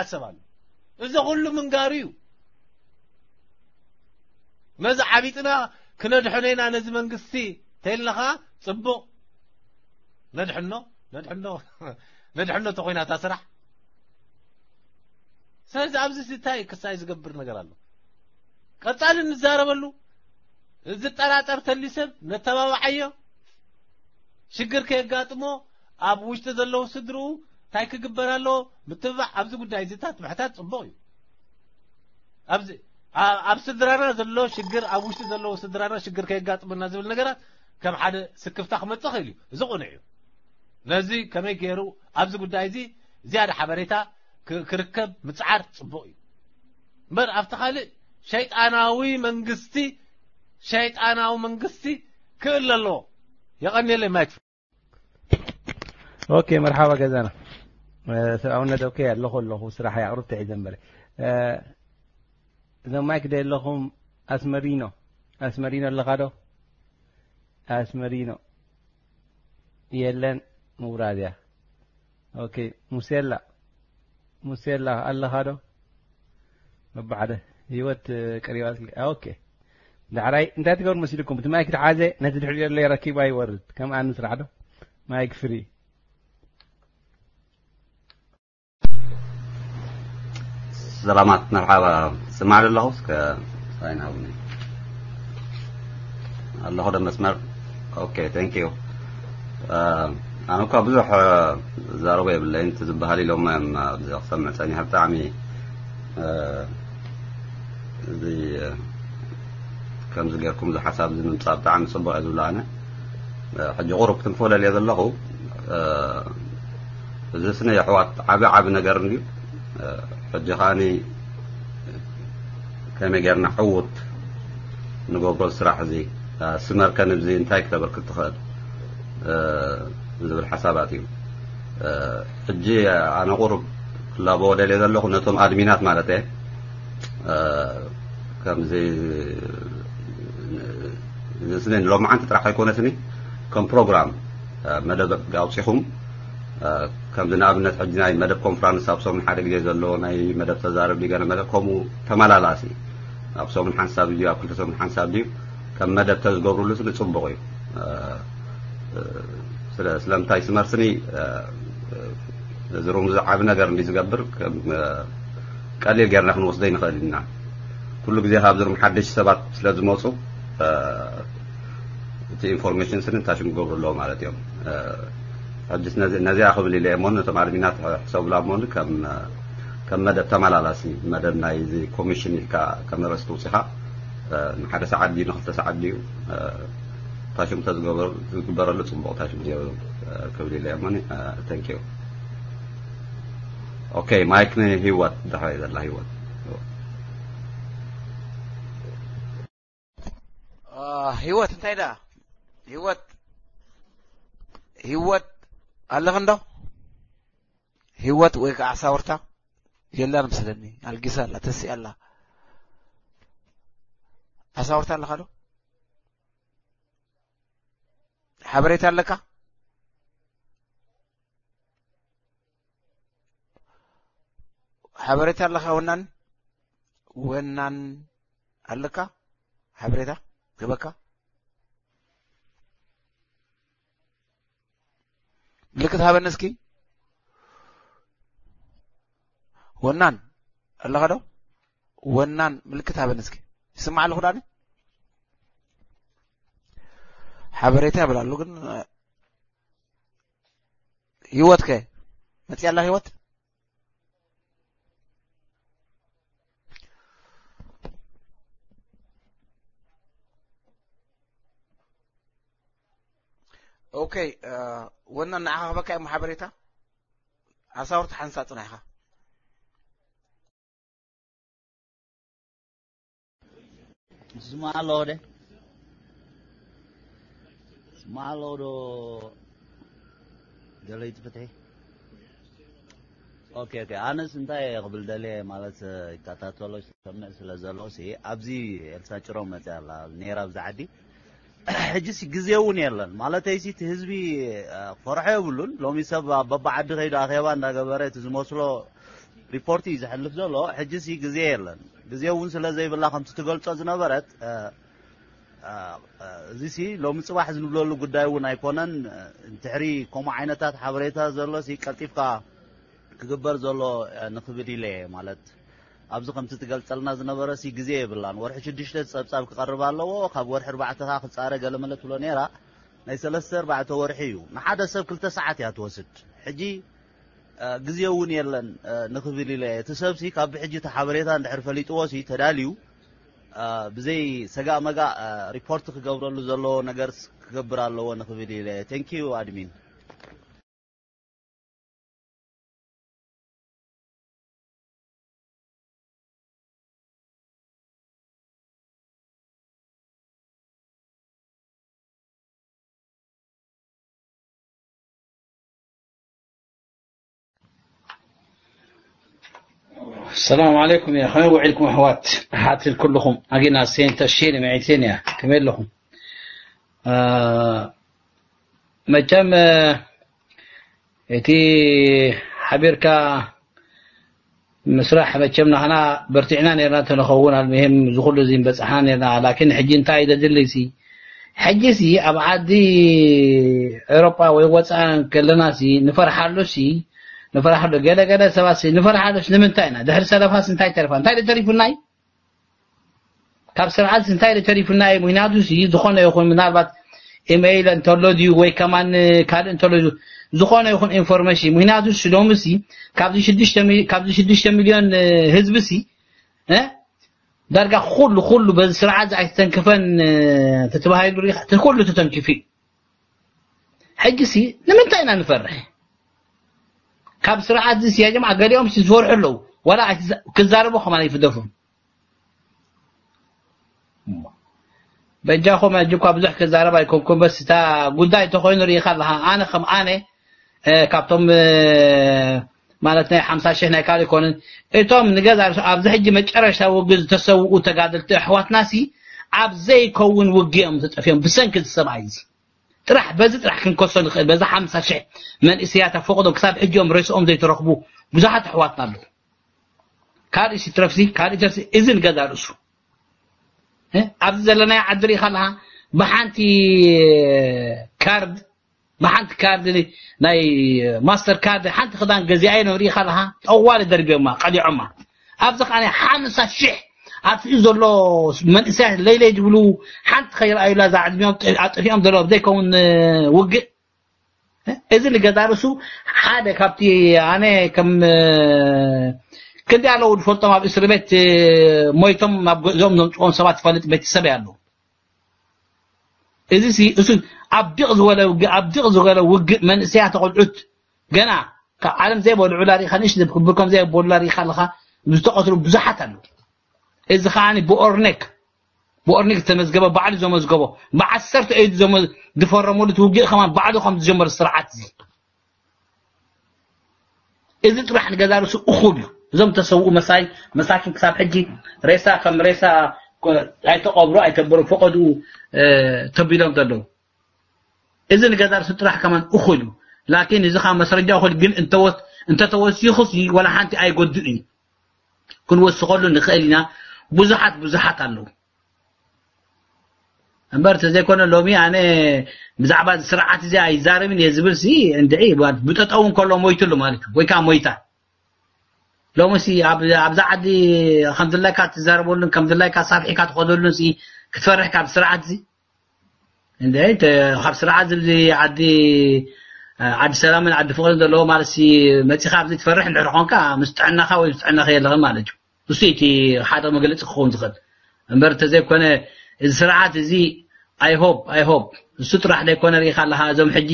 ዓሰብ ኣሎ። እዚ ኩሉ ምንጋሩ እዩ። ነዚ ዓቢጥና ክነድሕኖ ኢና ነዚ መንግስቲ ተይልና ኸዓ ጽቡቕ። ነድሕኖ፣ ነድሕኖ፣ ነድሕኖ ተኾይና እታ ስራሕ። ስለዚ ኣብዚ እንታይ ክሳይ ዝገብር ነገር ኣሎ? ቀጻሊ ንዛረበሉ። ዝጠራጠር ተልዩ ሰብ ነተባብዓዮ። ሽግር ከየጋጥሞ ኣብ ውሽጢ ዘለዉ ስድርኡ እንታይ ክግበር ኣለዎ? ምትብባዕ። ኣብዚ ጉዳይ እዚታት ምሕታት ጽቡቕ እዩ። ኣብዚ ኣ-፣ ኣብ ስድራና ዘሎ ሽግር፣ ኣብ ውሽጢ ዘለዉ ስድራና ሽግር ከየጋጥመና ዝብል ነገራት ከም ሓደ ስክፍታ ክመጽእ ይኽእል እዩ። እዚ ቅኑዕ እዩ። ነዚ ከመይ ገይሩ ኣብዚ ጉዳይ እዚ ዝያዳ ሓበሬታ ክ-፣ ክርከብ ምጽዓር ጽቡቕ እዩ። እምበር ኣብቲ ካልእ ሸይጣናዊ መንግስቲ፣ ሸይጣናዊ መንግስቲ ክእለ ኣለዎ። የቐንየለይ ማይክ። ኦኬ፣ መርሓባ ገዛና። እ፣ ሰብኣውነት ኦኬ፣ ኣለኹ፣ ኣለኹ፣ ስራሕ የቕርብ ተሒዘ እምበር። እ፣ እዞም ማይክ ዶ የለኹም? ኣስመሪኖ፣ ኣስመሪኖ ኣለኻ ዶ? ኣስመሪኖ የለን፣ ምውራድ እያ። ኦኬ፣ ሙሴላ፣ ሙሴላ ኣለኻ ዶ? መባዕደ ህይወት፣ እ፣ ቀሪባትልካ። ኦኬ። ዳሕራይ እንታይ ትገብሩ መሲልኩም? እቲ ማይክ ተሓዘ፣ ነቲ ድሕሪኡ ዘሎ የረኪቡ ኣይወርድ። ከም ኣነ ስራሕ ዶ? ማይክ ፍሪ። ሰላማት፣ መርሓባ። ስማዕ ዶ ኣለኹ? እስከ ሳይን ሃቡኒ። ኣለኹ ዶ መስመር? ኦኬ፣ ቴንክ ዩ። እ፣ ኣነ እኳ ብዙሕ፣ እ፣ ዝዛረቦ የብለይን። እቲ ዝበሃል ኢሎሞ እዮም ኣብዚ ክሰምዕ ጸኒሐ። ብጣዕሚ፣ እ፣ እዚ፣ እ፣ ከምዚ ጌርኩም እዚ ሓሳብ እዚ ምምጻእ ብጣዕሚ ጽቡቕ እየ ዝብሎ ኣነ። እ፣ ሕጂ ቁሩብ ትንፎ ደልየ ዘለኹ፣ እ፣ እዚ ስነ የሕዋት ዓቢ ዓቢ ነገር እንድዩ። እ፣ ሕጂ ከኣኒ ከመይ ጌርና ዕዉት ንገብሮ ስራሕ እዚ፣ እ፣ ስመርከ ንብዚ እንታይ ክተበርክት ትኽእል፣ እ፣ ዝብል ሓሳባት እዩ። እ፣ ሕጂ ኣነ ቁሩብ ክላበዎ ደልየ ዘለኹ ነቶም ኣድሚናት ማለት እየ። እ፣ ከምዚ ንስኒ ንሎማዓንቲ ጥራሕ ኣይኮነስኒ፣ ከም ፕሮግራም፣ እ፣ መደብ ኣውጺኹም፣ እ፣ ከምዚ ንኣብነት ሕጂ ናይ መደብ ኮንፍራንስ ኣብ ሰሙን ሓደ ግዜ ዘሎ፣ ናይ መደብ ተዛረብ ድዩ ገለ መደብ ከምኡ ተመላላሲ፣ ኣብ ሰሙን ሓንሳብ ድዩ፣ ኣብ ክልተ ሰሙን ሓንሳብ ድዩ፣ ከም መደብ ተዝገብሩሉ ስኒ ጽቡቕ እዩ። እ፣ እ፣ ስለ-፣ ስለምንታይ ስመርስኒ፣ እ፣ እ፣ እዚ ሩም እዚ ዓቢ ነገር እንዲ ዝገብር ከም፣ እ፣ ቀሊል ጌርና ክንወስዶ ይንኽእል ኢና። ኩሉ ግዜ ካብዚ ሩም ሓደሽቲ ሰባት ስለ ዝመጹ፣ እ፣ እቲ ኢንፎርሜሽን ስኒ እንታይ ሽም ክገብሩ ኣለዎ ማለት እዮም። እ፣ ሕጅስ ነዚ-፣ ነዚኣ ክብል ኢለ እየ እሞ ነቶም ኣድሚናት ሕሰቡላ እሞ ከም፣ እ፣ ከም መደብ ተመላላሲ መደብ ናይ እዚ ኮሚሽን ኢልካ ከም ርእስቲ ውፂኻ፣ እ፣ ንሓደ ሰዓት ድዩ ንክልተ ሰዓት ድዩ፣ እ፣ ታሽም ተዝገበር-፣ ዝግበረሉ ጽቡቕ ታሽም ገይሩ፣ እ፣ ክብል ኢለ እየ እሞ፣ እ፣ thank you። ኦኬ፣ ማይክ ንህይወት፣ ድሕረይ ዘላ ህይወት። አ፣ ህይወት እንታይ ደኣ? ህይወት፣ ህይወት ኣለኺ እንዶ? ህይወት ወይ ከዓ ኣሳውርታ የላን መስለኒ። ኣልጊሳ ኣላ፣ ተሲኣ ኣላ። ኣሳውርታ ኣለኻ ዶ? ሓበሬታ ኣለካ? ሓበሬታ ኣለካ ወናን? ወናን ኣለካ? ሓበሬታ ክህበካ? ምልክት ሃበኒ እስኪ። ወናን ኣለኻ ዶ? ወናን ምልክት ሃበኒ እስኪ። ይስማዕ ኣለኹ ዳኒ? ሓበሬታ ይብል ኣሎ ግን፣ ህይወት ከ መጽያ ኣላ ህይወት? ኦኬ፣ እ፣ ወናን ንዓኻ ክበካ እሞ ሓበሬታ ኣሳውርቲ ሓንሳብ ጽናሕ ኢኻ። ስማዕ ኣለዎ ደ? ስማዕ ኣለዎ ዶ? ደለይቲ ፍትሒ። ኦኬ፣ ኦኬ። ኣነስ እንታይ ክብል ደልየ ማለት፣ ይከታተሎ ዝሰምዕ ስለ ዘሎ ሲ፣ ኣብዚ ኤልሳ ጭሮ መጽያ ኣላ፣ ነይራ ኣብዚ ዓዲ። ሕጂ ሲ ግዜ እውን የለን። ማለተይ ሲ፣ እቲ ህዝቢ፣ እ፣ ፈርሖ የብሉን። ሎሚ ሰብ ኣብ በብዓዲ ከይዱ ኣኼባ እንዳገበረ እቲ ዝመስሎ ሪፖርት እዩ ዘሕልፍ ዘሎ። ሕጂ ሲ ግዜ የለን፣ ግዜ እውን ስለ ዘይብላ ከምቲ ትገልጾ ዝነበረት እዚ ሲ ሎሚ ጽባሕ ዝንብለሉ ጉዳይ እውን ኣይኮነን። እንድሕሪ ከምኡ ዓይነታት ሓበሬታ ዘሎ ሲ ቀልጢፍካ ክግበር ዘሎ ንክብል ኢለ እየ። ማለት ኣብዚ ከምቲ ትገልጸልና ዝነበረ ሲ ግዜ የብላን። ወርሒ ሽዱሽተ ጸብጻብ ክቐርብ ኣለዎ፣ ካብ ወርሒ ኣርባዕተ ከዓ ክጻረ ገለመለ ትብሎ ነይራ። ናይ ሰለስተ ኣርባዕተ ወርሒ እዩ። ንሓደ ሰብ ክልተ ሰዓት እያ ትወስድ። ሕጂ ግዜ እውን የለን ንክብል ኢለ። እቲ ሰብ ሲ ካብ ብሕጂ እቲ ሓበሬታ እንድሕር ፈሊጥዎ ሲ ተዳልዩ ብዘይ ሰጋእ መጋእ ሪፖርት ክገብረሉ ዘለዎ ነገር ክገብር ኣለዎ ንክብል ኢለ። Thank you ኣድሚን። السلام عليكم يا أخوان وعليكم أحوات. حاتل كلكم أجينا سين تشيل معيتين يا كمل لكم. آه መቸም እቲ ሓቢርካ ምስራሕ መቸም ናህና በርቲዕና ነርና እንተንኸውን ኣልምሄም ዝኩሉ እዚ በፅሓና ነርና። ላኪን ሕጂ እንታይ እዩ ዘድሊ ሲ? ሕጂ ሲ ኣብ ዓዲ ኤሮጳ ወይ ወፃእ ከለና ሲ ንፈርሓሉ ሲ ንፈርሓሉ፣ ገለ ገለ ሰባት ሲ ንፈርሓሉ ሲ ንምንታይ ኢና? ድሕሪ ሰለፋስ እንታይ ተርፋ? እንታይ ተሪፉና እዩ? ካብ ስርዓት እንታይ ተሪፉና እዩ? ምክንያቱ ሲ ዝኾነ ይኹን ምናልባት ኢሜይል እንተሎ ድዩ ወይ ከማን ካልእ እንተሎ ድዩ? ዝኾነ ይኹን ኢንፎርሜሽን። ምክንያቱ ሲ ሎሚ ሲ ካብዚ ሽዱሽተ ሚሊ- ካብዚ ሽዱሽተ ሚልዮን ህዝቢ ሲ እ ዳርጋ ኩሉ ኩሉ በዚ ስርዓት ኣይተተንክፈን ተተባሂሉ ሪኢኻ እቲ ኩሉ ተተንኪፉ እዩ። ሕጂ ሲ ንምንታይ ኢና ንፈርሕ? ካብ ስርዓት እዚ ሲ ያ ጀምዓ ገሊኦም ሲ ዝፈርሑ ኣለዉ። ዋላ ኣይትዛ- ክዛረቡ ከማን ኣይፍደፉን። በጃኹም ሕጂ እኳ ብዙሕ ክዛረብ ኣይኮንኩን፣ በስ እታ ጉዳይ እንተኾይኑ ርኢኻ ኣለኻ። ኣነ ከም ኣነ እ፣ ካብቶም እ፣ ማለት ናይ ሓምሳ ሽሕ ናይ ካልእ ኣይኮነን። እቶም ንገዛ ርእሱ ኣብዚ ሕጂ መጨረሽታ ውግእ ዝተሰውኡ ተጋደልቲ ኣሕዋትና ሲ ኣብ ዘይከውን ውግእ እዮም ተጠፊኦም ብሰንኪ እዚ ሰብኣይ እዚ። ጥራሕ በዚ ጥራሕ ክንከሶ ንኽእል። በዛ ሓምሳ ሽሕ መንእሰያት ኣብ ፈቐዶ ክሳብ ሕጂ እዮም ሬስኦም ዘይተረኽቡ ብዙሓት ኣሕዋትና ኣለዉ። ካልእ ሲ ትረፍሲ ካልእ ተርሲ እዚ ንገዛ ርእሱ እ፣ ኣብዚ ዘለናዮ ዓዲ ርኢኻ ኣለኻ ብሓንቲ ካርድ ብሓንቲ ካርድ ናይ ማስተር ካርድ ሓንቲ ክዳን ገዚኣ ኢሎም ርኢኻ ኣለኻ ጠዋሊ ደርቢዮማ ቀሊዖማ ኣብዚ ከዓ ሓምሳ ሽሕ ኣጥፊኡ ዘሎ መንእሰያት ለይለይ ዝብሉ ሓንቲ ከይረኣዩላ እዛ ዕድሚኦም ኣጥፊኦም ዘሎ ዘይከውን ውግእ እዚ ንገዛ ርእሱ ሓደ ካብቲ ኣነ ከም ክንዲ ኣለዉ ዝፈልጦም ኣብ እስሪ ቤት ሞይቶም ኣብ ገዝኦም ዘምፅኦም ሰባት ዝፈልጥ ቤተሰብ ኣለዉ እዚ ሲ እሱ ኣብ ድቕ ዝበለ ውግእ ኣብ ድቕ ዝበለ ውግእ መንእሰያት ቆልዑት ገና ካብ ዓለም ዘይበልዑላ ሪኢኻ ንእሽቶ ብርኮም ዘይበሉላ ሪኢኻ ኣለኻ ዝተቐትሉ ብዙሓት ኣለዉ እዚ ከዓ ብኦርኔክ ብኦርኒክ ዝተመዝገበ ባዕሉ ዘመዝገቦ ብዓሰርተ እዩ ዝፈረመሉ እቲ ውግእ ከማን ባዕሉ ከም ዝጀመረ ስርዓት እዚ እዚ ጥራሕ ንገዛ ርእሱ እኹል እዩ እዞም ተሰውኡ መሳይ መሳኪን ክሳብ ሕጂ ሬሳ ከም ሬሳ ኣይተቐብሩ ኣይተበሩ ፈቐድኡ ተቢሎም ዘለዉ እዚ ንገዛ ርእሱ ጥራሕ ከማን እኹል እዩ ላኪን እዚ ከዓ መስረጃ እኹል ግን እንተተወሲኹ ወላ ሓንቲ ኣይጎድእ እዩ ክንወስኸሉ ንኽእል ኢና ብዙሓት ብዙሓት ኣለዉ እምበር ተዘይኮነ ሎሚ ኣነ ብዛዕባ ስርዓት እዚ ኣይዛረብን እየ ዝብል ሲ እንድዒ ብጠጠው እንከሎ ሞይትሉ ማለት እዩ ወይ ከዓ ሞይታ ሎሚ ሲ ኣብዛ ዓዲ ከምድላይካ ትዛረበሉን ከምድላይካ ሳብሒካ ትኸደሉን ሲ ክትፈርሕ ካብ ስርዓት እዚ እንደ ካብ ስርዓት ዝብዚ ዓዲ ዓዲ ሰላምን ዓዲ ፍቅርን ዘለዎ ማለት ሲ መፂኻ ኣብዚ ትፈርሕ እንድሕር ኮንካ ምስ ጥዕናኻ ወይ ምስ ጥዕናኻ የለኽን ማለት እዩ እሱ እቲ ሓደ መግለፂ ክኸውን ዝኽእል እምበር እንተዘይኮነ እዚ ስርዓት እዚ I hope I hope እሱ ጥራሕ ዘይኮነ ርኢኻ ኣለኻ እዞም ሕጂ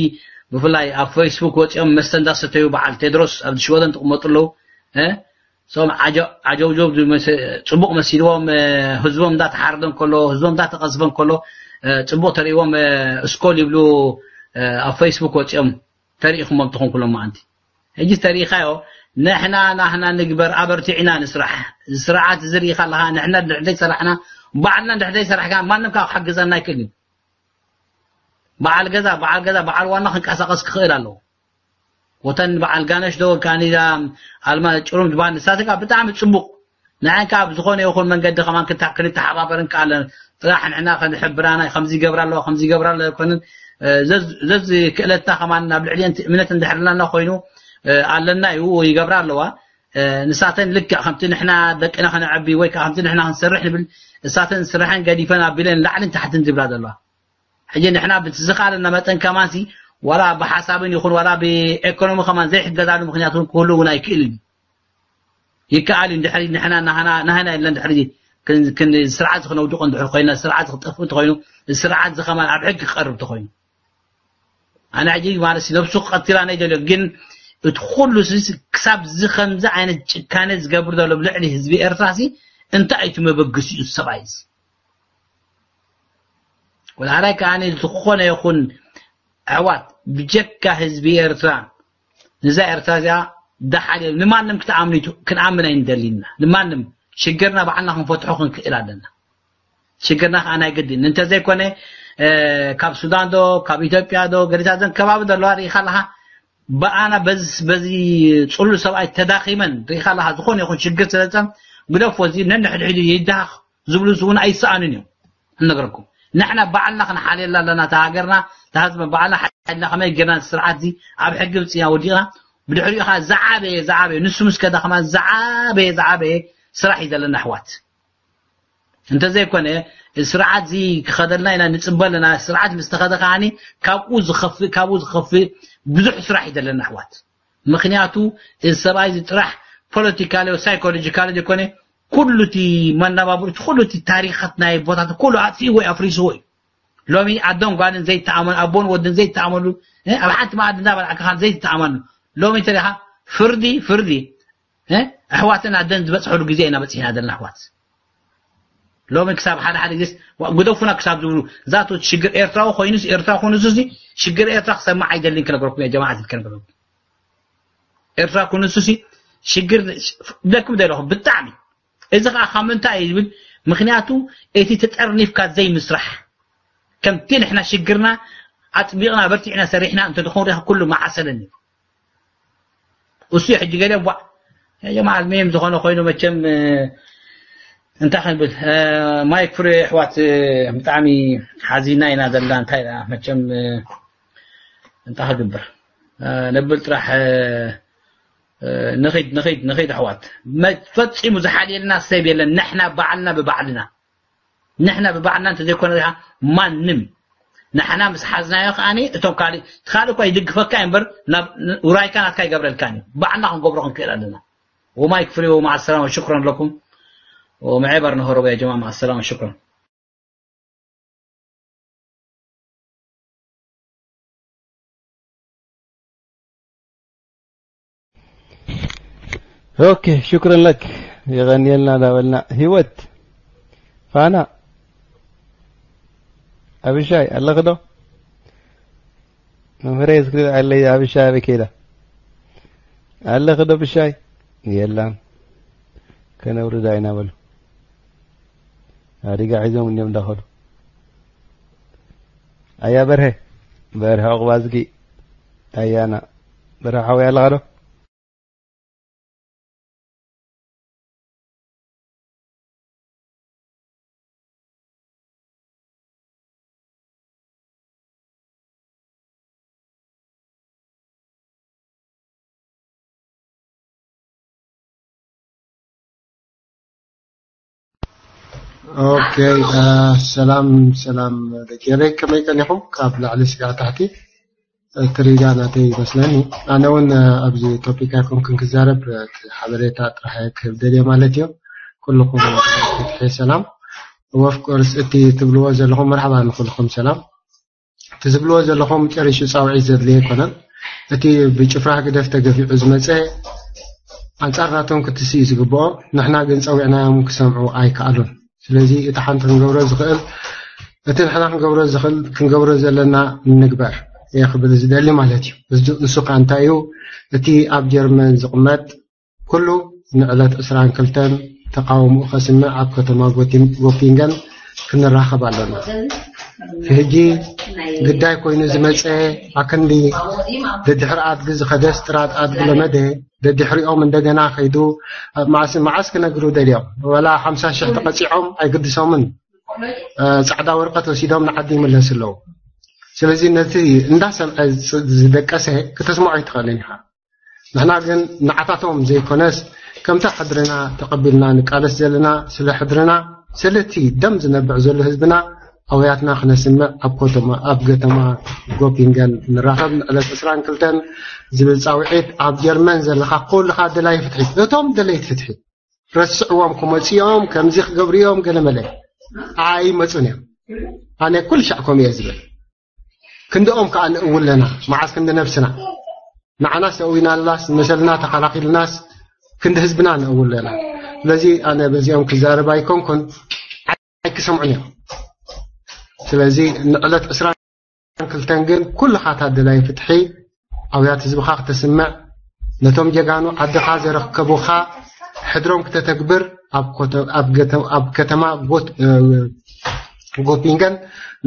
ብፍላይ ኣብ ፌስቡክ ወፂኦም መስተ እንዳሰተዩ በዓል ቴድሮስ ኣብ ሽወደን ትቕመጡ ኣለዉ እሶም ዓጀውጀው ጽቡቕ መሲልዎም ህዝቦም እንዳተሓረደ እንከሎ ህዝቦም እንዳተቐዝፈ እንከሎ ጽቡቕ ተርእዎም እስኮል ይብሉ ኣብ ፌስቡክ ወፂኦም ተሪኢኹሞም ትኾንኩሎም መዓንቲ ሕጂ ተሪኢኻዮ ንሕና ናህና ንግበር ኣበርቲዕና ንስራሕ ስርዓት ዝርኢኻ ኣለኻ ንሕና ድሕደይ ሰራሕና ባዕልና ድሕደይ ሰራሕካ ማንም ካብ ሓግዘና ኣይክእል እዩ በዓል ገዛ በዓል ገዛ በዓል ዋና ክንቀሳቀስ ክኽእል ኣለዎ ወተን በዓል ጋነሽ ዶ ካኒዳ ኣልማ ጭሩም ድባን ንሳተ ካብ ብጣዕሚ ጽቡቕ ንዓን ካብ ዝኾነ ይኹን መንገዲ ከማን ክታ- ክንተሓባበርን ከኣለን ጥራሕ ንሕና ክንሕብራና ከምዚ ይገብራ ኣለዋ ከምዚ ይገብራ ኣለዋ ኣይኮንን ዘዝ ክእለትና ከማን ናብ ልዕሊየን እምነት እንድሕርናና ኮይኑ ኣለና እዩ ይገብራ ኣለዋ ንሳተን ልክዕ ከምቲ ንሕና ደቅና ከነዕቢ ወይ ከዓ ከምቲ ንሕና ክንሰርሕ ንብል እሳተን ስራሐን ገዲፈን ኣቢለን ላዕልን ታሕትን ዝብላ ዘለዋ ሕጂ ንሕና ብዝኻለና መጠን ከማንሲ ዋላ ብሓሳብን ይኹን ዋላ ብኤኮኖሚ ከማን ዘይሕገዛሉ ምክንያት እውን ክህሉ እውን ኣይክእልን ይከኣል እዩ ድሕሪ ንሕና ናህና የለን ድሕሪ ስርዓት ክነውድቆ እንድሕር ኮይና ስርዓት ክጠፍእ እንተኮይኑ ስርዓት ዝኸማን ኣብ ሕጊ ክቀርብ እንተኮይኑ ኣነ ሕጂ ማለት ነብሱ ክቀትላ ናይ ደልዮ ግን እቲ ኩሉ ክሳብ ዚ ከምዚ ዓይነት ጭካነ ዝገብር ዘሎ ልዕሊ ህዝቢ ኤርትራ ሲ እንታይ እዩ መበግሲኡ ሰብኣይ እዚ ወላሃላይ ከዓኒ ዝኾነ ይኹን ኣሕዋት ብጀካ ህዝቢ ኤርትራ ንዛ ኤርትራ እዚኣ ደሓል ንማንም ክትኣምኑ ክንኣምን ኣይንደሊና ንማንም ሽግርና ባዕልና ክንፈትሖ ክንክእል ኣለና ሽግርና ከዓ ናይ ግድን እንተዘይኮነ ካብ ሱዳን ዶ ካብ ኢትዮጵያ ዶ ገዲታ ዘን ከባቢ ዘለዋ ርኢኻ ኣለካ ብኣና በዚ ጽሉ ሰብኣይ ተዳኺመን ርኢኻ ኣለካ ዝኾነ ይኹን ሽግር ስለፀም ግደፎ እዚ ነንሕድሕዱ ይዳሃኽ ዝብሉ እውን ኣይሰኣኑን እዮም። እነግረኩም ንሕና ባዕልና ክንሓልየላ ኣለና እታ ሃገርና እታ ህዝቢ ባዕልና ሓልና ከመይ ጌርና ስርዓት እዚ ኣብ ሕጊ ምፅና ወዲቕና ብድሕሪኡ ከዓ ዝዓበየ ዝዓበየ ንሱ ምስ ከዳ ከማ ዝዓበየ ዝዓበየ ስራሕ እዩ ዘለና ኣሕዋት እንተዘይኮነ ስርዓት እዚ ክኸደልና ኢና ንፅበ ኣለና ስርዓት ምስ ተኸደ ከዓኒ ካብኡ ዝኸፍእ ካብኡ ዝኸፍእ ብዙሕ ስራሕ እዩ ዘለና ኣሕዋት ምክንያቱ እዚ ሰብኣይ እዚ ጥራሕ ፖለቲካሊ ሳይኮሎጂካሊ ዘይኮነ ኩሉ እቲ መነባብሮ እቲ ኩሉ እቲ ታሪኻት ናይ ቦታት ኩሉ ኣጥፊእዎ እዩ ኣፍሪስዎ እዩ ሎሚ ኣዶን ጓልን ዘይተኣመኑ ኣቦን ወድን ዘይተኣመኑ ኣብ ሓንቲ መኣዲ እንዳበልዓካ ዘይተኣመኑ ሎሚ እንተሪኻ ፍርዲ ፍርዲ ኣሕዋትን ኣደን ዝበፅሐሉ ግዜ ኢና በፂሕና ዘለና ኣሕዋት ሎሚ ክሳብ ሓደ ሓደ ግዜስ ግደፉና ክሳብ ዝብሉ ዛቶ ሽግር ኤርትራዊ ኮይኑስ ኤርትራ ኮይኑ ሱሲ ሽግር ኤርትራ ክሰማዕ ኣይደልን ክነግረኩም እየ ጀማዓት ከነግረኩም ኤርትራ ኩንሱሲ ሽግር ብለኩም ዘለኹም ብጣዕሚ እዚ ከዓ ካብ ምንታይ እዩ ዝብል ምክንያቱ እቲ ተጠርኒፍካ ዘይምስራሕ ከምቲ ንሕና ሽግርና ኣጥቢቕና በርቲዕና ሰሪሕና እንተዝኾን ሪኻ ኩሉ መዓሰለን እዩ እሱ ሕጂ ገለ ቧዕ ጀማ ኣልሚም ዝኾነ ኮይኑ መቸም እንታይ ክንብል ማይክ ፍሬ ኣሕዋት ብጣዕሚ ሓዚና ኢና ዘለና እንታይ መቸም እንታይ ክግበር ነብል ጥራሕ ንኺድ ንኺድ ንኺድ ኣሕዋት ፈጺሙ ዝሓልየልና ሰብ የለን ንሕና ባዕልና ብባዕልና ንሕና ብባዕልና እንተዘይኮነ ዲኻ ማንም ንሕና ምስ ሓዝናዮ ከዓኒ እቶም ካልእ ካልእ እኳ ይድግፈካ እዩ እምበር ናብ ውራይካ ናትካ ይገብረልካን እዩ ባዕልና ክንገብሮ ክንክእል ኣለና ومايك فري ومع السلامة شكرا لكم ومعيبر نهرب يا جماعة مع السلامة شكرا ኦኬ ሽክረን ለክ የቐንየልና ዳበልና ህይወት ፋና ኣብሻይ ኣለኽዶ መምህረይ እስክሪ ኣለይ ኣብሻይ ኣበይ ከይዳ ኣለኽዶ ብሻይ የላን ከነውርዳ ኢና በሉ ኣዲጋ ሒዞም እንዲዮም እንዳኸዱ ኣያ በርሀ በርሀ ዑቕባዝጊ ኣያና በርሀ ሓወይ ኣለኻ ዶ ኦኬ ሰላም ሰላም ደቂ ኤረይ ከመይ ቀኒኹም ካብ ላዕሊ ስጋዕ ታሕቲ ትሪዳ ናተይ ይመስለኒ ኣነ እውን ኣብዚ ቶፒክ ኣይኮንኩን ክዛረብ ሓበሬታ ጥራሕ ክህብ ደልየ ማለት እዩ ኩልኹም ፍትሒ ሰላም ወፍቆርስ እቲ ትብልዎ ዘለኹም መርሓባ ንኩልኹም ሰላም እቲ ዝብልዎ ዘለኹም ጨሪሹ ጻውዒት ዘድልየ ኣይኮነን። እቲ ብጭፍራ ህግደፍ ተገፊዑ ዝመጸ ኣንጻር ናቶም ክትሲ እዩ ዝግብኦ። ንሕና ግን ጸዊዕናዮም ክሰምዑ ኣይከኣሉን። ስለዚ እቲ ሓንቲ ክንገብሮ ዝኽእል እቲ ንሕና ክንገብሮ ዝኽእል ክንገብሮ ዘለና ንግበር እየ ክብል ዝደሊ ማለት እዩ። ንሱ ከኣ እንታይ እዩ እቲ ኣብ ጀርመን ዝቕመጥ ኩሉ ንዕለት ዕስራን ክልተን ተቓውምኡ ከስምዕ ኣብ ከተማ ጎቲንገን ክንራኸብ ኣሎና። ሕጂ ግዳይ ኮይኑ ዝመፀ ኣክንዲ ደድሕሪ ኣድጊ ዝኸደስ ጥራጥ ኣድጊ ለመደ ደድሕሪኦም እንደገና ከይዱ ኣብ ማዕሲ መዓስ ክነግሩ ደልዮም ዋላ ሓምሳ ሽሕ ተቐፂዖም ኣይግድሶምን። ፃዕዳ ወረቐት ወሲዶም ንዓዲ ይምለስ ኣለዉ። ስለዚ ነቲ እንዳሰምዐ ዝደቀሰ ክትስምዖ ኣይትኽእልን ኢኻ። ንሕና ግን ንዓታቶም ዘይኮነስ ከምታ ሕድርና ተቐቢልና ንቃለስ ዘለና ስለ ሕድርና ስለቲ ደም ዝነብዕ ዘሎ ህዝብና ኣውያትና ክነስምዕ ኣብ ከተማ ኣብ ገተማ ጎፒንገን ንራኸብ ንዕለት ዕስራን ክልተን ዝብል ፃውዒት ኣብ ጀርመን ዘለኻ ኩልኻ ደላይ ፍትሒ እቶም ደለይቲ ፍትሒ ረስዕዎም ክመፅኦም ከምዚ ክገብርዮም ገለመለ ኣይመፁን እዮም። ኣነ ኩሉ ሻዕ ከምኡ እየ ዝብል። ክንድኦም ከዓ ንእውል ኣለና። መዓስ ክንዲ ነብስና ንዓናስ ኣዊናላስ ንመሰልና ተኸላኺልናስ ክንዲ ህዝብና ንእውል ኣለና። ስለዚ ኣነ በዚኦም ክዛረብ ኣይኮንኩን ኣይክሰምዑን እዮም። ስለዚ ንዕለት ዕስራን ክልተን ግን ኩልኻ ታደላይ ፍትሒ ኣውያት ህዝብኻ ክተስምዕ ነቶም ጀጋኑ ዓድኻ ዘረከቡኻ ሕድሮም ክተተግብር ኣብ ኮተ- ኣብ ገተ- ኣብ ከተማ ጎት- እ፣ ጎፒንገን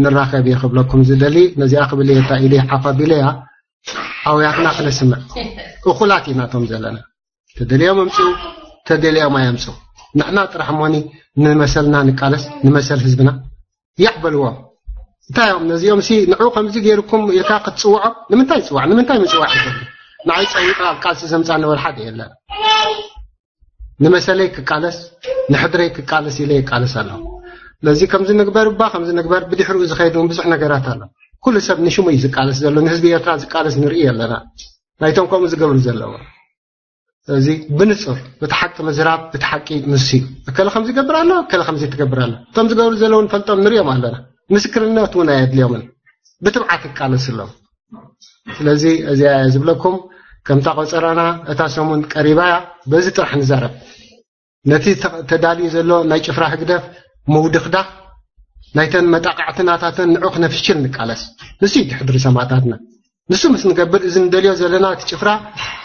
ንራኸብ እየ ክብለኩም ዝደሊ። ነዚኣ ክብል እየ እታ ኢለይ ሓፍ ኣቢለያ ኣውያትና ክነስምዕ እኹላት ኢና እቶም ዘለና። ተደልዮም ኣምፅኡ ተደልዮም ኣየምፅኡ ንሕና ጥራሕ እሞኒ ንመሰልና ንቃለስ ንመሰል ህዝብና ያዕ በልዎም። እንታይ እዮም ነዚኦም ሲ ንዑ ከምዚ ገይርኩም ኢልካ ክትፅውዖ ንምንታይ ይፅዋዕ ንምንታይ ምፅዋዕ ይገብሩ? ንዓይ ፀዊዑ ኣብ ቃልሲ ዘምፃኒ ወላ ሓደ የለን። ንመሰለይ ክቃለስ ንሕድረይ ክቃለስ ኢለ ይቃለስ ኣለኹ። ስለዚ ከምዚ ንግበር እባ ከምዚ ንግበር ብድሕሪኡ ዝኸይድ እውን ብዙሕ ነገራት ኣሎ። ኩሉ ሰብ ንሽሙ እዩ ዝቃለስ ዘሎ ንህዝቢ ኤርትራ ዝቃለስ ንርኢ ኣለና። ናይቶም ከምኡ ዝገብሩ ዘለዎም እዚ ብንጹር እቲ ሓቂ ምዝራብ እቲ ሓቂ ንሱ እዩ። እከለ ከምዚ ይገብር ኣሎ እከለ ከምዚ ትገብር ኣሎ እቶም ዝገብሩ ዘለዉ ንፈልጦም ንሪኦም ኣለና። ምስክርነት እውን ኣየድልዮምን። ብትብዓት ይቃለሱ ኣለዉ። ስለዚ እዚኣ እየ ዝብለኩም። ከምታ ቆጸራና እታ ሰሙን ቀሪባ እያ። በዚ ጥራሕ ንዛረብ። ነቲ ተ- ተዳልዩ ዘሎ ናይ ጭፍራ ህግደፍ ምውድኽዳኽ ናይተን መጣቃዕቲ ናታተን ንዑ ክነፍሽል ንቃለስ። ንሱ እዩ ድሕድሪ ሰማእታትና። ንሱ ምስ ንገብር እዚ ንደልዮ ዘለና እቲ ጭፍራ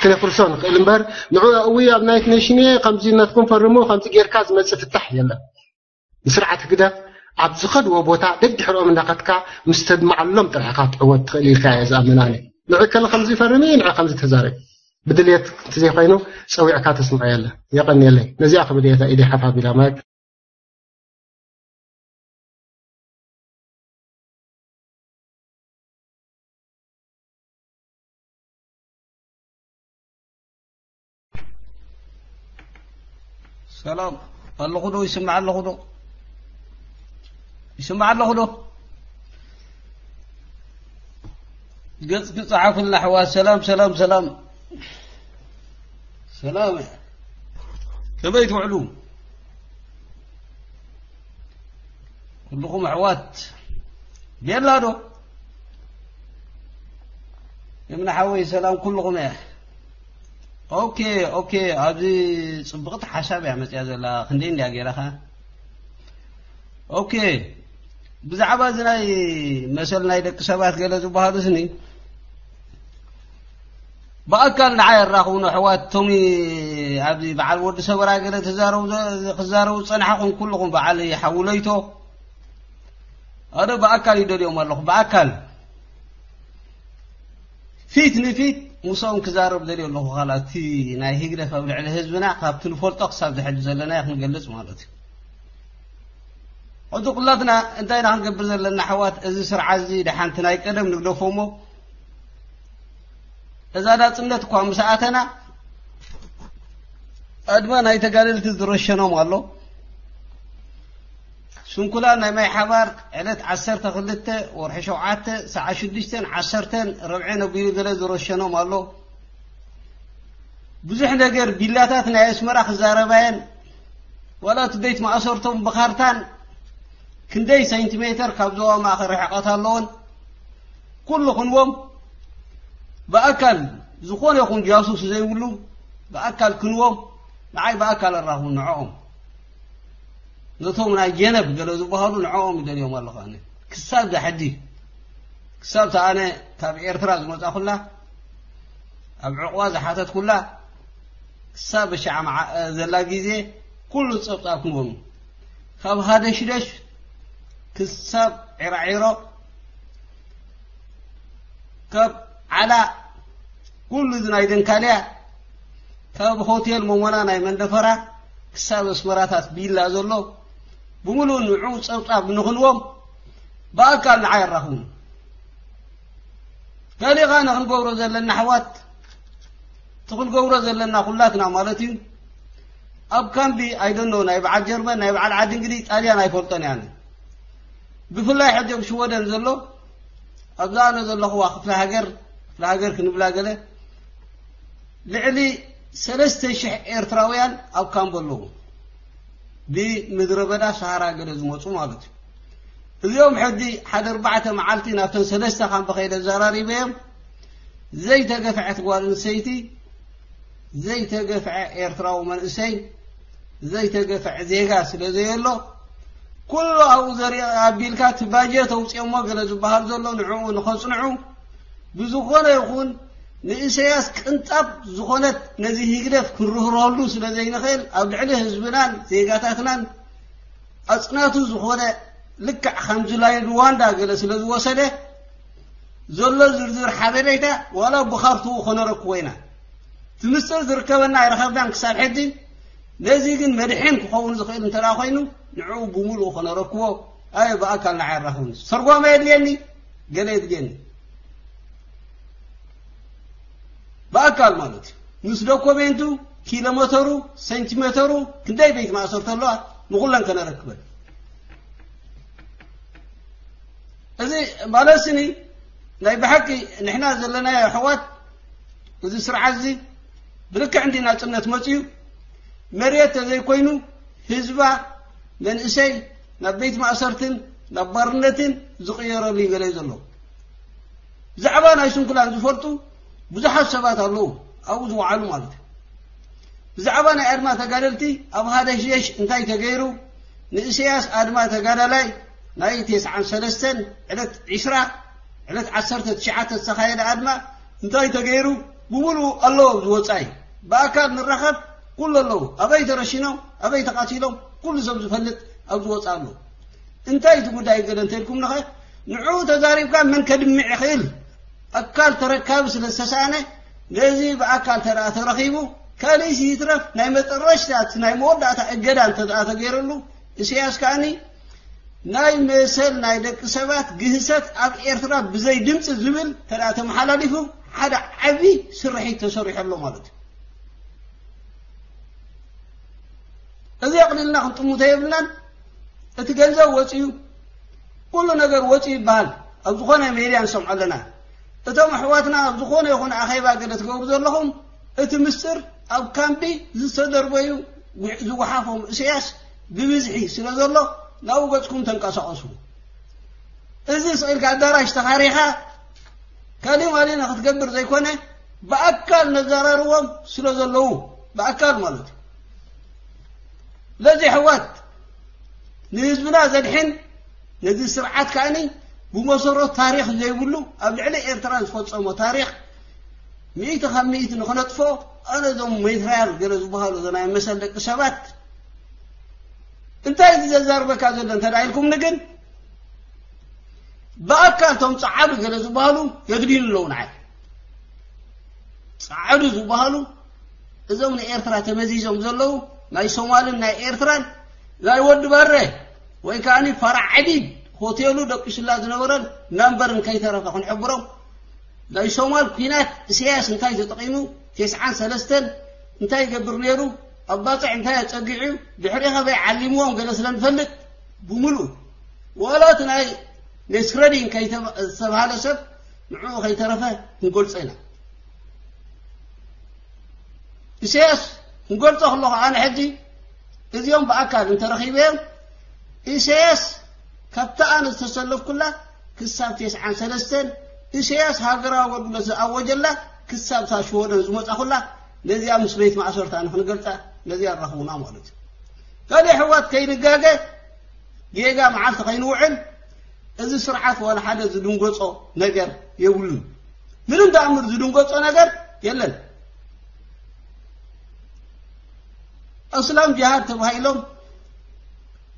ክነፍርሶ ንኽእል እምበር ንዑ እዊ ኣብ ናይት ኔሽን እየ ከምዚ ነትኩም ፈርሙ ከምዚ ጌርካ ዝመጽእ ፍታሕ የለን። ንስርዓት ህግደፍ ኣብ ዝኸድዎ ቦታ ደድሕሮም እንዳኸድካ ምስ ተድምዓሎም ጥራሕ ኢኻ ክትዕወት ትኽእል ኢልካ እየ ዝኣምን ኣነ። ንዑ ከለ ከምዚ ፈርም እዩ ንዑ ከምዚ ተዛረብ ብድልየት እንተዘይኮይኑ ጸዊዕካ ተስምዖ የለ። የቐንየለይ። ነዚኣ ክብል እየ እታ ኢደይ ሓፍ ኣቢላ ማይክ። ሰላም ኣለኹ ዶ? ይስማዕ ኣለኹ ዶ? ይስማዕ ኣለኹ ዶ? ገጽ ክጸሓፉልና ኣሕዋት። ሰላም ሰላም ሰላም ሰላም። ከመይ ትውዕሉ? ኩልኹም ኣሕዋት ቤላ ዶ? የምና ሓወይ ሰላም ኩልኹም እየ። ኦኬ ኦኬ፣ ኣብዚ ጽብቕቲ ሓሳብ እያ መጽያ ዘላ። ክንደይ እንድያ ገይራ ኸ? ኦኬ፣ ብዛዕባ እዚ ናይ መሰል ናይ ደቂ ሰባት ገለ ዝበሃሉ ስኒ ብኣካል ንዓይ ኣራኽቡን ኣሕዋት ቶሚ ኣብዚ በዓል ወዲ ሰበራ ገለ ተዛረቡ ዘ- ክዛረቡ ዝጸናሕኹም ኩልኹም በዓል ሓውለይቶ ኣነ ብኣካል ይደልዮም ኣለኹ። ብኣካል ፊት ንፊት ምስኦም ክዛረብ ደልዮ ኣለኹ። ካልኣቲ ናይ ህግደፍ ኣብ ልዕሊ ህዝብና ካብቲ ንፈልጦ ክሳብ ዝሕጂ ዘለና ክንገልጽ ማለት እዩ። ሕጂ ኩላትና እንታይ ኢና ክንገብር ዘለና ኣሕዋት? እዚ ስርዓት እዚ ደሓንቲ ናይ ቀደም ንግደፎ እሞ እዛ ናጽነት እኳ ምስ ኣተና ኣድማ ናይ ተጋደልቲ ዝረሸኖም ኣሎ። ስንኩላን ናይ ማይ ሓባር ዕለት ዓሰርተ ክልተ ወርሒ ሸውዓተ ሰዓት ሽዱሽተን ዓሰርተን ርብዐን ኣቢሉ ገለ ዝረሸኖም ኣሎ። ብዙሕ ነገር ቢላታት ናይ ኣስመራ ክዛረባየን ዋላ እቲ ቤት ማእሰርቶም ብካርታን ክንደይ ሴንቲሜተር ካብ ዞባ ማእኸል ርሕቐት ኣለዎን ኩሉ ክንዎም ብኣካል ዝኾነ ይኹን ጃሱስ ዘይብሉ ብኣካል ክንዎም ንዓይ ብኣካል ኣራኹ ንዕኦም ነቶም ናይ ጀነብ ገለ ዝበሃሉ ንዕኦም ይደልዮም ኣለኹ ኣነ ክሳብ ዛሕዲ ክሳብ ተኣነ ካብ ኤርትራ ዝመጻኹላ ኣብ ዕቑባ ዝሓተትኩላ ክሳብ በሻዓ መዓ- ዘላ ግዜ ኩሉ ጸብጻብ ክንዎም ካብ ሃደሽደሽ ክሳብ ዒራዒሮ፣ ካብ ዓላ፣ ኩሉ እዚ ናይ ደንካልያ፣ ካብ ሆቴል መሞና ናይ መንደፈራ ክሳብ ኣስመራታት ቢላ ዘሎ ብምሉእ ንዑ ጸብጻብ ንኽንዎም ብኣካል ንዓ የራኽቡን። ገሊኻ ንኽንገብሮ ዘለና ኣሕዋት፣ እቲ ክንገብሮ ዘለና ኩላትና ማለት እዩ። ኣብ ካምቢ ኣይደኖ ናይ በዓል ጀርመን፣ ናይ በዓል ዓዲ እንግሊዝ፣ ጣልያን ኣይፈልጦን እያን። ብፍላይ ሕጂ ኣብ ሽወደን ዘሎ፣ ኣብዛ ኣነ ዘለኹዋ ክፍለ ሃገር፣ ክፍለ ሃገር ክንብላ ገለ፣ ልዕሊ ሰለስተ ሽሕ ኤርትራውያን ኣብ ካምቢ ኣለዉ። ብምድረ በዳ ሰሃራ ገለ ዝመጹ ማለት እዩ። እዚኦም ሕጂ ሓደ ኣርባዕተ መዓልቲ ናብተን ሰለስተ ካምቢ ከይደ ዘራሪበዮም፣ ዘይተገፍዐት ጓል ኣንስተይቲ፣ ዘይተገፍዐ ኤርትራዊ መንእሰይ፣ ዘይተገፍዐ ዜጋ ስለ ዘየሎ፣ ኩሉ ኣብኡ ዘርኢ ኣቢልካ እቲ ባጀት ኣውፅኦሞ ገለ ዝበሃል ዘሎ ንዕኡ ንኸፅንዑ፣ ብዝኾነ ይኹን ንእሰያስ ቅንጣብ ዝኾነት ነዚ ህግደፍ ክንርህረሉ ስለ ዘይንኽእል፣ ኣብ ልዕሊ ህዝብናን ዜጋታትናን ኣጽናቱ ዝኾነ ልክዕ ከምዚ ናይ ሩዋንዳ ገለ ስለ ዝወሰደ፣ ዘሎ ዝርዝር ሓበሬታ ዋላ ብኻርትኡ ኸነረክቦ ኢና። እቲ ምስጢር ዝርከበና ኣይረኸብናን ክሳብ ሕጂ። ነዚ ግን መድሕን ክኸውን ዝኽእል እንተ ደኣ ኾይኑ፣ ንዕኡ ብምሉኡ ኸነረክቦ፣ ኣየ ብኣካል ንዓ የራኽብኒ። ዝተርጓመ የድልየኒ፣ ገለ የድልየኒ። ብኣካል ማለት እዩ። ምስ ዶኮሜንቱ፣ ኪሎ መተሩ፣ ሴንቲሜተሩ፣ ክንደይ ቤት ማእሰርቲ ኣለዋ፣ ንኹለን ከነረክበን። እዚ ማለት ስኒ ናይ ብሓቂ ንሕና ዘለናዮ ኣሕዋት፣ እዚ ስርዓት እዚ ብልክዕ እንዲ ናጽነት መጽዩ፣ መሬት ተዘይኮይኑ ህዝባ፣ መንእሰይ ናብ ቤት ማእሰርትን ናብ ባርነትን ዝቕየረሉ እዩ ገለ ዘሎ። ብዛዕባ ናይ ስንኩላን ዝፈልጡ ብዙሓት ሰባት ኣለዉ፣ ኣብኡ ዝወዓሉ ማለት እዩ። ብዛዕባ ናይ ኣድማ ተጋደልቲ ኣብ ሃደሽደሽ እንታይ ተገይሩ፣ ንእሰያስ ኣድማ ተጋዳላይ ናይ ተስዓን ሰለስተን ዕለት ዒስራ፣ ዕለት ዓሰርተ ትሽዓተ ዝተኻየደ ኣድማ እንታይ ተገይሩ፣ ብምሉኡ ኣለዉ ኣብዚ ወጻኢ። ብኣካል ንራኸብ፣ ኩሉ ኣለዉ። ኣበይ ተረሺኖም፣ ኣበይ ተቓቲሎም፣ ኩሉ ሰብ ዝፈልጥ ኣብዚ ወጻኢ ኣለዉ። እንታይ እቲ ጉዳይ ገለ እንተልኩምንኸ፣ ንዕኡ ተዛሪብካ መን ከድምዕ ይኽእል? ኣካል ተረካቢ ስለ ዝተሳእነ፣ ነዚ ብኣካል ተረኣ ተረኺቡ፣ ካልእሲ ይትረፍ ናይ መጠረሽታ፣ እቲ ናይ መወዳእታ እገዳ እንተ ደኣ ተገይረሉ፣ ኢሳያስ ከኣኒ ናይ መሰል ናይ ደቂ ሰባት ግህሰት ኣብ ኤርትራ ብዘይ ድምፂ ዝብል እንተ ደኣ ተመሓላሊፉ፣ ሓደ ዓቢ ስርሒት ተሰሪሑ ኣሎ ማለት እዩ። እዚ ኣቕሊልና ክንጥምቶ የብልናን። እቲ ገንዘብ ወፂኡ፣ ኩሉ ነገር ወፂኡ ይበሃል። ኣብ ዝኾነ ሜድያ ንሰምዖ ኣለና። እቶም ኣሕዋትና ኣብ ዝኾነ ይኹን ኣኼባ ገለ ትገብሩ ዘለኹም፣ እቲ ምስጢር ኣብ ካምቢ ዝተደርበዩ ጉ-፣ ዝጉሓፎም እሰያስ ብብዝሒ ስለ ዘሎ፣ ናብኡ ገጽኩም ተንቀሳቐሱ። እዚ ስቕ ኢልካ ኣዳራሽ ተኻሪኻ፣ ካሊእ ማሊእ ንኽትገብር ዘይኮነ፣ ብኣካል ነዘራርቦም ስለ ዘለዉ፣ ብኣካል ማለት እዩ። ለዚ ኣሕዋት ንህዝብና ዘድሕን፣ ነዚ ስርዓት ከኣኒ ብመሰረቱ ታሪኽ ዘይብሉ፣ ኣብ ልዕሊ ኤርትራ ዝፈጸሞ ታሪኽ ሚእቲ ካብ ሚእቲ ንኽነጥፎ፣ ኣነ እዞም ሜትራያል ገለ ዝበሃሉ፣ እዞ ናይ መሰል ደቂ ሰባት፣ እንታይ እዚ ዘዛርበካ ዘሎ እንተ ደኣ ኢልኩምኒ ግን፣ ብኣካል እቶም ጸዓዱ ገለ ዝበሃሉ የድልዩኒ ኣለዉ ንዓይ። ጸዓዱ ዝበሃሉ እዞም ንኤርትራ ተመዚዞም ዘለዉ ናይ ሶማልን ናይ ኤርትራን ናይ ወዲ ባረ ወይ ከኣኒ ፋራ ዓዲድ ሆቴሉ ደቂሱላ ዝነበረን ናምበርን ከይተረፈ ክንሕብሮም። ናይ ሶማል ኲናት ኢሳያስ እንታይ ተጠቒሙ፣ ተስዓን ሰለስተን እንታይ ይገብር ነይሩ፣ ኣብ ባጽዕ እንታይ ኣጸጊዑ፣ ድሕሪ ኸበይ ዓሊምዎም ገለ ስለ ንፈልጥ ብምሉእ፣ ዋላ እቲ ናይ ነስረዲን ከይተባ-፣ ዝተባህለ ሰብ ንዕኡ ከይተረፈ ክንገልጾ ኢና። ኢሳያስ ክንገልጾ ከለኹ ኣነ ሕጂ እዚኦም ብኣካል እንተረኺበዮም፣ ኢሳያስ ካብቲ ኣነ ዝተሰለፍኩላ ክሳብ ተስዓን ሰለስተን፣ ኢሳያስ ሃገራዊ ኣገልግሎት ዝኣወጀላ ክሳብ እታ ሽወደን ዝመጻኹላ፣ ነዚኣ ምስ ቤት ማእሰርታ ንኽንገልጻ ነዚኣ ኣራኽቡና ማለት እዩ። ካልእ ኣሕዋት ከይንጋገ፣ ጌጋ መዓልቲ ከይንውዕል፣ እዚ ስርዓት ዋላ ሓደ ዝድንገጾ ነገር የብሉን። ምንም ተኣምር ዝድንገጾ ነገር የለን። እስላም ጅሃድ ተባሂሎም፣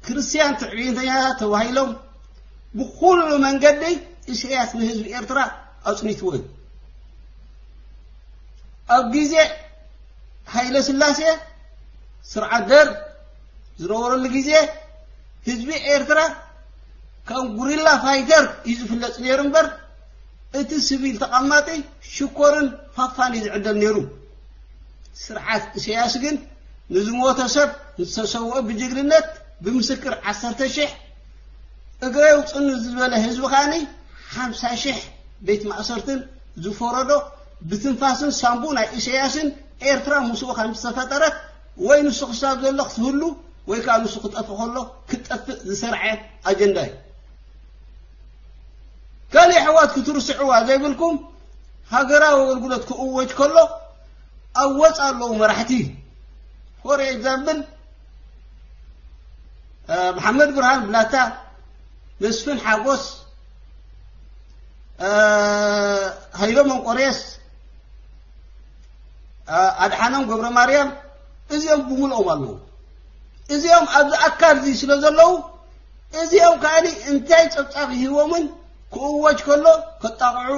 ክርስትያን ትዕቢተኛታት ተባሂሎም፣ ብኹሉ መንገዲ ኢሳያስ ንህዝቢ ኤርትራ ኣጽኒትዎ እዩ። ኣብ ግዜ ሃይለ ስላሴ፣ ስርዓት ደርግ ዝነበረሉ ግዜ፣ ህዝቢ ኤርትራ ከም ጉሪላ ፋይተር እዩ ዝፍለጥ ነይሩ እምበር፣ እቲ ስቪል ተቐማጢ ሽኮርን ፋፋን እዩ ዝዕደል ነይሩ። ስርዓት ኢሳያስ ግን ንዝሞተ ሰብ፣ ንዝተሰውአ ብጅግንነት ብምስክር ዓሰርተ ሽሕ፣ እግረይ ውጽእ ንዝበለ ህዝቢ ከኣኒ ሓምሳ ሽሕ ቤት ማእሰርትን ዝፈረዶ፣ ብትንፋስን ሳንቡእ ናይ ኢሳያስን ኤርትራ ምስኡ ከም ዝተፈጠረት፣ ወይ ንሱ ክሳብ ዘሎ ክትህሉ ወይ ከኣ ንሱ ክጠፍእ ከሎ ክትጠፍእ ዝሰርዐ ኣጀንዳ እዩ። ካልእ ኣሕዋት ክትርስዕዋ ዘይብልኩም፣ ሃገራዊ ኣገልግሎት ክእወጅ ከሎ ኣብ ወጻኢ ኣለዉ መራሕቲ። ፎር ኤግዛምፕል፣ እ፣ መሓመድ ብርሃን ብላታ፣ መስፍን ሓጎስ፣ እ፣ ሃይለ መንቆሬስ፣ እ፣ ኣድሓኖም ገብረ ማርያም፣ እዚኦም ብምልኦም ኣለዉ። እዚኦም ኣብዚ ኣካል እዚ ስለ ዘለዉ፣ እዚኦም ከኣኒ እንታይ ጸብጻብ ይህቦምን ክእወጅ ከሎ ከጣቕዑ፣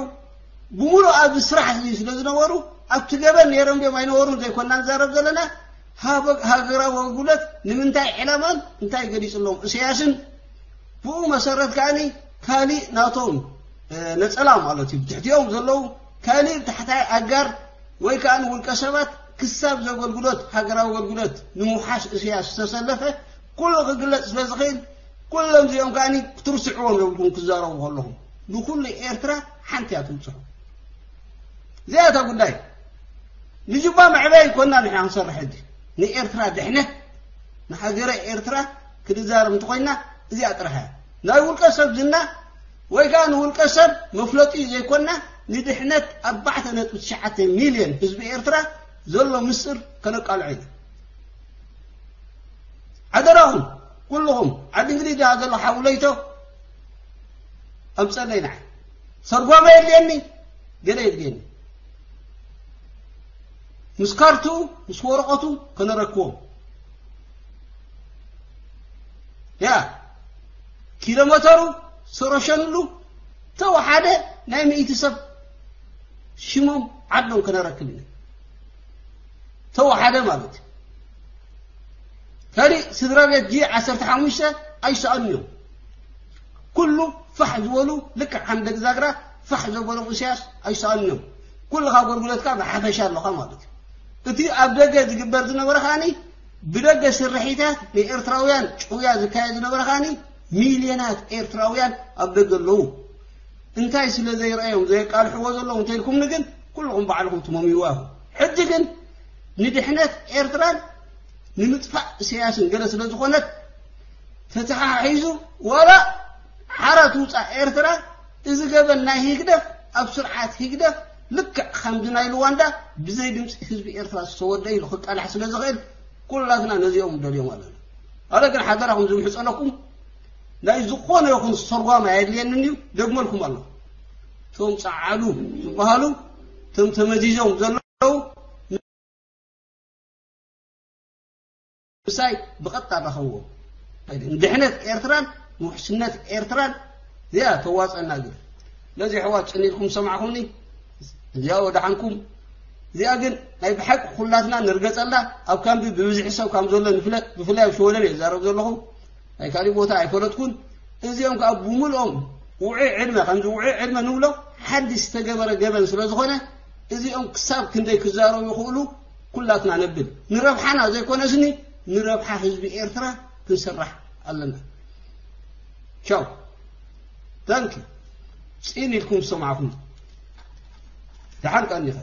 ብምሉእ ኣብዚ ስራሕ እዚ ስለ ዝነበሩ፣ ኣብቲ ገበን ነይሮም ድዮም ኣይነበሩን ዘይኮና ንዛረብ ዘለና፣ ሃበ-፣ ሃገራዊ ኣገልግሎት ንምንታይ ዕላማን እንታይ ገሊጹሎም ኢሳያስን፣ ብኡ መሰረት ከኣኒ ካሊእ ናቶም፣ እ፣ ነጸላ ማለት እዩ፣ ብትሕቲኦም ዘለዉ ካሊእ ታሕታይ ኣጋር ወይ ከኣ ንውልቀ ሰባት ክሳብ ዘገልግሎት፣ ሃገራዊ ኣገልግሎት ንምውሓስ ኢሳያስ ዝተሰለፈ ኩሉ ክግለጽ ስለ ዝኽእል፣ ኩሎም እዚኦም ከኣኒ ክትርስዕዎም የብልኩም ክዛረቡ ከለኹም። ንኩሉ ኤርትራ ሓንቲ እያ ትብጽሖ። እዚኣ እታ ጉዳይ። ንጅባ መዕበይ ኮና ንሕና ክንሰርሕ ሕጂ። ንኤርትራ ድሕነት፣ ንሃገረ ኤርትራ ክንዛረብ እንተኾይና እዚኣ ጥራሕ እያ። ናይ ውልቀ ሰብ ዝና ወይ ከኣ ንውልቀ ሰብ መፍለጢ ዘይኮና፣ ንድሕነት ኣርባዕተ ነጥቢ ትሽዓተ ሚልዮን ህዝቢ ኤርትራ ዘሎ ምስጢር ከነቃልዖ ኢና። ሓደራኹም ኩልኹም፣ ዓዲ እንግሊዝ ደኣ ዘሎ ሓው ለይቶ ኣምጸለይ ንዓይ። ሰርጓመ የድልየኒ፣ ገለ የድልየኒ። ምስ ካርቱ፣ ምስ ወረቐቱ ከነረክቦም። ያ፣ ኪሎ መተሩ ዝተረሸንሉ ተወሓደ ናይ ሚእቲ ሰብ ሽሞም ዓዶም ከነረክብ ኢና። ተወሓደ ማለት እዩ። ካልእ ስድራ ቤት ጂ ዓሰርተ ሓሙሽተ ኣይሰኣኑን እዮም። ኩሉ ፋሕ ዝበሉ ልክዕ ከም ደቂ ዛግራ ፋሕ ዘበሎም ኢሳያስ ኣይሰኣኑን እዮም። ኩልኻ ኣገልግሎትካ ብሓፈሻ ኣለኻ ማለት እዩ። እቲ ኣብ ደገ ዝግበር ዝነበረ ከኣኒ ብደገ ስርሒታት ንኤርትራውያን ጭውያ ዝካየድ ዝነበረ ከኣኒ ሚልዮናት ኤርትራውያን ኣብ ደገ ኣለዉ። እንታይ ስለ ዘይረኣዮም ዘየቃልሕዎ ዘለዉ እንተኢልኩምኒ ግን ኩልኹም ባዕልኹም ትመምይዋ ኢኹም። ሕጂ ግን ንድሕነት ኤርትራን ንምጥፋእ ኢሳያስን ገለ ስለ ዝኾነት ተተሓሒዙ ዋላ ሓራ ትውጻእ ኤርትራ፣ እዚ ገበን ናይ ህግደፍ ኣብ ስርዓት ህግደፍ ልክዕ ከምዚ ናይ ሉዋንዳ ብዘይ ድምፂ ህዝቢ ኤርትራ ዝተወደ ኢሉ ክቃላሕ ስለ ዝኽእል ኩላትና ነዚኦም ንደልዮም ኣለና። ኣነ ግን ሓደራኹም ዝምሕጸነኩም ናይ ዝኾነ ይኹን ሰርጓም ኣየድልየንን እዩ፣ ደግመልኩም ኣለኹ። እቶም ጸዓዱ ዝበሃሉ፣ እቶም ተመዚዞም ዘለዉ ምሳይ ብቐጥታ ረኸብዎም። ድሕነት ኤርትራን ውሕስነት ኤርትራን እዚኣ ተዋጸና ግን። ነዚ ኣሕዋት ጽን ኢልኩም ሰማዕኹምኒ፣ እዚኣ ወደሓንኩም። እዚኣ ግን ናይ ብሓቂ ኩላትና ንርገጸላ፣ ኣብ ካምቢ ብብዝሒ ሰብ ከም ዘሎ ንፍለጥ፣ ብፍላይ ኣብ ሽወደን እየ ዝዛረብ ዘለኹ፣ ናይ ካሊእ ቦታ ኣይፈለጥኩን። እዚኦም ከኣ ብምልኦም ውዑይ ዕድመ፣ ከምዚ ውዑይ ዕድመ ንብሎ ሓድሽ ዝተገበረ ገበን ስለ ዝኾነ፣ እዚኦም ክሳብ ክንደይ ክዛረቡ ይኽእሉ ኩላትና ነብል። ንረብሓና ዘይኮነስኒ ንረብሓ ህዝቢ ኤርትራ ክንስራሕ ኣለና። ቻው። ታንኪ። ጽን ኢልኩም ዝሰማዕኹም። ደሓን ቀኒኻ።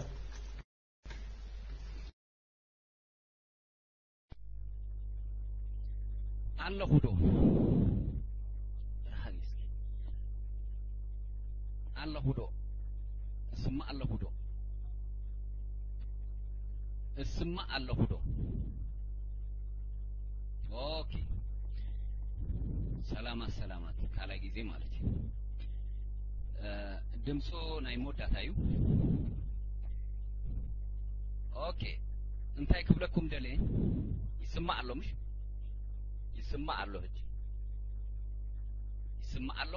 ኣለኹ ዶ? ረሃብ እስኪ። ኣለኹ ዶ? እስማዕ ኣለኹ ዶ? እስማዕ ኣለኹ ዶ? ኦኬ። ሰላማት ሰላማት፣ ካልኣይ ግዜ ማለት እዩ። እ፣ ድምፁ ናይ መወዳእታ እዩ። ኦኬ፣ እንታይ ክብለኩም ደልየ? ይስማዕ ኣሎ ምሽ? ይስማዕ ኣሎ፣ ሕጂ ይስማዕ ኣሎ።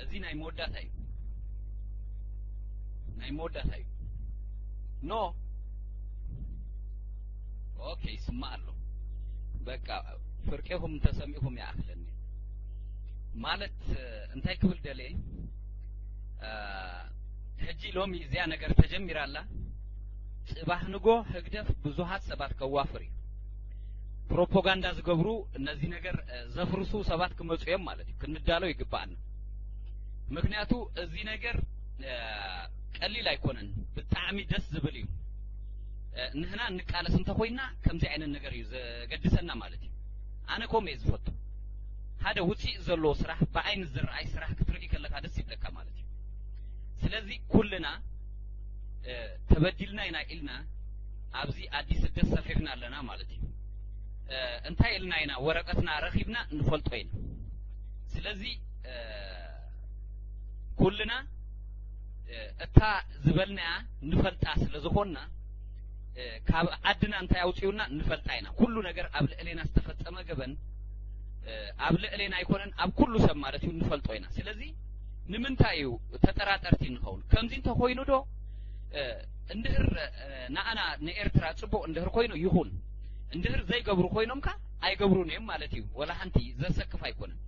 እዚ ናይ መወዳእታ እዩ። ናይ መወዳእታ እዩ። ኖ። ኦኬ፣ ይስማዕ ኣሎ። በቃ፣ ፍርቄኹም ተሰሚዕኹም ይኣኽለኒ። ማለት፣ እንታይ ክብል ደልየ? አ፣ ሕጂ ሎሚ እዚኣ ነገር ተጀሚራ ኣላ። ጽባሕ ንጎ ህግደፍ ብዙሃት ሰባት ከዋፍር እዩ። ፕሮፓጋንዳ ዝገብሩ፣ ነዚ ነገር፣ እ፣ ዘፍርሱ ሰባት ክመጹ እዮም ማለት እዩ። ክንዳሎ ይግባኣና። ምክንያቱ እዚ ነገር፣ እ፣ ቀሊል ኣይኮነን። ብጣዕሚ ደስ ዝብል እዩ። እ፣ ንህና እንቃለስ እንተኾይና ከምዚ ዓይነት ነገር እዩ ዘገድሰና ማለት እዩ። ኣነ ከምኡ እየ ዝፈቱ። ሓደ ውፅኢት ዘለዎ ስራሕ፣ ብዓይኒ ዝረኣይ ስራሕ ክትርኢ ከለካ ደስ ይብለካ ማለት እዩ። ስለዚ ኩልና፣ እ፣ ተበዲልና ኢና ኢልና ኣብዚ ኣዲስ ስደት ሰፊርና ኣለና ማለት እዩ። እ፣ እንታይ ኢልና ኢና ወረቀትና ረኺብና ንፈልጦ ኢና። ስለዚ፣ እ፣ ኩልና፣ እ፣ እታ ዝበልናያ ንፈልጣ ስለ ዝኾንና፣ እ፣ ካብ ዓድና እንታይ ኣውፅኡና ንፈልጣ ኢና። ኩሉ ነገር ኣብ ልዕሌና ዝተፈጸመ ገበን፣ እ፣ ኣብ ልዕሌና ኣይኮነን፣ ኣብ ኩሉ ሰብ ማለት እዩ፣ ንፈልጦ ኢና። ስለዚ ንምንታይ እዩ ተጠራጠርቲ እንኸውን? ከምዚ እንተኾይኑ ዶ፣ እ፣ እንድህር፣ እ፣ ንኣና ንኤርትራ ጽቡቕ እንድህር ኮይኑ ይኹን፣ እንድህር ዘይገብሩ ኮይኖም ከ ኣይገብሩን እዮም ማለት እዩ። ወላ ሓንቲ ዘሰክፍ ኣይኮነን።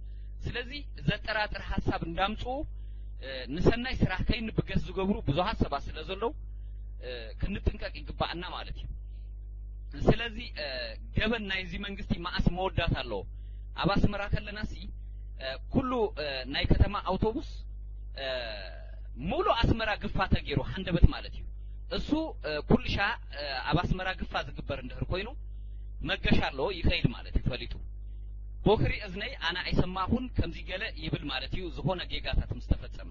ስለዚ ዘጠራጥር ሓሳብ እንዳምጽኡ፣ እ፣ ንሰናይ ስራሕ ከይንብገስ ዝገብሩ ብዙሃት ሰባት ስለ ዘለዉ፣ እ፣ ክንጥንቀቅ ይግባኣና ማለት እዩ። ስለዚ፣ እ፣ ገበን ናይዚ መንግስቲ መዓስ መወዳእታ ኣለዎ? ኣብ ኣስመራ ከለናሲ፣ እ፣ ኩሉ፣ እ፣ ናይ ከተማ ኣውቶቡስ፣ እ፣ ሙሉእ ኣስመራ ግፋ ተገይሩ፣ ሃንደበት ማለት እዩ። እሱ፣ እ፣ ኩሉ ሻ፣ እ፣ ኣብ ኣስመራ ግፋ ዝግበር እንድህር ኮይኑ መገሻ ኣለዎ፣ ይኸይድ ማለት እዩ ፈሊጡ። ቦክሪ እዝነይ ኣነ ኣይሰማኹን ከምዚ ገለ ይብል ማለት እዩ፣ ዝኾነ ጌጋታት ምስ ተፈጸመ።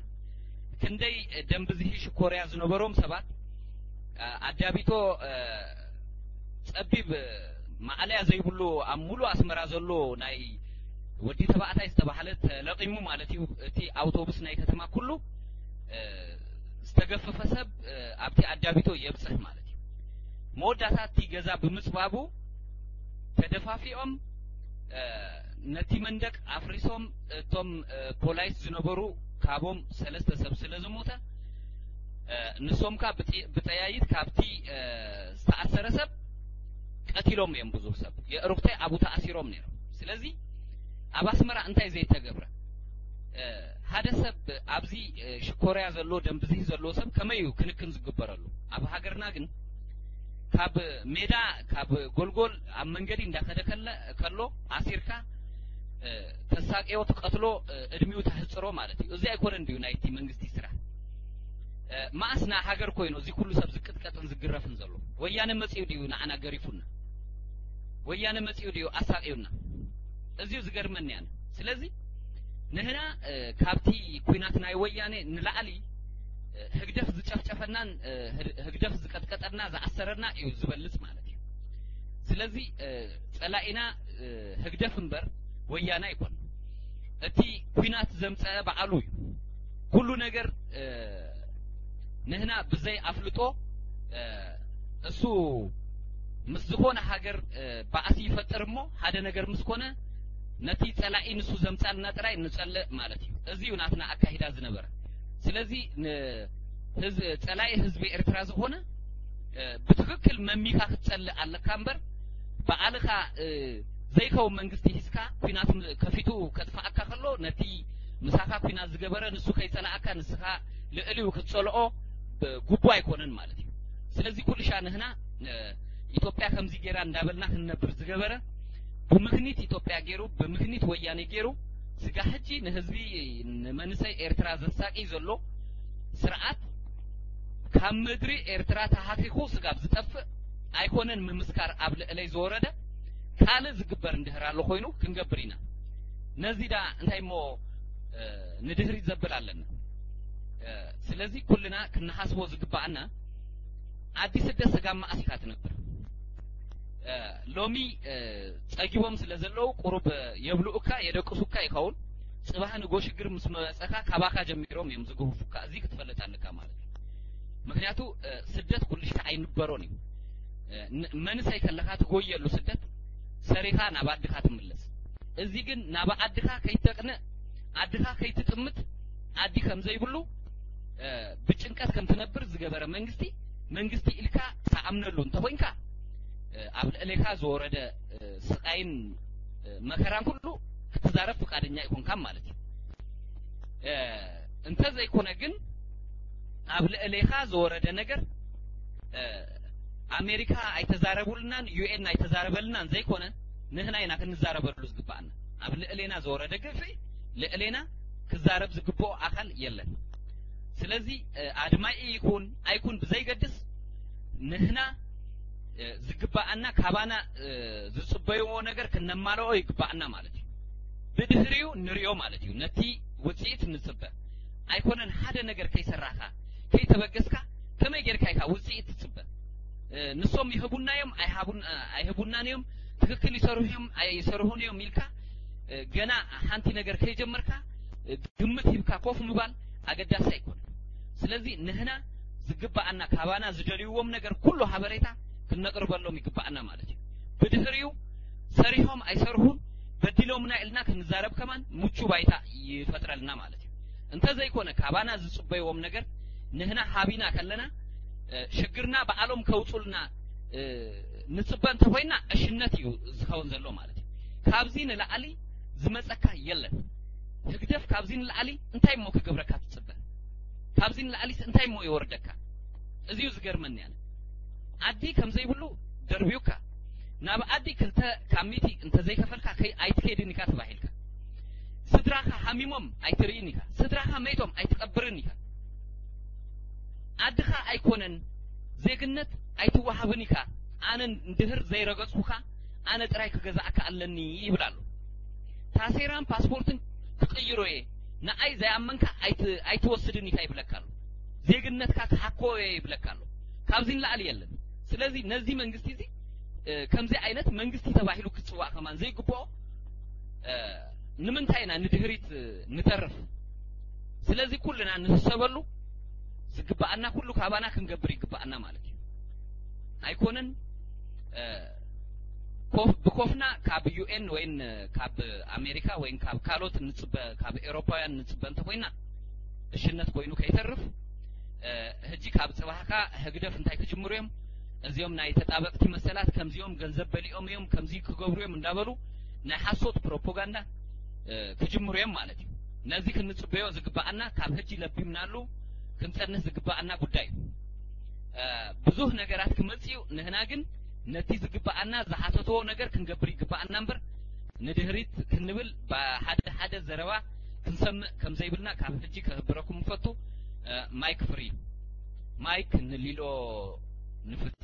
ክንደይ ደም ብዝሒ ሽኮርያ ዝነበሮም ሰባት፣ እ፣ ኣዳቢቶ፣ እ፣ ጸቢብ፣ እ፣ ማዕለያ ዘይብሉ ኣብ ሙሉእ ኣስመራ ዘሎ ናይ ወዲ ተባዕታይ ዝተባህለ ተለቒሙ ማለት እዩ። እቲ ኣውቶቡስ ናይ ከተማ ኩሉ፣ እ፣ ዝተገፈፈ ሰብ፣ እ፣ ኣብቲ ኣዳቢቶ የብጽሕ ማለት እዩ። መወዳእታ እቲ ገዛ ብምጽባቡ ተደፋፊኦም፣ እ፣ ነቲ መንደቅ ኣፍሪሶም፣ እቶም፣ እ፣ ፖላይስ ዝነበሩ ካብኦም ሰለስተ ሰብ ስለ ዝሞተ፣ እ፣ ንሶም ከኣ ብጥ-፣ ብጠያይት ካብቲ፣ እ፣ ዝተኣሰረ ሰብ ቀቲሎም እዮም ብዙህ ሰብ። የእሩኽተይ ኣብኡ ተኣሲሮም ነይሮም። ስለዚ ኣብ ኣስመራ እንታይ ዘይተገብረ? እ፣ ሓደ ሰብ ኣብዚ፣ እ፣ ሽኮርያ ዘለዎ ደም ብዝሒ ዘለዎ ሰብ ከመይ እዩ ክንክን ዝግበረሉ? ኣብ ሃገርና ግን ካብ ሜዳ፣ ካብ ጎልጎል ኣብ መንገዲ እንዳኸደ ከለ-፣ ከሎ ኣሲርካ፣ እ፣ ተሳቅዮ፣ ትቀትሎ፣ እ፣ እድሚኡ ተሕጽሮ ማለት እዩ። እዚ ኣይኮነን ድዩ ናይቲ መንግስቲ ስራሕ? እ፣ መኣስ ንሃገር ኮይኑ እዚ ኩሉ ሰብ ዝቅጥቀጥን ዝግረፍን ዘሎ? ወያነ መጺኡ ድዩ ንዓና ገሪፉና? ወያነ መጺኡ ድዩ ኣሳቅዩና? እዚ እዩ ዝገርመኒ ኣነ። ስለዚ ንህና፣ እ፣ ካብቲ ኲናት ናይ ወያነ ንላዕሊ፣ እ፣ ህግደፍ ዝጨፍጨፈናን፣ እ፣ ህድ-፣ ህግደፍ ዝቀጥቀጠና ዝኣሰረና እዩ ዝበልጽ ማለት እዩ። ስለዚ፣ እ፣ ጸላኢና፣ እ፣ ህግደፍ እምበር ወያነ ኣይኮን። እቲ ኲናት ዘምጸአ በዓሉ እዩ። ኩሉ ነገር፣ እ፣ ንህና ብዘይ ኣፍልጦ፣ እ፣ እሱ ምስ ዝኾነ ሃገር፣ እ፣ ባእሲ ይፈጥር እሞ ሓደ ነገር ምስ ኮነ ነቲ ጸላኢ ንሱ ዘምጻልና ጥራይ ንጸልእ ማለት እዩ። እዚ እዩ ናትና ኣካሂዳ ዝነበረ። ስለዚ ንህዝ-፣ ጸላኢ ህዝቢ ኤርትራ ዝኾነ፣ እ፣ ብትኽክል መሚኻ ክትጸልእ ኣለካ እምበር፣ ባዕልኻ፣ እ፣ ዘይከውን መንግስቲ ሂዝካ ኲናት ም-፣ ከፊቱ ከጥፍኣካ ከሎ ነቲ ምሳኻ ኲናት ዝገበረ ንሱ ከይጸላኣካ ንስኻ ልዕሊኡ ክትጸልኦ ብ-፣ ግቡእ ኣይኮነን ማለት እዩ። ስለዚ ኩሉ ሻ ንህና፣ እ፣ ኢትዮጵያ ከምዚ ጌራ እንዳበልና ክንነብር ዝገበረ ብምኽኒት ኢትዮጵያ ገይሩ፣ ብምኽኒት ወያኔ ገይሩ፣ ስጋ ሕጂ ንህዝቢ፣ ንመንሰይ ኤርትራ ዘሳቂ ዘሎ ስርዓት ካብ ምድሪ ኤርትራ ተሃኺኹ ስጋብ ዝጠፍእ ኣይኮነን ምምስካር ኣብ ልዕለይ ዝወረደ ካልእ ዝግበር እንድህር ኣሎ ኮይኑ ክንገብር ኢና። ነዚ ዳ እንታይ እሞ፣ እ፣ ንድህሪት ዘብል ኣለና? እ፣ ስለዚ ኩልና ክንሓስቦ ዝግባኣና ኣዲስ ስደት ስጋብ መኣስ ኢኻ ትነብር? እ፣ ሎሚ፣ እ፣ ጸጊቦም ስለ ዘለዉ ቁሩብ የብልኡካ፣ የደቅሱካ ይኸውን። ጽባሕ ንጎ ሽግር ምስ መጸኻ ካባኻ ጀሚሮም እዮም ዝግህፉካ። እዚ ክትፈልጥ ኣለካ ማለት እዩ። ምክንያቱ፣ እ፣ ስደት ኩሉ ሻዕ ኣይንበሮን እዩ። እ፣ ን-፣ መንእሰይ ከለኻ ትጎየሉ ስደት ሰሪኻ ናብ ኣድኻ ትምለስ። እዚ ግን ናብ ኣድኻ ከይተቅንእ፣ ኣድኻ ከይትጥምት፣ ዓዲ ከም ዘይብሉ፣ እ፣ ብጭንቀት ከም ትነብር ዝገበረ መንግስቲ፣ መንግስቲ ኢልካ ትኣምነሉ እንተኾይንካ፣ እ፣ ኣብ ልዕሌኻ ዝወረደ፣ እ፣ ስቓይን፣ እ፣ መከራን ኩሉ ክትዛረብ ፍቃደኛ ኣይኮንካን ማለት እዩ። እ፣ እንተዘይኮነ ግን ኣብ ልዕሌኻ ዝወረደ ነገር፣ እ፣ ኣሜሪካ ኣይተዛረቡልናን፣ ዩ ኤን ኣይተዛረበልናን ዘይኮነ፣ ንህና ኢና ክንዛረበሉ ዝግባኣና። ኣብ ልዕሌና ዝወረደ ግፍዒ ልዕሌና ክዛረብ ዝግብኦ ኣካል የለን። ስለዚ፣ እ፣ ኣድማዒ ይኹን ኣይኩን ብዘይገድስ፣ ንህና፣ እ፣ ዝግባኣና፣ ካባና፣ እ፣ ዝጽበይዎ ነገር ክነማልኦ ይግባኣና ማለት እዩ። ብድህሪኡ ንሪኦ ማለት እዩ። ነቲ ውጽኢት ንጽበ። ኣይኮነን ሓደ ነገር ከይሰራሕካ፣ ከይተበገስካ ከመይ ጌርካ ኢኻ ውጽኢት ትጽበ? እ፣ ንሶም ይህቡና እዮም ኣይሃቡን-፣ እ፣ ኣይህቡናን እዮም፣ ትክክል ይሰርሑ እዮም ኣይሰርሑን እዮም ኢልካ፣ እ፣ ገና ሓንቲ ነገር ከይጀመርካ፣ እ፣ ግምት ሂብካ ኮፍ ምባል ኣገዳሲ ኣይኮነን። ስለዚ ንህና ዝግባኣና፣ ካባና ዝደልይዎም ነገር ኩሉ ሓበሬታ ክነቕርበሎም ይግባኣና ማለት እዩ። ብድህሪኡ ሰሪሖም ኣይሰርሑን በዲሎምና ኢልና ክንዛረብ ከማን ምቹ ባይታ ይፈጥረልና ማለት እዩ። እንተዘይኮነ ካባና ዝጽበይዎም ነገር ንህና ሃቢና ከለና፣ እ፣ ሽግርና ባዕሎም ከውጹልና፣ እ፣ ንጽበ እንተኾይና ዕሽነት እዩ ዝኸውን ዘሎ ማለት እዩ። ካብዚ ንላዕሊ ዝመጸካ የለን። ህግደፍ ካብዚ ንላዕሊ እንታይ እሞ ክገብረካ ትጽበ? ካብዚ ንላዕሊስ እንታይ እሞ ይወርደካ? እዚ እዩ ዝገርመኒ ኣነ። ዓዲ ከም ዘይብሉ ደርብዩካ። ናብ ዓዲ ክልተ ካብ ሚእቲ እንተዘይከፈልካ ከይ-፣ ኣይትከይድን ኢካ ተባሂልካ። ስድራኻ ሓሚሞም ኣይትርእን ኢካ። ስድራኻ መይቶም ኣይትቐብርን ኢካ። ዓድኻ ኣይኮነን፣ ዜግነት ኣይትወሃብን ኢካ። ኣነ እንድህር ዘይረገጽኩኻ፣ ኣነ ጥራይ ክገዛእካ ኣለኒ ይብል ኣሎ። ታሴራን ፓስፖርትን ክቕይሮ እየ፣ ንዓይ ዘይኣመንካ ኣይት-፣ ኣይትወስድን ኢካ ይብለካ ኣሎ። ዜግነትካ ክሓኮ እየ ይብለካ ኣሎ። ካብዚ ንላዕሊ የለን። ስለዚ ነዚ መንግስቲ እዚ፣ እ፣ ከምዚ ዓይነት መንግስቲ ተባሂሉ ክጽዋዕ ከማን ዘይግብኦ፣ እ፣ ንምንታይ ኢና ንድህሪት፣ እ፣ ንተርፍ? ስለዚ ኩልና ንሕሰበሉ፣ ዝግብኣና ኩሉ ካባና ክንገብር ይግብኣና ማለት እዩ። ኣይኮነን፣ እ፣ ኮፍ-፣ ብኮፍና ካብ ዩ ኤን ወይን ካብ ኣሜሪካ ወይን ካብ ካልኦት ንጽበ፣ ካብ ኤውሮፓውያን ንጽበ እንተኾይና፣ እሽነት ኮይኑ ከይተርፍ፣ እ፣ ሕጂ ካብ ጽባሕካ ህግደፍ እንታይ ክጅምሩ እዮም? እዚኦም ናይ ተጣበቕቲ መሰላት ከምዚኦም ገንዘብ በሊኦም እዮም፣ ከምዚ ክገብሩ እዮም እንዳበሉ ናይ ሓሶት ፕሮፓጋንዳ፣ እ፣ ክጅምሩ እዮም ማለት እዩ። ነዚ ክንጽበዮ ዝግብኣና፣ ካብ ሕጂ ለቢምናሉ ክንጸንህ ዝግብኣና ጉዳይ እዩ። እ፣ ብዙህ ነገራት ክመጽእ እዩ። ንህና ግን ነቲ ዝግብኣና ዝሓተትዎ ነገር ክንገብር ይግብኣና እምበር፣ ንድህሪት ክንብል ብሓደ ሓደ ዘረባ ክንሰምዕ ከም ዘይብልና ካብ ሕጂ ከህብረኩም እፈቱ። እ፣ ማይክ ፍሪ፣ ማይክ ንሊሎ ንፍቲ።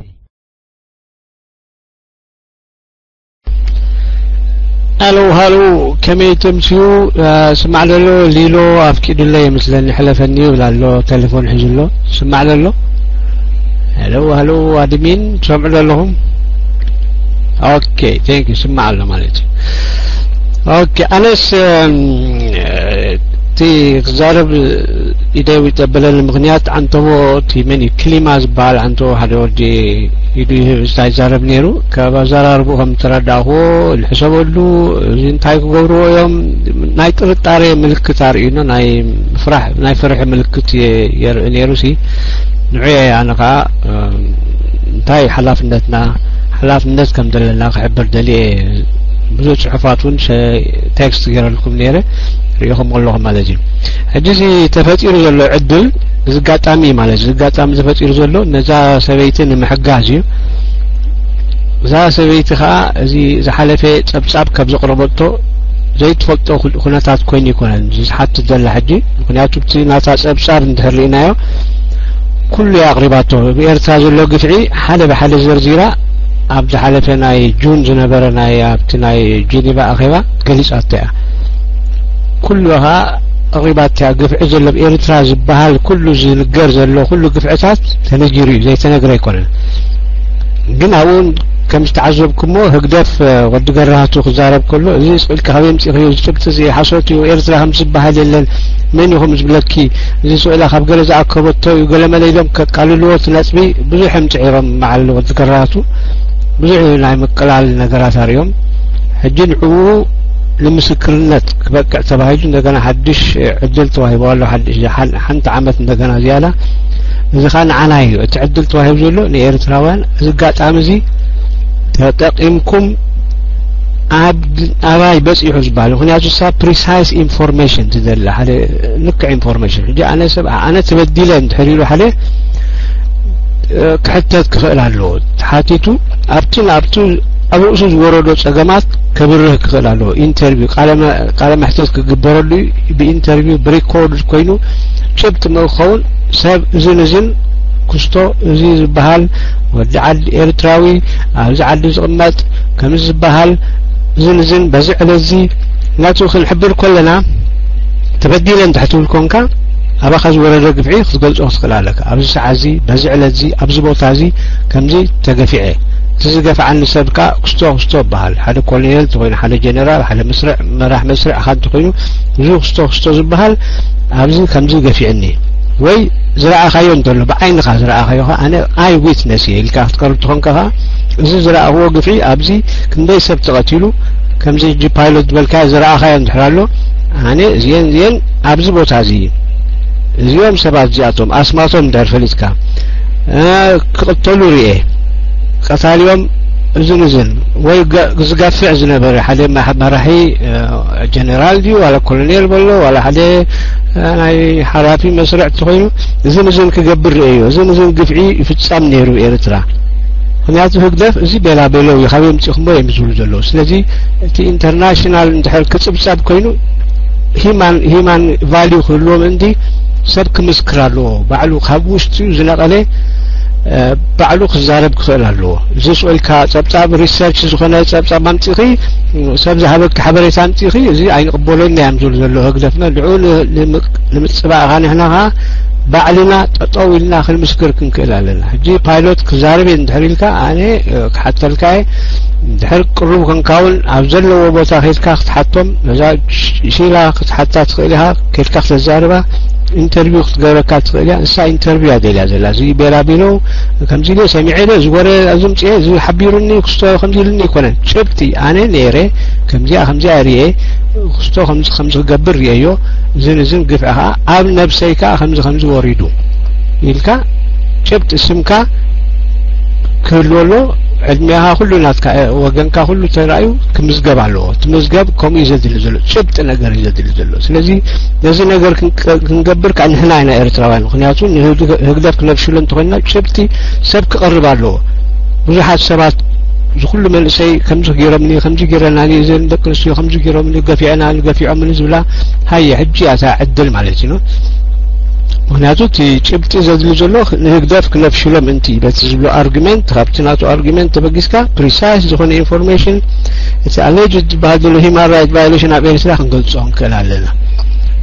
ሃሎ፣ ሃሎ፣ ከመይ ተምስዩ? እ፣ ስማዕ ዘሎ ሊሎ ኣፍቂዱለይ ይመስለኒ፣ ሕለፈኒ ይብል ኣሎ፣ ቴሌፎን ሒዙ ኣሎ። ስማዕ ዘሎ? ሃሎ፣ ሃሎ፣ ኣድሚን፣ ትሰምዑ ዘለኹም? ኦኬ፣ ቴንክ ዩ፣ ስማዕ ኣሎ ማለት እዩ። ኦኬ፣ ኣነስ፣ እም፣ እቲ ክዛረብ ኢደይ ይጠበለኒ፣ ምኽንያት ዓንተቦ፣ እቲ መን እዩ፣ ክሊማ ዝበሃል ዓንተቦ፣ ሓደ ወዲ ኢዱ ይህብ፣ እንታይ ይዛረብ ነይሩ፣ ካብ ኣዘራርቡ ከም ተረዳእኹዎ፣ ልሕሰበሉ፣ እዚ እንታይ ክገብርዎ እዮም፣ ናይ ጥርጣሬ ምልክት ኣርእዩና፣ ናይ ምፍራሕ፣ ናይ ፍርሒ ምልክት የ-፣ የርኢ ነይሩ ሲ፣ ንዑ እየ ኣነ ኸዓ፣ እም፣ እንታይ ሓላፍነትና፣ ሓላፍነት ከም ዘለና ክሕብር ደልየ፣ ብዙሕ ጽሑፋት እውን ሰ-፣ ቴክስት ገይረልኩም ነይረ፣ ሪኢኹም ኣለኹም ማለት እዩ። ሕጂ እዚ ተፈጢሩ ዘሎ ዕድል፣ እዚ ኣጋጣሚ ማለት፣ እዚ ኣጋጣሚ ተፈጢሩ ዘሎ ነዛ ሰበይቲ ንምሕጋዝ እዩ። እዛ ሰበይቲ ኸዓ እዚ ዝሓለፈ ጸብጻብ ከም ዘቕረበቶ ዘይትፈልጦ ኩ-፣ ኩነታት ኮይኑ ይኮነን እዚ ዝሓትት ዘላ ሕጂ። ምኽንያቱ እቲ ናታ ጸብጻብ እንድሕር ርኢናዮ፣ ኩሉ እያ ኣቕሪባቶ። ኣብ ኤርትራ ዘሎ ግፍዒ ሓደ ብሓደ ዘርዚራ፣ ኣብ ዝሓለፈ ናይ ጁን ዝነበረ ናይ፣ ኣብቲ ናይ ጄኔቫ ኣኼባ ገሊጻቶ እያ። ኩሉ ኸኣ ኣቕሪባቶ እያ። ግፍዒ ዘሎ ኣብ ኤርትራ ዝበሃል ኩሉ ዝንገር ዘሎ ኩሉ ግፍዕታት ተነጊሩ እዩ፣ ዘይተነግረ ኣይኮነን። ግን ኣብኡ ከም ዝተዓዘብኩሞ ህግደፍ፣ እ፣ ወዲ ገራህቱ ክዛረብ ከሎ፣ "እዚ ስቕ ኢልካ ካበይ ኣምጺእክዮ? እዚ ጭብጢ እዚ ሓሶት እዩ፣ ኤርትራ ከም ዝበሃል የለን፣ መን እዩ ከምኡ ዝብለኪ? እዚ ስቕ ኢላ ካብ ገለ ዝኣከበቶ እዩ፣ ገለመለ" ኢሎም ከቃልልዎ እቲ ነጥቢ ብዙሕ እዮም ጽዒሮም፣ በዓል ወዲ ገራህቱ ብዙሕ ናይ ምቅላል ነገራት ኣርእዮም። ሕጂ ንዕኡ ንምስክርነት ክበቅዕ ተባሂሉ እንደገና ሓድሽ ዕድል ተዋሂቡ ኣሎ። ሓድሽ ሓን-፣ ሓንቲ ዓመት እንደገና ዝያዳ። እዚ ኸኣ ንዓና እዩ እቲ ዕድል ተዋሂቡ ዘሎ፣ ንኤርትራውያን። እዚ ኣጋጣሚ እዚ ተጠቒምኩም ኣብ፣ ኣባይ በጺሑ ዝበሃል። ምኽንያቱ እሳ ፕሪሳይስ ኢንፎርሜሽን ትደሊ፣ ሓደ ንክዕ ኢንፎርሜሽን። ሕጂ ኣነ ሰብ፣ ኣነ ተበዲለ እንድሕር ኢሉ ሓደ፣ እ፣ ክሕተት ክኽእል ኣለዎ። ተሓቲቱ ኣብቲ፣ ናብቲ ኣብ ርእሱ ዝወረዶ ጸገማት ከብርህ ክኽእል ኣለዎ። ኢንተርቪው፣ ቃለ መ-፣ ቃለ መሕተት ክግበረሉ እዩ። ብኢንተርቪው፣ ብሪኮርድ ኮይኑ ጭብጢ ምእኸውን ሰብ እዝን እዝን ክስቶ፣ እዚ ዝበሃል ወዲ ዓዲ ኤርትራዊ፣ ኣብዚ ዓዲ ዝቕመጥ፣ ከምዚ ዝበሃል እዝን እዝን በዚ ዕለት እዚ ናቱ ክንሕብር ከለና፣ ተበዲለ እንድሕር ትብል ኮንካ፣ ኣባኻ ዝወረደ ግፍዒ ክትገልጾ ክትኽእል ኣለካ። ኣብዚ ሰዓት እዚ፣ በዚ ዕለት እዚ፣ ኣብዚ ቦታ እዚ ከምዚ ተገፊዐ። እቲ ዝገፍዓኒ ሰብ ከኣ ክስቶ ክስቶ ይበሃል። ሓደ ኮሎኔል እንተኾይኑ፣ ሓደ ጀነራል፣ ሓደ መስርዕ፣ መራሕ መስርዕ ኣኻ እንተኾይኑ፣ እዚ ክስቶ ክስቶ ዝበሃል ኣብዚ ከምዚ ገፊዕኒ። ወይ ዝረኣኻዮ እንተሎ፣ ብዓይንኻ ዝረኣኻዮ ኸኣ፣ ኣነ ኣይ ዊትነስ እየ ኢልካ ክትቀርብ ትኾንካ ኸኣ፣ እዚ ዝረኣኽዎ ግፍዒ ኣብዚ ክንደይ ሰብ ተቐቲሉ፣ ከምዚ ሕጂ ፓይሎት ዝበልካዮ ዝረኣኻዮ እንድሕር ኣሎ፣ ኣነ እዚኤን እዚኤን ኣብዚ ቦታ እዚ፣ እዚኦም ሰባት እዚኣቶም ኣስማቶም እንድሕር ፈሊጥካ፣ እ፣ ክቕተሉ ርኤ፣ ቀታሊኦም እዝን እዝን፣ ወይ ገ-፣ ዝገፍዕ ዝነበረ ሓደ መ-፣ መራሒ፣ እ፣ ጀነራል ድዩ ዋላ ኮሎኔል በሎ፣ ዋላ ሓደ፣ እ፣ ናይ ሓላፊ መስርዕ እንተኾይኑ፣ እዝን እዝን ክገብር ርኤዮ፣ እዝን እዝን ግፍዒ ይፍጸም ነይሩ ኤርትራ። ምኽንያቱ ህግደፍ እዚ ቤላ ቤሎ እዩ፣ ካብ የምጽእኹሞ እዮም ዝብሉ ዘለዉ። ስለዚ እቲ ኢንተርናሽናል እንድሕር ክጽብጸብ ኮይኑ፣ ሂማን፣ ሂማን ቫልዩ ክህልዎ ምእንቲ ሰብ ክምስክር ኣለዎ። ባዕሉ ካብ ውሽጢ ዝነቐለ፣ እ፣ ባዕሉ ክዛረብ ክኽእል ኣለዎ። እዚ ስቕ ኢልካ ጸብጻብ ሪሰርች ዝኾነ ጸብጻብ ኣምጺእኺ፣ ሰብ ዝሃበኪ ሓበሬታ ኣምጺእኺ፣ እዚ ኣይንቕበሎን እዮም ዝብሉ ዘለዉ ህግደፍና። ንዕኡ ን-፣ ንምቅ-፣ ንምጽባእ ኸኣ ንሕና ኸኣ ባዕልና ጠጠው ኢልና ክንምስክር ክንክእል ኣለና። ሕጂ ፓይሎት ክዛረብ እየ እንድሕር ኢልካ፣ ኣነ፣ እ፣ ክሓተልካ እየ። እንድሕር ቅሩብ ኮንካ እውን ኣብ ዘለዎ ቦታ ኬድካ ክትሓቶም፣ ነዛ ሽ-፣ ሺላ ክትሓታ ትኽእል ኢኻ፣ ኬድካ ክተዛርባ፣ ኢንተርቪው ክትገብረካ ትኽእል እያ። ንሳ ኢንተርቪው እያ ደልያ ዘላ። እዚ ቤላ ቢሎ ከምዚ ኢለ ሰሚዐ ኢለ፣ እዚ ወረ ኣብዚ ምጽኤ፣ እዚ ሓቢሩኒ፣ ክስቶ ከምዚ ኢሉኒ ኣይኮነን። ጭብጢ፣ ኣነ ነይረ፣ ከምዚኣ፣ ከምዚኣ ርኤ፣ ክስቶ ከምዚ፣ ከምዚ ክገብር ርኤዮ፣ እዝን፣ እዝን ግፍዒ ኸኣ ኣብ ነብሰይ ከኣ ከምዚ፣ ከምዚ ወሪዱ ኢልካ፣ ጭብጢ ስምካ ክህልዎ ኣሎ። ዕድሜኻ ኩሉ ናትካ፣ ወገንካ ኩሉ ተራእዩ ክምዝገብ ኣለዎ። እቲ ምዝገብ ከምኡ እዩ ዘድሊ ዘሎ፣ ጭብጢ ነገር እዩ ዘድሊ ዘሎ። ስለዚ ነዚ ነገር ክንቀ-፣ ክንገብር ከኣ ንሕና ኢና ኤርትራውያን። ምኽንያቱ ንህግ-፣ ህግደፍ ክነፍሽሎ እንተኾይንና ጭብጢ ሰብ ክቐርብ ኣለዎ። ብዙሓት ሰባት እዚ ኩሉ መንእሰይ ከምዚ ገይሮምኒ፣ ከምዚ ገይረናኒ፣ እዘን ደቂ ኣንስትዮ ከምዚ ገይሮምኒ፣ ገፊዐናኒ፣ ገፊዖምኒ ዝብላ፣ ሃየ፣ ሕጂ እያ እታ ዕድል ማለት እዩ። ምኽንያቱ እቲ ጭብጢ ዘድሊ ዘሎ ንህግደፍ ክነፍሽሎ ምእንቲ፣ በቲ ዝብሎ ኣርጊመንት፣ ካብቲ ናቱ ኣርጊመንት ተበጊስካ፣ ፕሪሳይስ ዝኾነ ኢንፎርሜሽን፣ እቲ ኣሌጅድ ዝበሃል ዘሎ ሂማን ራይት ቫዮሌሽን ኣብ ኤርትራ ክንገልጾ ክንክእል ኣለና።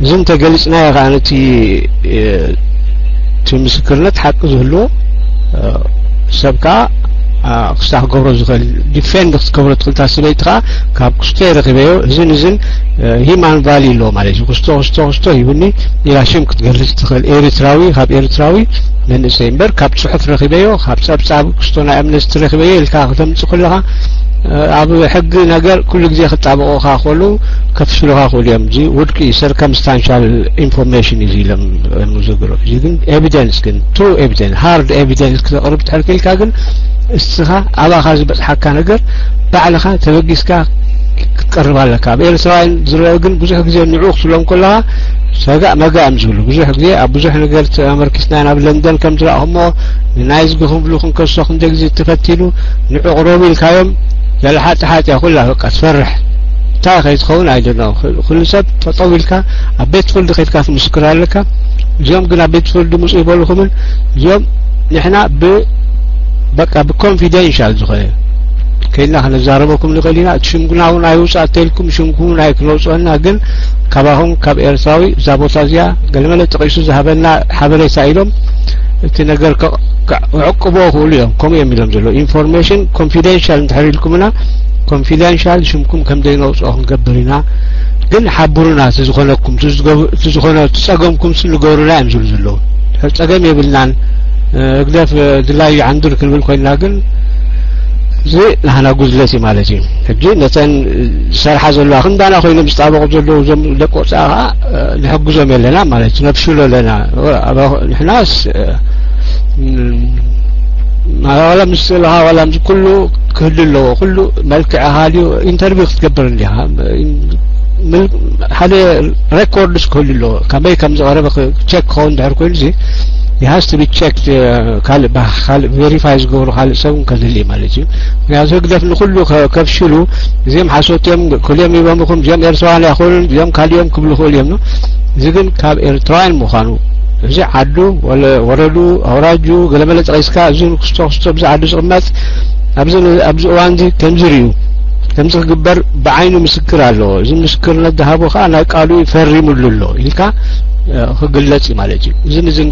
እዚ እንተገሊጽናዮ ከኣ ነቲ፣ እ፣ እቲ ምስክርነት ሓቂ ዝህልዎ፣ እ፣ ሰብ ከኣ፣ ኣ፣ ክስታ ክገብሮ ዝኽእል፣ ዲፌንድ ክትገብሮ ትኽእል። እታ ሰበይቲ ከኣ ካብ ክስቶ ረኺበዮ፣ እዝን እዝን፣ እ፣ ሂማን ቫሊ ኣለዎ ማለት እዩ። ክስቶ፣ ክስቶ፣ ክስቶ ሂቡኒ ኢላ ሽም ክትገልጽ ትኽእል። ኤርትራዊ፣ ካብ ኤርትራዊ መንእሰይ እምበር፣ ካብ ጽሑፍ ረኺበዮ፣ ካብ ጸብጻብ ክስቶ ናይ ኣምነስቲ ረኺበዮ ኢልካ ከተምጽእ ከለኻ፣ እ፣ ኣብ ሕጊ ነገር ኩሉ ግዜ ክጣበቑኻ ከለዉ ከፍሽሉኻ ክእሉ እዮም። እዚ ውድቂ ሰርከምስታንሻል ኢንፎርሜሽን እዩ ኢሎም እዮም ዝዝግሩ። እዚ ግን ኤቪደንስ ግን፣ ትሩ ኤቪደንስ፣ ሃርድ ኤቪደንስ ክተቕርብ ትሕል ክኢልካ ግን፣ እስኻ ኣባኻ ዝበጽሓካ ነገር ባዕልኻ ተበጊስካ ክትቀርብ ኣለካ። ኣብ ኤርትራውያን ዝረአ ግን ብዙሕ ግዜ ንዑ ክትብሎም ከለኻ ሰጋእ መጋእ እዮም ዝብሉ። ብዙሕ ግዜ ኣብ ብዙሕ ነገር ተመርኪስና ናብ ለንደን ከም ዝረኣኹሞ ንናይዝጊ ክንብሉ ክንከሶ ክንደ ግዜ ተፈቲኑ ንዑ ቅረቡ ኢልካዮም። ያለ ሓጢ ሓጢያ ኩላ በቃ ትፈርሕ። እንታይ ከይትኸውን ኣይደና። ኩሉ ሰብ ተጠው ኢልካ ኣብ ቤት ፍርዲ ከይድካ ትምስክር ኣለካ። እዚኦም ግን ኣብ ቤት ፍርዲ ምጹ ይበልኹምን እዚኦም ንሕና ብ-፣ በቃ ብኮንፊደንሻል ዝኾነ ከይድና ክነዛረበኩም ንኽእል ኢና። እቲ ሽምና እውን ኣይውጻእ ተልኩም ሽምኩም እውን ኣይክነውጽኦና፣ ግን ካባኹም ካብ ኤርትራዊ እዛ ቦታ እዚኣ ገለመለ ጠቒሱ ዝሃበና ሓበሬታ ኢሎም እቲ ነገር ከ-፣ ከ-፣ ክዕቅብዎ ክእሉ እዮም። ከምኡ እዮም ኢሎም ዘለዉ። ኢንፎርሜሽን ኮንፊደንሻል እንድሕር ኢልኩምና ኮንፊደንሻል ሽምኩም ከም ዘይነውጽኦ ክንገብር ኢና። ግን ሓብሩና እቲ ዝኾነኩም፣ እቲ ዝገብ-፣ እቲ ዝኾነ፣ እቲ ጸገምኩም ንገሩና እዮም ዝብሉ ዘለዉ። ድሕር ጸገም የብልናን፣ እ፣ ህግደፍ፣ እ፣ ድላዩ ይዓንድር ክንብል ኮይንና ግን እዚ ናህና ጉድለት እዩ ማለት እዩ። ሕጂ ነተን ዝሰርሓ ዘለዋ ክንዳና ኮይኖም ዝጣበቑ ዘለዉ እዞም ደቂ ወፃኢ ከዓ ንሕግዞም የለና ማለት እዩ። ነፍሽሎ ኣለና። ንሕናስ ዋላ ምስ ስእልኻ ዋላ ምስ ኩሉ ክህሉ ኣለዎ። ኩሉ መልክዕኻ ድዩ ኢንተርቪው ክትገብር እንዲኻ። ሓደ ሬኮርድስ ክህሉ ኣለዎ። ከመይ ከም ዝቐረበ ቸክ ክኸውን ድሕር ኮይኑ ዚ has to be checked። ካልእ ካልእ ቬሪፋይ ዝገብሩ ካልእ ሰብ እውን ከድሊ ማለት እዩ። ምክንያቱ ህግደፍ ንኩሉ ከብሽሉ እዚኦም ሓሶት እዮም፣ ክልኦም ሂቦምኹም፣ እዚኦም ኤርትራውያን ኣይኮኑን፣ እዚኦም ካልኦም ክብሉ ይኽእሉ እዮም። እዚ ግን ካብ ኤርትራውያን ምዃኑ፣ እዚ ዓዱ ወረዱ ኣውራጁ ገለመለ ጠቒስካ፣ እዚ ክስቶ ክስቶ ብዚ ዓዱ ዝቕመጥ ኣብዚ እዋን እዚ ከምዚ ርእዩ ከምዚ ክግበር ብዓይኑ ምስክር ኣለዎ። እዚ ምስክርነት ዝሃቦ ከዓ ናይ ቃሉ ፈሪምሉ ኣሎ ኢልካ ክግለጽ እዩ ማለት እዩ። እዝን እዝን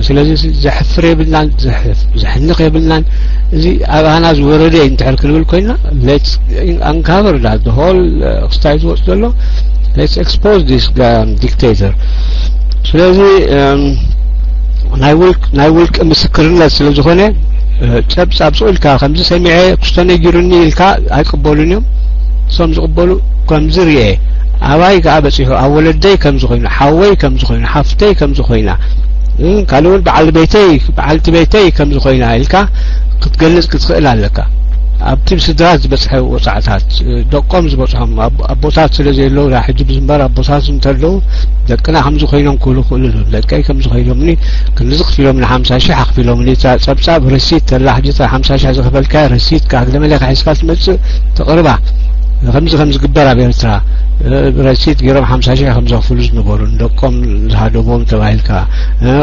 ስለዚ ዘሕፍር የብልናን፣ ዘሕንቕ የብልናን። እዚ ኣባና ዝወረደ እዩ እንድሕር ክንብል ኮይና let's uncover that the whole ክስታይ ዝወፅ ዘሎ let's expose this dictator። ስለዚ ናይ ውልቂ ምስክርነት ስለ ዝኾነ ጸብጻብ ስቕ ኢልካ ከምዚ ሰሚዐ ክስቶ ነጊሩኒ ኢልካ ኣይቅበሉን እዮም። እሶም ዝቕበሉ ከምዚ ርኤ ኣባይ ከዓ በፂሑ ኣብ ወለደይ ከምዚ ኮይኑ ሓወይ ከምዚ ኮይኑ ሓፍተይ ከምዚ ኮይና ካልእ እውን በዓል ቤተይ በዓልቲ ቤተይ ከምዚ ኮይና ኢልካ ክትገልጽ ክትኽእል ኣለካ። ኣብቲ ብስድራ ዝበፅሐ ወፃዕታት ደቆም ዝበፅሖም ኣቦታት ስለ ዘየለዉ ሕጂ ብዝምበር ኣቦታት እንተለዉ ደቅና ከምዚ ኮይኖም ክብሉ ክእሉ ደቀይ ከምዚ ኮይኖምኒ ክንዚ ክፊሎም ንሓምሳ ሺሕ ኣኽፊሎም ጸብጻብ ረሲት ተላ ሕጂ ሓምሳ ሺሕ ዝኸፈልካ ረሲት ካግለመለ ሒዝካ ትመጽእ ተቕርባ። ከምዚ ከም ዝግበር ኣብ ኤርትራ ረሲት ገይሮም ሓምሳ ሺሕ ከም ዘኽፍሉ ዝነበሩ ደቆም ዝሃደቦም ተባሂልካ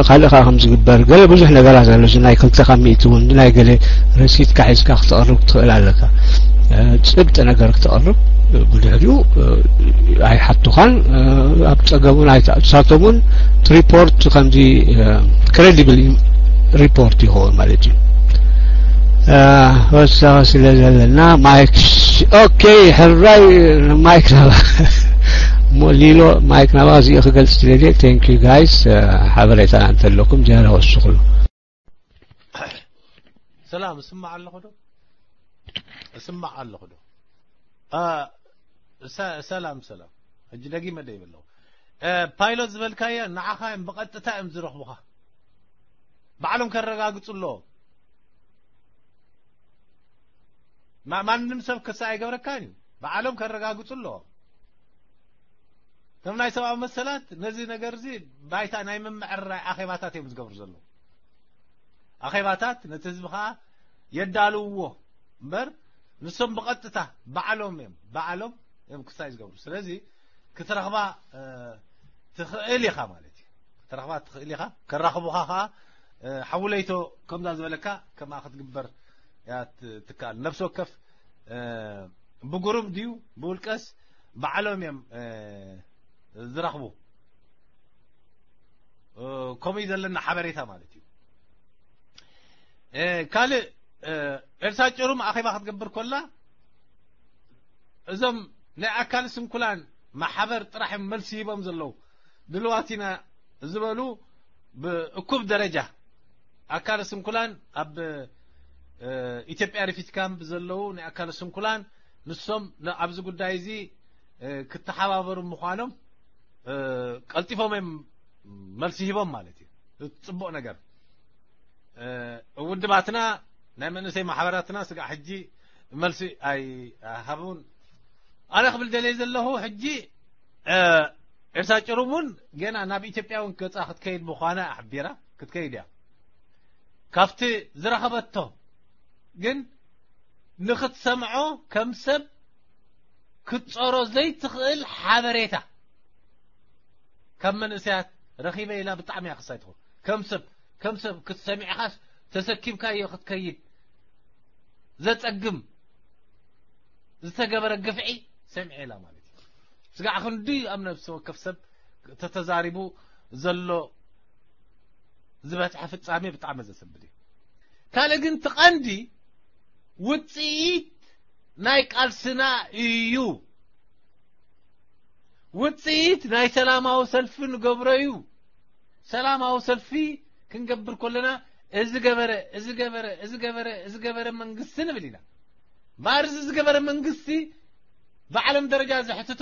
ካልእ ከዓ ከም ዝግበር ገለ ብዙሕ ነገራት ኣሎ። እዚ ናይ ክልተ ካብ ሚእቲ እውን ናይ ገለ ረሲት ካሒዝካ ክተቕርብ ትኽእል ኣለካ። ጭብጢ ነገር ክተቕርብ ብድሕሪኡ ኣይሓቱኻን። ኣብ ጸገሙን ኣይተሳተሙን ሪፖርት ከምዚ ክሬዲብል ሪፖርት ይኸውን ማለት እዩ። ወሳኺ ስለ ዘለና ማይክ ኦኬ ሕራይ ማይክ ናባ ሊሎ ማይክ ናባ እዚኡ ክገልጽ ትደልየ። Thank you guys። ሓበሬታ እንተለኩም ዝያዳ ወስኹሉ። ሰላም እስማዕ ኣለኹ ዶ እስማዕ ኣለኹ ዶ ሰላም ሰላም። ሕጂ ደጊመ ደ ይብለው ፓይሎት ዝበልካዮ ንዓኻ እዮም ብቐጥታ እዮም ዝረኽቡኻ። ባዕሎም ከረጋግጹ ኣለዎም። ማንም ሰብ ክሳ ኣይገብረካን እዩ። ባዕሎም ከረጋግጹ ኣለዎም። ከም ናይ ሰብኣዊ መሰላት ነዚ ነገር እዚ ባይታ ናይ ምምዕርራይ ኣኼባታት እዮም ዝገብሩ ዘለዉ። ኣኼባታት ነቲ ህዝቢ ከዓ የዳልውዎ እምበር ንሶም ብቐጥታ ባዕሎም እዮም ባዕሎም እዮም ክሳይ ዝገብሩ። ስለዚ ክትረኽባ ትኽእል ኢኻ ማለት እዩ። ክትረኽባ ትኽእል ኢኻ። ከራኽቡኻ ከዓ ሓውለይቶ ከምዛ ዝበለካ ከምኣ ክትግበር እያ ትከኣል። ነብሲ ወከፍ ብጉሩብ ድዩ ብውልቀስ ባዕሎም እዮም ዝረኽቡ። ከምኡ እዩ ዘለና ሓበሬታ ማለት እዩ። ካልእ ኤልሳ ጭሩም ኣኼባ ክትገብር ኮላ እዞም ናይ ኣካል ስንኩላን ማሕበር ጥራሕ እዮም መልሲ ሂቦም ዘለዉ። ድልዋት ኢና ዝበሉ ብእኩብ ደረጃ ኣካል ስንኩላን ኣብ ኢትዮጵያ ሪፊት ካምፕ ዘለዉ ናይ ኣካል ስንኩላን ንሶም ኣብዚ ጉዳይ እዚ ክተሓባበሩ ምዃኖም ቀልጢፎም እዮም መልሲ ሂቦም ማለት እዩ። ጽቡቕ ነገር። ውድባትና ናይ መንእሰይ ማሕበራትና ስጋዕ ሕጂ መልሲ ኣይሃቡን። ኣነ ክብል ደልየ ዘለኹ ሕጂ ኤርትራ ጭሩም እውን ገና ናብ ኢትዮጵያ እውን ገጻ ክትከይድ ምዃና ኣሕቢራ ክትከይድ እያ። ካብቲ ዝረኸበቶ ግን ንኽትሰምዖ ከም ሰብ ክትጸሮ ዘይትኽእል ሓበሬታ ካብ መንእሰያት ረኺበ ኢላ ብጣዕሚ እያ ክሳይ ትኾን። ከም ሰብ ከም ሰብ ክትሰሚዕኻስ ተሰኪምካዮ ክትከይድ ዘጸግም ዝተገበረ ግፍዒ ሰሚዐ ኢላ ማለት እዩ። ስጋዕ ክንዲ ኣብ ነብሲ ወከፍ ሰብ ተተዛሪቡ ዘሎ ዝበጽሐ ፍጻሜ ብጣዕሚ ዘሰንብድ እዩ። ካልእ ግን እቲ ቀንዲ ውጽኢት ናይ ቃልስና እዩ። ውጽኢት ናይ ሰላማዊ ሰልፊ ንገብሮ እዩ። ሰላማዊ ሰልፊ ክንገብር ከለና እዚ ገበረ እዚ ገበረ እዚ ገበረ እዚ ገበረ መንግስቲ ንብል ኢና። ባርዚ ዝገበረ መንግስቲ ብዓለም ደረጃ ዘሕትቶ፣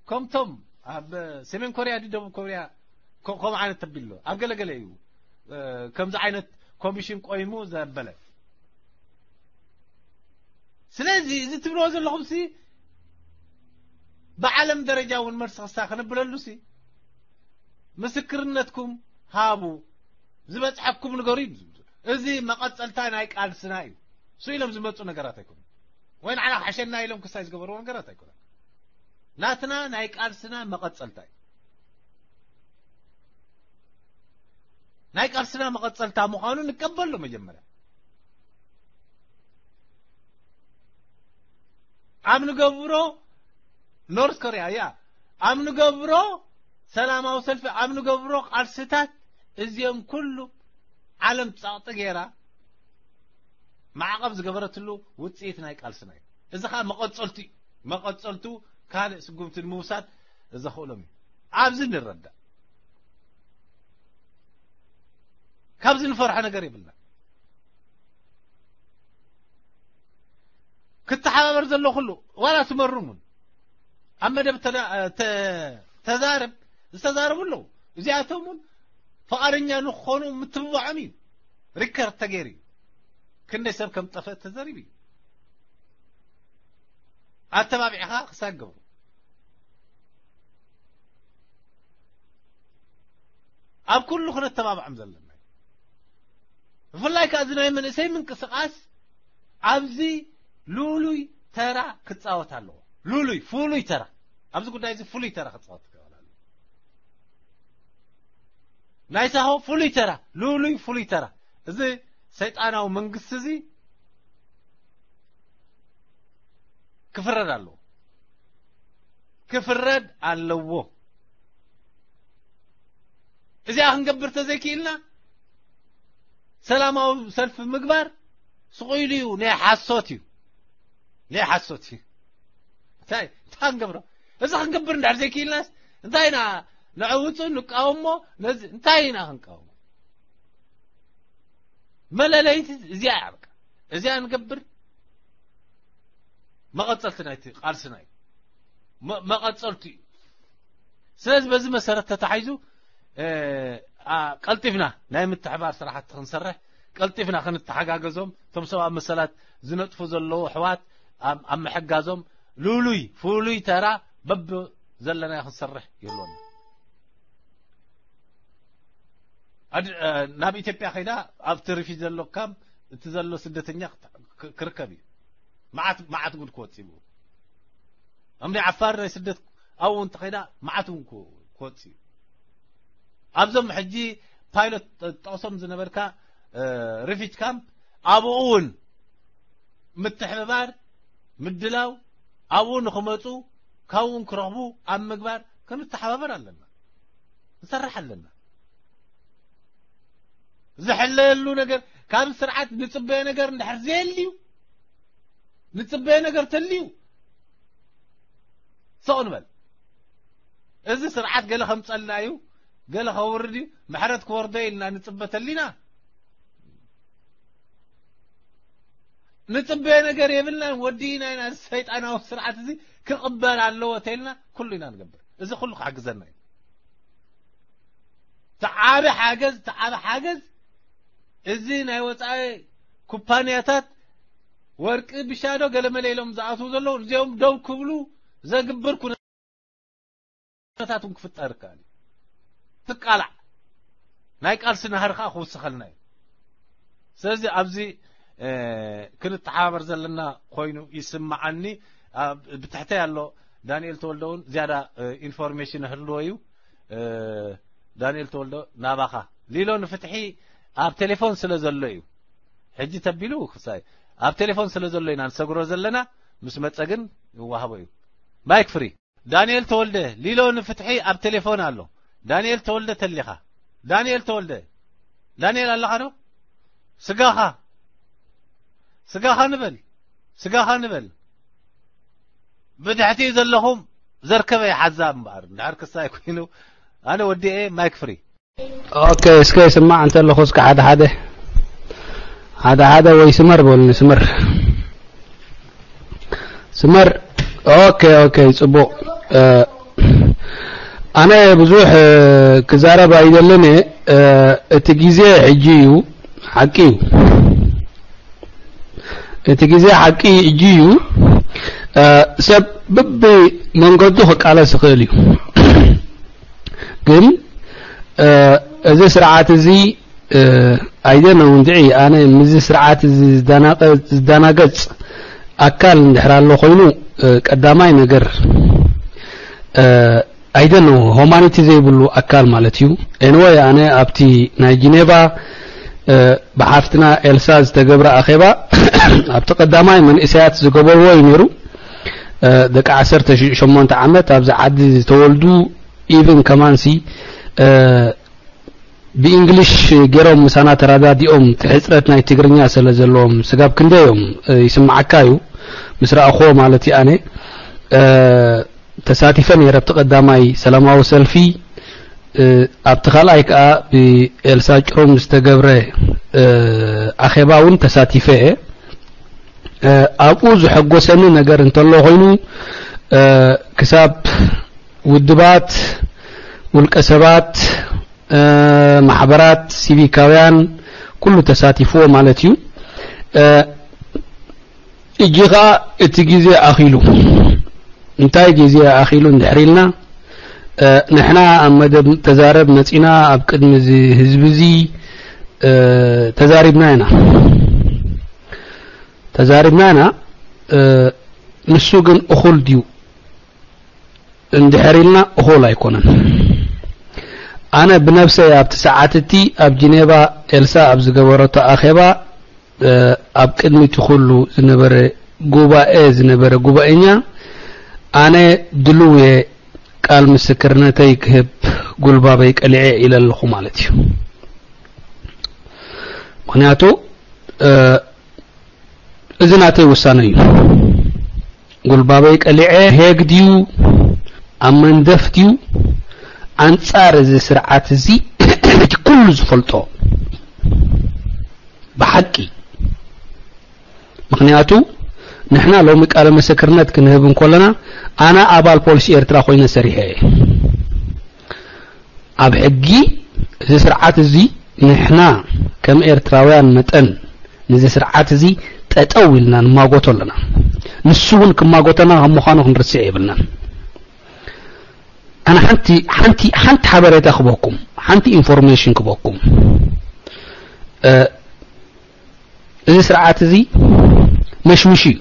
ከምቶም ኣብ ሰሜን ኮርያ ድዩ ደቡብ ኮርያ ከ-፣ ከምኡ ዓይነት ተቢሉ ኣሎ። ኣብ ገለገለ እዩ፣ እ፣ ከምዚ ዓይነት ኮሚሽን ቆይሙ ዘበለ። ስለዚ እዚ ትብልዎ ዘለኹምሲ ብዓለም ደረጃ እውን መልሲ ክሳ ከነብለሉሲ ምስክርነትኩም ሃቡ፣ ዝበጽሐኩም ንገሩ እዩ። እዚ መቐጸልታ ናይ ቃልስና እዩ። እሱ ኢሎም ዝመጹ ነገራት ኣይኮኑን። ወይ ንዓና ክሕሸና ኢሎም ክሳይ ዝገበርዎ ነገራት ኣይኮነን። ናትና ናይ ቃልስና መቐጸልታ እዩ። ናይ ቃልስና መቐጸልታ ምዃኑ ንቀበሎ መጀመርያ። ኣብ ንገብሮ ኖርት ኮርያ እያ፣ ኣብ ንገብሮ ሰላማዊ ሰልፊ፣ ኣብ ንገብሮ ቃልስታት፣ እዚኦም ኩሉ ዓለም ጸቕጢ ገይራ ማዕቐብ ዝገበረትሉ ውጽኢት ናይ ቃልስና እዩ። እዚ ኸኣ መቐጸልቱ እዩ። መቐጸልቱ ካልእ ስጉምቲ ንምውሳድ ዘኽእሎም እዩ። ኣብዚ ንረዳእ። ካብዚ ንፈርሖ ነገር የብልና። ክተሓባበር ዘሎ ኩሉ፣ ዋላ ትመሩን እውን ኣብ መደብ ተዳ-፣ ተ-፣ ተዛረብ፣ ዝተዛረቡ ኣለዉ። እዚኣቶም እውን ፍቓደኛ ንክኾኑ ምትብባዖም እዩ። ሪከርድ ተገይሩ እዩ። ክንደይ ሰብ ከም ጠፍአ ተዘሪቡ እዩ። ኣተባቢዕኻ ክሳብ ገብሩ። ኣብ ኩሉ ክነተባብዖም ዘለና። ብፍላይ ከኣ እዚ ናይ መንእሰይ ምንቅስቓስ ኣብዚ ልሉይ ተራ ክጻወት ኣለዎ። ልሉይ፣ ፍሉይ ተራ። ኣብዚ ጉዳይ እዚ ፍሉይ ተራ ክጻወት ክኽእል ኣለዎ። ናይ ሳሆ ፍሉይ ተራ፣ ልሉይ ፍሉይ ተራ። እዚ ሰይጣናዊ መንግስቲ እዚ ክፍረድ ኣለዎ። ክፍረድ ኣለዎ። እዚኣ ክንገብር ተዘይክኢልና ሰላማዊ ሰልፊ ምግባር ስቑኢሉ እዩ። ናይ ሓሶት እዩ። ናይ ሓሶት እዩ። እንታይ፣ እንታይ ክንገብሮ? እዚ ክንገብር እንድሕር ዘይክኢልናስ እንታይ ኢና ንዕውፁ ንቃወሞ? ነዚ እንታይ ኢና ክንቃወሞ? መለለይቲ እዚኣ እያ። በቃ እዚኣ ንገብር። መቐጸልቲ ናይቲ ቃልስና እዩ። መ-፣ መቐጸልቱ እዩ። ስለዚ በዚ መሰረት ተታሒዙ፣ እ፣ ኣ፣ ቀልጢፍና ናይ ምትሕባር ስራሕቲ ክንሰርሕ፣ ቀልጢፍና ክንተሓጋገዞም፣ እቶም ሰብኣዊ መሰላት ዝነጥፉ ዘለዉ ኣሕዋት ኣብ፣ ኣብ ምሕጋዞም ልሉይ ፍሉይ ተራ በብ ዘለናዮ ክንሰርሕ ይህልወና። ኣድ-፣ እ፣ ናብ ኢትዮጵያ ከይዳ ኣብቲ ሪፊጅ ዘሎ ካምፕ እቲ ዘሎ ስደተኛ ክት-፣ ክ-፣ ክርከብ እዩ። መዓት፣ መዓት ጉድ ክወጽእ እዩ። ኣብ ናይ ዓፋር ናይ ስደት ኣብኡ እንተኸይዳ መዓት እውን ክወ-፣ ክወጽእ እዩ። ኣብዞም ሕጂ ፓይሎት ጠቕሶም ዝነበርካ፣ እ፣ ሪፊጅ ካምፕ ኣብኡ እውን ምትሕብባር፣ ምድላው፣ ኣብኡ ንኽመጹ፣ ካብኡ ክረኽቡ ኣብ ምግባር ክንተሓባበር ኣለና። ንሰርሕ ኣለና። ዝሕለየሉ ነገር፣ ካብ ስርዓት ንጽበዮ ነገር እንድሕር ዘየልዩ፣ ንጽበዮ ነገር ተልዩ፣ ስቕ ንበል። እዚ ስርዓት ገለ ከምጸልና እዩ፣ ገለ ከውርድ እዩ፣ ምሕረት ክወርዶ ኢልና ንጽበ ተሊና፣ ንጽበዮ ነገር የብልናን፣ ወዲእና ኢና። እዚ ሰይጣናዊ ስርዓት እዚ ክቕበር ኣለዎ ተልና ኩሉ ኢና ንገብር። እዚ ኩሉ ክሕግዘና እዩ። እቲ ዓቢ ሓገዝ፣ እቲ ዓቢ ሓገዝ እዚ ናይ ወጻኢ ኩባንያታት ወርቂ ብሻዶ ገለ መለ ኢሎም ዝኣትዉ ዘለዉ፣ እዚኦም ደው ክብሉ ዘግብር ኩነ ኩነታት እውን ክፍጠር ይከኣል እዩ። ትቃላዕ ናይ ቃልሲ ናህሪ ከዓ ክውስኸልና እዩ። ስለዚ ኣብዚ፣ እ፣ ክንተሓባበር ዘለና ኮይኑ ይስምዓኒ። ኣብ፣ ብትሕተይ ኣሎ ዳንኤል ተወልደ እውን ዝያዳ፣ እ፣ ኢንፎርሜሽን ይህልዎ እዩ። እ፣ ዳንኤል ተወልደ ናባኻ። ሊሎ ንፍትሒ ኣብ ቴሌፎን ስለ ዘሎ እዩ። ሕጂ ተቢሉ ክሳይ ኣብ ቴሌፎን ስለ ዘሎ ኢና ንሰግሮ ዘለና። ምስ መጸ ግን ይወሃቦ እዩ። ማይክ ፍሪ። ዳንኤል ተወልደ፣ ሊሎ ንፍትሒ ኣብ ቴሌፎን ኣሎ። ዳንኤል ተወልደ ተሊኻ። ዳንኤል ተወልደ። ዳንኤል ኣለኻ ዶ? ስጋኻ። ስጋኻ ንበል። ስጋኻ ንበል። ብድሕቲ ዘለኹም ዘርከበ ይሓዛ እምበኣር። እንድሕር ክሳይ ኮይኑ፣ ኣነ ወዲኤ ማይክ ፍሪ። ኦኬ፣ እስከ ይስማዕ እንተለኹ እስከ ሓደ ሓደ፣ ሓደ ሓደ ወይ ስመር በሉኒ፣ ስመር። ስመር። ኦኬ፣ ኦኬ፣ ጽቡቕ። ኣነ ብዙሕ ክዛረብ ኣይደልን። እቲ ግዜ ሕጂ እዩ። ሓቂ እዩ። እቲ ግዜ ሓቂ ሕጂ እዩ። ሰብ ብብመንገዱ ክቃለስ ይኽእል እዩ። ግን እዚ ስርዓት እዚ ኣይደነው እንድዒ፣ ኣነ ምስዚ ስርዓት እዚ ዝዳናገጽ ኣካል እንድሕር ኣሎ ኮይኑ፣ ቀዳማይ ነገር ኣይደነው ሆማኒቲ ዘይብሉ ኣካል ማለት እዩ። ኤንወይ፣ ኣነ ኣብቲ ናይ ጂኔቫ ብሓፍትና ኤልሳ ዝተገብረ ኣኼባ ኣብቲ ቀዳማይ መንእሰያት ዝገበርዎ እዩ ነይሩ። ደቂ ዓሰርተ ሸሞንተ ዓመት ኣብዚ ዓዲ ዝተወልዱ፣ ኢቭን ከማንሲ ብእንግሊሽ ገይሮም ምሳና ተረዳዲኦም፣ እቲ ሕፅረት ናይ ትግርኛ ስለ ዘለዎም። ስጋብ ክንደይ እዮም ይስማዓካ እዩ፣ ምስ ረኣኹዎ ማለት እዩ። ኣነ ተሳቲፈ ነይረ ኣብቲ ቀዳማይ ሰላማዊ ሰልፊ። ኣብቲ ካልኣይ ከዓ ብኤልሳ ጭሩም ዝተገብረ ኣኼባ እውን ተሳቲፈ እየ። ኣብኡ ዘሐጎሰኒ ነገር እንተሎ ኮይኑ፣ ክሳብ ውድባት፣ ውልቀ ሰባት፣ ማሕበራት ሲቪካውያን ኩሉ ተሳቲፍዎ ማለት እዩ። እጂ ኸኣ እቲ ግዜ ኣኺሉ። እንታይ ግዜ ኣኺሉ እንድሕር ኢልና፣ ንሕና ኣብ መደብ ተዛረብ መጺና ኣብ ቅድሚ እዚ ህዝቢ እዚ ተዛሪብና ኢና። ተዛሪብና ኢና። ንሱ ግን እኹል ድዩ እንድሕር ኢልና እኹል ኣይኮነን። ኣነ ብነብሰይ ኣብቲ ሰዓት እቲ ኣብ ጂኔቫ ኤልሳ ኣብ ዝገበረቶ ኣኼባ፣ ኣብ ቅድሚ እቲ ኩሉ ዝነበረ ጉባኤ ዝነበረ ጉባኤኛ፣ ኣነ ድሉው እየ ቃል ምስክርነተይ ክህብ ጉልባበይ ቀሊዐ ኢለ ኣለኹ ማለት እዩ። ምኽንያቱ እዚ ናተይ ውሳነ እዩ። ጉልባበይ ቀሊዐ፣ ሄግ ድዩ ኣብ መንደፍ ድዩ ኣንጻር እዚ ስርዓት እዚ እቲ ኩሉ ዝፈልጦ ብሓቂ። ምኽንያቱ ንሕና ሎሚ ቃለ ምስክርነት ክንህብ እንከለና፣ ኣነ ኣባል ፖሊስ ኤርትራ ኮይነ ሰሪሐ እየ። ኣብ ሕጊ እዚ ስርዓት እዚ ንሕና ከም ኤርትራውያን መጠን ነዚ ስርዓት እዚ ጠጠው ኢልና ንማጎቶ ኣለና። ንሱ እውን ክማጎተና ከም ምዃኑ ክንርስዕ የብልናን። ኣነ ሓንቲ፣ ሓንቲ፣ ሓንቲ ሓበሬታ ክበኩም፣ ሓንቲ ኢንፎርሜሽን ክበኩም። እዚ ስርዓት እዚ መሽምሽ እዩ።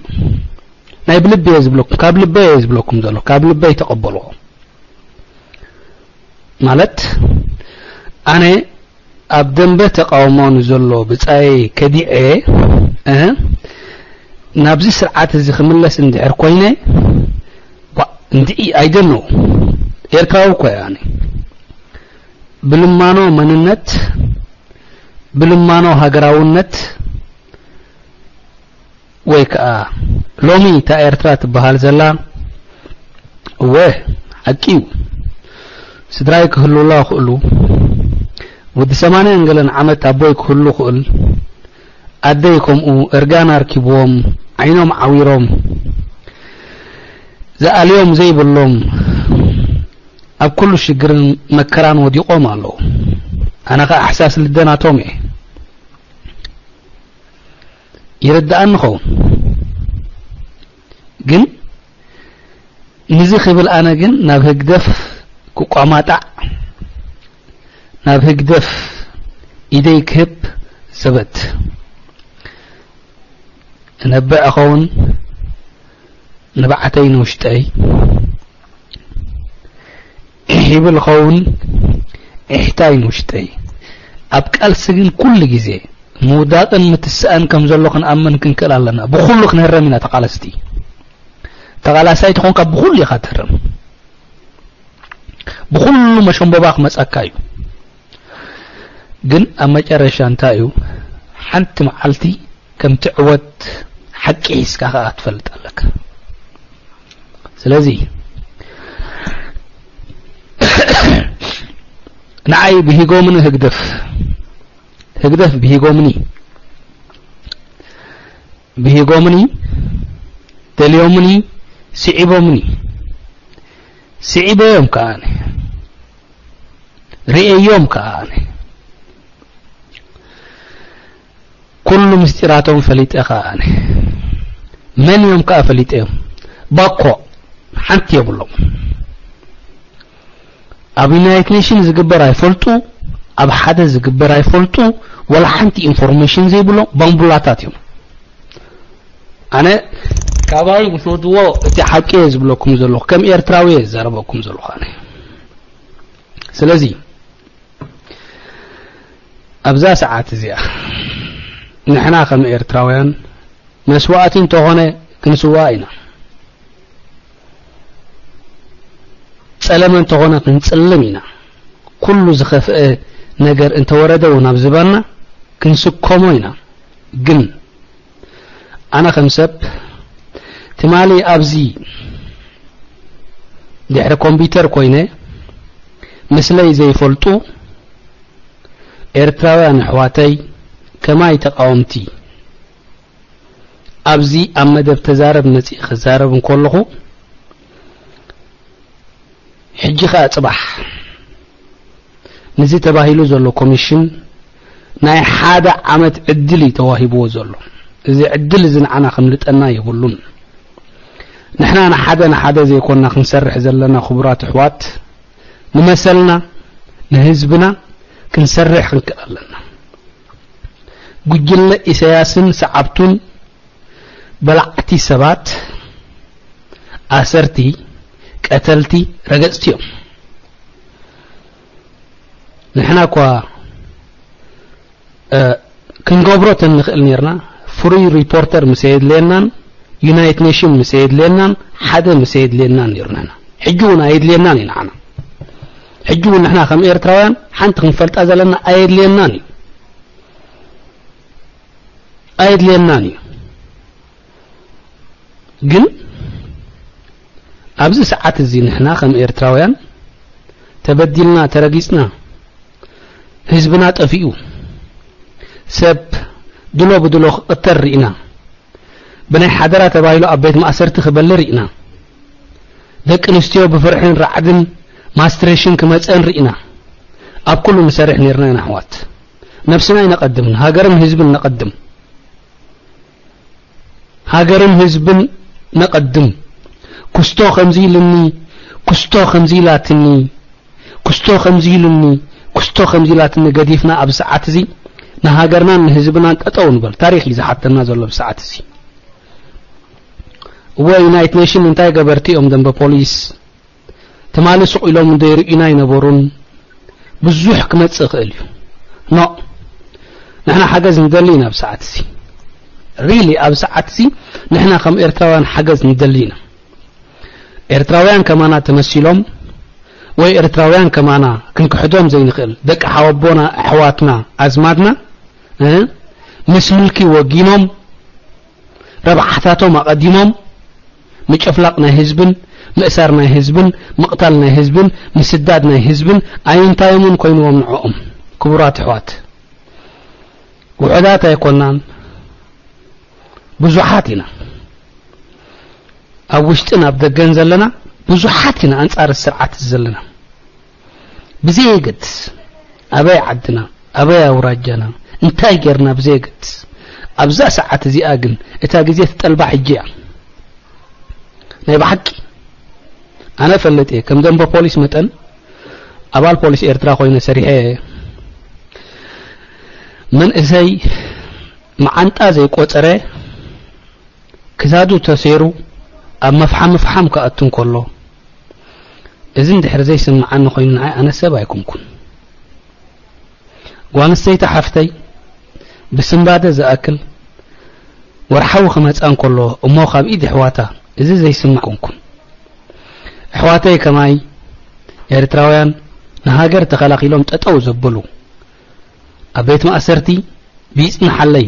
ናይ ብልቢ እየ ዝብለኩም፣ ካብ ልበይ እየ ዝብለኩም ዘሎ፣ ካብ ልበይ ተቐበልዎ። ማለት ኣነ ኣብ ደንበ ተቃውሞ ንዘሎ ብጻየ ከዲዐ፣ እ፣ ናብዚ ስርዓት እዚ ክምለስ እንድሕር ኮይነ፣ ዋ፣ እንድዒ ኣይደነው። ኤርትራዊ እኮ እየ ኣነ። ብልማኖ መንነት፣ ብልማኖ ሃገራውነት፣ ወይ ከኣ ሎሚ እታ ኤርትራ ትበሃል ዘላ፣ እወ፣ ሓቂ እዩ። ስድራይ ክህልውላ ይኽእሉ፣ ወዲ ሰማንያን ገለን ዓመት ኣቦይ ክህሉ ይኽእል፣ ኣደይ ከምኡ እርጋን ኣርኪብዎም፣ ዓይኖም ዓዊሮም፣ ዝኣልዮም ዘይብሎም፣ ኣብ ኩሉ ሽግርን መከራን ወዲቖም ኣለዉ። ኣነ ኸኣ ኣሕሳስ ልደ ናቶም እየ። ይርድኣኒ ኸውን። ግን ንዚ ክብል ኣነ ግን ናብ ህግደፍ ክቋማጣዕ፣ ናብ ህግደፍ ኢደይ ክህብ ዘበት እነብዕ ኸውን። ንብዓተይ ንውሽጠይ ይብል ኸውን። እሕታይ ንውሽጠይ። ኣብ ቃልሲ ግን ኩሉ ግዜ ምውዳቕን ምትስኣን ከም ዘሎ ክንኣምን ክንክእል ኣለና። ብኹሉ ክንህረም ኢና ተቓለስቲ። ተቓላሳይ ተኾንካ ብኹሉ ኢኻ ትህረም። ብኹሉ መሸምበባ ክመጻካ እዩ። ግን ኣብ መጨረሻ እንታይ እዩ? ሓንቲ መዓልቲ ከም ትዕወት ሓቂ ሒዝካ ከኣ ትፈልጥ ኣለካ። ስለዚ ንዓይ ብሂጎምኒ ህግደፍ፣ ህግደፍ ብሂጎምኒ፣ ብሂጎምኒ ደልዮምኒ፣ ስዒቦምኒ። ስዒበዮም ከኣ ኣነ። ርእየዮም ከኣ ኣነ። ኩሉ ምስጢራቶም ፈሊጠ ከኣ ኣነ። መን እዮም ከኣ ፈሊጠዮም? ባኮ ሓንቲ የብሎም። ኣብ ዩናይትድ ኔሽን ዝግበር ኣይፈልጡ፣ ኣብ ሓደ ዝግበር ኣይፈልጡ፣ ወላ ሓንቲ ኢንፎርሜሽን ዘይብሎም ባምቡላታት እዮም። ኣነ ካባይ ምስ ወድዎ እቲ ሓቂ እየ ዝብለኩም ዘለኹ፣ ከም ኤርትራዊ እየ ዝዛረበኩም ዘለኹ ኣነ። ስለዚ ኣብዛ ሰዓት እዚኣ ንሕና ከም ኤርትራውያን መስዋእቲ እንተኾነ ክንስዋእ ኢና። ጸለመ እንተኾነ ክንጽልም ኢና። ኩሉ ዝኸፍአ ነገር እንተወረደ እውን ኣብ ዝባንና ክንስከሞ ኢና። ግን ኣነ ከም ሰብ ትማሊ ኣብዚ ድሕሪ ኮምፒውተር ኮይነ ምስለይ ዘይፈልጡ ኤርትራውያን ኣሕዋተይ ከማይ ተቃወምቲ ኣብዚ ኣብ መደብ ተዛረብ መጺእ ክዛረብ እንከለኹ፣ ሕጂ ኸኣ ጽባሕ ነዚ ተባሂሉ ዘሎ ኮሚሽን ናይ ሓደ ዓመት ዕድል እዩ ተዋሂብዎ ዘሎ። እዚ ዕድል እዚ ንዓና ከምልጠና የብሉን። ንሕና ንሓደ ንሓደ ዘይኮንና ክንሰርሕ ዘለና ክቡራት ኣሕዋት፣ ንመሰልና ንህዝብና ክንሰርሕ ክንክእል ኣለና። ጉጅለ ኢሳያስን ሰዓብቱን በላዕቲ ሰባት፣ ኣሰርቲ፣ ቀተልቲ፣ ረገጽቲ እዮም። ንሕና እኳ ክንገብሮ ተንኽእል ኔርና፣ ፍሩይ ሪፖርተር ምስ ኣየድልየናን ዩናይትድ ኔሽን ምስ ኣየድልየናን ሓደ ምስ ኣየድልየናን ኔሩ። ንሕና ሕጂ እውን ኣየድልየናን እዩ ንዓና። ሕጂ እውን ንሕና ከም ኤርትራውያን ሓንቲ ክንፈልጣ ዘለና ኣየድልየናን እዩ። ኣየድልየናን እዩ። ግን ኣብዚ ሰዓት እዚ ንሕና ከም ኤርትራውያን ተበዲልና፣ ተረጊጽና፣ ህዝብና ጠፊኡ፣ ሰብ ድሎ ብድሎ ክቕተል ርኢና፣ ብናይ ሓደራ ተባሂሉ ኣብ ቤት ማእሰርቲ ክበሊ ርኢና፣ ደቂ ኣንስትዮ ብፍርሕን ራዕድን ማስትሬሽን ክመጸን ርኢና፣ ኣብ ኩሉ ንሰርሕ ኔርና ኢና ኣሕዋት። ነብስና ኣይነቐድምን፣ ሃገርን ህዝብን ነቐድም። ሃገርን ህዝብን ነቐድም። ኩስቶ ከምዚ ኢልኒ፣ ኩስቶ ከምዚ ኢላትኒ፣ ኩስቶ ከምዚ ኢሉኒ፣ ኩስቶ ከምዚ ኢላትኒ ገዲፍና ኣብ ሰዓት እዚ ንሃገርናን ንህዝብናን ጠጠው ንበል። ታሪኽ እዩ ዝሓተና ዘሎ ብሰዓት እዚ። እወ ዩናይትድ ኔሽን እንታይ ገበርቲ እዮም ደንበ ፖሊስ ትማሊ ስቕ ኢሎም እንዶ ይርእዩና ኣይነበሩን። ብዙሕ ክመጽእ ይኽእል እዩ። ኖ፣ ንሕና ሓገዝ ንደሊ ኢና ኣብ ሰዓት እዚ። ሪሊ ኣብ ሰዓት እዚ ንሕና ከም ኤርትራውያን ሓገዝ ንደሊ ኢና። ኤርትራውያን ከማና ተመሲሎም ወይ ኤርትራውያን ከማና ክንክሕዶም ዘይንኽእል ደቂ ሓወቦና፣ ኣሕዋትና፣ ኣዝማድና፣ እ፣ ምስ ምልኪ ወጊኖም ረብሓታቶም ኣቐዲሞም ምጭፍላቕ ናይ ህዝብን ምእሳር ናይ ህዝብን ምቕታል ናይ ህዝብን ምስዳድ ናይ ህዝብን ኣይንታዮም እውን ኮይንዎም ንዕኦም። ክቡራት ኣሕዋት፣ ውሑዳት ኣይኮናን፣ ብዙሓት ኢና። ኣብ ውሽጥን ኣብ ደገን ዘለና ብዙሓት ኢና ኣንጻር ስርዓት ዘለና። ብዘየገድስ ኣበይ ዓድና፣ ኣበይ ኣውራጃና፣ እንታይ ጌርና ብዘየገድስ፣ ኣብዛ ሰዓት እዚኣ ግን እታ ግዜ ትጠልባ ሕጂ እያ። ናይ ብሓቂ ኣነ ፈልጥ እየ። ከም ደንበ ፖሊስ መጠን ኣባል ፖሊስ ኤርትራ ኮይነ ሰሪሐ እየ። መንእሰይ መዓንጣ ዘይቆጸረ ክሳዱ ተሴሩ ኣብ መፍሓም መፍሓም ክኣቱ እንከሎ፣ እዚ እንድሕር ዘይስምዓኒ ኮይኑ ንዓይ ኣነ ሰብ ኣይኮንኩን። ጓል ኣንስተይቲ ሓፍተይ ብስንባደ ዝኣክል ወርሓዊ ክመጻ እንከሎ እሞ ካብ ኢድ ኣሕዋታ እዚ ዘይስማዕ ኮንኩን። ኣሕዋተይ ከማይ ኤርትራውያን ንሃገር ተኸላኺሎም ጠጠው ዘበሉ ኣብ ቤት ማእሰርቲ ብይጽንሓለይ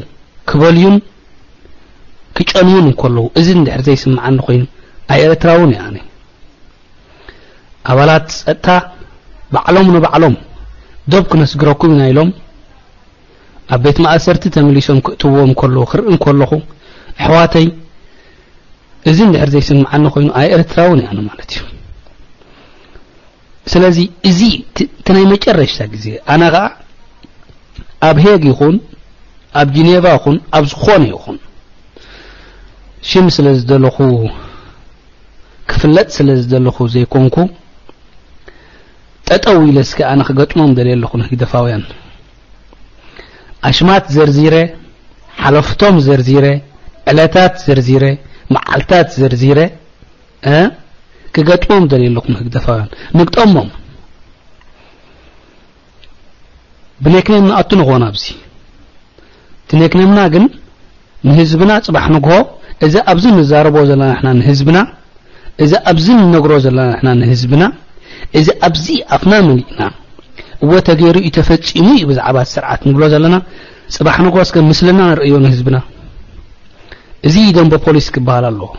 ክበልዩን ክጨንዉን እንከለዉ እዚ እንድሕር ዘይስምዓኒ ኮይኑ ኣይ ኤርትራውን እየ ኣነ። ኣባላት ጸጥታ ባዕሎም ንባዕሎም ዶብ ክነስግረኩም ኢና ኢሎም ኣብ ቤት ማእሰርቲ ተመሊሶም ክእትዎም ከለዉ ክርኢ እንከለኹ ኣሕዋተይ እዚ እንድሕር ዘይስምዓኒ ኮይኑ ኣይ ኤርትራውን እየ ኣነ ማለት እዩ። ስለዚ እዚ እቲ ናይ መጨረሽታ ግዜ ኣነ ኸዓ ኣብ ሄግ ይኹን ኣብ ጂኔቫ ይኹን ኣብ ዝኾነ ይኹን ሽም ስለ ዝደለኹ ክፍለጥ ስለ ዝደለኹ ዘይኮንኩ ጠጠው ኢለ እስከ ኣነ ክገጥሞም ደልየ ኣለኹ ንህግደፋውያን። ኣሽማት ዘርዚረ፣ ሓለፍቶም ዘርዚረ፣ ዕለታት ዘርዚረ፣ መዓልታት ዘርዚረ እ ክገጥሞም ደልየ ኣለኹ ንህግደፋውያን። ንግጠሞም። ብኔክኔም ንኣቱ ንኾን ኣብዚ ትኔክነምና ግን ንህዝብና ጽባሕ ንግሆ እዚ ኣብዚ ንዛረቦ ዘለና ንሕና ንህዝብና እዚ ኣብዚ ንነግሮ ዘለና ንሕና ንህዝብና እዚ ኣብዚ ኣፍና መሊእና እወ ተገይሩ እዩ ተፈጺሙ እዩ ብዛዕባ ስርዓት ንብሎ ዘለና ጽባሕ ንግሆ እስከ ምስልና ንርእዮ ንህዝብና። እዚ ደንበ ፖሊስ ክበሃል ኣለዎ።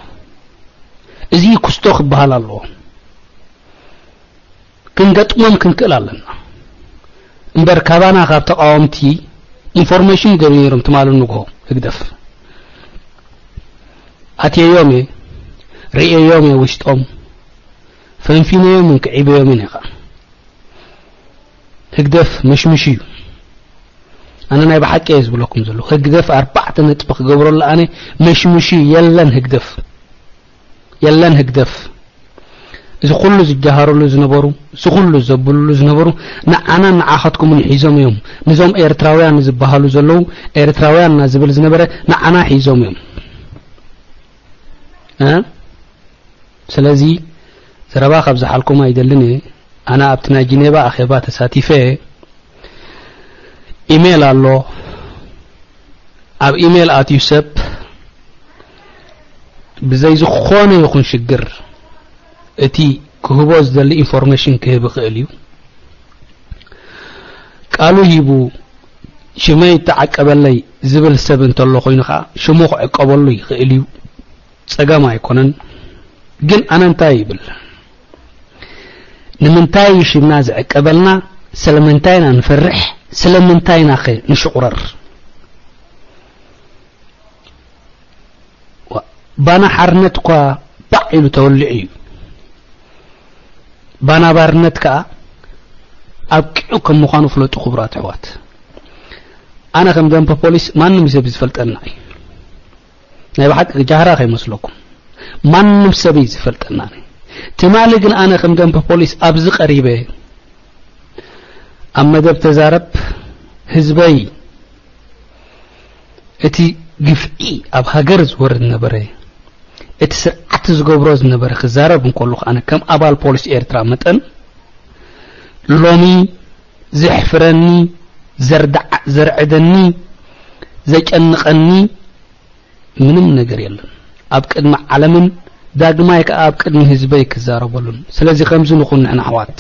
እዚ ኩስቶ ክበሃል ኣለዎ። ክንገጥሞም ክንክእል ኣለና እምበር ካባና ካብ ተቃወምቲ ኢንፎርሜሽን ይደልዩ ነይሮም ትማሊ ንግሆ ህግደፍ ኣትየዮም እየ ርእየዮም እየ ውሽጦም ፈንፊነዮም እንክዒበዮም እየ ነኻ ህግደፍ መሽምሽ እዩ ኣነ ናይ ብሓቂ እየ ዝብለኩም ዘለኹ ህግደፍ ኣርባዕተ ነጥቢ ክገብረሉ ኣነ መሽምሽ እዩ የለን ህግደፍ የለን ህግደፍ እዚ ኩሉ ዝጀሃርሉ ዝነበሩ እዚ ኩሉ ዘብልሉ ዝነበሩ ንዓናን ንዓኸትኩምን ሒዞም እዮም ንዞም ኤርትራውያን ዝበሃሉ ዘለዉ ኤርትራውያን እና ዝብል ዝነበረ ንዓና ሒዞም እዮም እ ስለዚ ዘረባ ካብ ዝሓልኩም ኣይደልን እየ ኣነ ኣብቲ ናይ ጂኔቫ ኣኼባ ተሳቲፈ ኢሜል ኣሎ ኣብ ኢሜል ኣትዩ ሰብ ብዘይ ዝኾነ ይኹን ሽግር እቲ ክህቦ ዝደሊ ኢንፎርሜሽን ክህብ ይኽእል እዩ ቃሉ ሂቡ ሽመይ ተዓቀበለይ ዝብል ሰብ እንተሎ ኮይኑ ከዓ ሽሙ ክዕቀበሉ ይኽእል እዩ ጸገም ኣይኮነን ግን ኣነ እንታይ ይብል ንምንታይ ሽምና ዝዕቀበልና ስለምንታይ ኢና ንፈርሕ ስለምንታይ ኢና ኸ ንሽቑረር ባና ሓርነት እኳ ባዕ ኢሉ ተወሊዑ እዩ ባና ባርነት ከዓ ኣብቂዑ ከም ምዃኑ ፍለጡ ክቡራት ኣሕዋት ኣነ ከም ደንበ ፖሊስ ማንም ሰብ ዝፈልጠና እዩ ናይ ብሓቂ ጃህራ ከይመስለኩም ማንም ሰብ እዩ ዝፈልጠና ትማሊ ግን ኣነ ከም ደንበ ፖሊስ ኣብዚ ቀሪበ ኣብ መደብ ተዛረብ ህዝበይ እቲ ግፍዒ ኣብ ሃገር ዝወርድ ነበረ እቲ ስርዓት ዝገብሮ ዝነበረ ክዛረብ እንከለኹ ኣነ ከም ኣባል ፖሊስ ኤርትራ መጠን ሎሚ ዘሕፍረኒ ዘርዕደኒ ዘጨንቐኒ ምንም ነገር የለን ኣብ ቅድሚ ዓለምን ዳግማይ ከኣ ኣብ ቅድሚ ህዝበይ ክዛረበሉን ስለዚ ከምዚ ንኹን ንሕና ኣሕዋት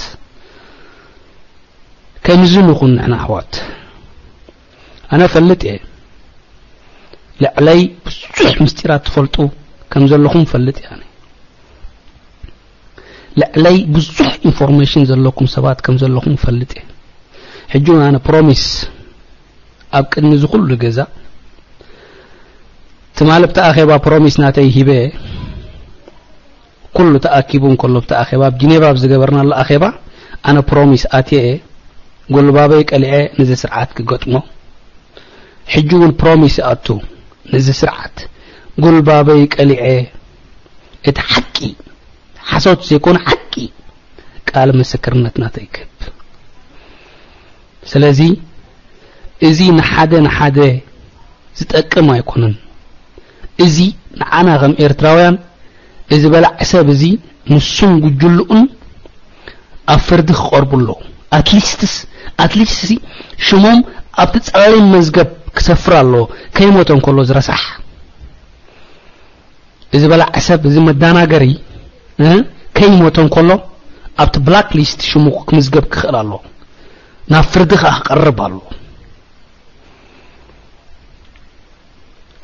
ከምዚ ንኹን ንሕና ኣሕዋት ኣነ ፈልጥ እየ ልዕለይ ብዙሕ ምስጢራት ትፈልጡ ከም ዘለኹም ፈልጥ እየ ኣነ ልዕለይ ብዙሕ ኢንፎርሜሽን ዘለኩም ሰባት ከም ዘለኹም ፈልጥ እየ ሕጂ ኣነ ፕሮሚስ ኣብ ቅድሚ እዚ ኩሉ ገዛ ትማሊ ብቲ ኣኼባ ፕሮሚስ ናተይ ሂበ ኩሉ ተኣኪቡ እንከሎ ብቲ ኣኼባ ኣብ ጂኔቫ ኣብ ዝገበርናሉ ኣኼባ ኣነ ፕሮሚስ ኣትየ እየ ጉልባበይ ቀሊዐ ነዚ ስርዓት ክገጥሞ ሕጂ እውን ፕሮሚስ ይኣቱ ነዚ ስርዓት ጉልባበይ ቀሊዐ እቲ ሓቂ ሓሶት ዘይኮነ ሓቂ ቃል ምስክርነት ናተይ ክህብ ስለዚ እዚ ንሓደ ንሓደ ዝጠቅም ኣይኮነን። እዚ ንዓና ከም ኤርትራውያን እዚ በላዕ ሰብ እዚ ንሱን ጉጅልኡን ኣብ ፍርዲ ክቐርቡ ኣለዉ። ኣትሊስትስ ኣትሊስትስ ሽሞም ኣብቲ ጸሊም መዝገብ ክሰፍር ኣለዎ ከይሞተ እንከሎ ዝረሳሕ። እዚ በላዕ ሰብ እዚ መዳናገሪ እ ከይሞተ እንከሎ ኣብቲ ብላክ ሊስት ሽሙ ክምዝገብ ክኽእል ኣለዎ። ናብ ፍርዲ ከኣ ክቐርብ ኣለዎ።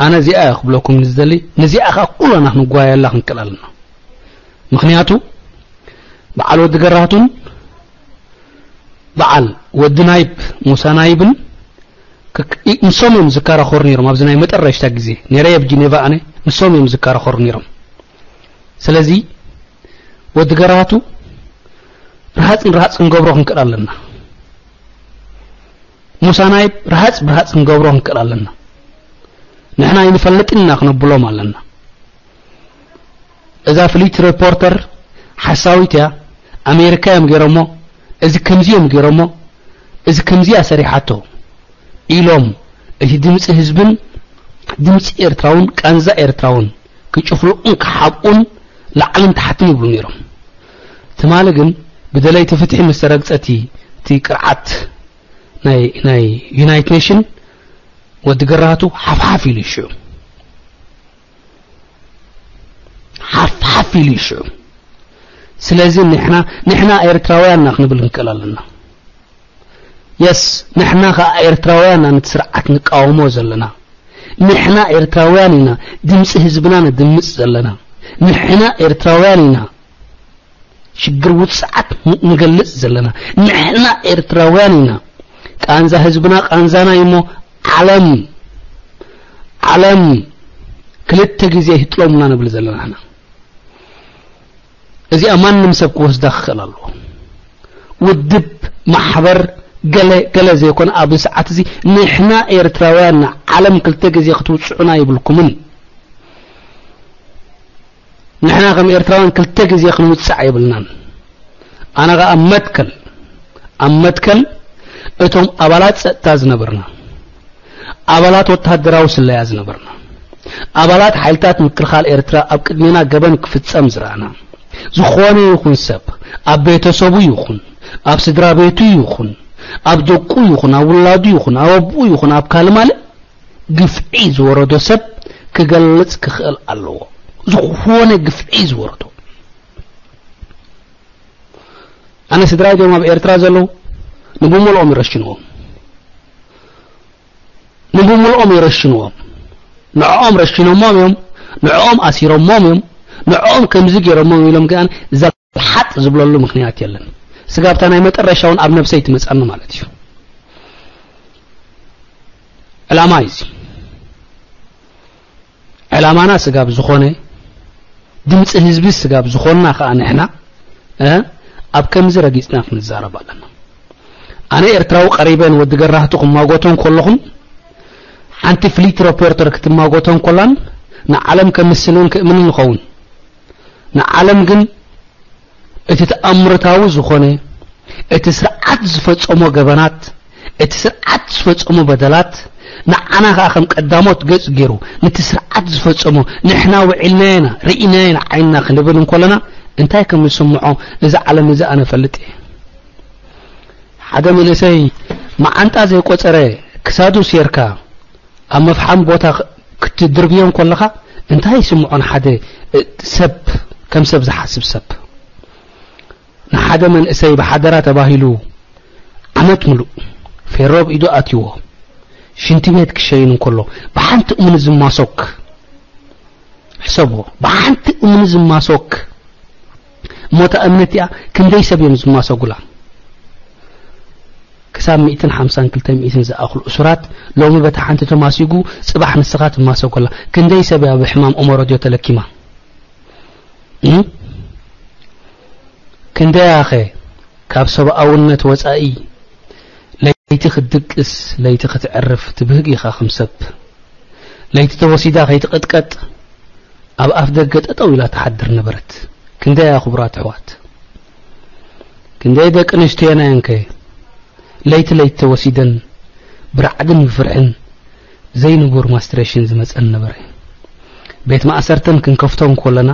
ኣነ እዚኣ እየ ክብለኩም ዝደሊ። ነዚኣ ከኣ ኩልና ክንጓየላ ክንክእል ኣለና። ምኽንያቱ በዓል ወዲ ገራህቱን በዓል ወዲ ናይብ ሙሳ ናይብን ንሶም እዮም ዝከራኸሩ ነይሮም። ኣብዚ ናይ መጠረሽታ ግዜ ነይረ ኣብ ጂኔቫ ኣነ ንሶም እዮም ዝከራኸሩ ነይሮም። ስለዚ ወዲ ገራቱ ርሃጽ ንርሃጽ ክንገብሮ ክንክእል ኣለና። ሙሳ ናይብ ርሃጽ ብርሃጽ ክንገብሮ ክንክእል ኣለና። ንሕና ኣይንፈልጥን ኢና ክነብሎም ኣለና። እዛ ፍሊት ሪፖርተር ሓሳዊት እያ፣ ኣሜሪካ እዮም ገይሮሞ፣ እዚ ከምዚ እዮም ገይሮሞ፣ እዚ ከምዚ እያ ሰሪሓቶ ኢሎም እቲ ድምፂ ህዝብን ድምፂ ኤርትራውን ቃንዛ ኤርትራውን ክጭፍልቑን ክሓብኡን ላዕልን ታሕትን ይብሉ ነይሮም። ትማሊ ግን ብደለይቲ ፍትሒ ምስ ተረግጸ እቲ፣ እቲ ቅርዓት ናይ፣ ናይ ዩናይት ኔሽን ወዲ ገራቱ ሓፍሓፍ ኢሉ እዩ ሽዑ። ሓፍሓፍ ኢሉ እዩ ሽዑ። ስለዚ ንሕና፣ ንሕና ኤርትራውያን ኢና ክንብል ንክእል ኣለና። የስ፣ ንሕና ከኣ ኤርትራውያን ኢና ነቲ ስርዓት ንቃወሞ ዘለና። ንሕና ኤርትራውያን ኢና ድምፂ ህዝብና ነድምፅ ዘለና። ንሕና ኤርትራውያን ኢና ሽግር ውፅዓት ን-፣ ንገልፅ ዘለና። ንሕና ኤርትራውያን ኢና። ቃንዛ ህዝብና ቃንዛና እዩ እሞ ዓለም፣ ዓለም ክልተ ግዜ ይህጥሎምና ንብል ዘለና ንሕና። እዚኣ ማንም ሰብ ክወስዳ ክኽእል ኣለዎ። ውድብ፣ ማሕበር፣ ገለ፣ ገለ ዘይኮነ ኣብዚ ሰዓት እዚ ንሕና ኤርትራውያን ኢና። ዓለም ክልተ ግዜ ክትውፅዑና ይብልኩምን። ንሕና ከም ኤርትራውያን ክልተ ግዜ ክንውጻዕ የብልናን። ኣነ ኸኣ ኣብ መትከል፣ ኣብ መትከል እቶም ኣባላት ጸጥታ ዝነበርና፣ ኣባላት ወተሃደራዊ ስለያ ዝነበርና፣ ኣባላት ሓይልታት ምክልኻል ኤርትራ ኣብ ቅድሜና ገበን ክፍጸም ዝረኣና፣ ዝኾነ ይኹን ሰብ፣ ኣብ ቤተሰቡ ይኹን፣ ኣብ ስድራ ቤቱ ይኹን፣ ኣብ ደቁ ይኹን፣ ኣብ ውላዱ ይኹን፣ ኣብ ኣቦኡ ይኹን፣ ኣብ ካልእ ማልእ ግፍዒ ዝወረዶ ሰብ ክገልጽ ክኽእል ኣለዎ። ዝኾነ ግፍዒ ዝወረዶ። ኣነ ስድራይ ድዮም ኣብ ኤርትራ ዘለዉ፣ ንብምልኦም ይረሽንዎም። ንብምልኦም ይረሽንዎም። ንዕኦም ረሽኖሞም እዮም፣ ንዕኦም ኣሲሮሞም እዮም፣ ንዕኦም ከምዚ ገይሮሞም ኢሎም ግን ዘልሓጥ ዝብለሉ ምኽንያት የለን። ስጋብታ ናይ መጠረሻ እውን ኣብ ነብሰይ ትመጻኒ ማለት እዩ። ዕላማ እዩ እዚ። ዕላማና ስጋብ ዝኾነ፣ ድምፂ ህዝቢ ስጋብ ዝኾንና ከኣ ንሕና፣ እ፣ ኣብ ከምዚ ረጊጽና ክንዛረብ ኣለና። ኣነ ኤርትራዊ ቀሪበ ንወዲ ገራህቱ ክማጎቶ እንከለኹን፣ ሓንቲ ፍሊት ሪፖርተር ክትማጎቶ እንከላን ንዓለም ከምስልን ክእምንን ይኸውን። ንዓለም ግን እቲ ተኣምርታዊ ዝኾነ፣ እቲ ስርዓት ዝፈጸሞ ገበናት፣ እቲ ስርዓት ዝፈጸሞ በደላት፣ ንዓና ከኣ ከም ቀዳሞት ገጽ ገይሩ፣ ነቲ ስርዓት ዝፈጸሞ ንሕና ውዒልናዮ ኢና፣ ርኢናዮ ኢና፣ ዓይንና ክንብል እንከለና፣ እንታይ ከም ዝስምዖ እዚ ዓለም እዚ ኣነ እፈልጥ እየ። ሓደ መንእሰይ መዓንጣ ዘይቆጸረ ክሳዱ ሴርካ ኣብ መፍሓም ቦታ ክ-፣ ክትድርብዮ እንከለኻ እንታይ ይስምዖ ንሓደ፣ እ፣ ሰብ፣ ከም ሰብ ዝሓስብ ሰብ? ንሓደ መንእሰይ ብሓደራ ተባሂሉ ዓመት ምሉእ ፌሮ ኣብ ኢዱ ኣትይዎ ሽንቲ ቤት ክሸይን እንከሎ ብሓንቲ እምኒ ዝማሶክ ሕሰብዎ። ብሓንቲ እምኒ ዝማሶክ። እሞ እታ እምኒ እቲኣ ክንደይ ሰብ እዮም ዝማሰጉላ? ክሳብ ሚእትን ሓምሳን ክልተ ሚእትን ዝኣኽሉ እሱራት ሎሚ በታ ሓንቲ ተማሲጉ፣ ጽባሕ ንስኻ ትማሰጎላ። ክንደይ ሰብ እያ ብሕማም ኦሞ ረድዮ ተለኪማ? እም? ክንደያኸ ካብ ሰብኣውነት ወጻኢ ለይቲ ክትድቅስ፣ ለይቲ ክትዕርፍ ትብህግ ኢኻ ከም ሰብ። ለይቲ ተወሲዳ ከይትቕጥቀጥ ኣብ ኣፍ ደገ ጠጠው ኢላ ትሓድር ነበረት። ክንደያ ክቡራት ኣሕዋት፣ ክንደይ ደቂ ኣንስትዮና እየንከ ለይቲ ለይቲ ተወሲደን ብራዕድን ብፍርሕን ዘይንቡር ማስትሬሽን ዝመጸን ነበረ። ቤት ማእሰርተን ክንከፍቶ እንኮለና፣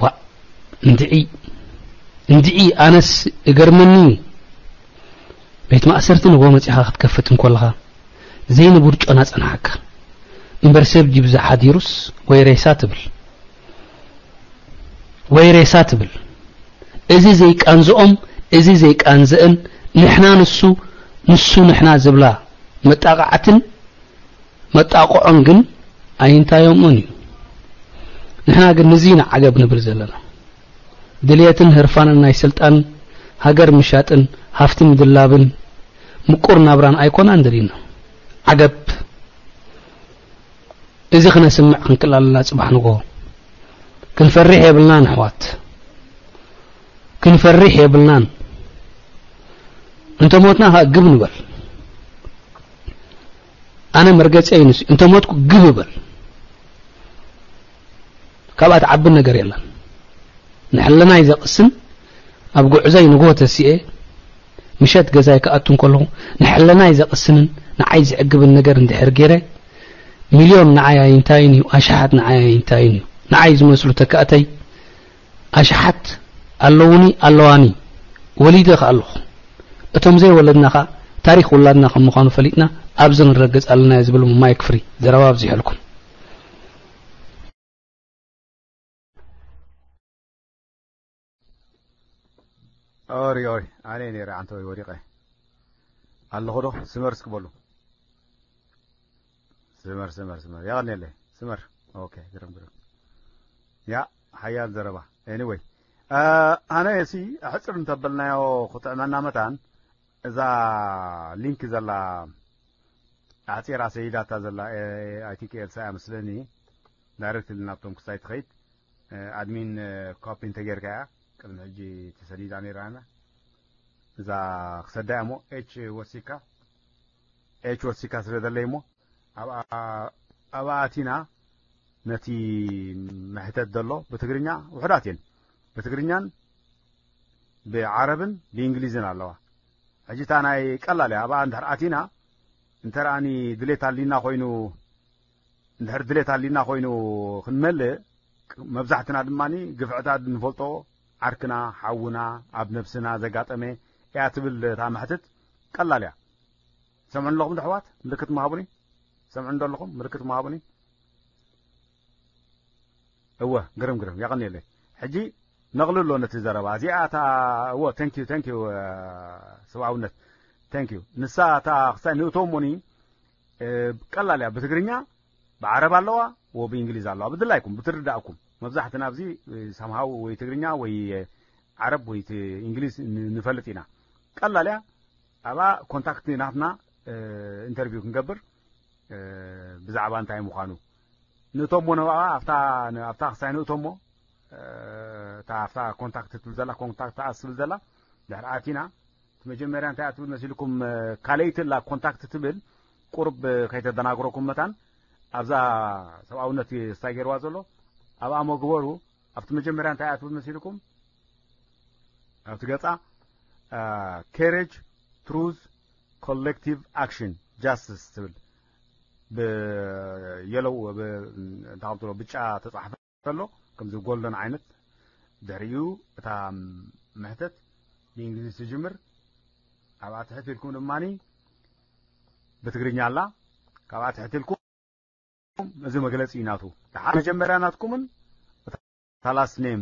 ዋእ፣ እንድዒ፣ እንድዒ፣ ኣነስ እገርመኒ እዩ። ቤት ማእሰርቲ ንጎ መጺኻ ክትከፍት እንኮለኻ ዘይንቡር ጨና ጸንሓካ። እምበር ሰብ ጅብ ዝሓዲሩስ ወይ ሬሳ ትብል። ወይ ሬሳ ትብል። እዚ ዘይቃንዝኦም፣ እዚ ዘይቃንዝእን፣ ንሕና ንሱ፣ ንሱ ንሕና ዝብላ መጣቓዕትን መጣቕዖን ግን ኣይንታዮምኡን እዩ። ንሕና ግን ንዚ ኢና ዓገብ ንብል ዘለና። ድልየትን ህርፋንን ናይ ስልጣን፣ ሃገር ምሻጥን፣ ሃፍቲ ምድላብን፣ ምቁር ናብራን ኣይኮናን ደሊና። ዓገብ። እዚ ክነስምዕ ክንክእል ኣለና ጽባሕ ንግሆ። ክንፈርሕ የብልናን ኣሕዋት፣ ክንፈርሕ የብልናን። እንተ ሞትና ኸኣ ግብ ንበል። ኣነ መርገጺ እዩ ንሱ። እንተ ሞትኩ ግብ እበል። ካብኣ ትዓቢ ነገር የለን። ንሕልናይ ዘቕስን ኣብ ጉዕዞይ ንግሆ ተሲኤ ምሸት ገዛይ ክኣቱ እንከለኹ ንሕልናይ ዘቕስንን ንዓይ ዝዕግብን ነገር እንድሕር ገይረ፣ ሚልዮን ንዓይ ኣይንታይን እዩ፣ ኣሽሓት ንዓይ ኣይንታይን እዩ። ንዓይ ዝመስሉ ተካእተይ ኣሽሓት ኣለዉኒ፣ ኣለዋኒ፣ ወሊደ ከኣ ኣለኹ። እቶም ዘይወለድና ከኣ ታሪኽ ውላድና ከም ምዃኑ ፈሊጥና ኣብዚ ክንረግጽ ኣለና እየ ዝብል። ማይክ ፍሪ፣ ዘረባ ኣብዚሐልኩም። ኦሪ ኦሪ ኣነ ነይረ ዓንተ ወይ ወዲቐ ኣለኹ ዶ? ስመር እስኪ በሉ። ስመር ስመር ስመር ያቀኔለ ስመር። ኦኬ ግርም ግርም። ያ ሓያል ዘረባ። ኤኒወይ ኣነ ሲ ሕጽር እንተበልናዮ ክጥዕመና መታን እዛ ሊንክ ዘላ ኣዕጺራ ሰይዳታ ዘላ፣ I think ኤልሳ እያ መስለኒ። ዳይሬክት ናብቶም ክሳይ ትኸይድ። ኣድሚን ኮፒ እንተጌርካ እያ ቅድሚ ሕጂ ተሰዲዳ ነይራ። ኣነ እዛ ክሰዳ እያ እሞ ኤች ወሲካ፣ ኤች ወሲካ ስለ ዘለይ እሞ ኣብኣ ኣብኣ ኣቲና ነቲ መሕተት ዘሎ ብትግርኛ ውሑዳት እየን፣ ብትግርኛን ብዓረብን ብእንግሊዝን ኣለዋ። ሕጂ እታ ናይ ቀላል እያ። ኣብኣ እንድሕር ኣቲና እንተ ረኣኒ ድሌት ኣሊና ኮይኑ፣ እንድሕር ድሌት ኣሊና ኮይኑ ክንመልእ፣ መብዛሕትና ድማ ግፍዕታት ንፈልጦ ዓርክና፣ ሓውና፣ ኣብ ነብስና ዘጋጠመ እያ ትብል እታ መሕትት። ቀላል እያ። ሰምዑ ኣለኹም ዶ ኣሕዋት? ምልክት ምሃቡኒ። ሰምዑ እንዶ ኣለኹም? ምልክት ምሃቡኒ። እወ ግርም ግርም ያቀንየለይ። ሕጂ ነቕልሎ ነቲ ዘረባ እዚኣ እታ እወ thank you thank you ሰብኣውነት thank you ንሳ እታ ክሳይ ንእቶሞኒ ቀላል እያ። ብትግርኛ ብዓረብ ኣለዋ ወብእንግሊዝ ኣለዋ ብድላይኩም ብትርዳእኩም። መብዛሕትና ኣብዚ ሰምሃው ወይ ትግርኛ ወይ ዓረብ ወይ እንግሊዝ ንፈልጥ ኢና። ቀላል እያ። ኣብኣ ኮንታክት ናትና ኢንተርቪው ክንገብር ብዛዕባ እንታይ ምዃኑ ንእቶሞ ነባኣ ኣብታ ኣብታ ክሳይ ንእቶሞ እታ ኣብታ ኮንታክት ትብል ዘላ ኮንታክት ኣስ ትብል ዘላ ድሕሪ ኣቲና እቲ መጀመርያ እንታይ ትብል መሲልኩም ካልኣይቲ ላ ኮንታክት ትብል ቁርብ ከይተደናግረኩም መታን ኣብዛ ሰብኣውነት ስታይ ገይርዋ ዘሎ ኣብኣ መግበሩ ኣብቲ መጀመርያ እንታይ ትብል መሲልኩም ኣብቲ ገጻ courage truth collective action justice ትብል ብየለው እንታይ ብጫ ተጻሕፈ ኣሎ ከምዚ ጎልደን ዓይነት ድሕሪኡ እታ መሕተት ብእንግሊዝ ትጅምር ኣብኣ ትሕት ኢልኩም ድማ ብትግርኛ ኣላ ካብኣ ትሕት ኢልኩም እዚ መግለጺ እዩ ናቱ። ደሓር መጀመርያ ናትኩምን እታ ላስት ኔም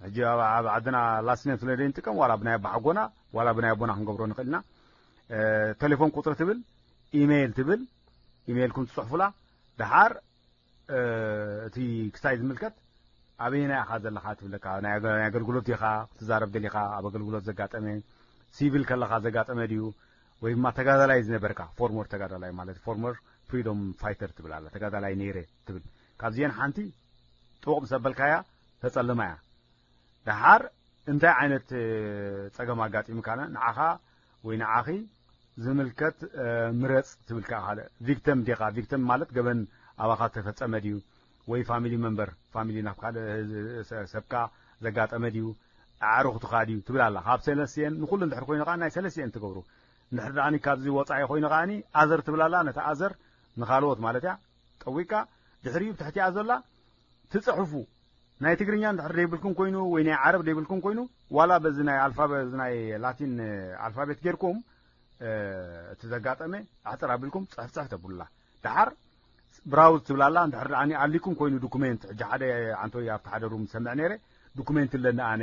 ሕጂ ኣብ ዓድና ላስት ኔም ስለ ዘይንጥቀም ዋላ ብናይ ኣባሓጎና ዋላ ብናይ ኣቦና ክንገብሮ ንኽእል ኢና። ቴሌፎን ቁፅሪ ትብል ኢሜይል ትብል ኢሜይልኩም ትፅሕፉላ። ደሓር እቲ ክሳይ ዝምልከት ኣበየና ኢኻ ዘለኻ ትብለካ ናይ ኣገልግሎት ዲኻ ክትዛረብ ደሊኻ ኣብ ኣገልግሎት ዘጋጠመ ሲቪል ከለኻ ዘጋጠመ ድዩ ወይ ድማ ተጋዳላይ ዝነበርካ ፎርመር ተጋዳላይ ማለት ፎርመር ፍሪዶም ፋይተር ትብል ኣላ ተጋዳላይ ነይረ ትብል ካብዚአን ሓንቲ ጥቡቕ ምስ ኣበልካያ ተጸልማ እያ ደሓር እንታይ ዓይነት ጸገም ኣጋጢሙካና ንዓኻ ወይ ንዓኺ ዝምልከት ምረጽ ትብል ከኣ ካልእ ቪክተም ዲኻ ቪክተም ማለት ገበን ኣባኻ ተፈጸመ ድዩ ወይ ፋሚሊ መንበር ፋሚሊ ናብ ካልእ ሰብካ ዘጋጠመ ድዩ ኣዕሩኽትኻ ድዩ ትብል ኣላ ካብ ሰለስቲኤን ንኹሉ እንድሕር ኮይኑ ከዓ ናይ ሰለስቲኤን ትገብሩ እንድሕር ደኣ ካብዚ ወፃኢ ኮይኑ ከዓ ኣዘር ትብል ኣላ ነቲ ኣዘር ንኻልኦት ማለት እያ ጠዊቅካ ድሕሪኡ ብትሕቲኣ ዘላ ትፅሕፉ ናይ ትግርኛ እንድሕር ደይብልኩም ኮይኑ ወይ ናይ ዓረብ ደይብልኩም ኮይኑ ዋላ በዚ ናይ ኣልፋበ ናይ ላቲን ኣልፋቤት ጌርኩም እቲ ዘጋጠመ ኣሕፅር ኣቢልኩም ፅሕፍ ፅሕፍ ተብሉላ ደሓር ብራውዝ ትብላላ እንድሕር ደኣ ኣሊኩም ኮይኑ ዶኩሜንት ሕጂ ሓደ ዓንቶይ ኣብቲ ሓደ ሩም ዝሰምዕ ነይረ ዶኩሜንት ኣለኒ ኣነ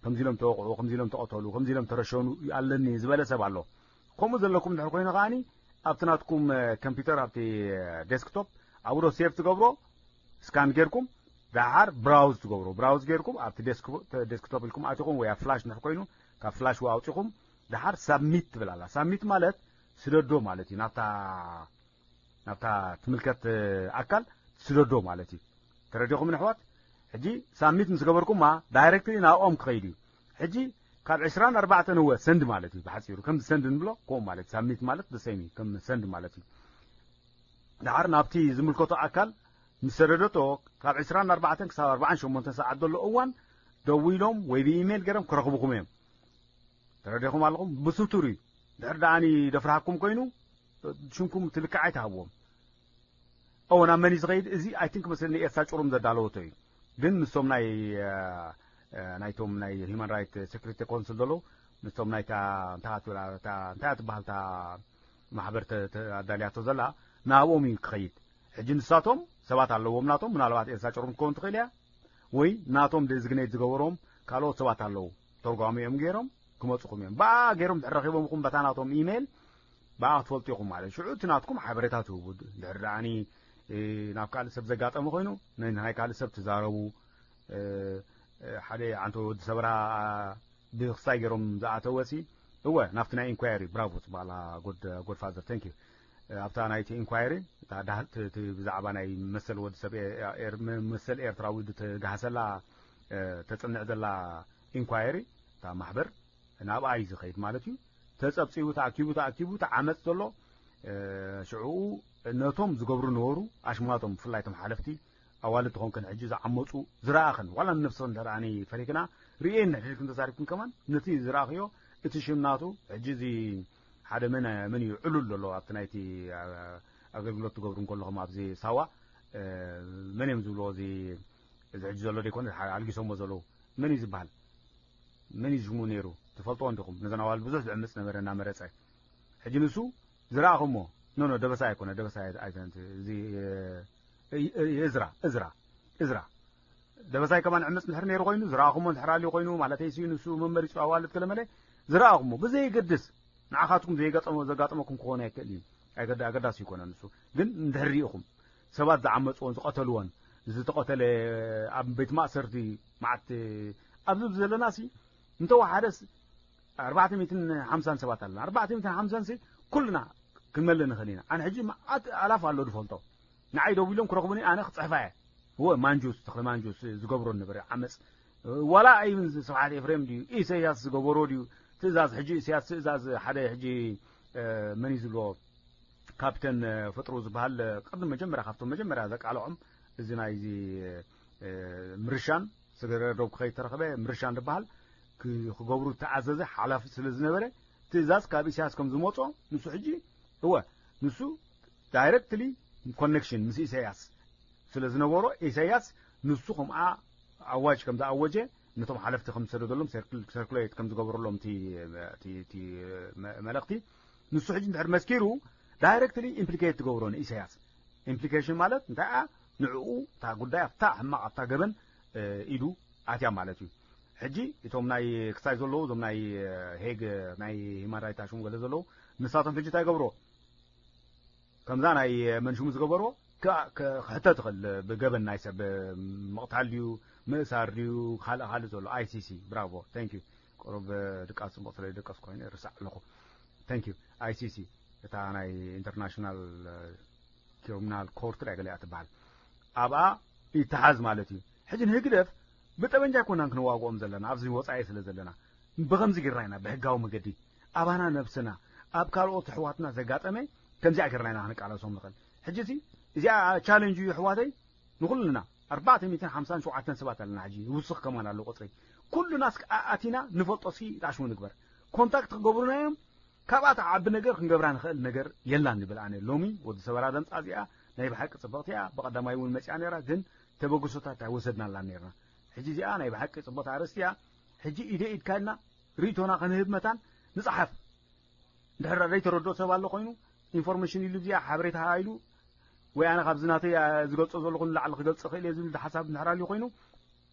ከምዚ ኢሎም ተወቕዑ ከምዚ ኢሎም ተቐተሉ ከምዚ ኢሎም ተረሸኑ ኣለኒ ዝበለ ሰብ ኣሎ ከምኡ ዘለኩም እንድሕር ኮይኑ ከዓኒ ኣብቲ ናትኩም ኮምፒውተር ኣብቲ ዴስክቶፕ ኣብኡ ዶ ሴቭ ትገብሮ ስካን ጌርኩም ደሓር ብራውዝ ትገብሮ ብራውዝ ጌርኩም ኣብቲ ዴስክቶፕ ኢልኩም ኣቲኹም ወይ ኣብ ፍላሽ እንድሕር ኮይኑ ካብ ፍላሽ ኣውፂኹም ደሓር ሳብሚት ትብል ኣላ ሳብሚት ማለት ስደዶ ማለት እዩ ናብታ ናብታ ትምልከት ኣካል ስደዶ ማለት እዩ ተረዲኹም ንሕዋት ሕጂ ሳሚት ምስ ገበርኩማ ዳይሬክትሊ ናብኦም ክኸይድ እዩ። ሕጂ ካብ ዕስራን ኣርባዕተን እወ ሰንድ ማለት እዩ ብሓፂሩ። ከምዚ ሰንድ ንብሎ ከምኡ ማለት ሳሚት ማለት ደሰሚ ከም ሰንድ ማለት እዩ። ድሓር ናብቲ ዝምልከቶ ኣካል ምስ ሰደደቶ ካብ ዕስራን ኣርባዕተን ክሳብ ኣርባዓን ሸሞንተን ሰዓት ዘሎ እዋን ደዊሎም ወይ ብኢሜይል ገይሮም ክረኽብኹም እዮም። ተረዲኹም ኣለኹም? ብስቱር እዩ። ድሕር ደኣኒ ደፍርሃኩም ኮይኑ ሽምኩም ትልክዕ ኣይትሃብዎም። ኦ ናብ መን እዩ ዝኸይድ? እዚ ኣይ ቲንክ መስለኒ ኤርትራ ጭሩም ዘዳለወቶ እዩ። ግን ምስቶም ናይ ናይቶም ናይ ሂማን ራይት ሴኩሪቲ ኮንስል ዘለዉ ምስቶም ናይታ እንታይ ትብሃል እታ ማሕበር ኣዳልያቶ ዘላ ናብኦም እዩ ክኸይድ። ሕጂ ንሳቶም ሰባት ኣለዎም ናቶም፣ ምናልባት ኤርትራ ጭሩም ክኸውን ትኽእል እያ፣ ወይ ናቶም ዴዚግኔት ዝገበሮም ካልኦት ሰባት ኣለዉ፣ ተርጓሚ እዮም ገይሮም ክመፁኹም እዮም። ብኣ ገይሮም ድሕር ረኺቦምኹም በታ ናቶም ኢሜይል ብኣ ክትፈልጡ ኢኹም ማለት። ሽዑ እቲ ናትኩም ሓበሬታ ትህቡ። ድሕር ደኣኒ ናብ ካልእ ሰብ ዘጋጠመ ኮይኑ ናይ ካልእ ሰብ ትዛረቡ። ሓደ ዓንቶ ወዲ ሰበራ ብክስታይ ገይሮም ዝኣተወ ሲ እወ ናብቲ ናይ ኢንኳየሪ ብራቮ ጽባላ ጎድ ጎድፋዘር ተንክ ዩ። ኣብታ ናይቲ ኢንኳየሪ ብዛዕባ ናይ መሰል ወዲ ሰብ መሰል ኤርትራዊ ዝተጋህሰላ ተጽንዕ ዘላ ኢንኳየሪ እታ ማሕበር ናብኣ እዩ ዝኸይድ ማለት እዩ። ተጸብጺቡ ተኣኪቡ ተኣኪቡ ተዓመጽ ዘሎ ሽዕኡ ነቶም ዝገብሩ ነበሩ ኣሽማቶም ብፍላይ ቶም ሓለፍቲ ኣዋልድ ትኾንክን ሕጂ ዝዓመፁ ዝረኣኽን ዋላ ንነብስኽን እንተ ደኣ ፈሪክና ርእየን ንሕድሕድክን ተዛሪብክን ከማን ነቲ ዝረኣኽዮ እቲ ሽም ናቱ ሕጂ እዚ ሓደ መን መን እዩ ዕሉል ዘሎ ኣብቲ ናይቲ ኣገልግሎት ትገብሩ እንከለኹም ኣብዚ ሳዋ መን እዮም ዝብልዎ እዚ እዚ ሕጂ ዘሎ ደይኮነ ኣልጊሶሞ ዘለዉ መን እዩ ዝበሃል መን እዩ ሽሙ ነይሩ ትፈልጥዎ እንዲኹም ነዘን ኣዋልድ ብዙሕ ዝዕምፅ ነበረ እናመረፀ ሕጂ ንሱ ዝረኣኹሞ ኖ ኖ ደበሳ ኣይኮነ ደበሳ ኣይተንቲ እዚ እዝራ እዝራ እዝራ ደበሳይ ከማን ዕምፅ እንድሕር ነይሩ ኮይኑ ዝረኣኹሞ እንድሕር ኣልዩ ኮይኑ ማለተይ ስዩ ንሱ መመሪፁ ኣዋልድ ከለመለ ዝረኣኹሞ ብዘይገድስ ንዓኻትኩም ዘይገጠሞ ዘጋጠመኩም ክኾነ ኣይክእል እዩ ኣገዳሲ ይኮነ ንሱ ግን እንድሕር ሪኢኹም ሰባት ዝዓመፅዎን ዝቐተልዎን ዝተቐተለ ኣብ ቤት ማእሰርቲ መዓት ኣብዚ ዘለናሲ እንተወሓደስ ኣርባዕተ ሚእትን ሓምሳን ሰባት ኣለና ኣርባዕተ ሚእትን ሓምሳን ሲ ኩልና ክንመልእ ንኽእል ኢና ኣነ ሕጂ መዓት ኣላፍ ኣሎ ዝፈልጦ ንዓይ ደው ኢሎም ክረኽቡኒ ኣነ ክፅሕፋ እየ እወ ማንጁስ ተኽለ ማንጁስ ዝገብሮ ነበረ ዓመፅ ዋላ ኣይብን ስብሓት ኤፍሬም ድዩ ኢሰያስ ዝገበሮ ድዩ ትእዛዝ ሕጂ ኢሰያስ ትእዛዝ ሓደ ሕጂ መን እዩ ዝብሎ ካፕተን ፍጥሩ ዝበሃል ቅድሚ መጀመርያ ካብቶም መጀመርያ ዘቃልዖም እዚ ናይዚ ምርሻን ስግረ ዶብ ክኸይድ ተረኸበ ምርሻን ዝበሃል ክገብሩ ተኣዘዘ ሓላፊ ስለ ዝነበረ ትእዛዝ ካብ ኢሳያስ ከም ዝመፆ ንሱ ሕጂ እወ ንሱ ዳይረክትሊ ኮኔክሽን ምስ ኢሳያስ ስለ ዝነበሮ ኢሳያስ ንሱ ከምኣ ኣዋጅ ከም ዝኣወጀ ነቶም ሓለፍቲ ከም ዝሰደደሎም ሰርኩሌት ከም ዝገበረሎም እቲ መልእኽቲ ንሱ ሕጂ እንድሕር መስኪሩ ዳይረክትሊ ኢምፕሊኬት ትገብሮ ንኢሳያስ ኢምፕሊኬሽን ማለት እንታይ ንዕኡ እታ ጉዳይ ኣብታ ሕማቕ ኣብታ ገበን ኢዱ ኣትያ ማለት እዩ ሕጂ እቶም ናይ ክሳይ ዘለዉ እዞም ናይ ሄግ ናይ ሂማን ራይት ኣሽሙ ገለ ዘለዉ ንሳቶም ሕጂ እንታይ ገብሮ ከምዛ ናይ መንሽሙ ዝገበርዎ ክሕተት ይኽእል ብገበን ናይ ሰብ ምቕታል ድዩ ምእሳር ድዩ ካልእ ካልእ ዘሎ ኣይሲሲ ብራቮ ታንክ ዩ ቁሩብ ድቃስ ፅቡቕ ስለ ደቀስ ኮይኑ ርሳዕ ኣለኹ ታንክ ዩ ኣይሲሲ እታ ናይ ኢንተርናሽናል ክሪሚናል ኮርት ዳይ ገሊኣ ትበሃል ኣብኣ ይተሓዝ ማለት እዩ ሕጂ ንህግደፍ ብጠበንጃ ኣይኮናን ክንዋግኦም ዘለና ኣብዚ ወፃኢ ስለ ዘለና ብኸምዚ ጌርና ኢና ብሕጋዊ መገዲ ኣባና ነብስና ኣብ ካልኦት ኣሕዋትና ዘጋጠመ ከምዚኣ ጌርና ኢና ክንቃለሶም ንኽእል ሕጂ እዚ እዚኣ ቻለንጅ እዩ ኣሕዋተይ ንኹልና ኣርባዕተ ሚእትን ሓምሳን ሸውዓተን ሰባት ኣለና ሕጂ ይውስኽ ከማን ኣሎ ቁፅሪ ኩሉና እስከ ኣኣቲና ንፈልጦ ሲ ጣሽሙ ንግበር ኮንታክት ክገብሩና እዮም ካብኣ ትዓቢ ነገር ክንገብራ ንኽእል ነገር የላን ይብል ኣነ ሎሚ ወዲ ሰበራ ደምፃ እዚኣ ናይ ብሓቂ ፅብቕቲ እያ ብቐዳማይ እውን መፂኣ ነይራ ግን ተበግሶታት ኣይወሰድናላን ነይርና ሕጂ እዚኣ ናይ ብሓቂ ፅብቕቲ ኣርእስቲ እያ ሕጂ ኢደ ኢድካ ኢልና ርእቶና ከንህብ መታን ንፅሓፍ እንድሕር ዘይተረድኦ ሰብ ኣሎ ኮይኑ ኢንፎርሜሽን ኢሉ እዚኣ ሓበሬታ ኢሉ ወይ ኣነ ካብዚ ናተይ ዝገልፆ ዘለኹ ንላዕሊ ክገልፅ ክእል እየ ዝብል ሓሳብ እንድሕር ኣልዩ ኮይኑ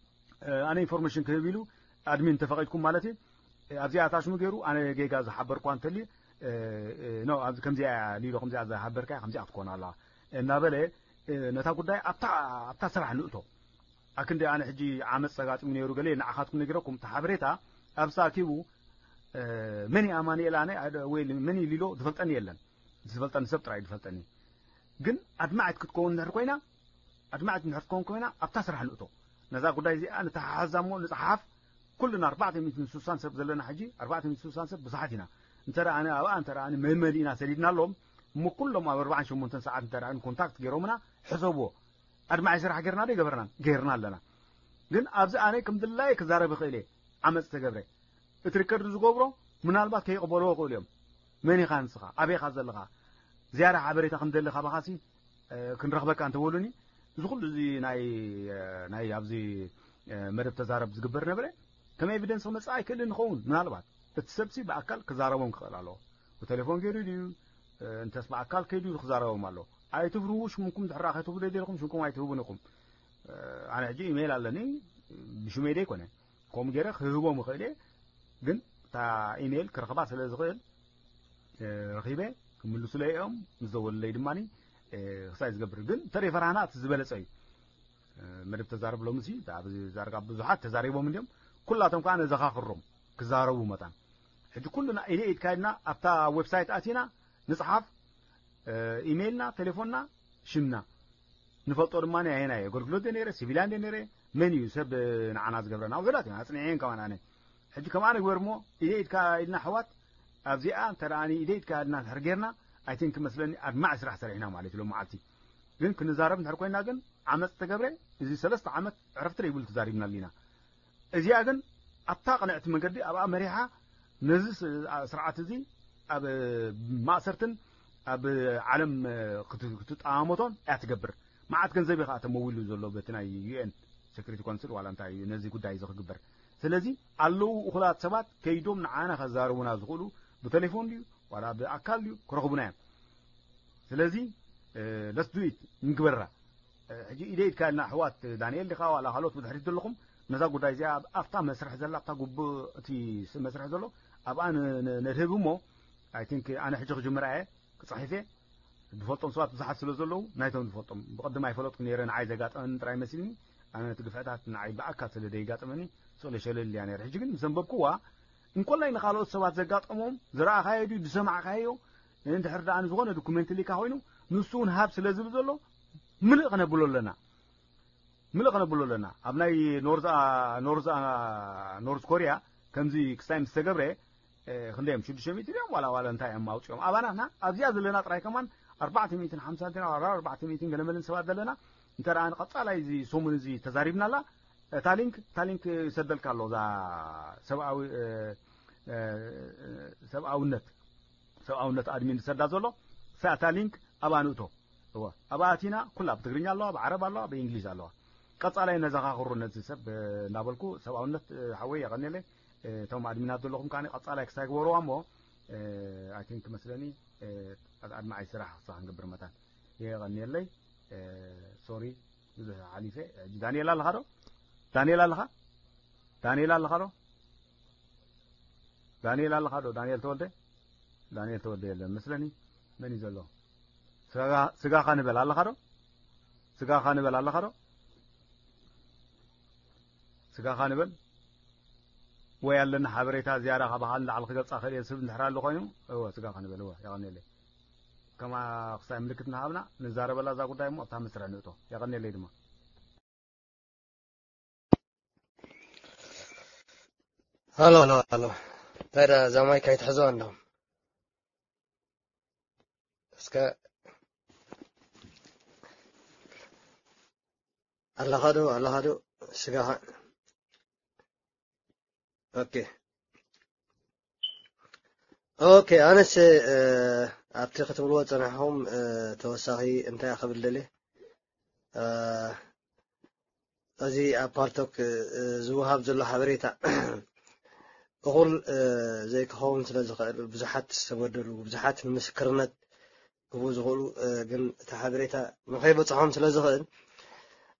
ኣነ ኢንፎርሜሽን ክህብ ኢሉ ኣድሚን ተፈቒድኩም ማለት እዩ ኣብዚኣ ታሽሙ ገይሩ ኣነ ጌጋ ዝሓበርኳ እንተልዩ ኖ ኣብዚ ከምዚኣ ሊሎ ከምዚኣ ዝሃበርካ ከምዚኣ ክትኮን ኣለዋ እናበለ ነታ ጉዳይ ኣብታ ኣብታ ስራሕ ንእቶ ኣክንዲ ኣነ ሕጂ ዓመፅ ተጋጢሙ ነይሩ ገለ ንዓኻትኩም ነጊረኩም እቲ ሓበሬታ ኣብ ሳኪቡ መን ኣማኒኤል ኣነ ወይ መን ሊሎ ዝፈልጠኒ የለን ዝፈልጠኒ ሰብ ጥራይ ዝፈልጠኒ ግን ኣድማዒት ክትከውን እንድሕር ኮይና ኣድማዒት እንድሕር ትከውን ኮይና ኣብታ ስራሕ ንእቶ ነዛ ጉዳይ እዚኣ ንተሓሓዛ እሞ ንጽሓፍ። ኩልና ኣርባዕተ ሚእትን ስሳን ሰብ ዘለና ሕጂ፣ ኣርባዕተ ሚእትን ስሳን ሰብ ብዙሓት ኢና። እንተ ደኣ ኣነ ኣብኣ፣ እንተ ደኣ ኣነ መመሊእና ሰዲድና ኣለዎም እሞ፣ ኩሎም ኣብ ኣርባዓን ሸሞንተን ሰዓት እንተ ደኣ ኮንታክት ገይሮምና፣ ሕሰብዎ። ኣድማዒ ስራሕ ጌርና ዶ ገበርናን? ጌርና ኣለና። ግን ኣብዚ ኣነ ከም ድላየ ክዛረብ ይኽእል እየ። ዓመጽ ተገብረ። እቲ ሪከርድ ዝገብሮ ምናልባት ከይቕበልዎ ይኽእሉ እዮም። መን ኢኻ ንስኻ? ኣበይ ኢኻ ዘለኻ? ዝያዳ ሓበሬታ ክንደሊ ካባኻሲ፣ እ፣ ክንረኽበካ እንተበሉኒ፣ እዚ ኩሉ እዚ ናይ፣ እ፣ ናይ ኣብዚ፣ እ፣ መደብ ተዛረብ ዝግበር ነበረ፣ ከም ኤቪደንስ ክመጽእ ኣይክእልን ይኸውን። ምናልባት እቲ ሰብሲ ብኣካል ክዛረቦም ክኽእል ኣለዎ። ብቴሌፎን ገይሩ ድዩ፣ እ፣ እንተስ ብኣካል ከይዱ ክዛረቦም ኣለዎ። ኣይትፍርሁ፣ ሽምኩም ድሕራ ከትህቡ ደሊኹም ሽምኩም ኣይትህቡን ኢኹም። እ፣ ኣነ ሕጂ ኢሜይል ኣለኒ፣ ብሽመይ ደይኮነ። ከምኡ ገይረ ክህቦም ይኽእል እየ። ግን እታ ኢሜይል ክረኽባ ስለ ዝኽእል፣ እ፣ ረኺበ ክምልሱለይ እዮም። ምስ ደወሉለይ ድማ፣ እ፣ ክሳይ ዝገብር። ግን ተደይፈራህና እቲ ዝበለጸ እዩ። እ፣ መደብ ተዛረብ ሎምሲ፣ ኣብዚ ዛርጋ ብዙሓት ተዛሪቦም እንድዮም። ኩላቶም ከኣ ነዘኻኽሮም ክዛረቡ መታን። ሕጂ ኩልና ኢደ ኢድ ካይድና ኣብታ ዌብሳይት ኣቲና ንጽሓፍ፣ እ፣ ኢሜይልና፣ ቴሌፎንና፣ ሽምና። ንፈልጦ ድማ ኣየናይ ኣገልግሎት ደ ነይረ፣ ሲቪልያን ደ ነይረ፣ መን እዩ ሰብ ንዓና ዝገብረና? ውሑዳት እዮም፣ ኣጽኒዐን ከማን ኣነ። ሕጂ ከም ኣነ ግበር እሞ፣ ኢደ ኢድካ ኢልና ኣሕዋት፣ ኣብዚኣ እንተ ደኣ ኢደ ኢድካ ኢልና እንድሕር ጌርና፣ ኣይ ቲንክ መስለኒ ኣድማዒ ስራሕ ሰሪሕና ማለት እዩ ሎም መዓልቲ። ግን ክንዛረብ እንድሕር ኮይና ግን፣ ዓመጽ ተገብረ፣ እዚ ሰለስተ ዓመት ዕረፍቲ ደይብሉ ተዛሪብናሉ ኢና። እዚኣ ግን ኣብታ ቅንዕቲ መንገዲ ኣብኣ መሪሓ ነዚ ስ-፣ ኣ-፣ ስርዓት እዚ ኣብ ማእሰርትን ኣብ ዓለም ክት-፣ ክትጠማመቶን እያ ትገብር። መዓት ገንዘብ እዩ ከዓ ተመዊሉ ዘሎ በቲ ናይ ዩ ኤን ሴኩሪቲ ካውንስል ዋላ እንታይ እዩ ነዚ ጉዳይ እዚ ክግበር። ስለዚ ኣለዉ እኹላት ሰባት ከይዶም ንዓና ከዛርቡና ዝኽእሉ ብቴሌፎን ድዩ ዋላ ብኣካል ድዩ ክረኽቡና እዮም። ስለዚ let's do it ንግበራ። ሕጂ ኢደ ኢድካ ኢልና ኣሕዋት ዳንኤል ዲኻ ዋላ ካልኦት ብድሕሪት ዘለኹም ነዛ ጉዳይ እዚኣ ኣብ-፣ ኣብታ መስርሕ ዘላ ኣብታ ጉቡእ እቲ ስ-፣ መስርሕ ዘሎ ኣብኣ ን-፣ ን-፣ ነድህብ እሞ፣ I think ኣነ ሕጂ ክጅምራ እየ ክጽሒፍ እየ። ዝፈልጦም ሰባት ብዙሓት ስለ ዘለዉ ናይቶም ዝፈልጦም ብቐድም ኣይፈለጥኩ ነይረ። ንዓይ ዘጋጠመኒ ጥራይ መሲልኒ። ኣነ ነቲ ግፍዕታት ንዓይ ብኣካል ስለ ደይጋጠመኒ ስእለ ሸለል እያ ነይረ። ሕጂ ግን ምስ ኣንበብኩዋ እንኮላይ ንኻልኦት ሰባት ዘጋጠሞም ዝረኣኻዮ ድዩ ዝሰማዕካዮ እንድሕር ደኣ ንዝኾነ ዶኩመንት ሊካ ኮይኑ ንሱ እውን ሃብ ስለ ዝብል ዘሎ ምልእ ከነብሎ ኣለና። ምልእ ከነብሎ ኣለና። ኣብ ናይ ኖርዝ፣ ኖርዝ፣ ኖርዝ ኮርያ ከምዚ ክስታይ ምስ ተገብረ፣ እ፣ ክንደይ እዮም? ሽዱሽተ ሚእቲ ድዮም? ዋላ፣ ዋላ እንታይ እዮም ኣውጺኦም? ኣባናትና ኣብዚኣ ዘለና ጥራይ ከማን ኣርባዕተ ሚእትን ሓምሳን ዲና፣ ዋላ ኣርባዕተ ሚእትን ገለመለን ሰባት ዘለና። እንተ ደኣ ንቐጻላይ እዚ ሰሙን እዚ ተዛሪብናላ፣ እታ ሊንክ፣ እታ ሊንክ ይሰደልካ ኣሎ፣ እዛ ሰብኣዊ፣ እ፣ እ፣ ሰብኣውነት፣ ሰብኣውነት ኣድሚን ዝሰዳ ዘሎ፣ እሳ እታ ሊንክ ኣብኣ ንእቶ። እወ፣ ኣብኣ ኣቲና፣ ኩላ ብትግርኛ ኣለዋ፣ ብዓረብ ኣለዋ፣ ብእንግሊዝ ኣለዋ። ቀጻላይ ነዘኻኽሮ ነዚ ሰብ፣ እ፣ እናበልኩ፣ ሰብኣውነት፣ እ፣ ሓወይ የቐንየለይ። እ፣ እቶም ኣድሚናት ዘለኹም ከኣ ቀጻላይ ክሳይ ግበርዋ እሞ፣ እ፣ I think መስለኒ፣ እ፣ ኣድማዓይ ስራሕ ክሳ ክንገብር መታን። የቐንየለይ። እ፣ ሶሪ፣ ብዙሕ ሓሊፈ። ሕጂ ዳንኤል ኣለኻ ዶ? ዳንኤል ኣለኻ? ዳንኤል ኣለኻ ዶ? ዳንኤል ኣለኻ ዶ? ዳንኤል ተወልደ? ዳንኤል ተወልደ የለን መስለኒ። መን እዩ ዘሎ? ስጋ-፣ ስጋኻ ንበል ኣለኻ ዶ? ስጋኻ ንበል ኣለኻ ዶ? ስጋኻ ንበል። ወይ ኣለና ሓበሬታ ዝያዳ ካባኻ ንላዕሊ ክገልጻ ክእል እየ ዝብል እንድሕር ኣሎ ኮይኑ፣ እወ፣ ስጋኻ ንበል፣ እወ፣ የቐንየለይ። ከማ ክሳይ ምልክት እናሃብና ንዛረበላ እዛ ጉዳይ እሞ ኣብታ መስርሕ ንእቶ። የቐንየለይ ድማ። ሃሎ፣ ሃሎ፣ ሃሎ። እንታይ ደኣ እዛ ማይክ ኣይትሕዞ እንዶ? እስከ ኣለኻ ዶ? ኣለኻ ዶ? ስጋኻ። ኦኬ። ኦኬ፣ ኣነስ፣ እ፣ ኣብቲ ክትብልዎ ዝጸናሕኩም፣ እ፣ ተወሳኺ እንታይ ክብል ደልየ? እ፣ እዚ ኣብ ፓልቶክ፣ እ፣ ዝወሃብ ዘሎ ሓበሬታ እኹል፣ እ፣ ዘይክኸውን ስለ ዝኽእል፣ ብዙሓት ዝተበደሉ፣ ብዙሓት ንምስክርነት ክህቡ ዝኽእሉ፣ እ፣ ግን እቲ ሓበሬታ ንኸይበጽሖም ስለ ዝኽእል፣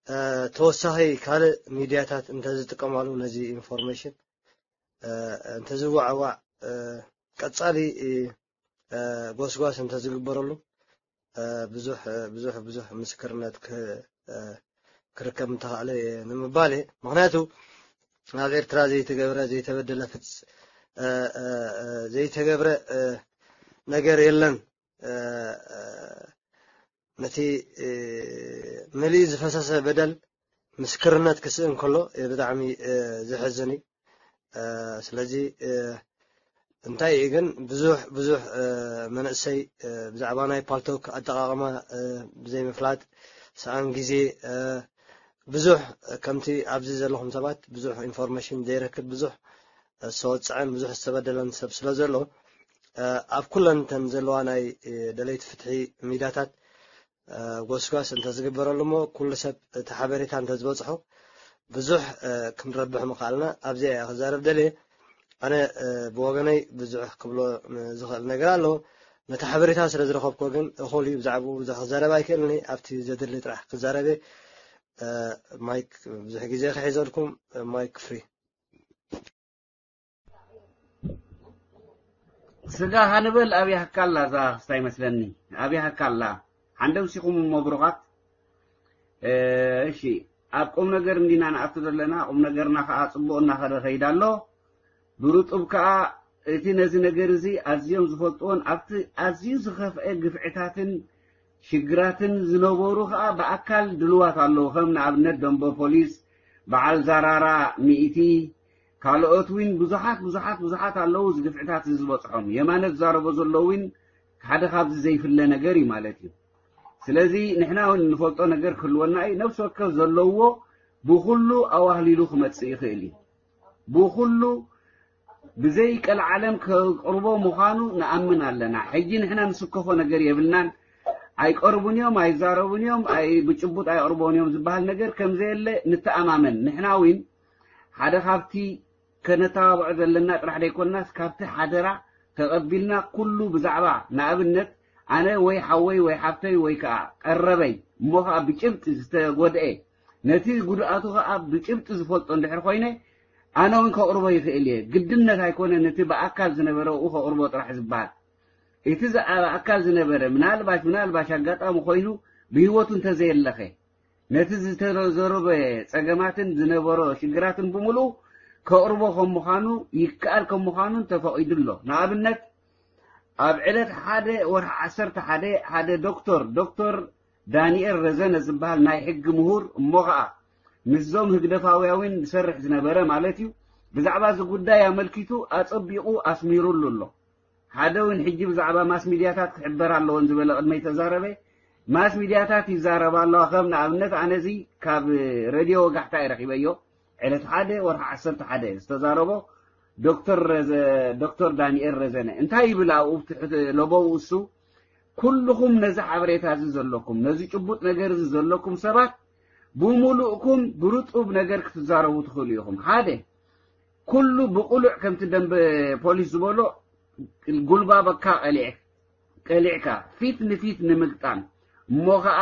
እ፣ ተወሳኺ ካልእ ሚድያታት እንተዝጥቀማሉ ነዚ ኢንፎርሜሽን፣ እ፣ እንተዝዋዕዋዕ፣ እ፣ ቀጻሊ፣ እ፣ እ፣ ጎስጓስ እንተዝግበረሉ፣ እ፣ ብዙሕ፣ እ፣ ብዙሕ፣ ብዙሕ ምስክርነት ክ-፣ እ፣ ክርከብ ምተኻእለ እየ ንምባል እየ። ምኽንያቱ ኣብ ኤርትራ ዘይተገብረ፣ ዘይተበደለ ፍጽ-፣ እ፣ እ፣ እ፣ ዘይተገብረ፣ እ፣ ነገር የለን። እ፣ እ፣ ነቲ፣ እ፣ መሊኡ ዝፈሰሰ በደል ምስክርነት ክስእን ከሎ ብጣዕሚ ዘሕዝን እዩ። ስለዚ እንታይ እዩ ግን ብዙሕ ብዙሕ መንእሰይ ብዛዕባ ናይ ፓልቶክ ኣጠቃቅማ ብዘይምፍላጥ፣ ሰኣን ግዜ፣ ብዙሕ ከምቲ ኣብዚ ዘለኹም ሰባት ብዙሕ ኢንፎርሜሽን ዘይረክብ፣ ብዙሕ ዝተወፀዐን ብዙሕ ዝተበደለን ሰብ ስለ ዘሎ፣ ኣብ ኩለን እተን ዘለዋ ናይ ደለይቲ ፍትሒ ሚዳታት ጎስጓስ እንተዝግበረሉ እሞ ኩሉ ሰብ እቲ ሓበሬታ እንተዝበፅሖ ብዙሕ ክንረብሕ ምኽኣልና። ኣብዚኣ እየ ክዛረብ ደልየ። ኣነ ብወገነይ ብዙሕ ክብሎ ዝኽእል ነገር ኣሎ። ነቲ ሓበሬታ ስለ ዝረኸብኮ ግን እኹል እዩ። ብዛዕባኡ ብዙሕ ክዛረብ ኣይክእልን እየ። ኣብቲ ዘድሊ ጥራሕ ክዛረብ እየ። ማይክ ብዙሕ ግዜ ክሒዘልኩም። ማይክ ፍሪ። ስጋ ሃንበል ኣብያካ ኣላ እዛ ክስታ ይመስለኒ። ኣብያካ ኣላ። ሓንደውሲኹም እሞ ብሩኻት። እሺ፣ ኣብ ቁም ነገር እንዲና ንኣቱ ዘለና። ቁም ነገርና ከዓ ፅቡቅ እናኸደ ከይዳ ኣሎ። ብርጡብ ከዓ እቲ ነዚ ነገር እዚ ኣዝዮም ዝፈልጥዎን ኣብቲ ኣዝዩ ዝኸፍአ ግፍዕታትን ሽግራትን ዝነበሩ ከዓ ብኣካል ድልዋት ኣለዉ። ከም ንኣብነት ደንበ ፖሊስ፣ በዓል ዛራራ ሚእቲ፣ ካልኦት እውን ብዙሓት ብዙሓት ብዙሓት ኣለዉ። እዚ ግፍዕታት እዚ ዝበፅሖም የማነ ዝዛረቦ ዘሎ እውን ሓደ ካብዚ ዘይፍለ ነገር እዩ ማለት እዩ። ስለዚ ንሕና እውን እንፈልጦ ነገር ክህልወና እዩ። ነፍሲ ወከፍ ዘለዎ ብኩሉ ኣዋህሊሉ ክመፅእ ይኽእል እዩ። ብኩሉ ብዘይ ቀልዓለም ከቅርቦ ምዃኑ ንኣምን ኣለና። ሕጂ ንሕና ንስከፎ ነገር የብልናን። ኣይቀርቡን እዮም፣ ኣይዛረቡን እዮም፣ ኣይ ብጭቡጥ ኣይቅርቦን እዮም ዝበሃል ነገር ከም ዘየለ ንተኣማመን። ንሕና እውን ሓደ ካብቲ ከነተባብዖ ዘለና ጥራሕ ደይኮንናስ ካብቲ ሓደራ ተቐቢልና ኩሉ ብዛዕባ ንኣብነት ኣነ ወይ ሓወይ ወይ ሓፍተይ ወይ ከዓ ቀረበይ እሞ ከዓ ብጭብጢ ዝተጎድኤ ነቲ ጉድኣቱ ከዓ ብጭብጢ ዝፈልጦ እንድሕር ኮይነ ኣነ እውን ከቕርቦ ይኽእል እየ። ግድነት ኣይኮነን እቲ ብኣካል ዝነበረ ኡ ከቕርቦ ጥራሕ ዝበሃል። እቲ ብኣካል ዝነበረ ምናልባሽ ምናልባሽ ኣጋጣሚ ኮይኑ ብህይወቱ እንተዘየለኸ ነቲ ዝተዘረበ ጸገማትን ዝነበሮ ሽግራትን ብምሉኡ ከቕርቦ ከም ምዃኑ ይከኣል ከም ምዃኑን ተፈቒዱ ኣሎ። ንኣብነት ኣብ ዕለት ሓደ ወርሒ ዓሰርተ ሓደ ሓደ ዶክተር ዶክተር ዳንኤል ረዘነ ዝበሃል ናይ ሕጊ ምሁር እሞ ኸኣ ምስዞም ህግደፋውያዊን ዝሰርሕ ዝነበረ ማለት እዩ ብዛዕባ እዚ ጉዳይ ኣመልኪቱ ኣጸቢቑ ኣስሚሩሉ ኣሎ። ሓደ እውን ሕጂ ብዛዕባ ማስ ሚድያታት ክሕበር ኣለዎን ዝበለ ቅድመይ ተዛረበ። ማስ ሚድያታት ይዛረባ ኣለዋ። ከም ንኣብነት ኣነዚ ካብ ሬድዮ ወጋሕታ እየ ረኺበዮ። ዕለት ሓደ ወርሒ ዓሰርተ ሓደ ዝተዛረቦ ዶክተር ረዘ- ዶክተር ዳንኤል ረዘነ እንታይ ይብል ኣብኡ ትሕት ለበው እሱ ኩልኹም ነዚ ሓበሬታ እዚ ዘለኩም ነዚ ጭቡጥ ነገር እዚ ዘለኩም ሰባት ብምሉእኩም ብርጡብ ነገር ክትዛረቡ ትኽእሉ ኢኹም። ሓደ ኩሉ ብቁሉዕ ከምቲ ደንበ ፖሊስ ዝበሎ ጉልባበካ ቀሊዕ ቀሊዕካ ፊት ንፊት ንምግጣም እሞ ኸኣ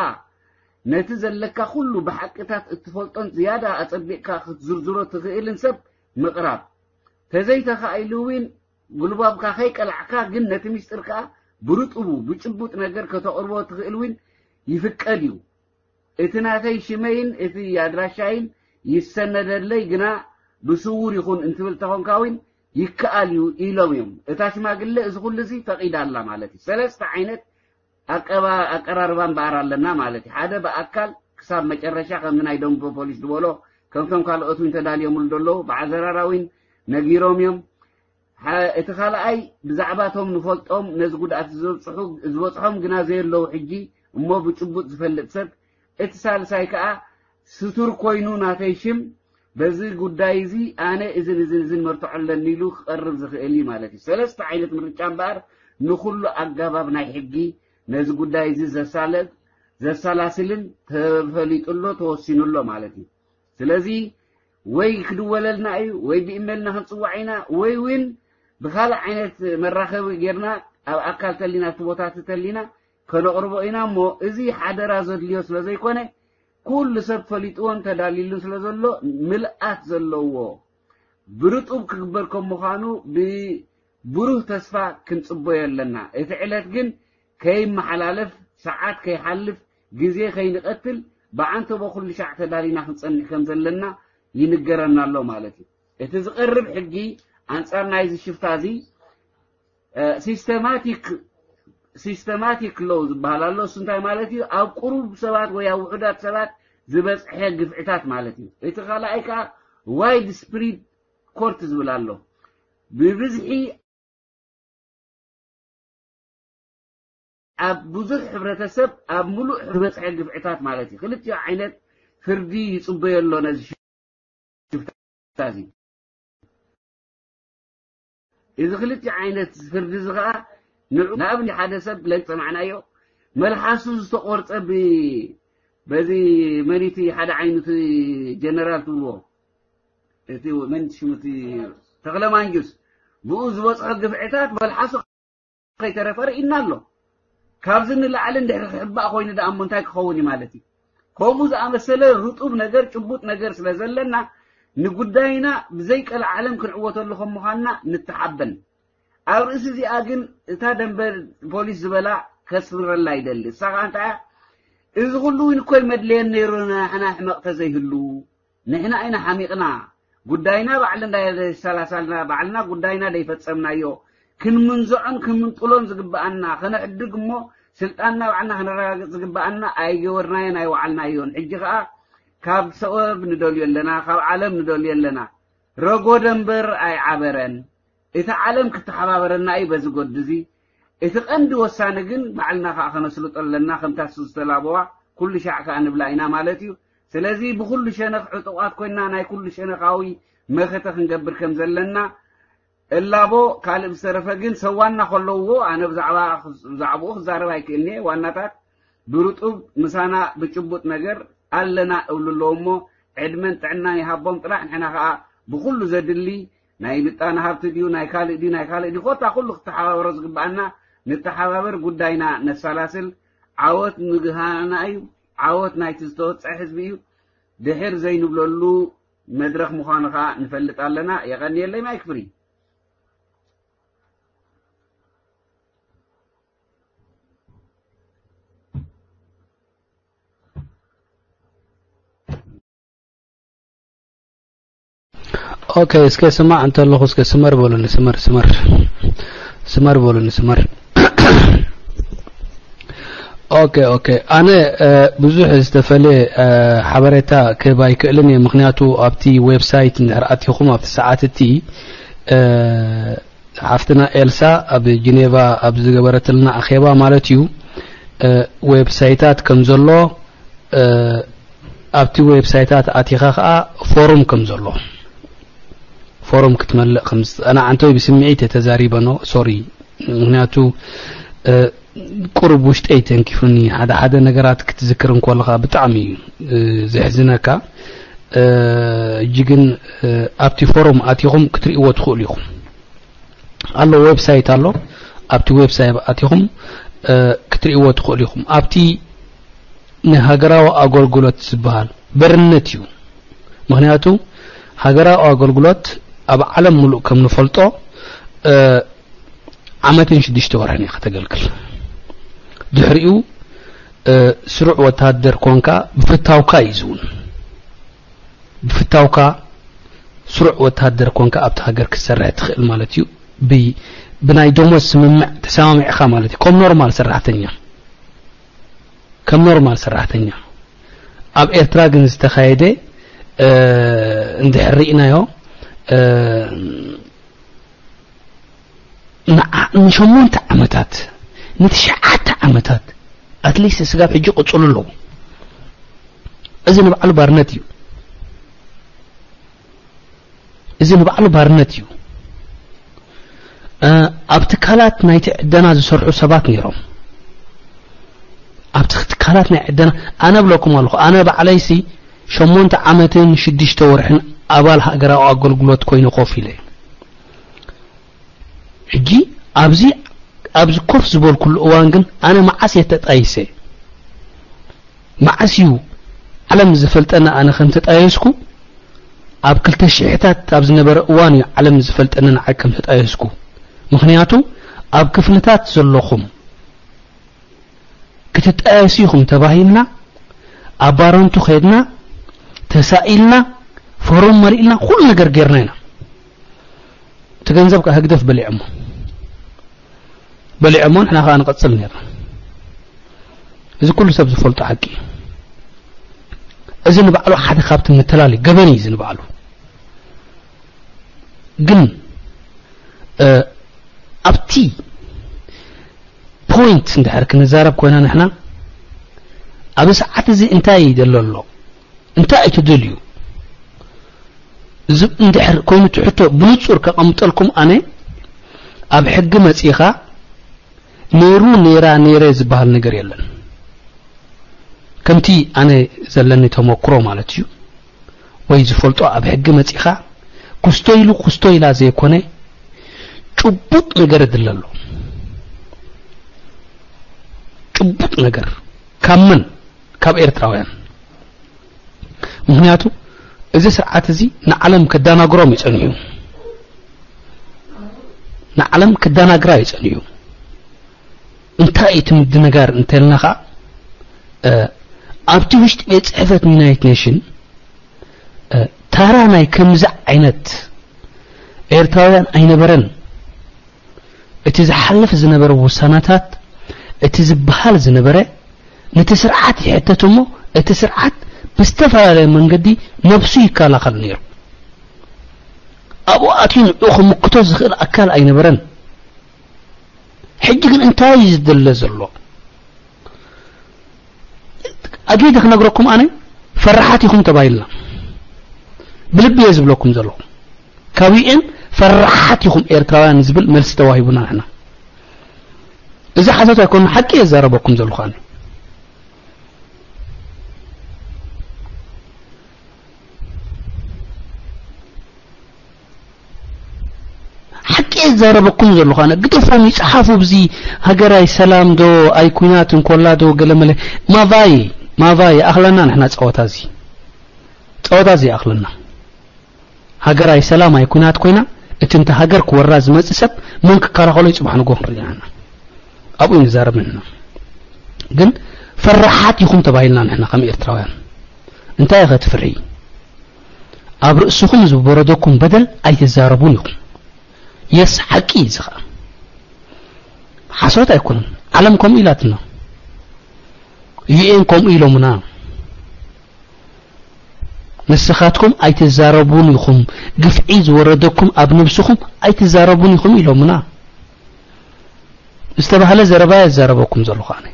ነቲ ዘለካ ኩሉ ብሓቅታት እትፈልጦን ዝያዳ ኣጸቢቕካ ክትዝርዝሮ ትኽእልን ሰብ ምቕራብ ተዘይተኻኢሉ እውን ጉልባብካ ከይቀላዕካ ግን ነቲ ሚስጥር ከኣ ብርጡቡ ብጭቡጥ ነገር ከተቕርቦ ትኽእል እውን ይፍቀድ እዩ። እቲ ናተይ ሽመይን እቲ ኣድራሻይን ይሰነደለይ ግና ብስውር ይኹን እንትብል ተኾንካ እውን ይከኣል እዩ ኢሎም እዮም። እታ ሽማግለ እዚ ኩሉ እዚ ፈቒዳ ኣላ ማለት እዩ። ሰለስተ ዓይነት ኣቀባ- ኣቀራርባ እምበኣር ኣለና ማለት እዩ። ሓደ ብኣካል ክሳብ መጨረሻ ከምዚ ናይ ደንቡ ፖሊስ ዝበሎ ከምቶም ካልኦት እውን ተዳልዮምሉ ዘለዉ ብዓዘራራ እውን ነጊሮም እዮም። እቲ ካልኣይ ብዛዕባቶም ንፈልጦም ነዚ ጉድኣት ዝበፅሑ ዝበፅሖም ግና ዘየለዉ ሕጂ እሞ ብጭቡጥ ዝፈልጥ ሰብ፣ እቲ ሳልሳይ ከዓ ስቱር ኮይኑ ናተይ ሽም በዚ ጉዳይ እዚ ኣነ እዝን እዝን እዝን መርትዖ ኣለኒ ኢሉ ክቐርብ ዝኽእል እዩ ማለት እዩ። ሰለስተ ዓይነት ምርጫ እምበኣር ንኩሉ ኣጋባብ ናይ ሕጊ ነዚ ጉዳይ እዚ ዘሳለጥ ዘሰላስልን ተፈሊጡ ኣሎ ተወሲኑ ኣሎ ማለት እዩ። ስለዚ ወይ ክድወለልና እዩ ወይ ብኢሜልና ክንፅዋዕ ኢና ወይ እውን ብካልእ ዓይነት መራኸቢ ጌርና ኣብ ኣካል ተሊና ኣብቲ ቦታት ተሊና ከነቕርቦ ኢና እሞ እዚ ሓደራ ዘድልዮ ስለ ዘይኮነ ኩሉ ሰብ ፈሊጥዎን ተዳሊሉን ስለ ዘሎ ምልኣት ዘለዎ ብርጡብ ክግበር ከም ምዃኑ ብብሩህ ተስፋ ክንጽበዮ ኣለና። እቲ ዕለት ግን ከይመሓላለፍ፣ ሰዓት ከይሓልፍ፣ ግዜ ከይንቐትል ብዓንተቦ ኩሉ ሻዕ ተዳሊና ክንጸንሕ ከም ዘለና ይንገረና ኣሎ ማለት እዩ። እቲ ዝቐርብ ሕጊ ኣንጻር ናይዚ ሽፍታ እዚ ሲስተማቲክ ሲስተማቲክ ሎው ዝበሃል ኣሎ። እሱ እንታይ ማለት እዩ? ኣብ ቁሩብ ሰባት ወይ ኣብ ውሑዳት ሰባት ዝበፅሐ ግፍዕታት ማለት እዩ። እቲ ካልኣይ ከዓ ዋይድ ስፕሪድ ኮርት ዝብል ኣሎ። ብብዝሒ ኣብ ብዙሕ ሕብረተሰብ ኣብ ሙሉእ ዝበፅሐ ግፍዕታት ማለት እዩ። ክልቲኡ ዓይነት ፍርዲ ይፅበዮ ኣሎ ነዚ ሽፍታ እዚ። እዚ ክልቲኡ ዓይነት ፍርዲ እዚ ከዓ ንዑ ንኣብነት ሓደ ሰብ ለግ ሰማዕናዮ መልሓሱ ዝተቆርፀ ብ በዚ መን እቲ ሓደ ዓይኑ እቲ ጀነራል ትብልዎ እቲ መን ሽሙ እቲ ተኽለ ማንጁስ ብኡ ዝበፅሖ ግፍዕታት መልሓሱ ከይተረፈ ርኢና ኣሎ። ካብዚ ንላዕሊ እንድሕሪ ክሕባእ ኮይኑ ደኣ እሞ እንታይ ክኸውን እዩ ማለት እዩ? ከምኡ ዝኣመሰለ ርጡብ ነገር ጭቡጥ ነገር ስለ ዘለና ንጉዳይና ብዘይ ቀልዓለም ክንዕወተሉ ከም ምዃንና ንተሓበን። ኣብ ርእሲ እዚኣ ግን እታ ደንበ ፖሊስ ዝበላ ከስምረላ ይደሊ። እሳ ከዓ እንታይ እያ? እዚ ኩሉ እውን እኮ ይመድለየን ነይሩ ንሕና ሕመቕ ተዘይህሉ ንሕና ኢና ሓሚቕና። ጉዳይና ባዕልና ደይሰላሳልና፣ ባዕልና ጉዳይና ደይፈጸምናዮ፣ ክንምንዝዖን ክንምንጥሎን ዝግብኣና፣ ከነሕድግ እሞ ስልጣንና ባዕልና ከነረጋግጽ ዝግብኣና ኣይገበርናዮን ኣይወዓልናዮን። ሕጂ ከኣ ካብ ሰበብ ንደልዮ ኣለና፣ ካብ ዓለም ንደልዮ ኣለና። ረጎደ እምበር ኣይዓበረን። እቲ ዓለም ክተሓባበረና እዩ በዚ ጎዲ እዚ። እቲ ቀንዲ ወሳኒ ግን ባዕልና ከኣ ከነስልጦ ኣለና፣ ከምታ እሱ ዝተላበዋ ኩሉ ሻዕ ከኣ ንብላ ኢና ማለት እዩ። ስለዚ ብኹሉ ሸነኽ ዕጡቓት ኮይንና ናይ ኩሉ ሸነኻዊ መኸተ ክንገብር ከም ዘለና እላቦ። ካልእ ብዝተረፈ ግን ሰዋና ከለውዎ ኣነ ብዛዕባ ብዛዕባኡ ክዛረብ ኣይክእልን እየ። ዋናታት ብርጡብ ምሳና ብጭቡጥ ነገር ኣለና እብሉ ኣለዉ እሞ ዕድመን ጥዕናን ይሃቦም ጥራሕ። ንሕና ከኣ ብኹሉ ዘድሊ ናይ ምጣነ ሃብቲ ድዩ ናይ ካልእ ድዩ ናይ ካልእ ድዩ ኮታ ኩሉ ክተሓባበሮ ዝግብኣና ንተሓባበር፣ ጉዳይና ነሳላስል። ዓወት ንግሃና እዩ። ዓወት ናይቲ ዝተወፀዐ ህዝቢ እዩ። ድሕር ዘይንብለሉ መድረኽ ምዃኑ ከኣ ንፈልጥ ኣለና። የቐንየለይ ማይክ ፍሪ። ኦኬ፣ እስከ ስማዕ እንተለኹ፣ እስከ ስመር በሉኒ፣ ስመር፣ ስመር፣ ስመር በሉኒ፣ ስመር። ኦኬ፣ ኦኬ። ኣነ፣ እ፣ ብዙሕ ዝተፈለየ፣ እ፣ ሓበሬታ ክህብ ኣይክእልን እየ፣ ምኽንያቱ ኣብቲ ዌብሳይት እንድሕር ኣቲኹም፣ ኣብቲ ሰዓት እቲ፣ እ፣ ሓፍትና ኤልሳ ኣብ ጂኔቫ ኣብ ዝገበረትልና ኣኼባ ማለት እዩ፣ እ፣ ዌብሳይታት ከም ዘሎ፣ እ፣ ኣብቲ ዌብሳይታት ኣቲኻ ኸኣ ፎርም ከም ዘሎ፣ ፎርም ክትመልእ ከም ዝጸናዕ፣ ኣንቶይ ብስምዒት እየ ተዛሪበ፣ ኖ፣ ሶሪ። ምኽንያቱ፣ እ፣ ቁሩብ ውሽጠይ ተንኪፉኒ። ሓደ ሓደ ነገራት ክትዝክር እንከለኻ ብጣዕሚ እዩ፣ እ፣ ዘሕዝነካ። እ፣ ሕጂ ግን፣ እ፣ ኣብቲ ፎርም ኣቲኹም ክትርእይዎ ትኽእሉ ኢኹም። ኣሎ፣ ዌብሳይት ኣሎ። ኣብቲ ዌብሳይት ኣቲኹም፣ እ፣ ክትርእይዎ ትኽእሉ ኢኹም። ኣብቲ ንሃገራዊ ኣገልግሎት ዝበሃል በርነት እዩ። ምኽንያቱ ሃገራዊ ኣገልግሎት ኣብ ዓለም ሙሉእ ከም ንፈልጦ፣ እ፣ ዓመትን ሽዱሽተ ወርሕን ኢኻ ተገልግል። ድሕሪኡ፣ እ፣ ስሩዕ ወተሃደር ኮንካ ብፍታውካ እዩ ዝውን። ብፍታውካ ስሩዕ ወተሃደር ኮንካ ኣብቲ ሃገር ክትሰርሕ ትኽእል ማለት እዩ። ብ-፣ ብናይ ደሞዝ ስምምዕ ተሰማሚዕካ ማለት እዩ። ከም ኖርማል ሰራሕተኛ፣ ከም ኖርማል ሰራሕተኛ። ኣብ ኤርትራ ግን ዝተኻየደ፣ እ፣ እንድሕር ርኢናዮ፣ እ፣ ንዓ-፣ ንሸሞንተ ዓመታት፣ ንትሽዓተ ዓመታት፣ ኣትሊስት ስጋብ ሕጂ ቅጽሉ ኣለዎ። እዚ ንባዕሉ ባርነት እዩ። እዚ ንባዕሉ ባርነት እዩ። እ፣ ኣብ ትካላት ናይቲ ዕደና ዝሰርሑ ሰባት ነይሮም። ኣብ ትክ-፣ ትካላት ናይ ዕደና፣ ኣነ እብለኩም ኣለኹ፣ ኣነ ባዕለይሲ ሸሞንተ ዓመትን ሽዱሽተ ወርሕን ኣባል ሃገራዊ ኣገልግሎት ኮይነ ኮፍ ኢለ። ሕጂ ኣብዚ፣ ኣብዚ ኮፍ ዝበልኩሉ እዋን ግን ኣነ መዓስ እየ ተጣይሰ? መዓስ እዩ ዓለም ዝፈልጠኒ ኣነ ከም ተጣየስኩ? ኣብ ክልተ ሽሕታት ኣብ ዝነበረ እዋን እዩ ዓለም ዝፈልጠኒ ንዓይ ከም ተጣየስኩ። ምኽንያቱ ኣብ ክፍልታት ዘለኹም ክትጣየሱ ኢኹም ተባሂልና፣ ኣብ ባረንቱ ከድና፣ ተሳኢልና፣ ፎርም መሊእና፣ ኩሉ ነገር ጌርና ኢና። እቲ ገንዘብ ከኣ ህግደፍ በሊዖሞ። በሊዖሞ፣ ንሕና ከኣ ንቐጽል ኔርና። እዚ ኩሉ ሰብ ዝፈልጦ ሓቂ እዩ። እዚ ንባዕሉ ሓደ ካብቲ መተላለዩ ገበን እዩ። እዚ ንባዕሉ ግን ኣብቲ ፖይንት እንድሕር ክንዛረብ ኮይና ንሕና ኣብዚ ሰዓት እዚ እንታይ እዩ ዘሎ ኣሎ እንታይ እዩ ትደልዩ? እዚ እንድሕር ኮይኑ ትሕቶ ብንጹር ከቐምጠልኩም ኣነ ኣብ ሕጊ መጺኻ ነይሩ ነይራ ነይረ ዝበሃል ነገር የለን። ከምቲ ኣነ ዘለኒ ተመክሮ ማለት እዩ ወይ ዝፈልጦ ኣብ ሕጊ መጺኻ ክስቶ ኢሉ ክስቶ ኢላ ዘይኮነ ጭቡጥ ነገር እድለ ኣሎ። ጭቡጥ ነገር ካብ መን ካብ ኤርትራውያን ምክንያቱ እዚ ስርዓት እዚ ንዓለም ከዳናግሮም ይጸንሑ ንዓለም ከዳናግራ ይጸንሑ እንታይ እቲ ምድንጋር እንተልና ኸዓ ኣብቲ ውሽጢ ቤት ጽሕፈት ዩናይት ኔሽን ታራ ናይ ከምዚ ዓይነት ኤርትራውያን ኣይነበረን እቲ ዝሓልፍ ዝነበረ ውሳነታት እቲ ዝበሃል ዝነበረ ነቲ ስርዓት ይሕተት እሞ እቲ ስርዓት ብዝተፈላለየ መንገዲ ነብሱ ይከላኸል ነይሩ ኣብኡ ኣትዩ ንዑ ክምክቶ ዝኽእል ኣካል ኣይነበረን ሕጂ ግን እንታይ እዩ ዝደለ ዘሎ ኣጌደ ክነግረኩም ኣነ ፈራሓት ኢኹም ተባሂልና ብልቢ እየ ዝብለኩም ዘለኹ ካብ ዩኤን ፈራሓት ኢኹም ኤርትራውያን ዝብል መልሲ ተዋሂቡና ንሕና እዚ ሓሶት ኣይኮነ ሓቂ እየ ዘረበኩም ዘለኹ ኣነ ሓቂ እየ ዘረበኩም ዘለኹ ኣነ ግደፎም ይፅሓፉ ብዚ ሃገራይ ሰላም ዶ ኣይ ኩናት እንኮላ ዶ ገለመለ ማቫይ ማቫይ ኣኽለና ንሕና ፀወታ እዚ ፀወታ እዚ ኣኽለና ሃገራይ ሰላም ኣይ ኩናት ኮይና እቲ እንተ ሃገር ክወራ ዝመፅእ ሰብ መን ክከላኸሎ ይፅባሕ ንጎ ክንርኢ ኢና ኣብኡ እዩ ንዛረብ ንሕና ግን ፈራሓት ኢኹም ተባሂልና ንሕና ከም ኤርትራውያን እንታይ ኢኸ ትፍርሒ ኣብ ርእስኹም ዝወረደኩም በደል ኣይትዛረቡን ኢኹም የስ ሓቂ እዩ ዝኸ ሓሶት ኣይኮነን ዓለም ከምኡ ኢላትና ዩኤን ከምኡ ኢሎምና ንስኻትኩም ኣይትዛረቡን ኢኹም ግፍዒ ዝወረደኩም ኣብ ነብስኹም ኣይትዛረቡን ኢኹም ኢሎምና ዝተባህለ ዘረባ እየ ዝዛረበኩም ዘለኹ ኣነ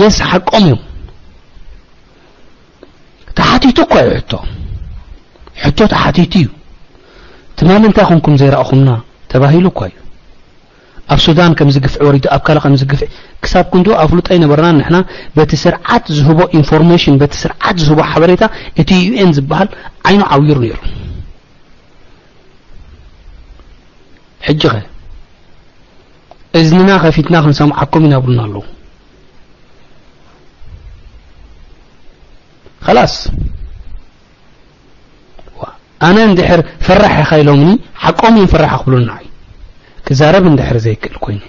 የስ ሓቆም እዮም ተሓቲቱ እኳ እዩ ሕቶ ሕቶ ተሓቲቱ እዩ ትማሊ እንታይ ኮንኩም ዘይረእኹምና ተባሂሉ እኳ እዩ ኣብ ሱዳን ከም ዝግፍዒ ወሪዱ ኣብ ካልእ ከም ዝግፍዒ ክሳብ ክንድኡ ኣፍልጦ ኣይነበርናን ንሕና በቲ ስርዓት ዝህቦ ኢንፎርሜሽን በቲ ስርዓት ዝህቦ ሓበሬታ እቲ ዩኤን ዝበሃል ዓይኑ ዓዊሩ ነይሩ ሕጂ ኸ እዝንና ከፊትና ክንሰምዓኩም ይነብሩና ኣለዉ ኸላስ ኣነ እንድሕር ፈራሕ ኢኻ ኢሎምኒ ሓቆም እዮም ፈራሕ ክብሉኒ ንዓይ ክዛረብ እንድሕር ዘይክእል ኮይነ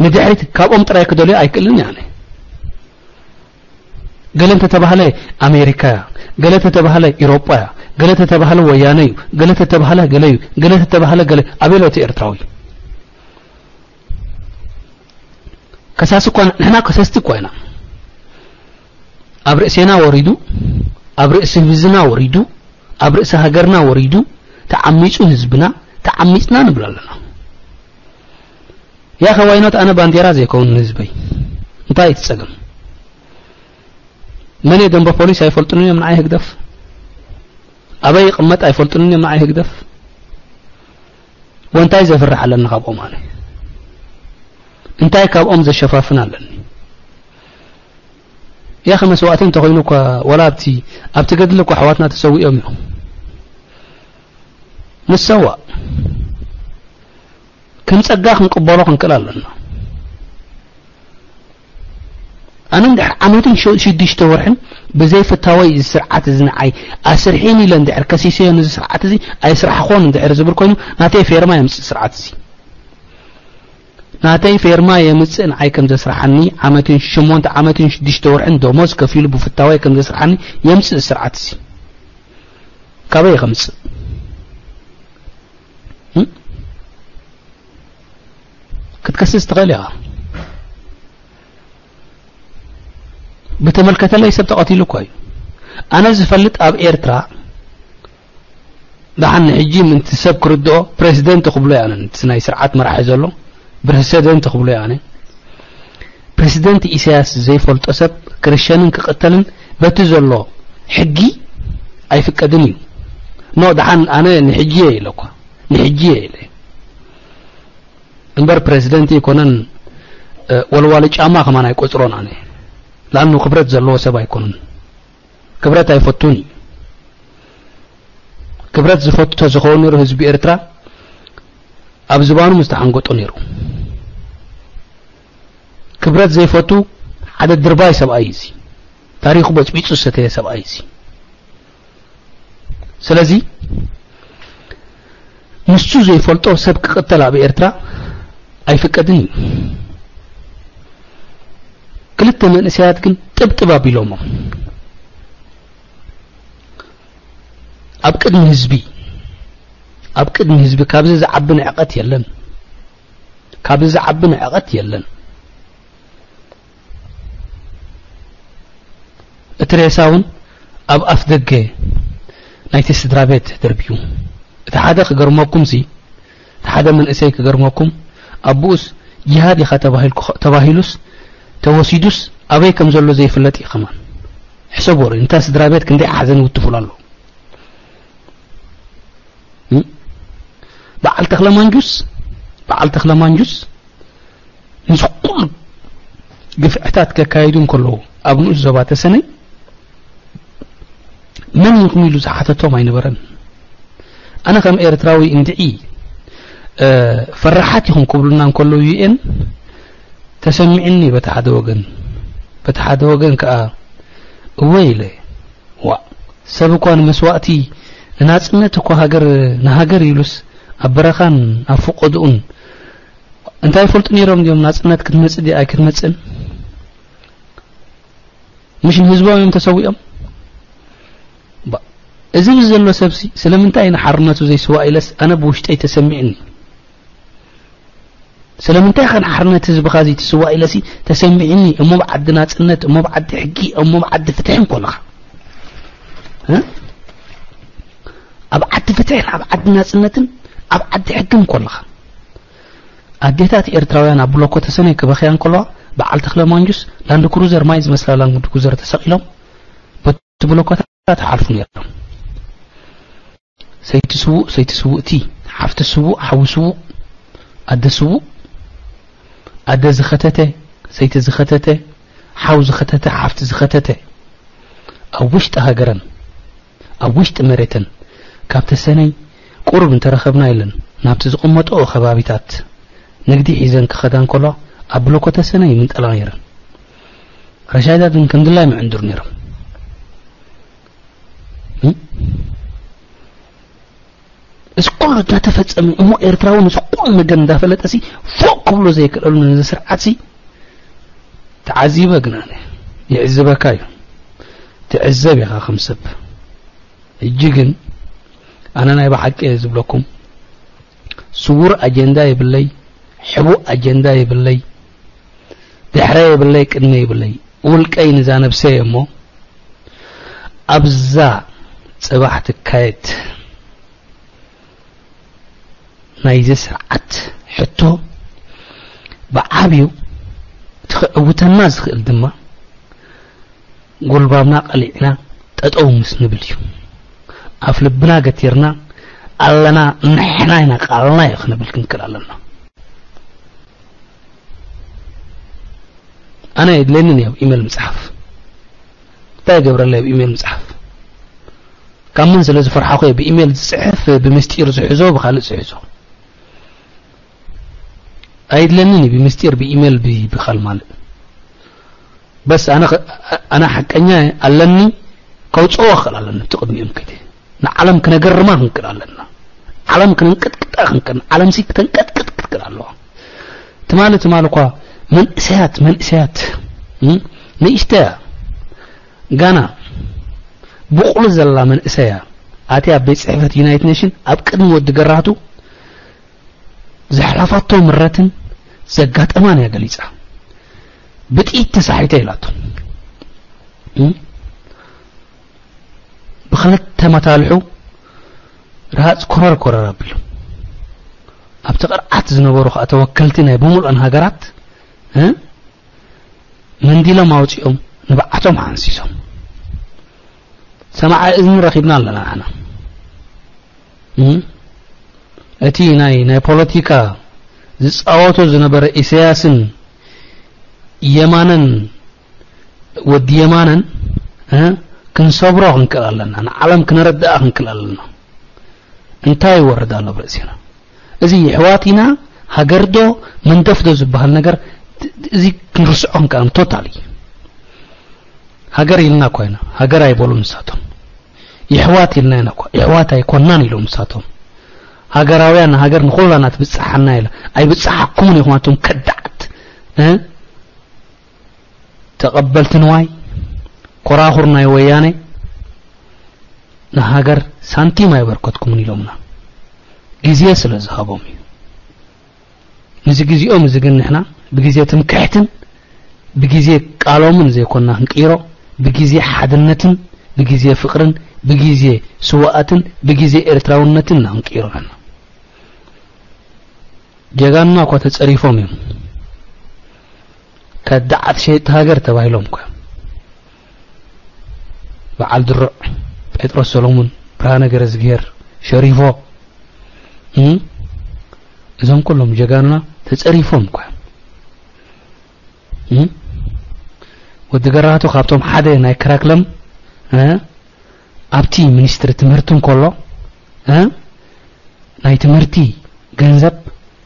ንድሕሪት ካብኦም ጥራይ ክደልዮ ኣይክእልን ኣነ ገለ እንተተባህለ ኣሜሪካ እያ ገለ እንተተባህለ ኢሮጳ እያ ገለ እንተተባህለ ወያነ እዩ ገለ እንተተባህለ ገለ እዩ ገለ እንተተባህለ ገለ ኣበይ ኣሎ እቲ ኤርትራዊ ከሳሲ እኳ ንሕና ከሰስቲ እኳ ኢና ኣብ ርእሴና ወሪዱ ኣብ ርእሲ ህዝብና ወሪዱ ኣብ ርእሲ ሃገርና ወሪዱ ተዓሚፁ ህዝብና ተዓሚፅና ንብል ኣለና ያኸ ዋይኖት ኣነ ባንዴራ ዘይከውን ንህዝበይ እንታይ እቲ ፀገም መን ደንበ ፖሊስ ኣይፈልጡን እዮም ንዓይ ህግደፍ ኣበይ ይቕመጥ ኣይፈልጡን እዮም ንዓይ ህግደፍ ወንታይ ዘፍርሕ ኣለኒ ካብኦም ኣነ እንታይ ካብኦም ዘሸፋፍን ኣለኒ ያኸ መስዋእቲ እንተኾይኑ እኳ ወላ ኣብቲ ኣብቲ ገድሊ እኳ ኣሕዋትና ተሰዊኦም እዮም ንሰዋእ ከም ጸጋ ክንቅበሎ ክንክእል ኣለና ኣነ እንድሕር ዓመትን ሽዱሽተ ወርሕን ብዘይ ፍታወይ እዚ ስርዓት እዚ ንዓይ ኣስርሒን ኢለ እንድሕር ከሲሰዮ ነዚ ስርዓት እዚ ኣይስራሕኾን እንድሕር ዝብል ኮይኑ ናተይ ፌርማ የምፅእ ስርዓት እዚ ናተይ ፌርማ የምፅእ ንዓይ ከም ዘስርሓኒ ዓመትን ሸሞንተ ዓመትን ሽዱሽተ ወርሕን ደሞዝ ከፊሉ ብፍታወይ ከም ዘስርሓኒ የምፅእ ስርዓት እዚ ካበይ ከምፅእ ክትከስስ ትኽእል ኢኻ ብተመልከተለይ ሰብ ተቐቲሉ እኳ እዩ ኣነ ዝፈልጥ ኣብ ኤርትራ፣ ደሓን ንሕጂ ምንቲ ሰብ ክርድኦ፣ ፕሬዚደንት ክብሎ እየ ኣነ፣ እቲ ናይ ስርዓት መራሒ ዘሎ ፕሬዚደንት ክብሎ እየ ኣነ። ፕሬዚደንት ኢሳያስ ዘይፈልጦ ሰብ ክርሸንን ክቕተልን በቲ ዘሎ ሕጊ ኣይፍቀድን እዩ። ኖ፣ ደሓን ኣነ ንሕጂ እየ ኢለ እኳ፣ ንሕጂ እየ ኢለ። እምበር ፕሬዚደንት ኣይኮነን፣ እ፣ ወልዋሊ ጫማ ከማን ኣይቆጽሮን ኣነ። ላኑ ክብረት ዘለዎ ሰብ ኣይኮነን። ክብረት ኣይፈቱን እዩ። ክብረት ዝፈቱ ተዝኸውን ነይሩ ህዝቢ ኤርትራ ኣብ ዝባኑ ምስተሓንገጦ ነይሩ። ክብረት ዘይፈቱ ሓደ ድርባይ ሰብኣይ እዩ እዚ። ታሪኹ በጽቢጹ ዝሰተየ ሰብኣይ እዩ እዚ። ስለዚ ንሱ ዘይፈልጦ ሰብ ክቕተል ኣብ ኤርትራ ኣይፍቀድን እዩ። ክልተ መንእሰያት ግን ጥብጥብ ኣቢሎሞም ኣብ ቅድሚ ህዝቢ፣ ኣብ ቅድሚ ህዝቢ ካብዚ ዝዓቢ ንዕቀት የለን። ካብዚ ዝዓቢ ንዕቀት የለን። እቲ ሬሳ እውን ኣብ ኣፍ ደገ ናይቲ ስድራ ቤት ደርብዩ። እቲ ሓደ ክገርመኩም ሲ፣ እቲ ሓደ መንእሰይ ክገርመኩም፣ ኣቦኡስ ጂሃድ ኢኻ ተባሂልኩ-፣ ተባሂሉስ ተወሲዱስ ኣበይ ከም ዘሎ ዘይፍለጥ እዩ ከማን። ሕሰብ ወረ፣ እንታ ስድራ ቤት ክንደይ ሓዘን ይውትፉሉ ኣሎ። እም? በዓል ተኽለ ማንጁስ፣ በዓል ተኽለ ማንጁስ ምስ ኩሉ ግፍዕታት ከካይዱ እንከለዉ ኣብ ንኡስ ዞባ ተሰነይ መን ኢኹም ኢሉ ዝሓተቶም ኣይነበረን። ኣነ ከም ኤርትራዊ እንድዒ፣ እ፣ ፈራሓት ኢኹም ክብሉና እንከለዉ ዩ ኤን ተሰሚዕኒ በቲ ሓደ ወገን፣ በቲ ሓደ ወገን ከኣ እወ ኢለ፣ ዋእ፣ ሰብ እኳ ንመስዋእቲ ንናጽነት እኳ ሃገር፣ ንሃገር ኢሉስ ኣብ በረኻን ኣብ ፈቖድኡን እንታይ ይፈልጡ ነይሮም ድዮም ናጽነት ክትመጽእ ድያ ኣይክትመጽእን? ምሽ ንህዝቦም እዮም ተሰዊኦም? ባ-፣ እዚ ዘሎ ሰብሲ ስለምንታይ ንሓርነቱ ዘይስዋእ ኢለስ ኣነ ብውሽጠይ ተሰሚዕኒ። ስለምንታይ ኸ ንሓርነት ህዝብኻ ዘይትስዋእ ኢለሲ ተሰሚዕኒ። እሞ ብዓዲ ናጽነት፣ እሞ ብዓዲ ሕጊ፣ እሞ ብዓዲ ፍትሒ እንኮለኻ፣ እ? ኣብ ዓዲ ፍትሕን ኣብ ዓዲ ናጽነትን ኣብ ዓዲ ሕግን እንኮለኻ፣ ኣዴታት ኤርትራውያን ኣብ ብሎኮ ተሰነይ ክበኽያ እንከለዋ፣ በዓል ተኽለ ማንጁስ ላንድ ክሩዘር፣ ማይ ዝመስላ ላንድ ክሩዘር ተሰቒሎም በቲ ብሎኮታት ይሓልፉ ነይሮም። ሰይቲ ስዉእ፣ ሰይቲ ስውእቲ፣ ሓፍቲ ስዉእ፣ ሓው ስዉእ፣ ኣደ ስዉእ፣ ኣደ ዝኸተተ፣ ሰይቲ ዝኸተተ፣ ሓው ዝኸተተ፣ ሓፍቲ ዝኸተተ፣ ኣብ ውሽጢ ሃገረን፣ ኣብ ውሽጢ መሬተን፣ ካብ ተሰነይ ቁሩብ እንተረኸብና ኢለን ናብቲ ዝቕመጠኦ ከባቢታት ንግዲ ሒዘን ክኸዳ እንከለዋ፣ ኣብ ብሎኮ ተሰነይ ይምንጠላ ነይረን። ረሻይዳት ግን ከም ድላይ ምዕንዱር ነይሮም። እም? እዚ ኩሉ እናተፈጸመ እሞ ኤርትራዊ ነዚ ኩሉ ነገር እንዳፈለጠሲ ፎቕ ክብሎ ዘይክእለሉ ነዚ ስርዓትሲ ተዓዚበ ግን ኣነ ይዕዝበካ እዩ። ትዕዘብ ኢኻ ከም ሰብ። ሕጂ ግን ኣነ ናይ ብሓቂ እየ ዝብለኩም፣ ስዉር ኣጀንዳ የብለይ፣ ሕቡእ ኣጀንዳ የብለይ፣ ድሕረ የብለይ፣ ቅድመ የብለይ። ውልቀይ ንዛ ነብሰይ እየ እሞ ኣብዛ ጽባሕ ትካየድ ናይዚ ስርዓት ሕቶ ብዓብዩ እቲ ክዕውተና ዝኽእል ድማ ጉልባብና ቀሊዕና ጠጠው ምስ ንብል እዩ። ኣፍ ልብና ገቲርና ኣለና፣ ንሕና ኢና፣ ቃልናዮ ክንብል ክንክእል ኣለና። ኣነ የድልየንን እዩ ኣብ ኢሜል ምጽሓፍ። እንታይ ይገብረለይ ኣብ ኢሜል ምጽሓፍ? ካብ መን ስለ ዝፈርሓኹ እየ ብኢሜል ዝጽሕፍ፣ ብምስጢር ዝሕዞ፣ ብኻልእ ዝሕዞ? ኣይድለንን እዩ ብምስጢር ብኢሜል ብ-፣ ብኻል ማለት። በስ ኣነ ኸ-፣ ኣነ ሓቀኛ ኣለኒ፣ ከውጽኦ ክኽእል ኣለኒ፣ እቲ ቅድሚኦም ከይደ። ንዓለም ክነገርማ ክንክእል ኣለና። ዓለም ክነንቀጥቅጣ ክንክእል፣ ዓለም ሲ ክተንቀጥቅጥ ክትክእል ኣለዋ። ትማሊ፣ ትማሊ እኳ መንእሰያት፣ መንእሰያት፣ እም፣ ንእሽተያ፣ ጋና ብቑሉ ዘላ መንእሰያ፣ ኣትያ ኣብ ቤት ጽሕፈት ዩናይትድ ኔሽን ኣብ ቅድሚ ወዲ ገራቱ ዘሕለፋቶ ምረትን ዘጋጠማን እያ ገሊጻ። ብጥይት ተሳሒተ ኢላቶ። እም? ብክልተ መታልሑ ርሃፅ ኮረር ኮረር ኣቢሉ ኣብቲ ቅርዓት ዝነበሩ ከዓ ተወከልቲ ናይ ብምሉኣን ሃገራት መንዲሎም ኣውፂኦም ንብዓቶም ሓንሲሶም። ሰማዓ እዝኒ ረኺብና ኣለና ንሕና። እቲ ናይ ናይ ፖለቲካ ዝፃወቶ ዝነበረ ኢሳያስን የማነን ወዲ የማነን ክንሰብሮ ክንክእል ኣለና፣ ንዓለም ክነረድኣ ክንክእል ኣለና። እንታይ ይወርድ ኣሎ ኣብ ርእሲና? እዚ ይሕዋት ኢና፣ ሃገር ዶ መንደፍ ዶ ዝበሃል ነገር እዚ ክንርስዖ እንከኣን ቶታሊ። ሃገር ኢልና እኳ ኢና፣ ሃገር ኣይበሉን ንሳቶም። ይሕዋት ኢልና ኢና እኳ፣ ይሕዋት ኣይኮናን ኢሎም ንሳቶም። ሃገራውያን፣ ሃገር ንኹላና ትብጽሓና ኢላ ኣይብጽሓኩምን ኢኹም ኣንቱም ከዳዓት ተቐበልቲ ንዋይ፣ ኮራኹር ናይ ወያነ። ንሃገር ሳንቲም ኣይበርከትኩምን ኢሎምና፣ ግዜ ስለ ዝሃቦም እዩ። ንዚ ግዜኦም እዚ ግን ንሕና ብግዜ ትምክሕትን ብግዜ ቃሎምን ዘይኮና ክንቅይሮ፣ ብግዜ ሓድነትን ብግዜ ፍቕርን ብግዜ ስውኣትን ብግዜ ኤርትራውነትን ኢና ክንቅይሮ ኣለና። ጀጋኑና እኳ ተጸሪፎም እዮም። ከዳዓት ሸየጥቲ ሃገር ተባሂሎም እኳ እዮም። በዓል ድሩዕ፣ ጴጥሮስ ሰሎሙን፣ ብርሃነ ገረዝግሄር፣ ሸሪፎ፣ እም? እዞም ኩሎም ጀጋኑና ተጸሪፎም እኳ እዮም። እም? ወዲ ገራህቱ ካብቶም ሓደ ናይ ክራክለም፣ እ? ኣብቲ ሚኒስትሪ ትምህርቲ እንከሎ፣ እ? ናይ ትምህርቲ ገንዘብ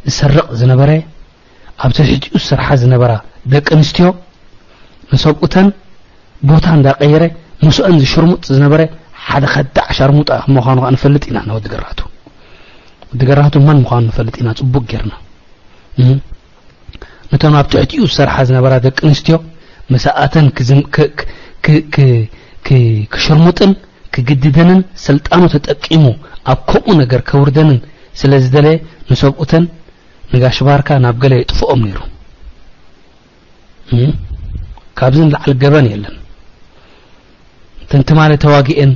ዝሰርቕ ዝነበረ፣ ኣብ ትሕቲኡ ዝሰርሓ ዝነበራ ደቂ ኣንስትዮ፣ ንሰብኡተን ቦታ እንዳቀየረ ምስአን ዝሽርሙጥ ዝነበረ ሓደ ከዳዕ ሻርሙጣ ምዃኑ ከኣ ንፈልጥ ኢና። ንወዲ ገራህቱ፣ ወዲ ገራህቱ መን ምዃኑ ንፈልጥ ኢና ጽቡቅ ጌርና። እም። ነተን ኣብ ትሕቲኡ ዝሰርሓ ዝነበራ ደቂ ኣንስትዮ፣ ምሳኣተን ክዝም-፣ ክ-፣ ክ-፣ ክ-፣ ክ-፣ ክ-፣ ክሽርሙጥን ክግድደንን፣ ስልጣኑ ተጠቂሙ ኣብ ከምኡ ነገር ከውርደንን ስለ ዝደለየ፣ ንሰብኡተን ንጋሽ ባርካ ናብ ገለ የጥፍኦም ነይሩ። እም? ካብዚ ንላዕሊ ገበን የለን። እተን ትማሊ ተዋጊኤን፣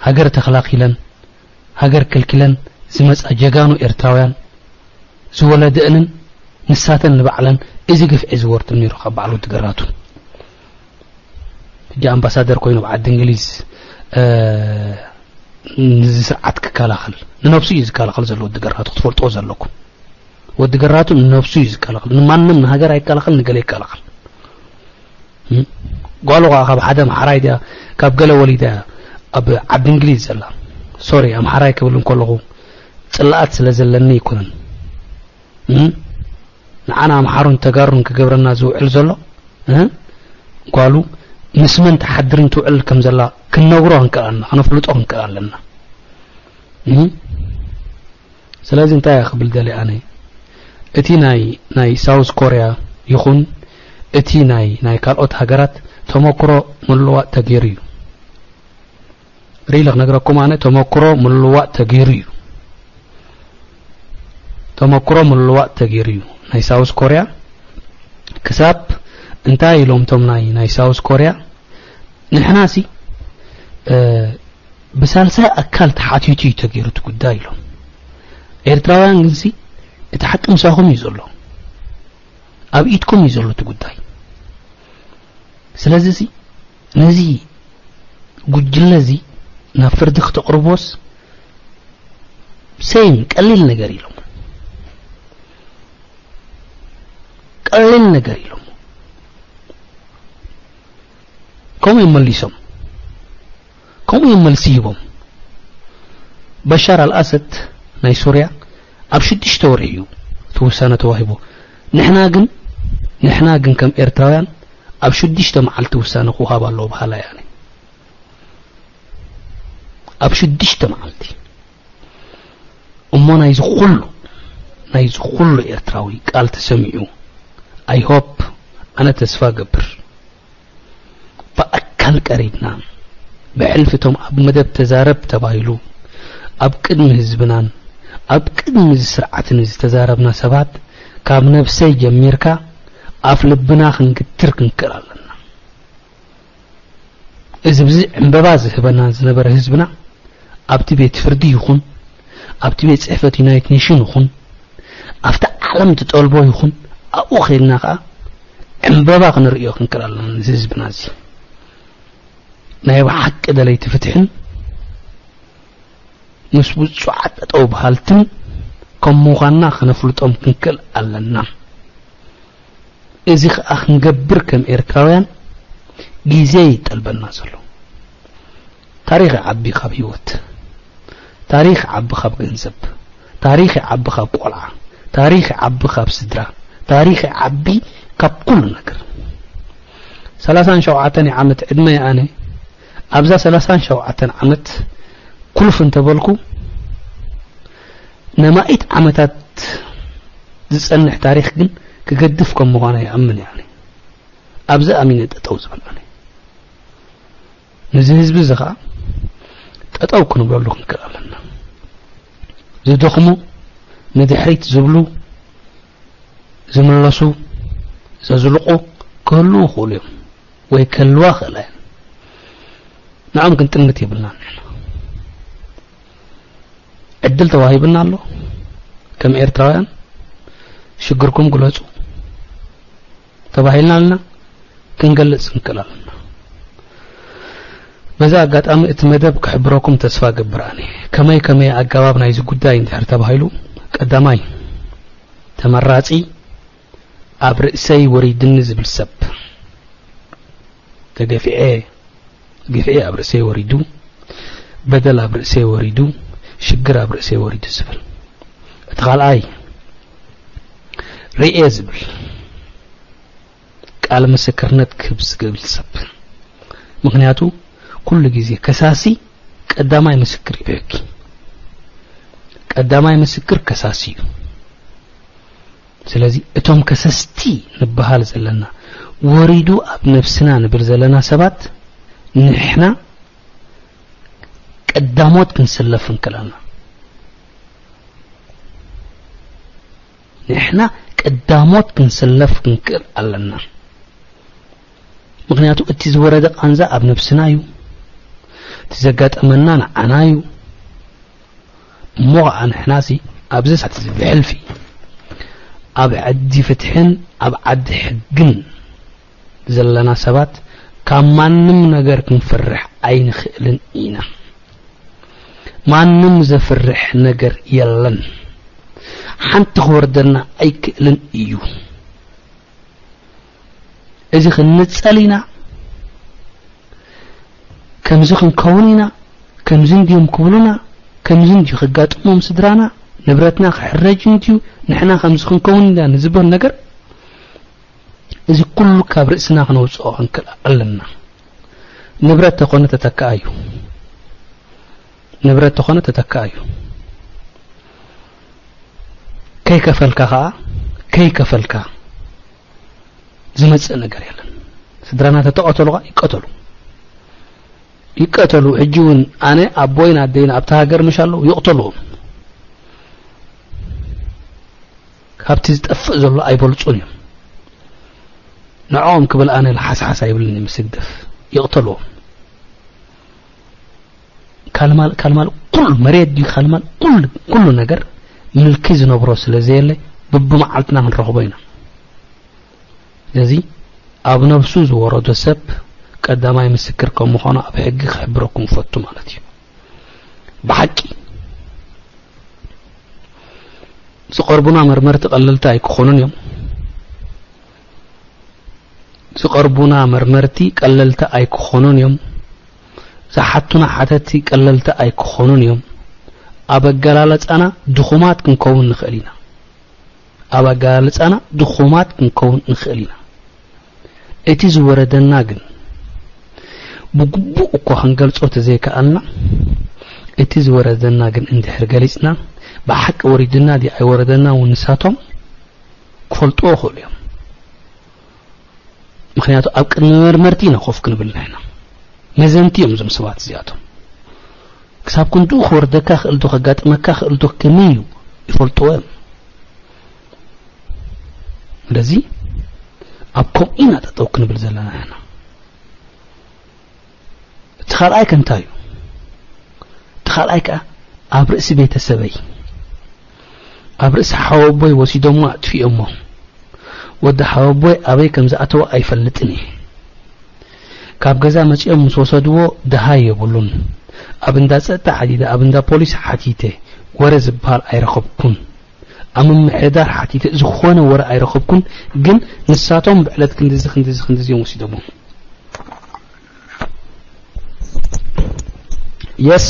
ሃገር ተኸላኺለን፣ ሃገር ከልኪለን ዝመጻ ጀጋኑ ኤርትራውያን ዝወለደእንን ንሳተን ንባዕለን እዚ ግፍዒ ዝወርድ ነይሩ ካብ ባዕሉ ትግራቱ። ሕጂ ኣምባሳደር ኮይኑ ኣብ ዓዲ እንግሊዝ፣ እ፣ ንዚ ስርዓት ክከላኸል፣ ንነብሱ እዩ ዝከላኸል ዘሎ ወዲ ገራቱ፣ ክትፈልጥዎ ዘለኩም። ወዲ ገራቱ ንነብሱ እዩ ዝከላኸል፣ ንማንም ንሃገር ኣይከላኸል፣ ንገለ ይከላኸል። እም? ጓሉ ኸዓ ካብ ሓደ ኣምሓራይ ድያ፣ ካብ ገለ ወሊዳ እያ ኣብ ዓዲ እንግሊዝ ዘላ። ሶሪ፣ ኣምሓራይ ክብል እንከለኹ ጽላኣት ስለ ዘለኒ ኣይኮነን። እም? ንዓና ኣምሓሩን ተጋሩን ክገብረና ዝውዕል ዘሎ፣ እ? ጓሉ ምስ መን ትሓድርን ትውዕል ከም ዘላ ክንነግሮ ክንክእል ኣለና፣ ከነፍልጦ ክንክእል ኣለና። እም? ስለዚ እንታይ እየ ክብል ደልየ ኣነ፣ እቲ ናይ፣ ናይ ሳውዝ ኮርያ ይኹን እቲ ናይ፣ ናይ ካልኦት ሃገራት ተመክሮ ምልዋጥ ተገይሩ እዩ። ሪሊ ክነግረኩም ኣነ፣ ተመክሮ ምልዋጥ ተገይሩ እዩ። ተመክሮ ምልዋጥ ተገይሩ እዩ። ናይ ሳውዝ ኮርያ ክሳብ እንታይ ኢሎም እቶም ናይ፣ ናይ ሳውዝ ኮርያ፣ ንሕናሲ፣ እ፣ ብሳልሳይ ኣካል ተሓቲቱ እዩ ተገይሩ እቲ ጉዳይ ኢሎም። ኤርትራውያን ግንሲ እቲ ሓቂ ምሳኹም እዩ ዘሎ። ኣብ ኢድኩም እዩ ዘሎ እቲ ጉዳይ። ስለዚ እዚ፣ ነዚ ጉጅለ እዚ ናብ ፍርዲ ክተቕርቦስ ሴም ቀሊል ነገር ኢሎም። ቀሊል ነገር ኢሎም። ከምኡ እዮም መሊሶም። ከምኡ እዮም መልሲ ሂቦም። በሻር ኣልኣሰድ ናይ ሶርያ ኣብ ሽዱሽተ ወርሒ እዩ እቲ ውሳነ ተዋሂቡ። ንሕና ግን፣ ንሕና ግን ከም ኤርትራውያን ኣብ ሽዱሽተ መዓልቲ ውሳነ ክወሃብ ኣለዎ በሃላይ ኣነ። ኣብ ሽዱሽተ መዓልቲ። እሞ ናይዚ ኩሉ፣ ናይዚ ኩሉ ኤርትራዊ ቃል ተሰሚዑ፣ I hope፣ ኣነ ተስፋ ገብር፣ ብኣካል ቀሪብና፣ ብሕልፊ እቶም ኣብ መደብ ተዛረብ ተባሂሉ ኣብ ቅድሚ ህዝብናን ኣብ ቅድሚ እዚ ስርዓትን ዝተዛረብና ሰባት፣ ካብ ነብሰይ ጀሚርካ ኣፍ ልብና ክንግትር ክንክእል ኣለና። እዚ ብዚ ዕምበባ ዝህበና ዝነበረ ህዝብና ኣብቲ ቤት ፍርዲ ይኹን ኣብቲ ቤት ጽሕፈት ዩናይትድ ኔሽን ይኹን ኣብቲ ዓለም ትጠልቦ ይኹን ኣብኡ ኸይድና ኸዓ ዕምበባ ክንርእዮ ክንክእል ኣለና። እዚ ህዝብና እዚ ናይ ብሓቂ ደለይቲ ፍትሕን ምስ ብጹዓት ጠጠው በሃልትን ከም ምዃንና ከነፍልጦም ክንክእል ኣለና። እዚ ኸኣ ክንገብር ከም ኤርትራውያን ግዜ ይጠልበና ዘሎ። ታሪኽ ይዓቢ ካብ ህይወት፣ ታሪኽ ይዓቢ ካብ ገንዘብ፣ ታሪኽ ይዓቢ ካብ ቆልዓ፣ ታሪኽ ይዓቢ ካብ ስድራ፣ ታሪኽ ይዓቢ ካብ ኩሉ ነገር። ሰላሳን ሸውዓተን ዓመት ዕድመ ኣነ ኣብዛ ሰላሳን ሸውዓተን ዓመት ኩልፍ እንተበልኩ ነማኢት ዓመታት ዝጸንሕ ታሪኽ ግን ክገድፍ ከም ምዃኑ ይኣምን እየ። ኣብዚ ኣሚነ ጠጠው ዝብል ኣነ ነዚ ህዝቢ እዚ ኸዓ ጠጠው ክንብለሉ ክንክእል ኣለና። ዝደኽሙ ንድሕሪት ዝብሉ ዝምለሱ ዘዝልቑ ክህልዉ ይኽእሉ እዮም ወይ ክህልዋ ክእላ እየን። ንዖም ክንጥምት የብልናን። ንሕና ዕድል ተዋሂብና ኣሎ። ከም ኤርትራውያን ሽግርኩም ግለጹ ተባሂልና ኣለና። ክንገልጽ ንክእል ኣለና። በዚ ኣጋጣሚ እቲ መደብ ክሕብረኩም ተስፋ ገብር ኣነ። ከመይ ከመይ ኣገባብ ናይዚ ጉዳይ እንድሕር ተባሂሉ ቀዳማይ ተመራጺ ኣብ ርእሰይ ወሪድኒ ዝብል ሰብ ተገፊዐ ግፍዒ ኣብ ርእሰይ ወሪዱ፣ በደል ኣብ ርእሰይ ወሪዱ፣ ሽግር ኣብ ርእሰይ ወሪዱ ዝብል። እቲ ካልኣይ ርእየ ዝብል ቃል ምስክርነት ክህብ ዝብል ሰብ። ምኽንያቱ ኩሉ ግዜ ከሳሲ ቀዳማይ ምስክር እዩ ብሕጊ። ቀዳማይ ምስክር ከሳሲ እዩ። ስለዚ እቶም ከሰስቲ ንበሃል ዘለና ወሪዱ ኣብ ነብስና ንብል ዘለና ሰባት ንሕና ቀዳሞት ክንስለፍ እንክለና ንሕና ቀዳሞት ክንስለፍ ክንክእል ኣለና። ምኽንያቱ እቲ ዝወረደ ቃንዛ ኣብ ነብስና እዩ። እቲ ዘጋጠመና ንዓና እዩ። እሞ ኸዓ ንሕናሲ ኣብዚ ሰዓት እዚ ብሕልፊ ኣብ ዓዲ ፍትሕን ኣብ ዓዲ ሕግን ዘለና ሰባት ካብ ማንም ነገር ክንፈርሕ ኣይንኽእልን ኢና። ማንም ዘፍርሕ ነገር የለን። ሓንቲ ክወርደና ኣይክእልን እዩ። እዚ ክንጸል ኢና። ከምዚ ክንከውን ኢና፣ ከምዚ እንድዮም ክብሉና፣ ከምዚ እንድዩ ከጋጥሞም ስድራና፣ ንብረትና ክሕረጅ እንድዩ፣ ንሕና ከምዚ ክንከውን ኢና ንዝበል ነገር፣ እዚ ኩሉ ካብ ርእስና ክነውጽኦ ክንክእል ኣለና። ንብረት ተኾነ ተተክኣ እዩ። ንብረት ተኾነ ተተክኣ እዩ። ከይከፈልካ ኸኣ፣ ከይከፈልካ ዝመጽእ ነገር የለን። ስድራና ተተቐተሉ ኸኣ ይቀተሉ። ይቀተሉ። ሕጂ እውን ኣነ ኣቦይን ኣደይን ኣብታ ሃገር ምሽ ኣለዉ፣ ይቕተልዎም። ካብቲ ዝጠፍእ ዘሎ ኣይበልጹን እዮም። ንዕኦም ክብል ኣነ ለሓስሓስ ኣይብልን ምስ ህግደፍ። ይቕተልዎም። ካልማል፣ ካልማል ኩሉ መሬት ድዩ፣ ካልማል ኩሉ፣ ኩሉ ነገር ምልኪ ዝነብሮ ስለ ዘየለ፣ ብብመዓልትና ክንረኽቦ ኢና። ስለዚ ኣብ ነብሱ ዝወረዶ ሰብ ቀዳማይ ምስክር ከም ምዃኑ ኣብ ሕጊ ክሕብረኩም እፈቱ ማለት እዩ። ብሓቂ ዝቐርቡና መርመርቲ ቀለልቲ ኣይክኾኑን እዮም። ዝቐርቡና መርመርቲ ቀለልቲ ኣይክኾኑን እዮም። ዝሓቱና ሓተቲ ቀለልቲ ኣይክኾኑን እዮም። ኣብ ኣገላልጻና ድኹማት ክንከውን ንኽእል ኢና። ኣብ ኣገላልጻና ድኹማት ክንከውን ንኽእል ኢና። እቲ ዝወረደና ግን ብግቡእ እኳ ክንገልጾ ተዘይከኣልና፣ እቲ ዝወረደና ግን እንድሕር ገሊጽና፣ ብሓቂ ወሪድና ድዩ ኣይወረደና እውን ንሳቶም ክፈልጥዎ ይኽእሉ እዮም። ምኽንያቱ ኣብ ቅድሚ መርመርቲ ኢና ኮፍ ክንብል ንሕና። መዘንቲ እዮም እዞም ሰባት እዚኣቶም። ክሳብ ክንድኡ ክወርደካ ክእል ዶ፣ ከጋጥመካ ክእል ዶ፣ ከመይ እዩ ይፈልጥዎ እዮም። ስለዚ ኣብ ከምኡ ኢና ጠጠው ክንብል ዘለና ንሕና። እቲ ካልኣይ ከ እንታይ እዩ? እቲ ካልኣይ ከኣ ኣብ ርእሲ ቤተሰበይ፣ ኣብ ርእሲ ሓወቦይ ወሲዶሞ ኣጥፊኦሞ። ወዲ ሓወቦይ ኣበይ ከም ዝኣተወ ኣይፈልጥን እየ። ካብ ገዛ መጺኦም ምስ ወሰድዎ ደሃይ የብሉን። ኣብ እንዳ ጸጥታ ሓቲተ፣ ኣብ እንዳ ፖሊስ ሓቲተ፣ ወረ ዝበሃል ኣይረኸብኩን። ኣብ ምምሕዳር ሓቲተ፣ ዝኾነ ወረ ኣይረኸብኩን። ግን ንሳቶም ብዕለት ክንድዚ፣ ክንድዚ፣ ክንድዚ እዮም ወሲዶሞ። የስ፣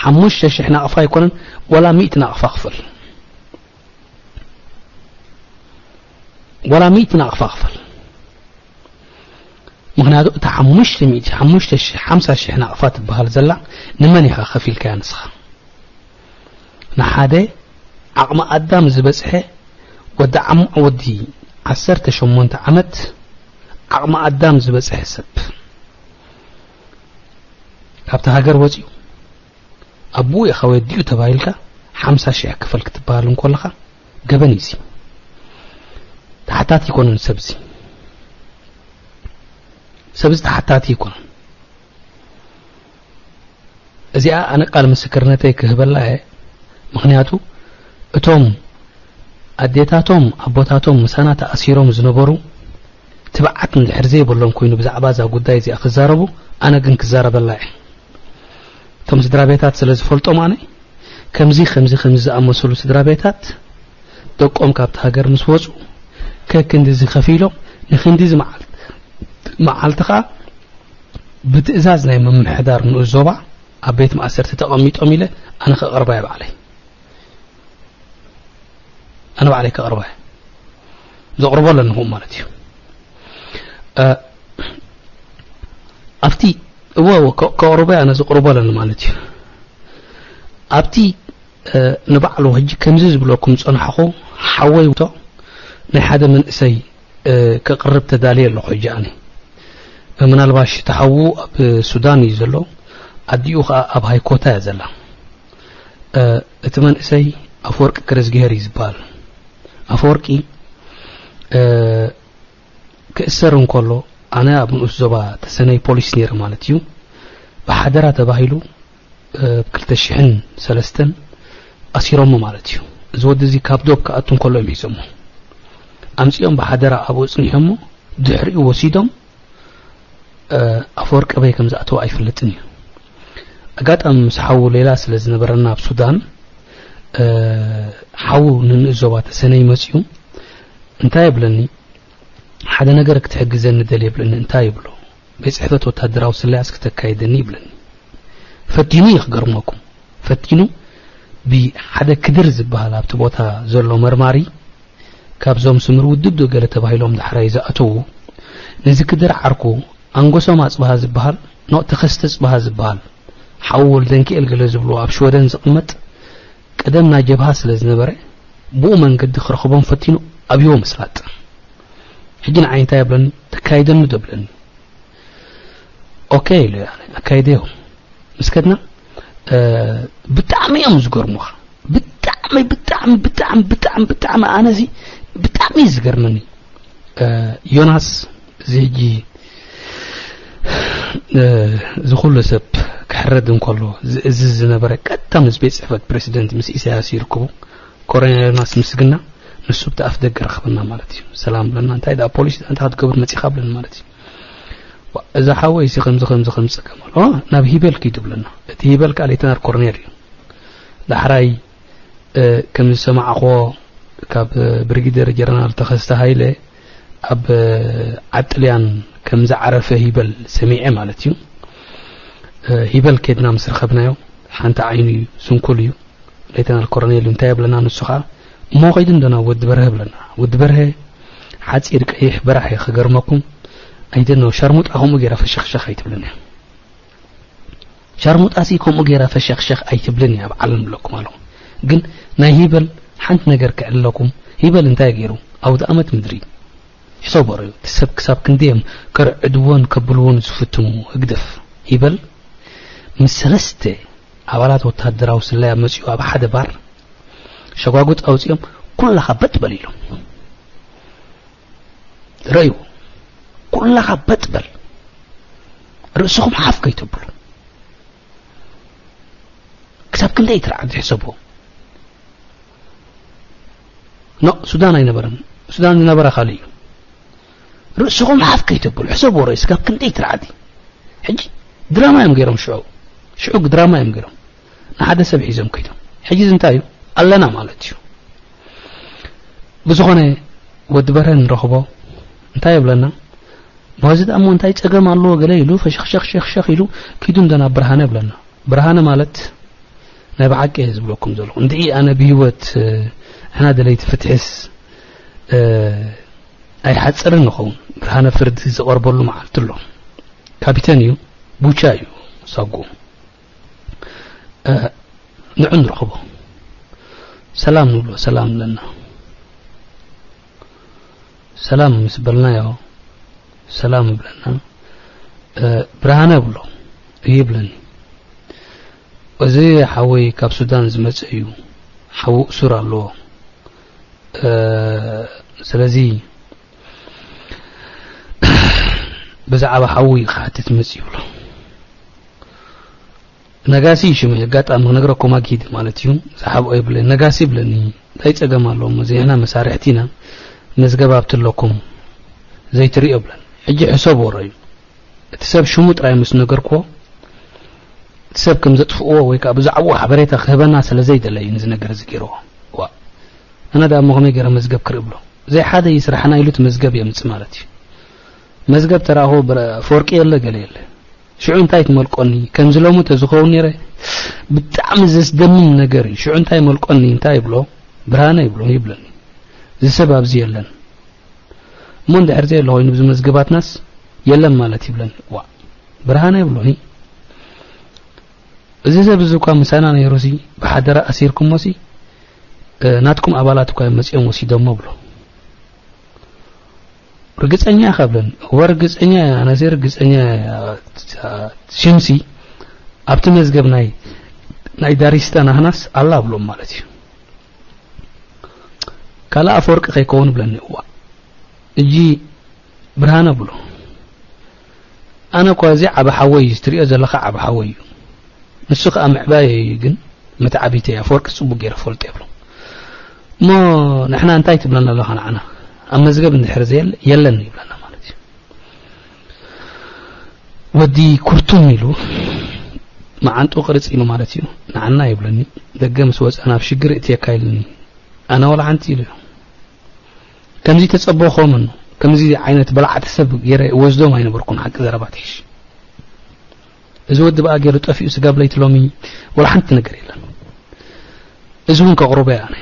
ሓሙሽተ ሽሕ ናቕፋ ኣይኮነን፣ ወላ ሚእቲ ናቕፋ ክፈል። ወላ ሚእቲ ናቕፋ ክፈል። ምኽንያቱ እታ ሓሙሽተ ሚእቲ፣ ሓሙሽተ ሽሕ፣ ሓምሳ ሽሕ ናቕፋ ትበሃል ዘላ ንመን ኢኻ ከፊልካያ ንስኻ? ንሓደ ዓቕሚ ኣዳም ዝበጽሐ ወዲ ዓም-፣ ወዲ ዓሰርተ ሸሞንተ ዓመት ዓቕሚ ኣዳም ዝበጽሐ ሰብ ካብቲ ሃገር ወጺኡ ኣቦኡ ኢኻ ወይ ኣዲኡ ተባሂልካ ሓምሳ ሽሕ ክፈል ክትበሃል እንከለኻ ገበን እዩ። ተሓታቲ ኣይኮነን ሰብዚ። ሰብዚ ተሓታቲ ኣይኮነን። እዚኣ ኣነ ቃል ምስክርነተይ ክህበላ እየ። ምኽንያቱ እቶም ኣዴታቶም ኣቦታቶም ምሳና ተኣሲሮም ዝነበሩ ትብዓት እንድሕር ዘይብሎም ኮይኑ ብዛዕባ እዛ ጉዳይ እዚኣ ክዛረቡ፣ ኣነ ግን ክዛረበላ እየ። እቶም ስድራ ቤታት ስለ ዝፈልጦም ኣነ፣ ከምዚ፣ ከምዚ፣ ከምዚ ዝኣመሰሉ ስድራ ቤታት ደቆም ካብቲ ሃገር ምስ ወጹ፣ ከክንድዚ ከፊሎም፣ ንክንድዚ መዓልቲ፣ መዓልቲ ከኣ ብትእዛዝ ናይ ምምሕዳር ንኡስ ዞባ ኣብ ቤት ማእሰርቲ ተቐሚጦም ኢለ ኣነ ከቕርባ እየ ባዕለይ። ኣነ ባዕለይ ከቕርባ እየ። ዘቕርቦ ኣለኒ ከምኡ ማለት እዩ። እ፣ ኣብቲ፣ እወ፣ እወ፣ ከ-፣ ከቕርቦ እየ፣ ኣነ ዘቕርቦ ኣለኒ ማለት እዩ። ኣብቲ፣ እ፣ ንባዕሉ ሕጂ ከምዚ ዝብለኩም ዝጸናሕኹ ሓወይ ውቶ ናይ ሓደ መንእሰይ፣ እ፣ ከቕርብ ተዳልየ ኣለኹ ሕጂ ኣነ። ምናልባሽ እቲ ሓዉ ኣብ ሱዳን እዩ ዘሎ፣ ኣዲኡ ኸኣ ኣብ ሃይኮታ እያ ዘላ። እ፣ እቲ መንእሰይ ኣፈወርቂ ገረዝግሄር እዩ ዝበሃል። ኣፈወርቂ፣ እ፣ ክእሰር እንከሎ፣ ኣነ ኣብ ንኡስ ዞባ ተሰነይ ፖሊስ ነይረ ማለት እዩ። ብሓደራ ተባሂሉ፣ እ፣ ብ ክልተ ሽሕን ሰለስተን ኣሲሮሞ ማለት እዩ። እዚ ወዲ እዚ ካብ ዶብ ክኣቱ እንከሎ እዮም ሒዞሞ። ኣምጺኦም ብሓደራ ኣብኡ ጽኒሖሞ፣ ድሕሪኡ ወሲዶም፣ እ፣ ኣፈወርቂ ኣበይ ከም ዝኣተወ ኣይፍለጥን እዩ። ኣጋጣሚ ምስ ሓዉ ሌላ ስለ ዝነበረና ኣብ ሱዳን፣ እ፣ ሓዉ ንንኡስ ዞባ ተሰነይ መጺኡ፣ እንታይ የብለኒ፣ ሓደ ነገር ክትሕግዘኒ ደልየ ይብለኒ። እንታይ ይብሎ? ቤት ጽሕፈት ወታደራዊ ስለያስ ክተካይደኒ ይብለኒ። ፈቲኑ እዩ ክገርመኩም። ፈቲኑ ብሓደ ክድር ዝበሃል ኣብቲ ቦታ ዘሎ መርማሪ፣ ካብዞም ስምር ውድብ ዶ ገለ ተባሂሎም ዳሕራይ ዝኣተዉ፣ ነዚ ክድር ዓርኩ ኣንጎሶም ኣጽብሃ ዝበሃል፣ ኖ ተኸስተ ኣጽብሃ ዝበሃል፣ ሓው ወልደንኪኤል ገለ ዝብልዎ ኣብ ሽወደን ዝቕመጥ፣ ቀደም ናይ ጀብሃ ስለ ዝነበረ፣ ብኡ መንገዲ ክረኽቦም ፈቲኑ ኣብይዎ ምስላጥ። ሕጂ ንዓይ እንታይ የብለኒ? ተካይደኒ ዶ ብለኒ? ኦኬ ኢሉ፣ ያኒ፣ ኣካይደዮ። ምስ ከድና፣ እ፣ ብጣዕሚ እዮም ዝገርሙኻ። ብጣዕሚ፣ ብጣዕሚ፣ ብጣዕሚ፣ ብጣዕሚ፣ ብጣዕሚ፣ ኣነ እዚ ብጣዕሚ እዩ ዝገርመኒ። እ፣ ዮናስ፣ እዚ ሕጂ፣ እ፣ እዚ ኩሉ ሰብ ክሕረድ እንከሎ፣ እዚ፣ እዚ ዝነበረ ቀጥታ ምስ ቤት ጽሕፈት ፕሬሲደንት፣ ምስ ኢሳያስ ይርክቡ። ኮረኔል ዮናስ ምስግና፣ ንሱ ብቲ ኣፍ ደገ ረኸበና ማለት እዩ። ሰላም ብለና፣ እንታይ ደኣ ፖሊስ እንታይ ክትገብር መጺኻ ብለኒ ማለት እዩ። ዋ፣ እዛ ሓወይ እዚ ከምዚ ከምዚ ከምዚ ጸገም ኣሎ፣ ናብ ሂበል ኪዱ ብለና። እቲ ሂበል ከኣ ሌተናል ኮርኔል እዩ። ዳሕራይ፣ እ፣ ከም ዝሰማዕኽዎ ካብ፣ እ፣ ብሪጊደር ጀነራል ተኸስተ ሃይለ ኣብ፣ እ፣ ዓጥልያን ከም ዝዓረፈ ሂበል ሰሚዐ ማለት እዩ። እ፣ ሂበል ኬድና ምስ ረኸብናዮ፣ ሓንቲ ዓይኑ እዩ፣ ስንኩል እዩ። ሌተናል ኮረኔል እንታይ የብለና ንሱ ኸኣ፣ እሞ ኸይዱ እንዶ ናብ ወዲ በርሀ ብለና። ወዲ በርሀ ሓጺር ቀይሕ በራሕ እየ ክገርመኩም። ኣይደኖ ሻርሙጣ ከምኡ ገይራ ፈሸኽሸኽ ኣይትብልን እያ። ሻርሙጣሲ ከምኡ ገይራ ፈሸኽሸኽ ኣይትብልን እያ ኣብ ዓለም ብለኩም ኣለኹ። ግን ናይ ሂበል ሓንቲ ነገር ክዕለኩም፣ ሂበል እንታይ ገይሩ? ኣውደ ኣመት ምድሪ ሕሰቦ ርዩ። እቲ ሰብ ክሳብ ክንደይ እዮም ከርዕድዎን ከብልዎን ዝፍትሙ ህግደፍ። ሂበል ምስ ሰለስተ ኣባላት ወታደራዊ ስለያ መጺኡ ኣብ ሓደ ባር ሸጓጉጥ ኣውጺኦም፣ "ኩላኻ በጥ በል" ኢሎም። ረእዩ። "ኩላኻ በጥ በል። ርእስኹም ሓፍ ከይተብሉ። ክሳብ ክንደይ ትርዓት ዝሕሰቦ? ኖ፣ ሱዳን ኣይነበረን። ሱዳን ዝነበረ ካልእ እዩ። ርእስኹም ሓፍ ከይተብሉ ሕሰብዎ። ርእስ ካብ ክንደይ ትርዓት እዩ። ሕጂ ድራማ እዮም ገይሮም ሽዑ። ሽዑ ድራማ እዮም ገይሮም። ንሓደ ሰብ ሒዞም ከይዶም። ሕጂ እዚ እንታይ እዩ? ኣለና ማለት እዩ። ብዝኾነ ወዲ በርሀ ንረኽቦ እንታይ ይብለና? በዚ ደኣ እሞ እንታይ ጸገም ኣለዎ? ገለ ኢሉ ፈሸኽሸኽሸኽ ኢሉ ኪዱ እንደ ናብ ብርሃነ ይብለና። ብርሃነ ማለት ናይ ብሓቂ እየ ዝብለኩም ዘለኹ። እንድዒ ኣነ ብህይወት፣ እ፣ ንሕና ደለይቲ ፍትሕስ፣ እ፣ ኣይሓጽርን ንኸውን። ብርሃነ ፍርዲ ዝቐርበሉ መዓልቲ ኣሎ። ካፒተን እዩ፣ ቡቻ እዩ ሳጉኡ። እ፣ ንዑ ንረኽቦ። ሰላም ንብሎ፣ ሰላም ንብለና። ሰላም ምስ በልናዮ፣ ሰላም ይብለና። እ፣ ብርሃነ እብሎ፣ ይብለኒ። እዚ ሓወይ ካብ ሱዳን ዝመጸ እዩ። ሓዉ እሱር ኣለዎ። እ፣ ስለዚ ብዛዕባ ሓዉ እዩ ክሓትት መጽእ ይብሎ። ነጋሲ ሽሙ ኣጋጣሚ ክነግረኩም ኣግሂድ ማለት እዩ። ዝሓብኦ ይብለኒ፣ ነጋሲ ይብለኒ፣ እንታይ ጸገም ኣለዎ? እሞ ዘይሕና መሳርሕቲ ኢና፣ መዝገብ ኣብቲ ኣለኩም ዘይትርእዮ ብለን። ሕጂ ሕሰብ ወሮ እዩ። እቲ ሰብ ሽሙ ጥራይ ምስ ነገርክዎ፣ እቲ ሰብ ከም ዘጥፍእዎ ወይ ከዓ ብዛዕባኡ ሓበሬታ ክህበና ስለ ዘይደለየ እዩ ነዚ ነገር እዚ ገይርዎ። ዋ፣ ኣነ ደኣ እሞ ከመይ ገይረ መዝገብ ክርኢ ብሎ? ዘይሓደ እዩ ስራሕና ኢሉ እቲ መዝገብ የምጽእ ማለት እዩ። መዝገብ ተራእኹ ብረ-፣ ኣፈወርቂ የለ ገለ የለ። ሽዑ እንታይ ትመልቆኒ? ከምዚ ሎሚ ተዝኸውን ነይረ ብጣዕሚ ዘስደምም ነገር እዩ። ሽዑ እንታይ መልቆኒ? እንታይ ይብሎ? ብርሃነ ይብሎ፣ ይብለኒ። እዚ ሰብ ኣብዚ የለን። እሞ እንድሕር ዘየለ ኮይኑ፣ ብዚ መዝገባትናስ የለን ማለት ይብለኒ። ዋ፣ ብርሃነ ይብሎ፣ ሂ። እዚ ሰብ እዚ እኳ ምሳና ነይሩሲ፣ ብሓደራ ኣሲርኩሞሲ፣ እ፣ ናትኩም ኣባላት እኳ እዮም መጺኦም ወሲዶሞ ብሎ። ርግጸኛ ኢኻ ብለኒ። እወ፣ ርግጸኛ እየ፣ ኣነሲ ርግጸኛ እየ። ሽምሲ ኣብቲ መዝገብ ናይ፣ ናይ ዳሪስታ ናህናስ ኣላ ብሎም ማለት እዩ። ካልእ ኣፈወርቂ ከይከውን ብለኒ። እዋ፣ እጂ ብርሃነ ብሎ። ኣነ እኳ እዚ ዓቢ ሓወይ እዩ፣ እዚ ትሪኦ ዘለኻ ዓቢ ሓወይ እዩ። ንሱ ኸኣ ምዕባየ እዩ፣ ግን መትዓቢተይ ኣፈወርቂ ጽቡቕ ገይረ ፈልጦ ይብሎ። እሞ ንሕና እንታይ ትብለና ኣለኻ ንዓና? ኣብ መዝገብ እንድሕር ዘየለ-፣ የለን ይብለና ማለት እዩ። ወዲ ኩርቱም ኢሉ መዓንጡ ቅርጽ ኢሉ ማለት እዩ። ንዓና ይብለኒ፣ ደገ ምስ ወጸና ኣብ ሽግር እትየካ ኢሉኒ። ኣነ ወላ ሓንቲ ኢሉ እዩ። ከምዚ ተጸበኹምን ከምዚ ዓይነት በላዕቲ ሰብ ገይረ ወስዶም ኣይነበርኩን፣ ሓቂ ዘረባ ትሕሽ። እዚ ወዲ በኣ ገይሩ ጠፊኡ ስጋብ ለይቲ ሎሚ ወላ ሓንቲ ነገር የለን። እዚ እውን ከቕርቦ እየ ኣነ።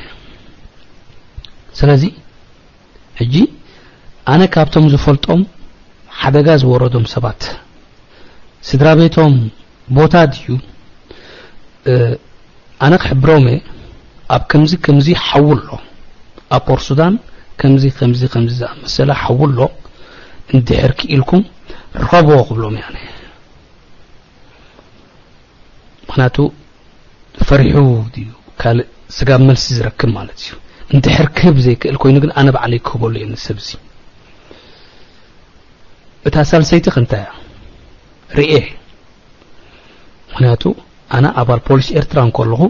ስለዚ ሕጂ ኣነ ካብቶም ዝፈልጦም ሓደጋ ዝወረዶም ሰባት ስድራ ቤቶም ቦታ ድዩ፣ እ፣ ኣነ ክሕብሮም እየ። ኣብ ከምዚ ከምዚ ሓዊ ኣሎ፣ ኣብ ፖርት ሱዳን ከምዚ ከምዚ ከምዚ ዝኣመሰለ ሓዊ ኣሎ፣ እንድሕር ክኢልኩም ርኸብዎ ክብሎም እየ ኣነ። ምኽንያቱ ፈሪሑ ድዩ ካልእ ስጋብ መልሲ ዝረክብ ማለት እዩ። እንድሕር ክህብ ዘይክእል ኮይኑ ግን ኣነ ባዕለይ ክህበሉ እየ ነዚ ሰብ እዚ። እታ ሳልሰይቲ ክንታይ እያ? ርኤ። ምኽንያቱ ኣነ ኣባል ፖሊስ ኤርትራ እንከለኹ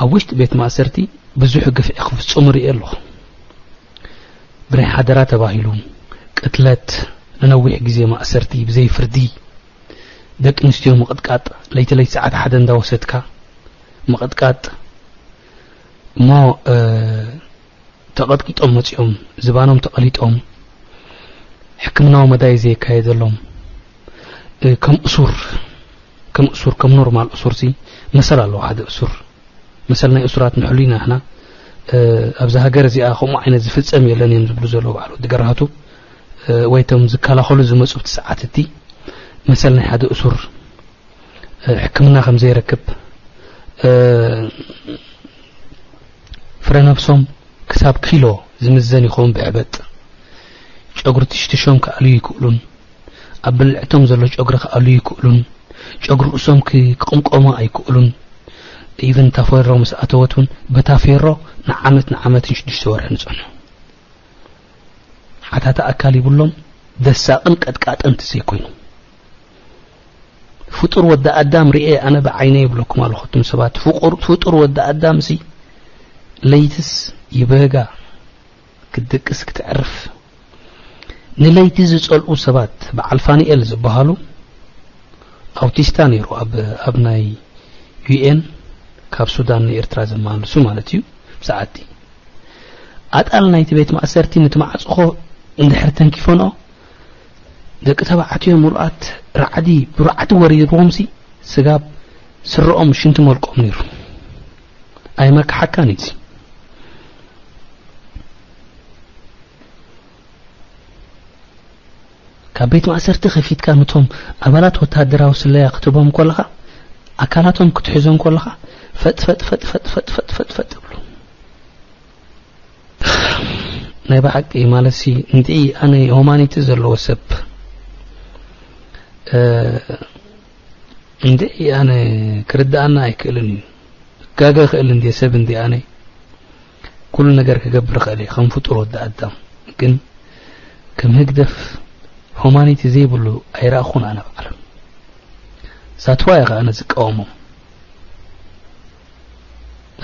ኣብ ውሽጢ ቤት ማእሰርቲ ብዙሕ ግፍዒ ክፍጽሙ ርእየ ኣለኹ። ብናይ ሓደራ ተባሂሉ ቅትለት፣ ንነዊሕ ግዜ ማእሰርቲ ብዘይ ፍርዲ፣ ደቂ ኣንስትዮ ምቕጥቃጥ፣ ለይቲ ለይቲ ሰዓት ሓደ እንዳወሰድካ ምቕጥቃጥ፣ እሞ፣ እ፣ ተቐጥቂጦም መጺኦም፣ ዝባኖም ተቐሊጦም፣ ሕክምናዊ መዳይ ዘየካየደሎም፣ እ፣ ከም እሱር፣ ከም እሱር፣ ከም ኖርማል እሱርሲ መሰል ኣለዎ ሓደ እሱር። መሰል ናይ እሱራት ንሕሉ ኢና ንሕና። እ፣ ኣብዛ ሃገር እዚኣ ከምኡ ዓይነት ዝፍጸም የለን እዮም ዝብሉ ዘለዉ በዓል ወዲ ገራህቱ፣ እ፣ ወይ እቶም ዝከላኸሉ ዝመጹ ኣብቲ ሰዓት እቲ መሰል ናይ ሓደ እሱር፣ እ፣ ሕክምና ከም ዘይረክብ፣ እ፣ ፍረ ነብሶም ክሳብ ኪሎ ዝምዘን ይኸውን ብሕበጥ፣ ጨጉሪ ትሽትሾም ክኣልዩ ይክእሉን፣ ኣብ ብልዕቶም ዘሎ ጨጉሪ ክኣልዩ ይክእሉን፣ ጨጉሪ ርእሶም ክ-፣ ክቕምቀሙ ኣይክእሉን። ኢቭን እታ ፌሮ ምስ ኣተወት እውን በታ ፌሮ ንዓመት ንዓመትን ሽዱሽተ ወርሕን ይጸንሑ። ሓታታ ኣካል ይብሎም፣ ደሳቕን ቀጥቃጥን እንተዘይኮይኑ። ፍጡር ወዲ ኣዳም ርኤ ኣነ ብዓይነ ይብለኩም ኣለኹ። እቱም ሰባት ፍቁር-፣ ፍጡር ወዲ ኣዳም ሲ ለይትስ ይበጋ ክትድቅስ ክትዕርፍ፣ ንለይቲ ዝጸልኡ ሰባት በዓል ፋንኤል ዝበሃሉ ኣውቲስታ ነይሩ ኣብ፣ ኣብ ናይ ዩ ኤን ካብ ሱዳን ንኤርትራ ዘመሃልሱ ማለት እዩ። ብሰዓቲ ኣጣል ናይቲ ቤት ማእሰርቲ ነቲ ማዕጾ እንድሕር ተንኪፈንኦ፣ ደቂ ተባዕትዮ ምሉኣት ራዕዲ ብራዕዲ ወሪርዎምሲ ስጋብ ስረኦም ሽንቲ መልቆም ነይሩ። ኣይመክሓካን እዩ። ካብ ቤት ማእሰርቲ ከፊትካ ነቶም ኣባላት ወተሃደራዊ ስለያ ክትቦም ከለኻ፣ ኣካላቶም ክትሕዞም ከለኻ፣ ፈጥ፣ ፈጥ፣ ፈጥ፣ ፈጥ፣ ፈጥ፣ ፈጥ፣ ፈጥ፣ ፈጥ ይብሉ። ናይ ብሓቂ ማለትሲ፣ እንድዒ ኣነ ሆማኒቲ ዘለዎ ሰብ፣ እ፣ እንድዒ ኣነ ክርድኣና ኣይክእልን እዩ። ክጋገ ክእል እንድየ ሰብ እንድየ ኣነ። ኩሉ ነገር ክገብር እኽእል እየ ከም ፍጡር ወዲ ኣዳም። ግን ከም ህግደፍ ሆማኒቲ ዘይብሉ ኣይረኣኹን ኣነ ብዓለም። ዛትዋ እየ ኸዓ ኣነ ዝቃወሞም።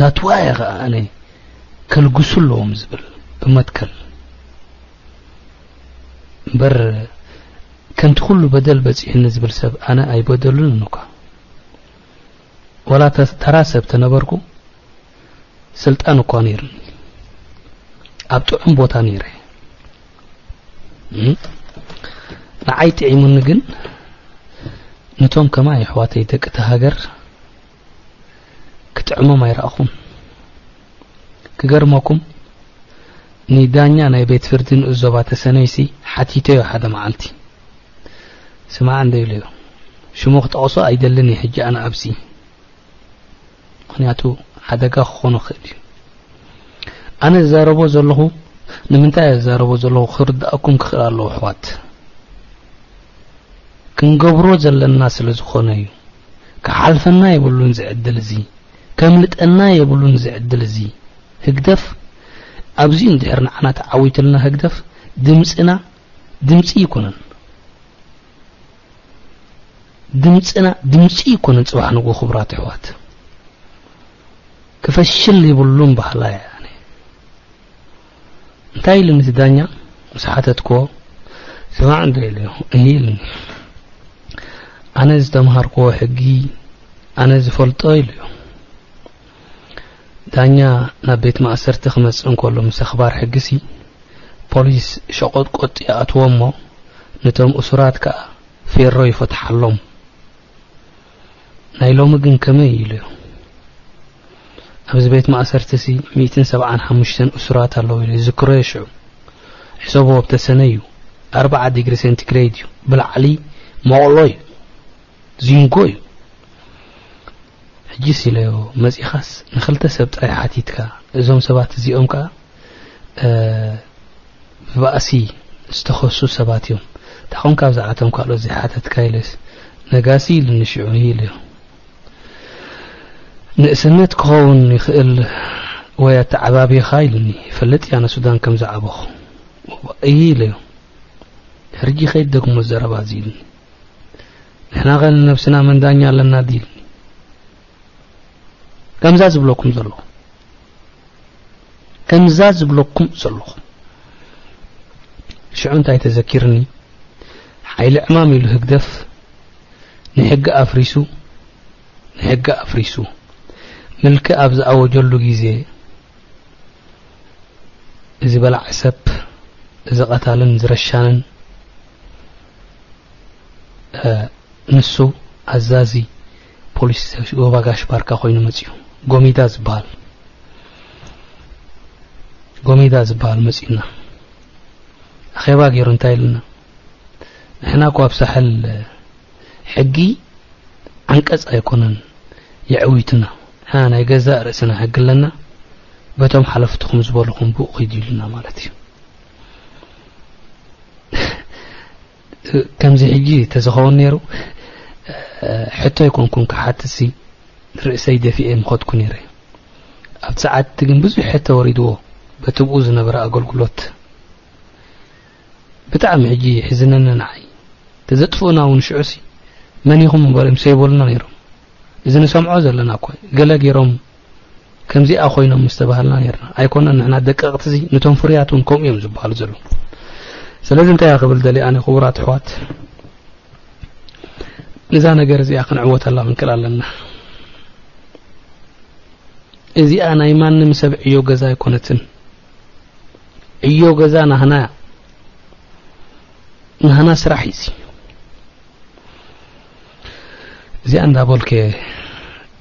ዛትዋ እየ ኸዓ ኣነ ከልግሱ ኣለዎም ዝብል ብመትከል። እምበር ከምቲ ኩሉ በደል በጺሑኒ ዝብል ሰብ ኣነ ኣይበደሉንን እኳ። ዋላ ተ-፣ ተራ ሰብ ተነበርኩ፣ ስልጣን እኳ ነይሩኒ። ኣብ ጥዑም ቦታ ነይረ። እም? ንዓይ ጥዒሙኒ፣ ግን ነቶም ከማይ ኣሕዋተይ ደቂ እታ ሃገር ክጥዕሞም ኣይረኣኹን። ክገርመኩም፣ ንዳኛ ናይ ቤት ፍርዲ ንኡስ ዞባ ተሰነይሲ ሓቲተዮ ሓደ መዓልቲ። ስማዕ እንደ ኢለዮ፣ ሽሙ ክጠቕሶ ኣይደልን እየ ሕጂ ኣነ ኣብዚ። ምኽንያቱ ሓደጋ ክኾኖ ክእል እዩ። ኣነ ዝዛረቦ ዘለኹ፣ ንምንታይ እየ ዝዛረቦ ዘለኹ ክርድኣኩም ክኽእል ኣለዎ ኣሕዋት። ክንገብሮ ዘለና ስለ ዝኾነ እዩ። ክሓልፈና የብሉን እዚ ዕድል እዚ። ከምልጠና የብሉን እዚ ዕድል እዚ። ህግደፍ ኣብዚ እንድሕር ንዓና ተዓዊትልና ህግደፍ ድምፅና ድምፂ ይኮነን። ድምፅና ድምፂ ይኮነን። ጽባሕ ንግሆ ክቡራት ኣሕዋት ክፈሽል የብሉን ባህላ እየ ኣነ። እንታይ ኢሉኒ እቲ ዳኛ ምስ ሓተትክዎ፣ ስማዕ እንዶ ኢለዮ፣ እሂ ኢሉኒ። ኣነ ዝተምሃርክዎ ሕጊ፣ ኣነ ዝፈልጦ ኢለዮ። ዳኛ ናብ ቤት ማእሰርቲ ክመጽእ እንከሎ ምስ ኣኽባር ሕጊሲ፣ ፖሊስ ሸቆጥቆጥ ይኣትዎ እሞ፣ ነቶም እሱራት ከኣ ፌሮ ይፈትሓሎም። ናይ ሎሚ ግን ከመይ ኢሉ እዩ? ኣብዚ ቤት ማእሰርቲሲ ሚእትን ሰብዓን ሓሙሽተን እሱራት ኣለዉ ኢሉ ይዝክሮ እየ ሽዑ። ሕሰብዎ ኣብ ተሰነ እዩ። ኣርብዓ ዲግሪ ሴንቲግሬድ እዩ። ብላዕሊ መቕሎ እዩ። ዚንጎ እዩ። ሕጂስ ኢለዮ መጺኻስ ንኽልተ ሰብ ጥራይ ሓቲትካ። እዞም ሰባት እዚኦም ከኣ፣ እ፣ ብባእሲ ዝተኸሱ ሰባት እዮም። እንታይ ኾንካ ኣብዝኣቶም ካልኦት ዘይሓተትካ ኢለስ፣ ነጋሲ ኢሉኒ ሽዑ ኢለዮ። ንእስነት ክኸውን ይኽእል ወይ ኣተዓባብያኻ ኢሉኒ። ይፈልጥ እየ ኣነ ሱዳን ከም ዝዓበኹ። እይ ኢለዮ። ሕርጂ ከይት ደግሞ ዘረባ እዚ ኢሉኒ። ንሕና ኸ ንነብስና መን ዳኛ ኣለና ድዩ ኢሉኒ። ከምዛ ዝብለኩም ዘለኹ። ከምዛ ዝብለኩም ዘለኹ። ሽዑ እንታይ ተዘኪርኒ? ሓይሊ ዕማም ኢሉ ህግደፍ ንሕጊ ኣፍሪሱ፣ ንሕጊ ኣፍሪሱ ምልኪ ኣብ ዝኣወጀሉ ግዜ፣ እዚ በላዕ ሰብ፣ እዚ ቀታልን ዝረሻንን፣ እ፣ ንሱ ኣዛዚ ፖሊስ ዞባ ጋሽ ባርካ ኮይኑ መጺኡ። ጎሚዳ ዝበሃል፣ ጎሚዳ ዝበሃል መጺኡና። ኣኼባ ገይሩ እንታይ ኢሉና? ንሕና እኮ ኣብ ሳሕል ሕጊ ዓንቀጽ ኣይኮነን የዕዊትና። ንሕና ናይ ገዛእ ርእስና ሕጊ ኣለና። በቶም ሓለፍትኹም ዝበልኹም ብኡ ኺዱ ኢሉና ማለት እዩ። ከምዚ ሕጂ ተዝኸውን ነይሩ፣ ሕቶ ኣይኮንኩን ክሓትሲ፣ ርእሰይ ደፊኤ ምኸድኩ ነይረ። ኣብቲ ሰዓት ግን ብዙሕ ሕቶ ወሪድዎ፣ በቲ ብኡ ዝነበረ ኣገልግሎት። ብጣዕሚ ሕጂ ሕዝነኒ ንዓይ። ተዘጥፍኡና እውን ሽዑሲ፣ መን ኢኹም እምበር እዮም ሰይበሉና ነይሮም። እዚ ንሰምዖ ዘለና እኮ ገለ ገይሮም ከምዚኣ ኮይኖም ምስ ተባሃልና ነይርና። ኣይኮነን ንሕና ደቀቕቲ እዚ፣ ነቶም ፍርያት እውን ከምኡ እዮም ዝበሃሉ ዘለዉ። ስለዚ እንታይ እያ ክብል ደልየ ኣነ፣ ክቡራት ኣሕዋት፣ ነዛ ነገር እዚኣ ክንዕወተላ ክንክእል ኣለና። እዚኣ ናይ ማንም ሰብ ዕዮ ገዛ ኣይኮነትን። ዕዮ ገዛ ናህና እያ። ናህና ስራሕ እዩ እዚ። እዚኣ እንዳበልኩ እየ፣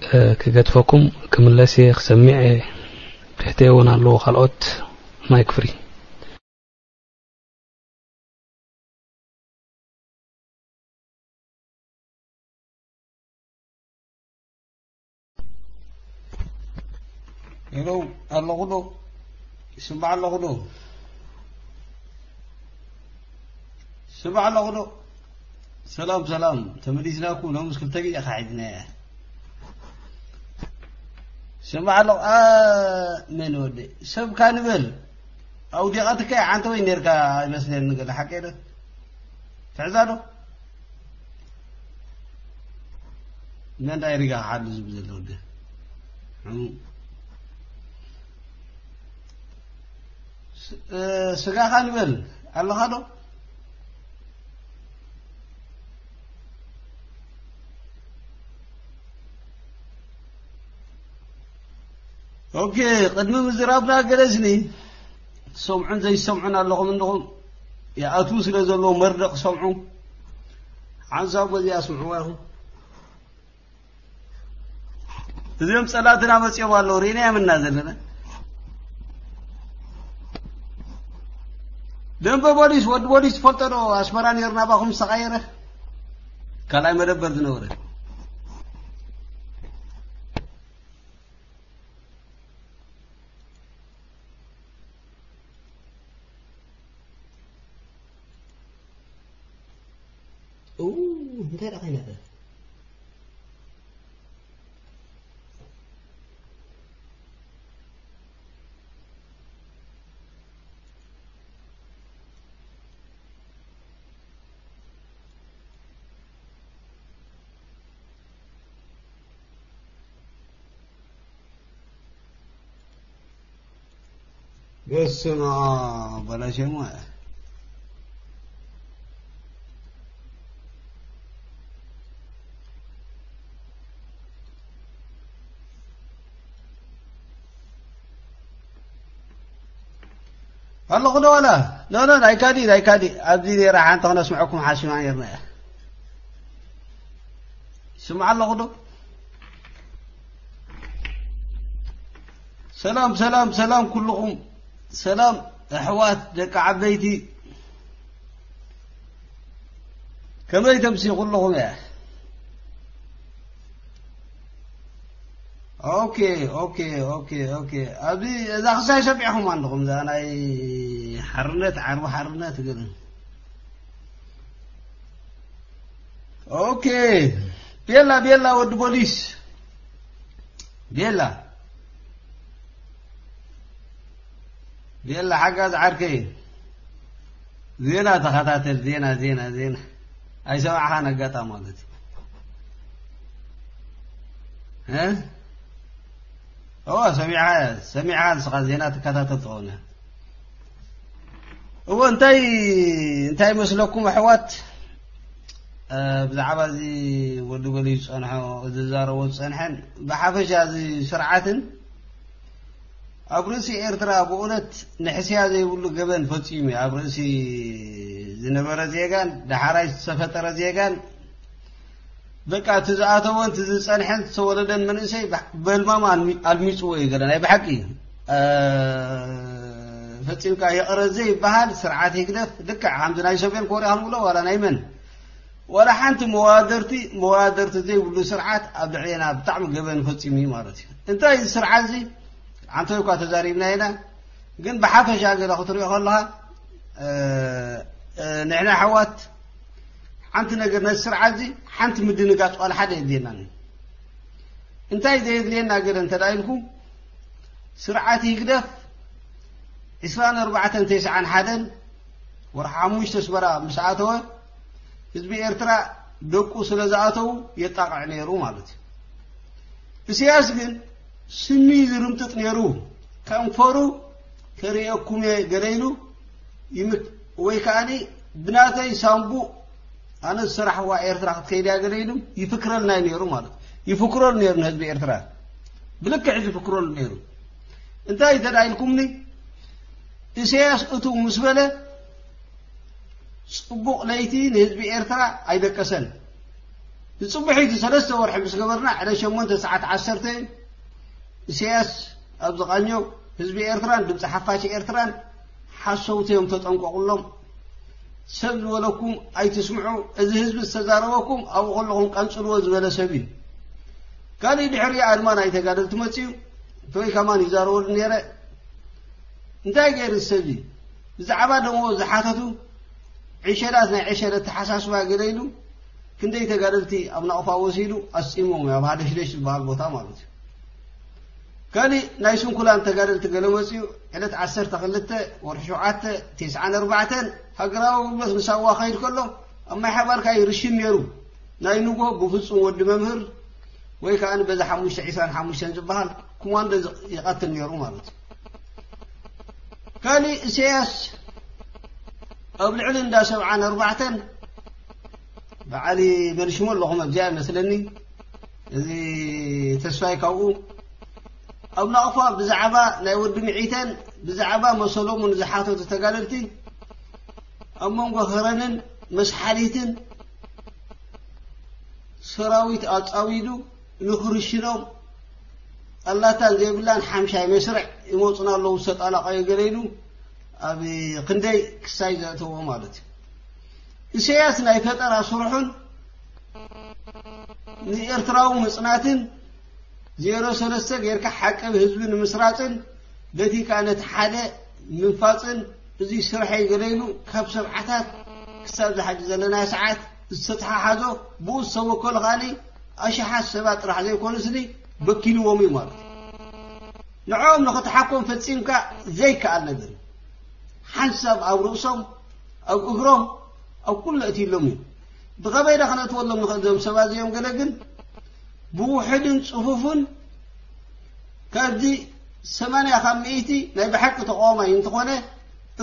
እ፣ ክገድፈኩም፣ ክምለስ እየ፣ ክሰምዕ እየ። ትሕተይ እውን ኣለዉ ካልኦት። ማይክ ፍሪ። ሄሎ፣ ኣለኹ ዶ? ይስማዕ ኣለኹ ዶ? ይስማዕ ኣለኹ ዶ? ሰላም፣ ሰላም። ተመሊስናኩም። ሎምስ ክልተ ግዜ ኸዓ ሒዝናያ። ይስማዕ ኣለኹ። ኣ፣ መን ወዲ? ሰብካ ንበል። ኣውዲቓትካ እያ ሓንቲ ወይ ነርካ ኣይመስለኒ ገለ ሓቂ ዶ? ትሕዛ ዶ? መን ዳይ ሪጋ ሓሉ ዝብል ዘሎ ወዲ? ስ-፣ እ፣ ስጋኻ ንበል ኣለኻ ዶ? ኦኬ፣ ቅድሚ ምዝራብና ገለስኒ፣ ትሰምዑን ዘይሰምዑን ኣለኹም እንድኹም። ይኣትዉ ስለ ዘለዉ መርድእ ክሰምዑ፣ ሓንሳብ በዚኣ ስምዕዋ ኢኹም። እዚኦም ጸላእትና መጺኦም ኣለዉ፣ ርኢናዮም እና ዘለና። ደንበ ቦሊስ፣ ወዲ ቦሊስ ትፈልጦ ዶ? ኣስመራ ነይሩ ናባኹም ዝተቐየረ። ካልኣይ መደበር ዝነበረ። ኡ፣ እንታይ ደኣ ከይነፈ? በስመ ኣብ፣ በላሸማ። ኣለኹ ዶ ዋላ? ኖ፣ ኖ፣ ኣይካዲ፣ ኣይካዲ። ኣብዚ ነይራ ሓንቲ ክነስምዐኩም ሓሲብና ነይርና እያ። ስምዓ ኣለኹ ዶ? ሰላም፣ ሰላም፣ ሰላም ኩልኹም። ሰላም ኣሕዋት ደቂ ዓበይቲ። ከመይ ተምሲ ኩልኹም እያ? ኦኬ፣ ኦኬ፣ ኦኬ፣ ኦኬ። ኣብዚ እዛ ክሳይ ሰሚዕኹም ኣለኹም፣ እዛ ናይ ሓርነት፣ ዓርቢ ሓርነት ግን። ኦኬ። ቤላ፣ ቤላ፣ ወዲ ፖሊስ። ቤላ። ቤላ፣ ሓጋዝ ዓርከይ። ዜና ተኸታተል፣ ዜና፣ ዜና፣ ዜና። ኣይሰማዕኻን ኣጋጣሚ ማለት እዩ። እ? እወ፣ ሰሚዕኻ፣ ሰሚዕኻ ንስኻ ዜና ትከታተል ትኸውን ኢኻ። እወ፣ እንታይ፣ እንታይ ይመስለኩም ኣሕዋት? እ፣ ብዛዕባ እዚ ወዲ በሊ ዝጸንሖ፣ ዝዛረቦ ዝጸንሐን፣ ብሓፈሻ እዚ ስርዓትን ኣብ ርእሲ ኤርትራ ብእውነት ንሕስያ ዘይብሉ ገበን ፈጺሙ እዩ። ኣብ ርእሲ ዝነበረ ዜጋን፣ ዳሕራይ ዝተፈጠረ ዜጋን፣ በቃ እቲ ዝኣተወን፣ እቲ ዝጸንሐን፣ ዝተወለደን መንእሰይ ባ-፣ በልማማ ኣልሚ-፣ ኣልሚጽዎ እዩ ገለ ናይ ብሓቂ። እ፣ ፈጺምካ ይቕረ ዘይበሃል ስርዓት ህግደፍ፣ ልክዕ ከምዚ ናይ ሰሜን ኮርያ ክንብሎ ዋላ ናይ መን፣ ዋላ ሓንቲ መዋደርቲ፣ መዋደርቲ ዘይብሉ ስርዓት ኣብ ልዕሌና ብጣዕሚ ገበን ፈጺሙ እዩ ማለት እዩ። እንታይ እዚ ስርዓት እዚ? ዓንተይ እኳ ተዛሪብና ኢና፣ ግን ብሓፈሻ ገለ ክትሪኦ ከለኻ፣ እ፣ እ፣ ንሕና ኣሕዋት ሓንቲ ነገር ነዚ ስርዓት እዚ ሓንቲ ምድንጋጽ ዋላ ሓደ የድልየናን እዩ። እንታይ ዘየድልየና ገለ እንተ ደኣ ኢልኩም፣ ስርዓት ህግደፍ ዕስራን ኣርባዕተን ተስዓን ሓደን ወርሒ ሓሙሽተ ኣስመራ ምስ ኣተወ፣ ህዝቢ ኤርትራ ደቁ ስለ ዝኣተዉ የጣቕዕ ነይሩ ማለት እዩ። ኢሳያስ ግን ስሚ ዝርምጥጥ ነይሩ። ከንፈሩ ከርእየኩም እየ ገለ ኢሉ ይምክ-፣ ወይ ከዓኒ ብናተይ ሳንቡእ ኣነ ዝሰራሕዋ ኤርትራ ክትከይድ እያ ገለ ኢሉ ይፍክረልና እዩ ነይሩ ማለት እዩ። ይፍክረሉ ነይሩ ንህዝቢ ኤርትራ። ብልክዕ ዝፍክረሉ ነይሩ። እንታይ እንተ ደኣ ኢልኩምኒ፣ ኢሳያስ እቱ ምስ በለ፣ ጽቡቕ ለይቲ ንህዝቢ ኤርትራ ኣይደቀሰን። ንጽቡሒቱ ሰለስተ ወርሒ ምስ ገበርና፣ ዕለት ሸሞንተ ሰዓት ዓሰርተ ኢሳያስ ኣብ ዝቓኘው ህዝቢ ኤርትራን ድምጺ ሓፋሽ ኤርትራን ሓሰውቲ እዮም፣ ተጠንቀቑሎም። ሰብ ዝበለኩም ኣይትስምዑ፣ እዚ ህዝቢ ዝተዛረበኩም ኣብኡ ከለኹም ቀንጽልዎ ዝበለ ሰብ እዩ። ካልእ ድሕሪኡ ኣድማ ናይ ተጋደልቲ መጺኡ፣ እንተወይ ከማን ይዛረበሉ ነይረ። እንታይ ገይሩ እዚ ሰብ እዚ? ብዛዕባ ደመወዝ ዝሓተቱ ዕሸላት ናይ ዕሸል ኣተሓሳስባ ገለ ኢሉ ክንደይ ተጋደልቲ ኣብ ናቕፋ ወሲዱ ኣስጺሞም እዩ፣ ኣብ ሃደሽደሽ ዝበሃል ቦታ ማለት እዩ። ካልእ ናይ ስንኩላን ተጋደልቲ ገለ መጺኡ ዕለት ዓሰርተ ክልተ ወርሒ ሸውዓተ ተስዓን ኣርባዕተን ሃገራዊ ኣገልግሎት ንሳዋ ከይድ ከሎ ኣብ ማይ ሓባርካ ይርሽን ነይሩ። ናይ ንጎ ብፍጹም ወዲ መምህር ወይ ከኣ በዛ ሓሙሽተ ዒስራን ሓሙሽተን ዝበሃል ኮማንዶ ዝ-፣ ይቐትል ነይሩ ማለት እዩ። ካልእ ኢሳያስ ኣብ ልዕሊ እንዳ ሰብዓን ኣርባዕተን በዓል መልሽሞ ኣለኹም ኣብዚኣ ይመስለኒ። እዚ ተስፋይ ካብኡ ኣብ ናቕፋ ብዛዕባ ናይ ወዲ ምዒተን ብዛዕባ መሰሎም እውን ዝሓተቱ ተጋደልቲ ኣብ መንጎ ከረንን መስሓሊትን ሰራዊት ኣጻዊዱ ንኽርሽኖም ኣላታን ዘይብላን ሓምሻይ መስርዕ ይመጹና ኣለዉ ዝተጣላቐዩ ገለ ኢሉ ኣብ ክንደይ ክሳይ ዘእተዎ ማለት እዩ። ኢሳያስ ናይ ፈጠራ ስርሑን ንኤርትራዊ ምጽናትን ዜሮ ሰለስተ ጌርካ ሓቂ ብህዝቢ ንምስራጽን በቲ ከኣ ነቲ ሓደ ምንፋጽን እዚ ስርሐይ ገለ ኢሉ ካብ ሰብዓታት ክሳብ ዝሓጂ ዘለናዮ ሰዓት ዝተተሓሓዞ ብኡ ዝተወከሉ ካልእ ኣሽሓት ሰባት ጥራሕ ዘይኮኑስኒ በኪልዎም እዩ ማለት እዩ። ንዕኦም ንኽትሓኮም ፈጺምካ ዘይከኣል ነገር እዩ። ሓንሳብ ኣብ ርእሶም፣ ኣብ እግሮም፣ ኣብ ኩሉ ኣእትይሎም እዩ። ብኸመይ ዳ ክነእትወሎም ንኽእል እዞም ሰባት እዚኦም? ገለ ግን ብውሑድን ጽፉፍን ካብዚ ሰማንያ ካብ ሚእቲ ናይ ብሓቂ ተቃዋማይ እንተኾነ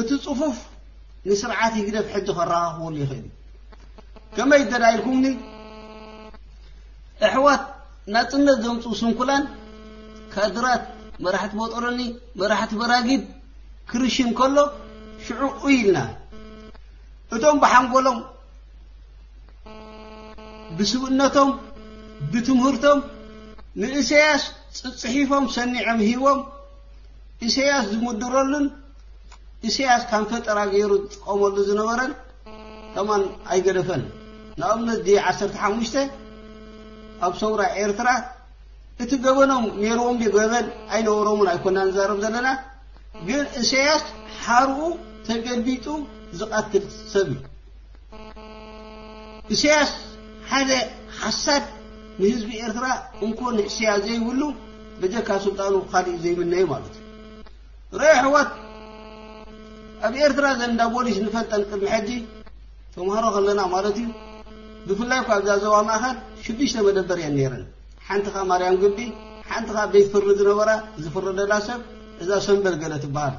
እቲ ጽፉፍ ንስርዓት ህግደፍ ሕጂ ከረኻኽበሉ ይኽእል እዩ። ከመይ እንተ ደኣ ኢልኩምኒ፣ ኣሕዋት ናጽነት ዘምጽኡ ስንኩላን ካድራት፣ መራሕቲ ቦጦሎኒ፣ መራሕቲ በራጊድ ክርሽን ከሎ ሽዑ ኡይ ኢልና። እቶም ብሓንጎሎም፣ ብስብእነቶም፣ ብትምህርቶም ንኢሳያስ ጽጽሒፎም ሰኒዖም ሂቦም ኢሳያስ ዝምድረሉን ኢሳያስ ከም ፈጠራ ገይሩ ዝጥቀመሉ ዝነበረን ከማን ኣይገደፈን። ንኣብነት ዲ ዓሰርተ ሓሙሽተ ኣብ ሰውራ ኤርትራ እቲ ገበኖም ነይርዎም ድዩ ገበን ኣይነበሮምን ኣይኮና ንዛረብ ዘለና፣ ግን ኢሳያስ ሓርኡ ተገልቢጡ ዝቐትል ሰብ እዩ። ኢሳያስ ሓደ ሓሳድ ንህዝቢ ኤርትራ እንኮ ንእስያ ዘይብሉ በጀካ ስልጣኑ ካልእ ዘይምነዩ ማለት እዩ። ርእ ኣሕዋት፣ ኣብ ኤርትራ ዘን እንዳ ቦሊስ ንፈልጠን ቅድሚ ሕጂ ተምሃሮ ከለና ማለት እዩ። ብፍላይ እኳ ኣብዛ ዞባ ማእኸል ሽዱሽተ መደበር እየን ነይረን። ሓንቲ ኸኣ ማርያም ግቢ፣ ሓንቲ ኸኣ ቤት ፍርዲ ዝነበራ ዝፍረደላ ሰብ እዛ ሰምበል ገለ ትበሃል።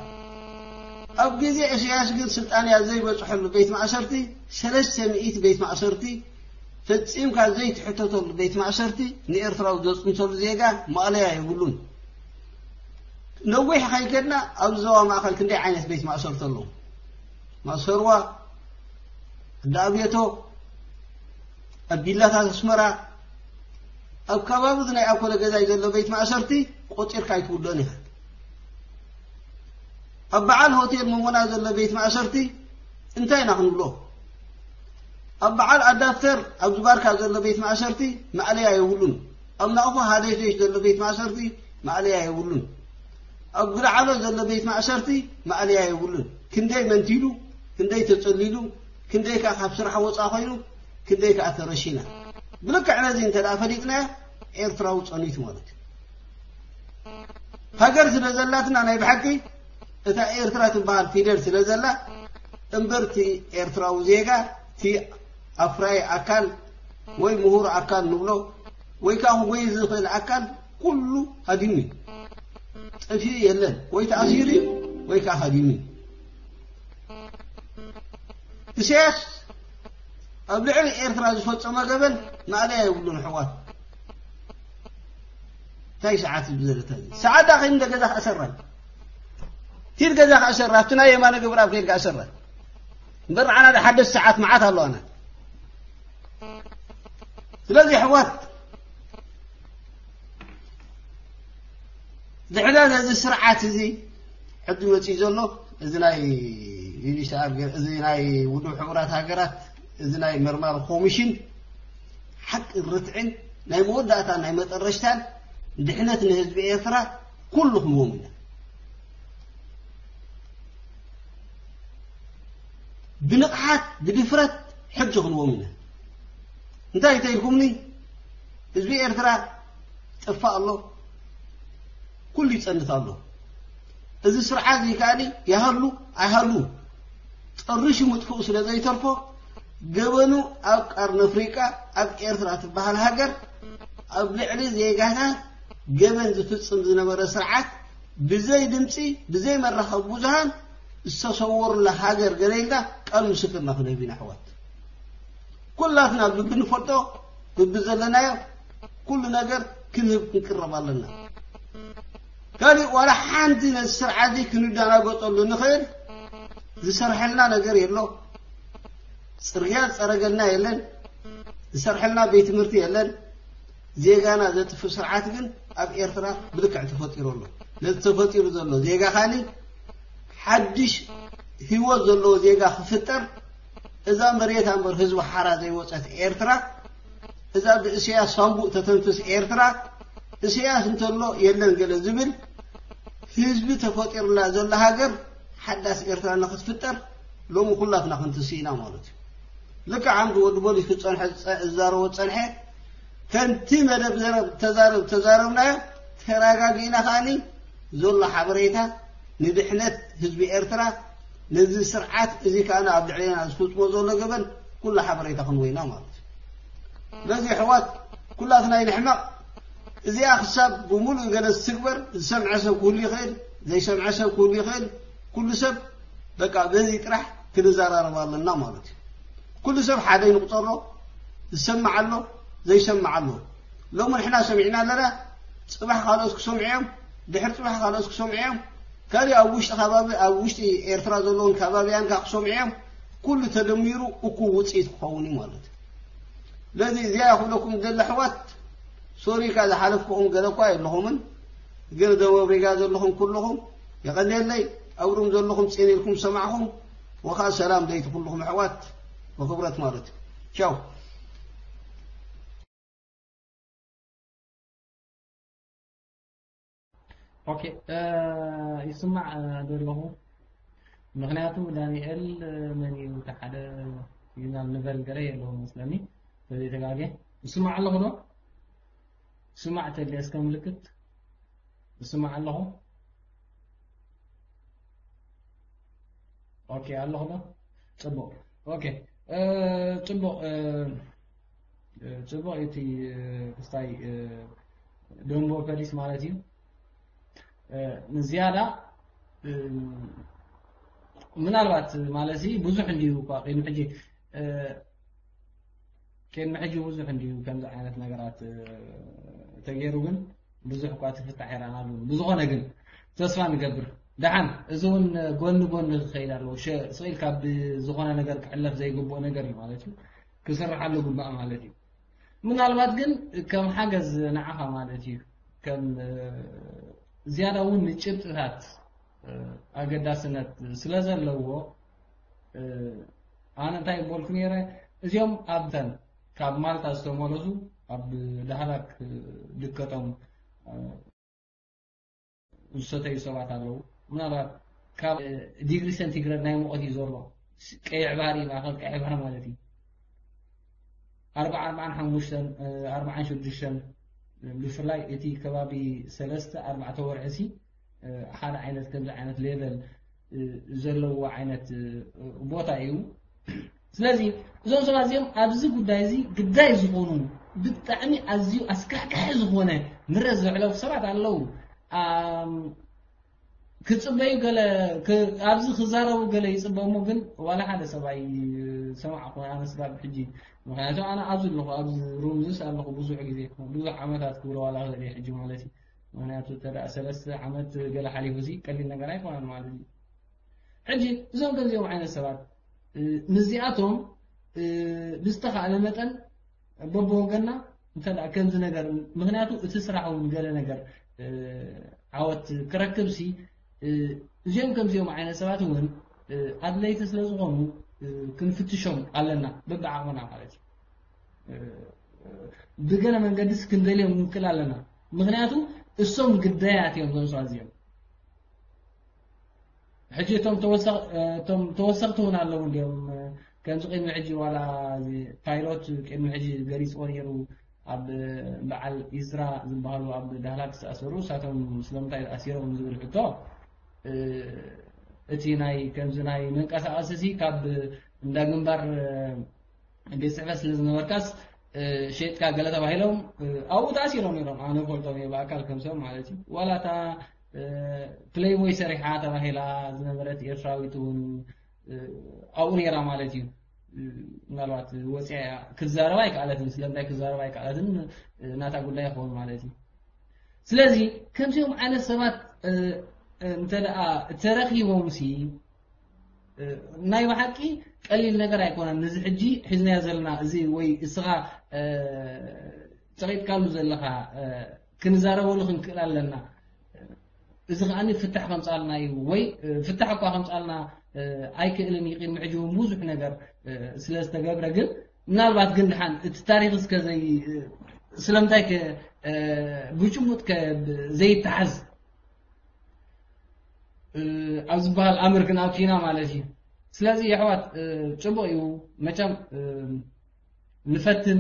ኣብ ግዜ ኢሳያስ ግን ስልጣንያ ዘይበጽሐሉ ቤት ማእሰርቲ፣ ሰለስተ ሚእቲ ቤት ማእሰርቲ ፈጺምካ ዘይትሕተተሉ ቤት ማእሰርቲ ንኤርትራዊ ዘጽንተሉ ዜጋ ማእለያ የብሉን። ነዊሕ ከይከድና ኣብ ዞባ ማእከል ክንደይ ዓይነት ቤት ማእሰርቲ ኣለዉ? ማእሰርዋ፣ እንዳ ኣብየቶ፣ ኣብ ቢላታት ኣስመራ፣ ኣብ ከባቢ ናይ ኣኮለ ገዛይ ዘሎ ቤት ማእሰርቲ ቆጺርካ ኣይትውድኦን ኢኻ። ኣብ በዓል ሆቴል መሞና ዘሎ ቤት ማእሰርቲ እንታይ ኢና ክንብሎ? ኣብ በዓል ኣዳፕተር ኣብዚ ባርካ ዘሎ ቤት ማእሰርቲ ማእለያ የብሉን። ኣብ ናቕፋ ሃደሽደሽ ዘሎ ቤት ማእሰርቲ ማእለያ የብሉን። ኣብ ግዳዓሎ ዘሎ ቤት ማእሰርቲ ማእለያ የብሉን። ክንደይ መንቲሉ፣ ክንደይ ተጸሊሉ፣ ክንደይ ከኣ ካብ ስራሕ ወጻ ኮይኑ፣ ክንደይ ከኣ ተረሺና። ብልክዕ ነዚ እንተ ደኣ ፈሊጥናዮ፣ ኤርትራዊ ጸኒቱ ማለት እዩ። ሃገር ስለ ዘላትና ናይ ብሓቂ እታ ኤርትራ ትበሃል ፊደል ስለ ዘላ እምበር እቲ ኤርትራዊ ዜጋ እቲ ኣፍራይ ኣካል ወይ ምሁር ኣካል ንብሎ ወይ ከዓ ክጎይ ዝኽእል ኣካል ኩሉ ሃዲሙ እዩ። ጠፊኡ የለን። ወይ ተኣሲሩ እዩ ወይ ከዓ ሃዲሙ እዩ። ኢሳያስ ኣብ ልዕሊ ኤርትራ ዝፈጸመ ገበን ማእለያ የብሉን። ኣሕዋት እንታይ ሰዓት ብዘለታ ሰዓት ዳ ከይኑ ገዛ ክእሰራ ሂድ ገዛ ክእሰራ ኣብቲ ናይ የማነ ገብረኣብ ከይድ ክእሰራ እምበር ንዓና ዳ ሓደስ ሰዓት መዓት ኣለዋና። ስለዚ ኣሕዋት ድሕና ነዚ ስርዓት እዚ ሕጂ መፅኡ ዘሎ እዚ ናይ ዩኒስኣር እዚ ናይ ውድብ ሕቡራት ሃገራት እዚ ናይ መርማሪ ኮሚሽን ሓቂ ርትዕን ናይ መወዳእታ ናይ መጠረሽታን ድሕነት ንህዝቢ ኤርትራ ኩሉ ክንዎም ኢና። ብንቕሓት ብድፍረት ሕጂ ክንዎም ኢና። እንታይ እንተኢልኩምኒ ህዝቢ ኤርትራ ጠፋእ ኣሎ፣ ኩሉ ይጸንት ኣሎ። እዚ ስርዓት እዚ ከኣኒ ይሃሉ ኣይሃሉ ጠርሹ ምጥፍኡ ስለ ዘይተርፎ ገበኑ ኣብ ቀርኒ ኣፍሪቃ ኣብ ኤርትራ ትበሃል ሃገር ኣብ ልዕሊ ዜጋታት ገበን ዝፍጽም ዝነበረ ስርዓት ብዘይ ድምፂ ብዘይ መራኸቢ ብዙሃን ዝተሰወሩላ ሃገር ገለ ኢልና ቃል ምስክርና ክንህብ ኢና ኣሕዋት። ኩላትና ብልቢ ንፈልጦ ብቢ ዘለናዮ ኩሉ ነገር ክንህብ ክንቅረብ ኣለና። ካሊእ ዋላ ሓንቲ ነዚ ስርዓት እዚ ክንደናገፀሉ ንኽእል ዝሰርሐልና ነገር የሎ። ፅርግያ ዝፀረገልና የለን። ዝሰርሐልና ቤት ትምህርቲ የለን። ዜጋና ዘጥፍእ ስርዓት ግን ኣብ ኤርትራ ብልክዕ ተፈጢሩ ኣሎ። ነዚ ተፈጢሩ ዘሎ ዜጋ ካኒ ሓድሽ ህይወት ዘለዎ ዜጋ ክፍጠር እዛ መሬት እምበር ህዝቢ ሓራ ዘይወፀት ኤርትራ እዛ ብእስያስ ሳንቡእ ተተንፍስ ኤርትራ እስያስ እንተሎ የለን ገለ ዝብል ህዝቢ ተፈጢሩላ ዘሎ ሃገር ሓዳስ ኤርትራ ንክትፍጠር ሎሚ ኩላትና ክንትስእ ኢና ማለት እዩ። ልክዕ ኣምዲ ወዲ ቦሊስ ክፀንሐ ዝፀ- ዝዛረቦ ዝፀንሐ ከምቲ መደብ ዘረብ ተዛረብ ተዛረብናዮ ተረጋጊእና ከኣኒ ዘሎ ሓበሬታ ንድሕነት ህዝቢ ኤርትራ ነዚ ስርዓት እዚ ከኣ ኣብ ልዕሌና ዝፍፅሞ ዘሎ ገበን ኩሉ ሓበሬታ ክንወይና ማለት እዩ። ስለዚ ኣሕዋት ኩላትና ይንሕመቕ። እዚኣ ክሳብ ብምሉእ ገለ ዝትግበር ዝሰምዐ ሰብ ክህሉ ይኽእል፣ ዘይሰምዐ ሰብ ክህሉ ይኽእል። ኩሉ ሰብ በቃ በዚ ጥራሕ ክንዘራረብ ኣለና ማለት እዩ። ኩሉ ሰብ ሓደ ይንቁፀሮ፣ ዝሰምዕ ኣሎ፣ ዘይሰምዕ ኣሎ። ሎሚ ንሕና ሰሚዕና ኣለና፣ ፅባሕ ካልኦት ክሰምዑ እዮም፣ ድሕሪ ፅባሕ ካልኦት ክሰምዑ እዮም። ካልእ ኣብ ውሽጢ ከባቢ ኣብ ውሽጢ ኤርትራ ዘለውን ከባቢያን ከዓ ክሰምዑ እዮም። ኩሉ ተደሚሩ እኩብ ውፅኢት ክኸውን እዩ ማለት እዩ። ስለዚ እዚኣ ክብለኩም ደለ ኣሕዋት ሶሪ ካ ዝሓለፍኩኹም ገለ እኳ የለኹምን፣ ግን ደቡብ ኣፍሪካ ዘለኹም ኩልኹም የቐንየለይ። ኣብ ሩም ዘለኹም ፅን ኢልኩም ሰማዕኹም ወካ ሰላም ደይቲ ኩልኹም ኣሕዋት ብክብረት ማለት እዩ። ቻው። ኦኬ ይስማዕ ዶ ኣለኹ? ምኽንያቱ ዳንኤል መን እዩ እቲ ሓደ ሲግናል ንበል ገለ የለዎ መስለኒ ተዘይተጋጌ። ይስማዕ ኣለኹ ዶ? ይስማዕ ተልየ እስከ ምልክት። ይስማዕ ኣለኹ? ኦኬ ኣለኹ ዶ? ጽቡቕ። ኦኬ ጽቡቕ። ጽቡቕ እቲ ክስታይ ደንቦ ፖሊስ ማለት እዩ። ንዝያዳ ምናልባት ማለት ብዙሕ እንዲዩ እኳ ቅድሚ ሕጂ ቅድሚ ሕጂ ብዙሕ እንዲዩ ከምዚ ዓይነት ነገራት ተገይሩ፣ ግን ብዙሕ እኳ ትፍታሕ ይረኣናሉ። ብዝኾነ ግን ተስፋ ንገብር። ደሓን እዚ እውን ጎኒ ጎኒ ክኸይድ ኣለዎ። ስቕ ኢልካ ብዝኾነ ነገር ክሕለፍ ዘይግብኦ ነገር እዩ ማለት እዩ። ክስርሓሉ ግባእ ማለት እዩ። ምናልባት ግን ከም ሓገዝ ንዓኻ ማለት እዩ፣ ከም ዝያዳ እውን ንጭብጥታት ኣገዳስነት ስለ ዘለዎ ኣነ እንታይ በልኩ ነይረ፣ እዚኦም ኣብተን ካብ ማልታ ዝተመለሱ ኣብ ዳህላክ ድከቶም ዝሰተዩ ሰባት ኣለዉ። ምናልባት ካብ ዲግሪ ሴንቲግረድ ናይ ሙቐት እዩ ዘሎ። ቀይሕ ባህሪ፣ ማእኸል ቀይሕ ባህሪ ማለት እዩ። ኣርባዓ ኣርባዓን ሓሙሽተን ኣርባዓን ሽዱሽተን ብፍላይ እቲ ከባቢ ሰለስተ ኣርባዕተ ወርሒ ሲ ሓደ ዓይነት ከምዚ ዓይነት ሌቨል ዘለዎ ዓይነት ቦታ እዩ። ስለዚ እዞም ሰባት እዚኦም ኣብዚ ጉዳይ እዚ ግዳይ ዝኾኑ ብጣዕሚ ኣዝዩ ኣስካሕካሒ ዝኾነ ምረት ዘዕለፉ ሰባት ኣለዉ። ክፅበዩ ገለ ኣብዚ ክዛረቡ ገለ ይፅበሙ፣ ግን ዋላ ሓደ ሰብኣይ ሰማዕኹ ኣነ ስጋብ ሕጂ። ምክንያቱ ኣነ ኣብዚ ኣለኹ፣ ኣብዚ ሩምዝስ ኣለኹ ብዙሕ ግዜ፣ ብዙሕ ዓመታት ክብሎ ዋላ ክእል ሕጂ ማለት እዩ። ምክንያቱ ተዳ ሰለስተ ዓመት ገለ ሓሊፉ ሲ ቀሊል ነገር ኣይኮነን ማለት እዩ። ሕጂ እዞም ከምዚኦም ዓይነት ሰባት ምስዚኣቶም ብዝተኻእለ መጠን በብወገና እንተ ከምዚ ነገር፣ ምክንያቱ እቲ ስራሕ እውን ገለ ነገር ዓወት ክረክብ ሲ እዚኦም ከምዚኦም ዓይነት ሰባት እውን ኣድለይቲ ስለ ዝኾኑ ክንፍትሾም ኣለና፣ በብዓቕምና ማለት እዩ። ብገለ መንገድስ ክንደልዮም ንክእል ኣለና። ምክንያቱ እሶም ግዳያት እዮም ዞም ሰባት እዚኦም። ሕጂ እቶም ተወሰኽቲ እውን ኣለዉ እንዲኦም። ከምዚ ቅድሚ ሕጂ ዋላ ፓይሎት ቅድሚ ሕጂ ገሊፅዎ ነይሩ፣ ኣብ በዓል ኢዝራ ዝበሃሉ ኣብ ዳህላክ ዝተኣሰሩ እሳቶም ስለምንታይ ኣሲሮም ዝብል ሕቶ፣ እቲ ናይ ከምዚ ናይ መንቀሳቐሲ ሲ ካብ እንዳ ግንባር ቤት ፅሕፈት ስለ ዝነበርካስ ሸጥካ ገለ ተባሂሎም ኣብኡ ተኣሲሮም ነይሮም። ኣነ ፈልጦም እየ ብኣካል ከም ሰብ ማለት እዩ። ዋላ እታ ፕሌይቦይ ሰሪሓ ተባሂላ ዝነበረት ኤርትራዊት እውን ኣብኡ ነይራ ማለት እዩ። ምናልባት ወፂያ ክትዛረብ ኣይከኣለትን። ስለምንታይ ክትዛረብ ኣይከኣለትን ናታ ጉዳይ ይኸውን ማለት እዩ። ስለዚ ከምዚኦም ዓይነት ሰባት እንተ ደኣ ተረኺቦም ሲ ናይ ብሓቂ ቀሊል ነገር ኣይኮነን። ነዚ ሕጂ ሒዝናዮ ዘለና እዚ ወይ እስኻ ጸቒጥካሉ ዘለኻ ክንዛረበሉ ክንክእል ኣለና። እዚ ከኣ ፍታሕ ከምጻልና እዩ ወይ ፍታሕ እኳ ከምጻልና ኣይክእልን እዩ። ቅድሚ ሕጂ እውን ብዙሕ ነገር ስለ ዝተገብረ ግን ምናልባት ግን ድሓን እቲ ታሪኽ እስከ ዘይ ስለምንታይ ከ ብጭሙጥ ከ ዘይተሓዝ ኣብ ዝበሃል ኣምር ግን ኣቲና ማለት እዩ። ስለዚ የሕዋት ጽቡቕ እዩ መቸም ንፈትን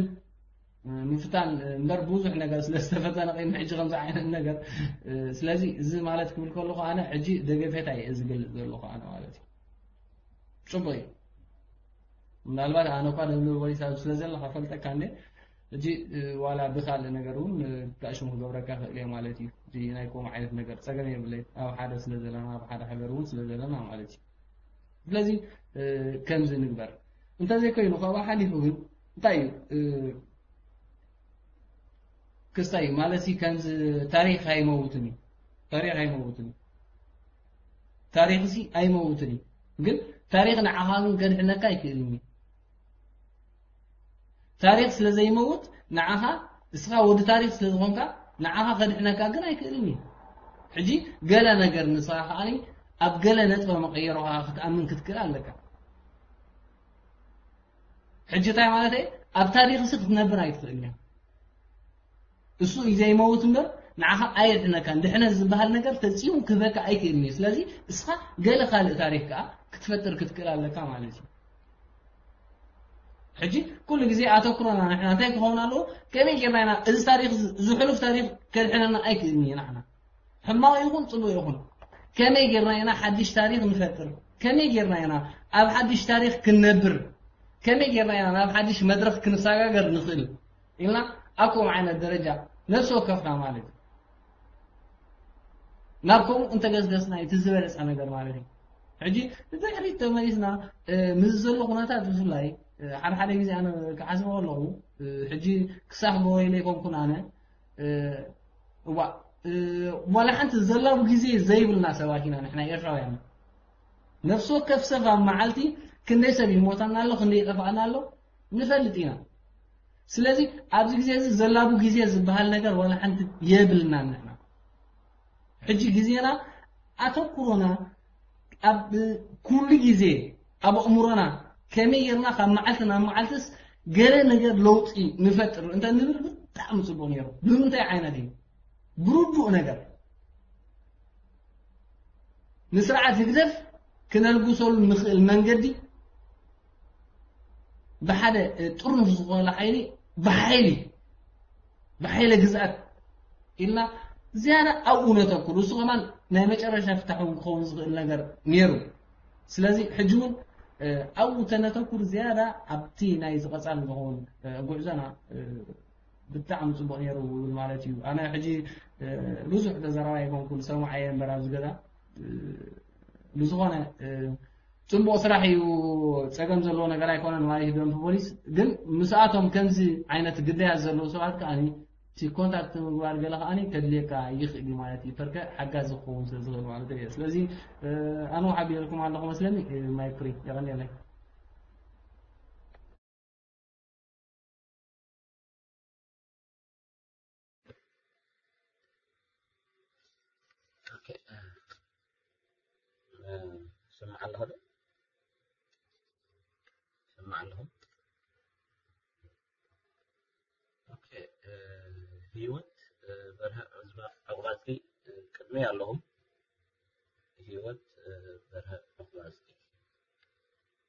ምፍታን እምበር ብዙሕ ነገር ስለ ዝተፈተነ ቅድሚ ሕጂ ከምዚ ዓይነት ነገር። ስለዚ እዚ ማለት ክብል ከለኹ ኣነ ሕጂ ደገፌታ እየ ዝገልጽ ዘለኹ ኣነ ማለት እዩ። ጽቡቕ እዩ። ምናልባት ኣነ እኳ ደብሊው ፖሊስ ኣብ ስለ ዘለኻ ፈልጠካ እንደ ሕጂ ዋላ ብካልእ ነገር እውን ብታሽሙ ክገብረካ ክእል እየ ማለት እዩ። እዚ ናይ ከምኡ ዓይነት ነገር ጸገም የብለይ። ኣብ ሓደ ስለ ዘለና፣ ኣብ ሓደ ሃገር እውን ስለ ዘለና ማለት እዩ። ስለዚ ከምዚ ንግበር። እንተዘይኮይኑ ካብኡ ሓሊፉ ግን እንታይ እዩ ክስታይ ማለት ሲ ከምዚ ታሪኽ ኣይመውትን እዩ። ታሪኽ ኣይመውትን እዩ። ታሪኽ ሲ ኣይመውትን እዩ። ግን ታሪኽ ንዓኻ ግን ከድሕነካ ኣይክእልን እዩ። ታሪኽ ስለ ዘይመውት ንዓኻ እስኻ ወዲ ታሪኽ ስለ ዝኾንካ ንዓኻ ከድሕነካ ግን ኣይክእልን እዩ። ሕጂ ገለ ነገር ንስኻ ከኣ ኣብ ገለ ነጥበ መቐየሮ ከኣ ክትኣምን ክትክእል ኣለካ። ሕጂ እንታይ ማለት እየ? ኣብ ታሪኽሲ ክትነብር ኣይትኽእልን እያ። እሱ እዩ ዘይመውት እምበር ንዓኻ ኣየድሕነካን። ድሕነት ዝበሃል ነገር ፈጺሙ ክህበካ ኣይክእልን እዩ። ስለዚ እስኻ ገለ ካልእ ታሪኽ ከኣ ክትፈጥር ክትክእል ኣለካ ማለት እዩ። ሕጂ ኩሉ ግዜ ኣተኩሮና ንሕና እንታይ ክኸውን ኣለዎ? ከመይ ጌርና ኢና እዚ ታሪኽ እዚ ሕሉፍ ታሪኽ ከድሕነና ኣይክእልን እዩ ንሕና። ሕማቕ ይኹን ጽቡቕ ይኹን ከመይ ጌርና ኢና ሓድሽ ታሪኽ ንፈጥር? ከመይ ጌርና ኢና ኣብ ሓድሽ ታሪኽ ክንነብር? ከመይ ጌርና ኢና ናብ ሓድሽ መድረኽ ክንሰጋገር ንኽእል ኢልና ኣብ ከምኡ ዓይነት ደረጃ ነፍሲ ወከፍና ማለት እዩ ናብ ከምኡ እንተገስገስና እዩ እቲ ዝበለፀ ነገር ማለት እዩ። ሕጂ ንድሕሪት ተመሊስና ምስ ዘሎ ኩነታት ብፍላይ ሓደ ሓደ ግዜ ኣነ ክሓስበ ከለኹ ሕጂ ክሳኽ በወይለ ይኮንኩን ኣነ እዋ ዋላ ሓንቲ ዘላቡ ግዜ ዘይብልና ሰባት ኢና ንሕና ኤርትራውያን። ነፍሲ ወከፍ ሰብ ኣብ መዓልቲ ክንደይ ሰብ ይሞታና ኣሎ፣ ክንደይ ይጠፋእና ኣሎ ንፈልጥ ኢና። ስለዚ ኣብዚ ግዜ እዚ ዘላቡ ግዜ ዝበሃል ነገር ዋላ ሓንቲ የብልናን ንሕና። ሕጂ ግዜና ኣተኩሮና ኣብ ኩሉ ግዜ ኣብ ኣእምሮና ከመይ ጌርና ካብ መዓልቲ ናብ መዓልትስ ገለ ነገር ለውጢ ንፈጥር እንተ ንብል ብጣዕሚ ጽቡቕ ነይሩ። ብምንታይ ዓይነት እዩ? ብርዱእ ነገር ንስርዓት ህግደፍ ክነልግሰሉ ንኽእል መንገዲ ብሓደ ጥርኑፍ ዝኾነ ሓይሊ ብሓይሊ ብሓይለ ግዝኣት ኢልና ዝያዳ ኣብኡ ነተኩር። እሱ ከማን ናይ መጨረሻ ፍታሕ እውን ክኸውን ዝኽእል ነገር ነይሩ። ስለዚ ሕጂ እውን ኣብኡ ተነተኩር ዝያዳ ኣብቲ ናይ ዝቐጻል ዝኸውን ጉዕዞና ብጣዕሚ ጽቡቕ ነይሩ ይብል ማለት እዩ። ኣነ ሕጂ ብዙሕ ተዘራባይ ኣይኮንኩን፣ ሰማዓየ እምበር ኣብዚ ገዛ። ብዝኾነ ጽቡቕ ስራሕ እዩ፣ ጸገም ዘለዎ ነገር ኣይኮነን ማለት እዩ። ደንብ ፖሊስ ግን ምስኣቶም ከምዚ ዓይነት ግዳያት ዘለዉ ሰባት ከኣኒ እቲ ኮንታክት ምግባር ገለ ከኣኒ ከድልየካ ይኽእል እዩ ማለት እዩ። ፐርከ ሓጋዚ ክኸውን ስለ ዝኽእል ማለት እዩ። ስለዚ ኣነ ሓቢርኩም ኣለኹ መስለኒ። ማይክ ፍሪ። የቐንየለይ። ኦኬ፣ እ፣ እ፣ ስማዕ ኣለኹ ዶ? ስማዕ ኣለኹ። ኦኬ፣ እ፣ ህይወት፣ እ፣ በርሀ ዕዝባ ዕቑባጽቂ፣ እ፣ ቅድመይ ኣለኹም። ህይወት፣ እ፣ በርሀ ዕቑባጽቂ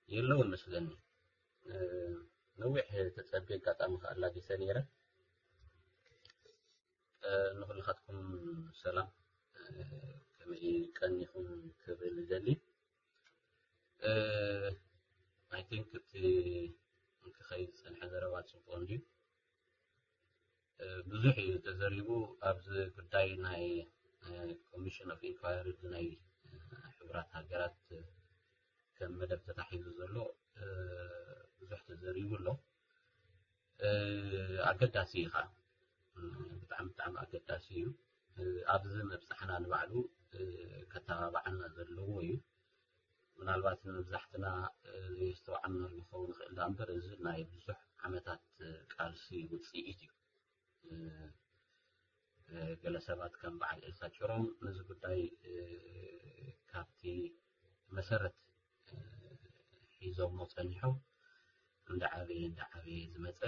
የለውን መስለኒ። እ፣ ነዊሕ ተጸብየ ኣጋጣሚ ከኣ ኣላጊሰ ነይረ። እ፣ ንኹልኻትኩም ሰላም፣ እ፣ ከመይ ቀኒኹም ክብል ይደሊ። እ፣ I think እቲ ክኸይድ ዝጸንሐ ዘረባ ጽቡቕ እንድዩ። እ፣ ብዙሕ እዩ ተዘሪቡ ኣብዚ ጉዳይ ናይ፣ እ፣ ኮሚሽን ኦፍ ኢንኳይሪ ናይ፣ እ፣ ሕቡራት ሃገራት ከም መደብ ተታሒዙ ዘሎ፣ እ፣ ብዙሕ ተዘሪቡ ኣሎ። እ፣ ኣገዳሲ እዩ ኸዓ። እ፣ ብጣዕሚ፣ ብጣዕሚ ኣገዳሲ እዩ። እ፣ ኣብዚ ምብጻሕና ንባዕሉ፣ እ፣ ከተባብዓና ዘለዎ እዩ። ምናልባት ንመብዛሕትና፣ እ፣ ዘየስተውዓልናሉ ክኸውን ይኽእል ደኣ እምበር፣ እዚ ናይ ብዙሕ ዓመታት፣ እ፣ ቃልሲ ውጽኢት እዩ። እ፣ እ፣ ገለ ሰባት ከም በዓል ኤልሳ ጭሮም ነዚ ጉዳይ፣ እ፣ ካብቲ መሰረት፣ እ፣ ሒዞሞ ጸኒሖም እንዳዓበየ፣ እንዳዓበየ ዝመጸ፣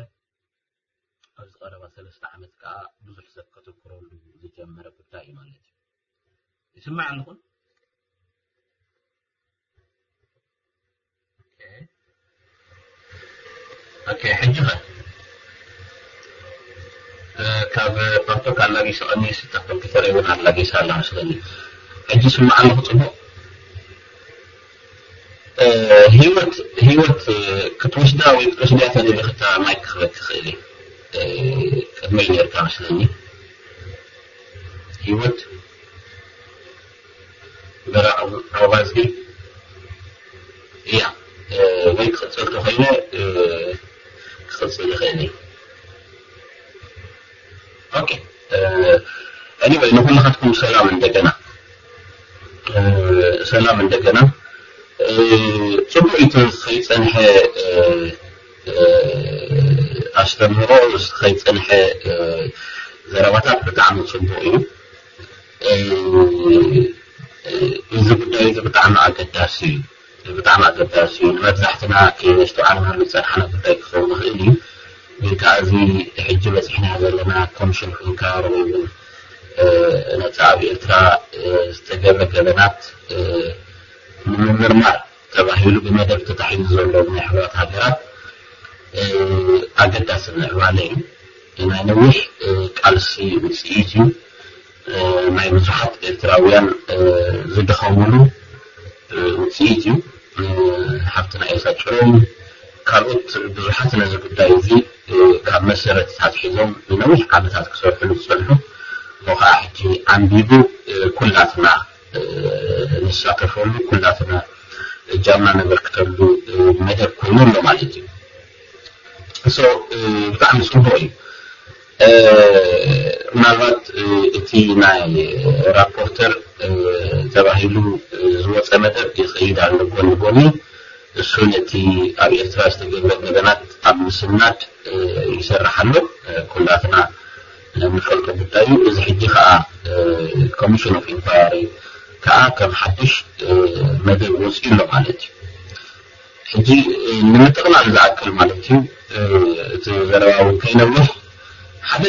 ኣብዚ ቀረባ ሰለስተ ዓመት ከኣ ብዙሕ ሰብ ከተኩረሉ ዝጀመረ ጉዳይ እዩ ማለት እዩ። ይስማዕ ኣለኹን? ኦኬ። ኦኬ፣ ሕጂ ኸ? እ፣ ካብ ፓርቶክ ኣላጊሰ ቀኒስ፣ እታ ኮምፒውተር እውን ኣላጊሳ ኣላ መስለኒ። ሕጂ ስማዕ ኣለኹ ጽቡቕ? እ፣ ህይወት፣ ህይወት፣ እ፣ ክትወስዳ ወይ ክትወስድያ ተደሊኺ እታ ማይክ ክህበኪ ክእል እየ። እ፣ ቅድመይ ነርካ መስለኒ። ህይወት በራ ኣባዝጊ እያ። እ፣ ወይ ክቕጽል ተኾይነ፣ እ፣ ክቕጽል ይኽእል እየ። ኦኬ። እ፣ ኤኒወይ፣ ንኹልኻትኩም ሰላም እንደገና። እ፣ ሰላም እንደገና። እ፣ ጽቡቕ እዩ እቲ ከይጸንሐ፣ እ፣ እ፣ ኣስተምህሮ፣ ከይጸንሐ፣ እ፣ ዘረባታት ብጣዕሚ ጽቡቕ እዩ። እ፣ እ፣ እዚ ጉዳይ እዚ ብጣዕሚ ኣገዳሲ እዩ። ብጣዕሚ ኣገዳሲ እዩ። ንመብዛሕትና ከይነስተውዓልናሉ ዝጸናሕና ጉዳይ ክኸውን ይኽእል እዩ። ግን ከኣ እዚ ሕጂ በጺሕና ዘለና ኮሚሽን ኦፍ ኢንኳሪ ወይ እውን፣ እ፣ ነቲ ኣብ ኤርትራ፣ እ፣ ዝተገብረ ገበናት፣ እ፣ ንምምርማር ተባሂሉ ብመደብ ተታሒዙ ዘሎ ናይ ሕቡራት ሃገራት፣ እ፣ ኣገዳሲ ምዕባለ እዩ። ናይ ነዊሕ፣ እ፣ ቃልሲ ውጽኢት እዩ። እ፣ ናይ ብዙሓት ኤርትራውያን፣ እ፣ ዝደኸሙሉ፣ እ፣ ውጽኢት እዩ። እ፣ ሓፍትና ኤልሳ ጭሮም፣ ካልኦት ብዙሓት ነዚ ጉዳይ እዚ፣ እ፣ ካብ መሰረት ኣትሒዞም ንነዊሕ ዓመታት ክሰርሕሉ ዝጸንሑ፣ እሞ ኸዓ ሕጂ ዓምቢቡ፣ እ፣ ኩላትና፣ እ፣ ንሳተፈሉ፣ ኩላትና እጃምና ነበርክተሉ፣ እ፣ መደብ ኮይኑ ኣሎ ማለት እዩ። So፣ እ፣ ብጣዕሚ ጽቡቕ እዩ። እ፣ ምናልባት፣ እ፣ እቲ ናይ ራፖርተር፣ እ፣ ተባሂሉ፣ እ፣ ዝወጸ መደብ ይኸይድ ኣሎ ጎኒ ጎኒ። እሱ ነቲ ኣብ ኤርትራ ዝተገብረ ገበናት ኣብ ምስናድ፣ እ፣ ይሰርሕ ኣሎ። እ፣ ኩላትና፣ እ፣ ንፈልጦ ጉዳይ እዩ። እዚ ሕጂ ከኣ፣ እ፣ ኮሚሽን ኦፍ ኢንኳሪ ከኣ ከም ሓድሽ፣ እ፣ መደብ ወጺኡ ኣሎ ማለት እዩ። ሕጂ፣ እ፣ ንምጥቕላል ዝኣክል ማለት እዩ፣ እ፣ እቲ ዘረባ እውን ከይነውሕ፣ ሓደ፣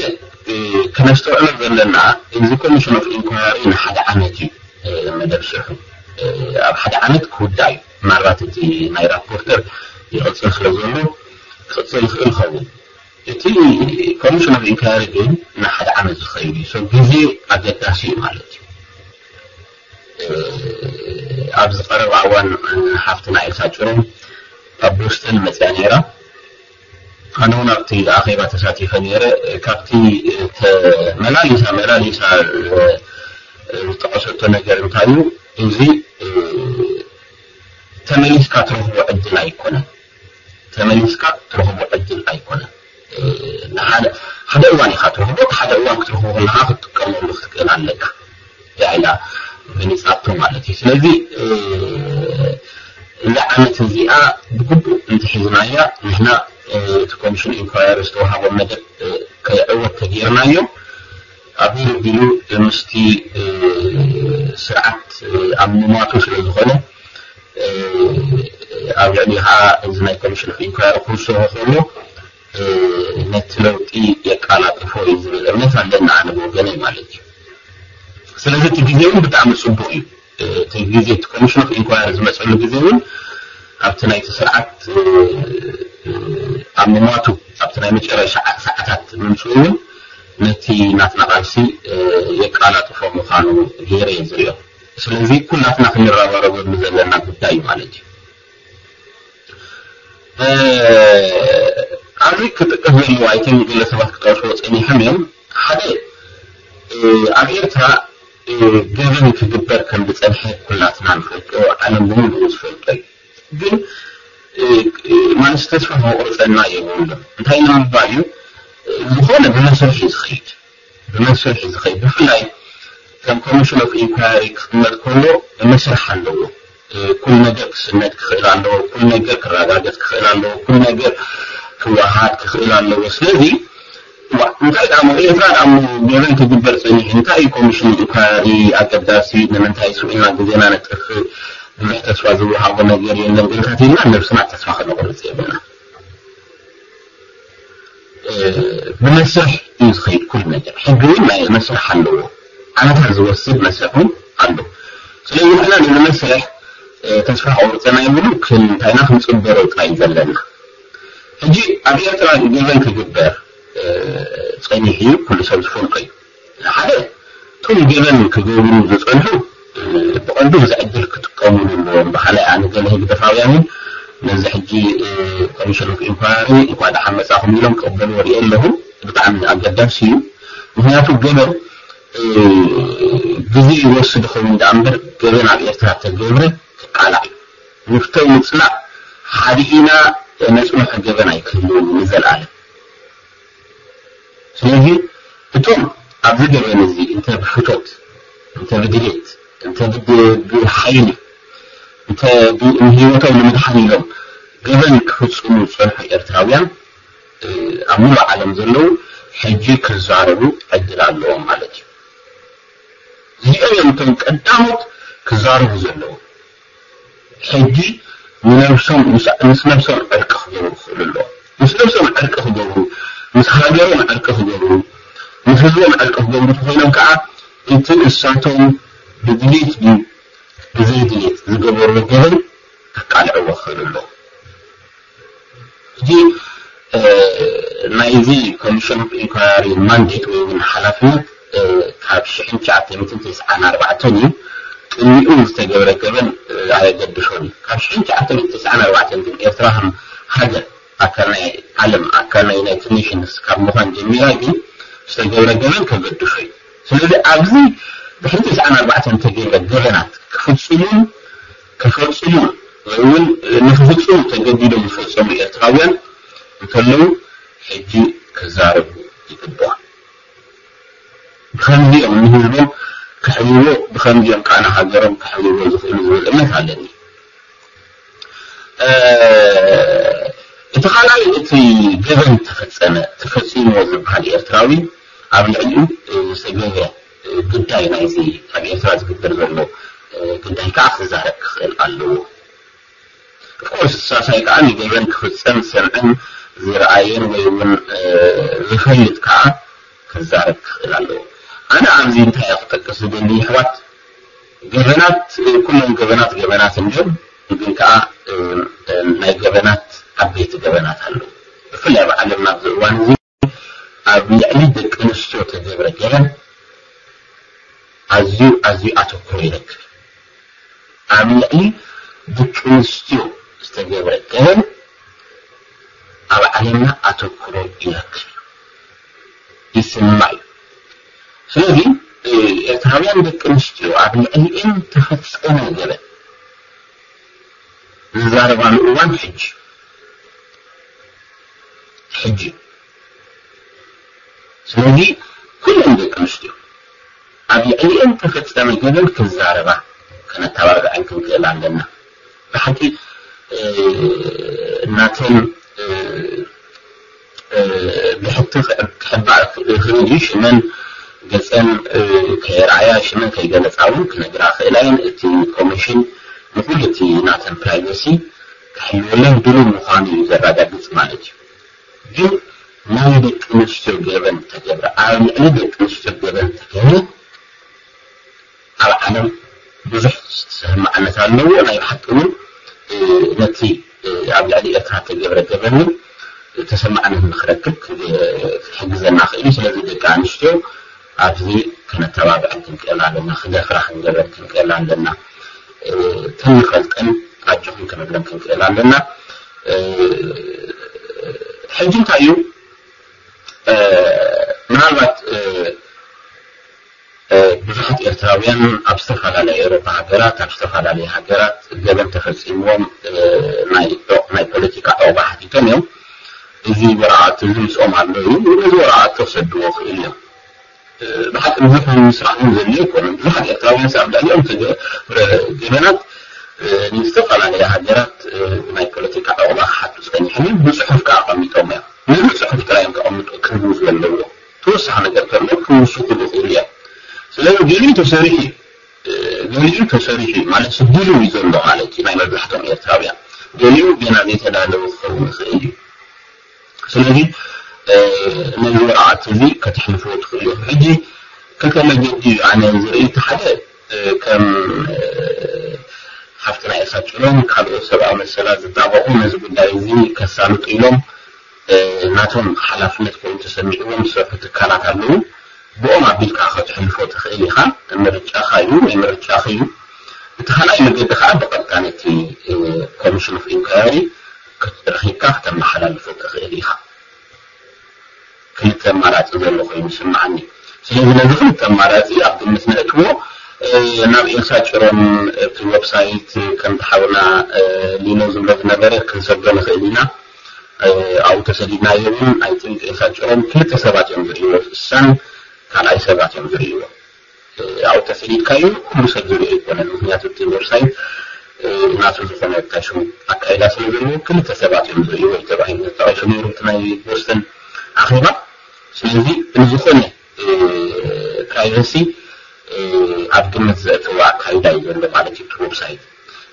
እ፣ ክነስተውዕሎ ዘለና፣ እዚ ኮሚሽን ኦፍ ኢንኳሪ ንሓደ ዓመት እዩ፣ እ፣ መደብ ስርሑ። እ፣ ኣብ ሓደ ዓመት ክውዳእ እዩ። ምናልባት እቲ ናይ ራፖርተር ይቕጽል ስለ ዘሎ ክቕጽል ይኽእል ይኸውን። እቲ ኮሚሽን ኦፍ ኢንኳሪ ግን ንሓደ ዓመት ዝኸይድ እዩ። So ግዜ ኣገዳሲ እዩ ማለት እዩ። እ፣ ኣብዚ ቀረባ እዋን፣ እ፣ ሓፍትና ኤልሳ ጭሮም ካብ ቦስተን መፅያ ነይራ። ኣነ እውን ኣብቲ ኣኼባ ተሳቲፈ ነይረ። ካብቲ መላሊሳ መላሊሳ ዝጠቐሰቶ ነገር እንታይ እዩ? እዚ ተመሊስካ ትረኽቦ ዕድል ኣይኮነን። ተመሊስካ ትረኽቦ ዕድል ኣይኮነን። ሓደ እዋን ኢኻ ትረኽቦ፣ ሓደ እዋን ክትረኽቦ ከለኻ ክትጥቀመሉ ክትክእል ኣለካ። ያኢላ ብንጻቱ ማለት እዩ። ስለዚ እዛ ዓመት እዚኣ ብግቡእ እንተሒዝናያ ንሕና እቲ ኮሚሽን ኢንኳየሪ ዝተዋሃቦ መደብ ከይዕወት ተገይርናዮ። ኣብ ቢሉ ምስቲ ስርዓት ኣብ ምሟቱ ስለ ዝኾነ ኣብ ልዕሊ ከዓ እዚ ናይ ኮሚሽን ኢንኳየሪ ክውሰኖ ከሎ ነቲ ለውጢ የቃላጥፎ እዩ ዝብል እምነት ኣለና ኣነ ብወገነይ ማለት እዩ። ስለዚ እቲ ግዜ እውን ብጣዕሚ ፅቡቅ እዩ። እቲ ግዜ እቲ ኮሚሽን ኦፍ ኢንኳየሪ ዝመፀሉ ግዜ እውን ኣብቲ ናይቲ ስርዓት ኣብ ምሟቱ ኣብቲ ናይ መጨረሻ ሰዓታት ምምፅኡ እውን ነቲ ናትና ቃልሲ የቃላጥፎ ምዃኑ ገይረ እየ ዝሪኦ። ስለዚ ኩላትና ክንረባረበሉ ዘለና ጉዳይ እዩ ማለት እዩ። ኣብዚ ክጥቀስ ዘለዎ ኣይተን ገለ ሰባት ክጠቅስዎ ፀኒሖም እዮም። ሓደ ኣብ ኤርትራ ገበን ክግበር ከም ዝፀንሐ ኩላትና ንፈልጦ፣ ዓለም ብምሉኡ ዝፈልጦ እዩ። ግን ማለት ተስፋ መቁረፀና የብሉን። እንታይ ንምባል እዩ? ዝኾነ ብመስርሕ እዩ ዝኸይድ፣ ብመስርሕ እዩ ዝኸይድ። ብፍላይ ከም ኮሚሽን ኦፍ ኢንኳሪ ክቕመጥ ከሎ መስርሕ ኣለዎ። ኩል ነገር ክስነድ ክኽእል ኣለዎ፣ ኩል ነገር ክረጋገፅ ክኽእል ኣለዎ፣ ኩል ነገር ክወሃድ ክኽእል ኣለዎ። ስለዚ እንታይ ደኣ እሞ ኤርትራ ደኣ እሞ ገበን ክግበር ፀኒሑ እንታይ እዩ ኮሚሽን ኢንኳሪ ኣገዳሲ? ንምንታይ ስኢልና ግዜና ነጥፍእ? ብዙሕ ተስፋ ዝወሃቦ ነገር የለን። ገለታት ኢልና ነብስና ተስፋ ከነቁርፅ የብልና። ብመስርሕ እዩ ዝኸይድ ኩሉ ነገር። ሕጊ እውን ናይ መስርሕ ኣለዎ። ዓመታት ዝወስድ መስርሕ እውን ኣሎ። ስለዚ ንሕና ነዚ መስርሕ ተስፋ ክቆርፀና የብሉ። ክንታይና ክንፅበሮ ጥራይ ዘለና። ሕጂ ኣብ ኤርትራ ገበን ክግበር ፀኒሑ እዩ፣ ኩሉ ሰብ ዝፈልጦ እዩ። ሓደ እቶም ገበን ክገብሩ ዝፀንሑ ብቐንዱ እዚ ዕድል ክጥቀምሉ ኣለዎም። ብካልኣይ ኣነ ገለ ህግደፋውያን እውን ነዚ ሕጂ ኮሚሽን ኦፍ ኢንኳሪ እንኳ ደሓን መፃኹም ኢሎም ክቕበልዎ ሪኤ ኣለኹ። ብጣዕሚ ኣገዳሲ እዩ። ምክንያቱ ገበን ግዜ ይወስድ ይኸውን ደኣ እምበር ገበን ኣብ ኤርትራ ተገብረ ክቃላዕ እዩ። ንፍተው ንፅላእ ሓዲእና ነፅንሖ ገበን ኣይክህልውን እዩ ንዘለኣለም። ስለዚ እቶም ኣብዚ ገበን እዚ እንተ ብፍቶት እንተ ብድሌት እንተ ብሓይሊ እንተ ንህይወቶም ንምድሓን ኢሎም ገበን ክፍፅሙ ዝፀንሑ ኤርትራውያን ኣብ ሙሉእ ዓለም ዘለዉ ሕጂ ክዛረቡ ዕድል ኣለዎም ማለት እዩ። እዚኦም እዮም እቶም ቀዳሞት ክዛረቡ ዘለዎም። ሕጂ ንነብሶም ምስ ነብሶም ዕርቂ ክገብሩ ክኽእሉ ኣለዎም። ምስ ነብሶም ዕርቂ ክገብሩ፣ ምስ ሃገሮም ዕርቂ ክገብሩ፣ ምስ ህዝቦም ዕርቂ ክገብሩ ተኾይኖም ከዓ እቲ እሳቶም ብድሌት ድዩ ብዘይድሌት ዝገበርዎ ገበን ከቃልዕዎ ክኽእሉ ኣለዎም። ሕጂ ናይዚ ኮሚሽን ኦፍ ኢንኳሪ ማንዴት ወይ እውን ሓላፍነት ካብ ሽሕን ትሽዓተ ሚእትን ተስዓን ኣርባዕተን እዩ። ቅድሚኡ ዝተገብረ ገበን ኣየገድሾን እዩ። ካብ ሽሕን ትሽዓተ ሚእትን ተስዓን ኣርባዕተን ግን ኤርትራ ከም ሃገር ኣካል ናይ ዓለም ኣካል ናይ ዩናይትድ ኔሽንስ ካብ ምዃን ጀሚራ ግን ዝተገብረ ገበን ከገድሾ እዩ። ስለዚ ኣብዚ ድሕሪ ተስዓን ኣርባዕተን ዝተገብረ ገበናት ክፍፅሙን ክፈፅሙ ወይ እውን ንክፍፅሙ ተገዲዶም ዝፈፀሙ ኤርትራውያን እንተለዉ ሕጂ ክዛረቡ ይግባእ። ብኸምዚኦም ንህዝቦም ክሕይዎ ብኸምዚኦም ከዓ ንሃገሮም ክሕይዎ ዝኽእሉ ዝብል እምነት ኣለኒ። እቲ ካልኣይ እቲ ገበን ተፈፀመ ተፈፂምዎ ዝበሃል ኤርትራዊ ኣብ ልዕሊኡ ዝተገብረ ጉዳይ ናይዚ ኣብ ኤርትራ ዝግበር ዘሎ ጉዳይ ከዓ ክዛረብ ክኽእል ኣለዎ። ኦፍኮርስ ሳልሳይ ከዓ ንገበን ክፍፀም ዝሰምዐን ዝረኣየን ወይ እውን ዝፈልጥ ከዓ ክዛረብ ክኽእል ኣለዎ። ኣነ ኣብዚ እንታይ ክጠቅስ ዝደሊ ይሕዋት ገበናት ኩሎም ገበናት ገበናት እንድዮም፣ ግን ከዓ ናይ ገበናት ዓበይቲ ገበናት ኣለዉ። ብፍላይ ኣብ ዓለምና ኣብዚ እዋን እዚ ኣብ ልዕሊ ደቂ ኣንስትዮ ተገብረ ገበን ኣዝዩ ኣዝዩ ኣተኩሮ ይረክብ። ኣብ ልዕሊ ደቂ ኣንስትዮ ዝተገብረ ገበን ኣብ ዓለምና ኣተኩሮ ይረክብ ይስማዕ እዩ። ስለዚ ኤርትራውያን ደቂ ኣንስትዮ ኣብ ልዕሊኤን ተፈጸመ ገበን ዝዛረባሉ እዋን ሕጂ ሕጂ ስለዚ ኩለን ደቂ ኣንስትዮ ኣብ ልዕሊኤን ተፈጸመ ገበን ክዛረባ ከነተባብዐን ክንክእል ኣለና። ብሓቂ ናተን ብሕቲ ክሕባእ ክእል እዩ። ሽመን ገጸን ከየርኣያ፣ ሽመን ከይገለጻ እውን ክነግራ ክእላ እየን። እቲ ኮሚሽን ንኩሉ እቲ ናተን ፕራይቨሲ ክሕልወለን ድሉው ምዃኑ እዩ ዘረጋግጽ ማለት እዩ። ግን ናይ ደቂ ኣንስትዮ ገበን ተገብረ፣ ኣብ ልዕሊ ደቂ ኣንስትዮ ገበን ተገብረ ኣብ ዓለም ብዙሕ ተሰማዕነት ኣለዎ። ናይ ብሓቂ እውን ነቲ ኣብ ልዕሊ ኤርትራ ተገብረ ገበን እውን ተሰማዕነት ንክረክብ ክሕግዘና ክእል እዩ። ስለዚ ደቂ ኣንስትዮ ኣብዚ ከነተባብዐን ክንክእል ኣለና፣ ክደፍራ ክንገበን ክንክእል ኣለና፣ ተንፈልጠን ኣጆኹም ክንብለን ክንክእል ኣለና። ሕጂ እንታይ እዩ ምናልባት ብዙሓት ኤርትራውያን ኣብ ዝተፈላለያ ኤውሮፓ ሃገራት፣ ኣብ ዝተፈላለያ ሃገራት ገበን ተፈጺምዎም ናይ ፖለቲካ ዑቕባ ሓቲቶም እዮም። እዚ ወረቓቕቲ እዚ ምስኦም ኣሎ እዩ። ነዚ ወረቓቕቲ ክሰድዎ ክእል እዮም። ብሓቂ ብዙሕ ምስራሕ እውን ዘድልዮ ኣይኮነን። ብዙሓት ኤርትራውያን ኣብ ልዕሊኦም ገበናት ንዝተፈላለያ ሃገራት ናይ ፖለቲካ ዑቕባ ክሓቱ ጸኒሖም እዮም። ብጽሑፍ ከኣ ኣቐሚጦም እዮም። ነዚ ጽሑፍ ጥራይ እዮም ከቐምጡ ክህቡ ዘለዎ። ተወሳኺ ነገር ከሎ ክውስኹ ይኽእሉ እዮም። ስለዚ ገሊኡ ተሰሪሑ እዩ። ገሊኡ ተሰሪሑ እዩ ማለት ድልው እዩ ዘሎ ማለት እዩ። ናይ መብዛሕትኦም ኤርትራውያን ገሊኡ ገና ዘይተዳለወ ክኸውን ይኽእል እዩ። ስለዚ ነዚ ወረቓቕቲ እዚ ከተሕልፍዎ ትኽእሉ ኢኹም። ሕጂ ክልተ መገዲ እዩ ኣነ ዝርኢ። እቲ ሓደ ከም ሓፍትና ኤሳጭሮም ካልኦት ሰብኣዊ መሰላት ዝጣበቑ ነዚ ጉዳይ እዚ ከሳልጡ ኢሎም ናቶም ሓላፍነት ኮይኑ ተሰሚዕዎም ዝሰርሑ ትካላት ኣለዉ። ብኦም ኣቢልካ ከተሕልፎ ትኽእል ኢኻ። ምርጫኻ እዩ፣ ናይ ምርጫኺ እዩ። እቲ ካልኣይ መገዲ ከዓ ብቐጥታ ነቲ ኮሚሽን ኦፍ ኢንኳሪ ረኺብካ ከተመሓላልፎ ትኽእል ኢኻ። ክልተ ኣማራፂ ዘሎ ኮይኑ ይስምዓኒ። ስለዚ ነዚ ክልተ ኣማራፂ ኣብ ግምት ነእትዎ። ናብ ኤልሳ ጭሮም እቲ ዌብሳይት ከምቲ ሓውና ሊኖ ዝብሎ ዝነበረ ክንሰዶ ንኽእል ኢና። ኣብኡ ተሰዲድናዮ እውን ኣይጥንቂ ኤልሳ ጭሮም ክልተ ሰባት እዮም ዝርእይዎ፣ እሳን ካልኣይ ሰባት እዮም ዝርእይዎ። ኣብኡ ተሰዲድካዮ ኩሉ ሰብ ዝርእዮ ኣይኮነን። ምክንያቱ እቲ ዌብሳይት ናቱ ዝኾነ ታሽሙ ኣካይዳ ስለ ዘለዎ ክልተ ሰባት እዮም ዝርእይዎ እዩ ተባሂሉ ተጠቒሱ ነይሩ እቲ ናይ ቦስተን ኣኼባ። ስለዚ ንዝኾነ ፕራይቨሲ ኣብ ግምት ዘእተወ ኣካይዳ እዩ ዘሎ ማለት እዩ እቲ ዌብሳይት።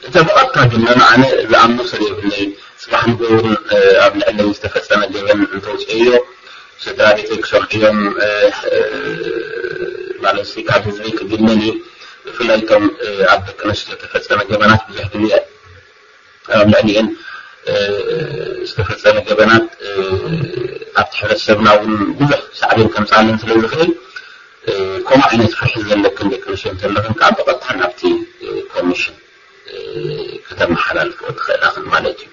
እንተ ብቐጥታ ግን ኣነ ዝኣምኖ ሰብ የብለይ። ጽባሕ ንግሆ እውን ኣብ ልዕለይ ዝተፈጸመ ገበን እንተውፅእዮ ስድራ ቤተይ ክሰርሑ እዮም ማለት ካብ ህዝበይ ክግለል እዩ። ብፍላይ እቶም ኣብ ደቂ ኣንስትዮ ዝተፈጸመ ገበናት ብዙሕ ግዜ ኣብ ልዕሊኤን ዝተፈጸመ ገበናት ኣብቲ ሕብረተሰብና እውን ብዙሕ ሳዕቤን ከምፅኣለን ስለ ዝኽእል ከምኡ ዓይነት ፍርሒ ዘለክን ደቂ ኣንስትዮ እንተለኽን ከዓ ብቐጥታ ናብቲ ኮሚሽን ከተመሓላልፍኦ ትኽእላ ማለት እዩ።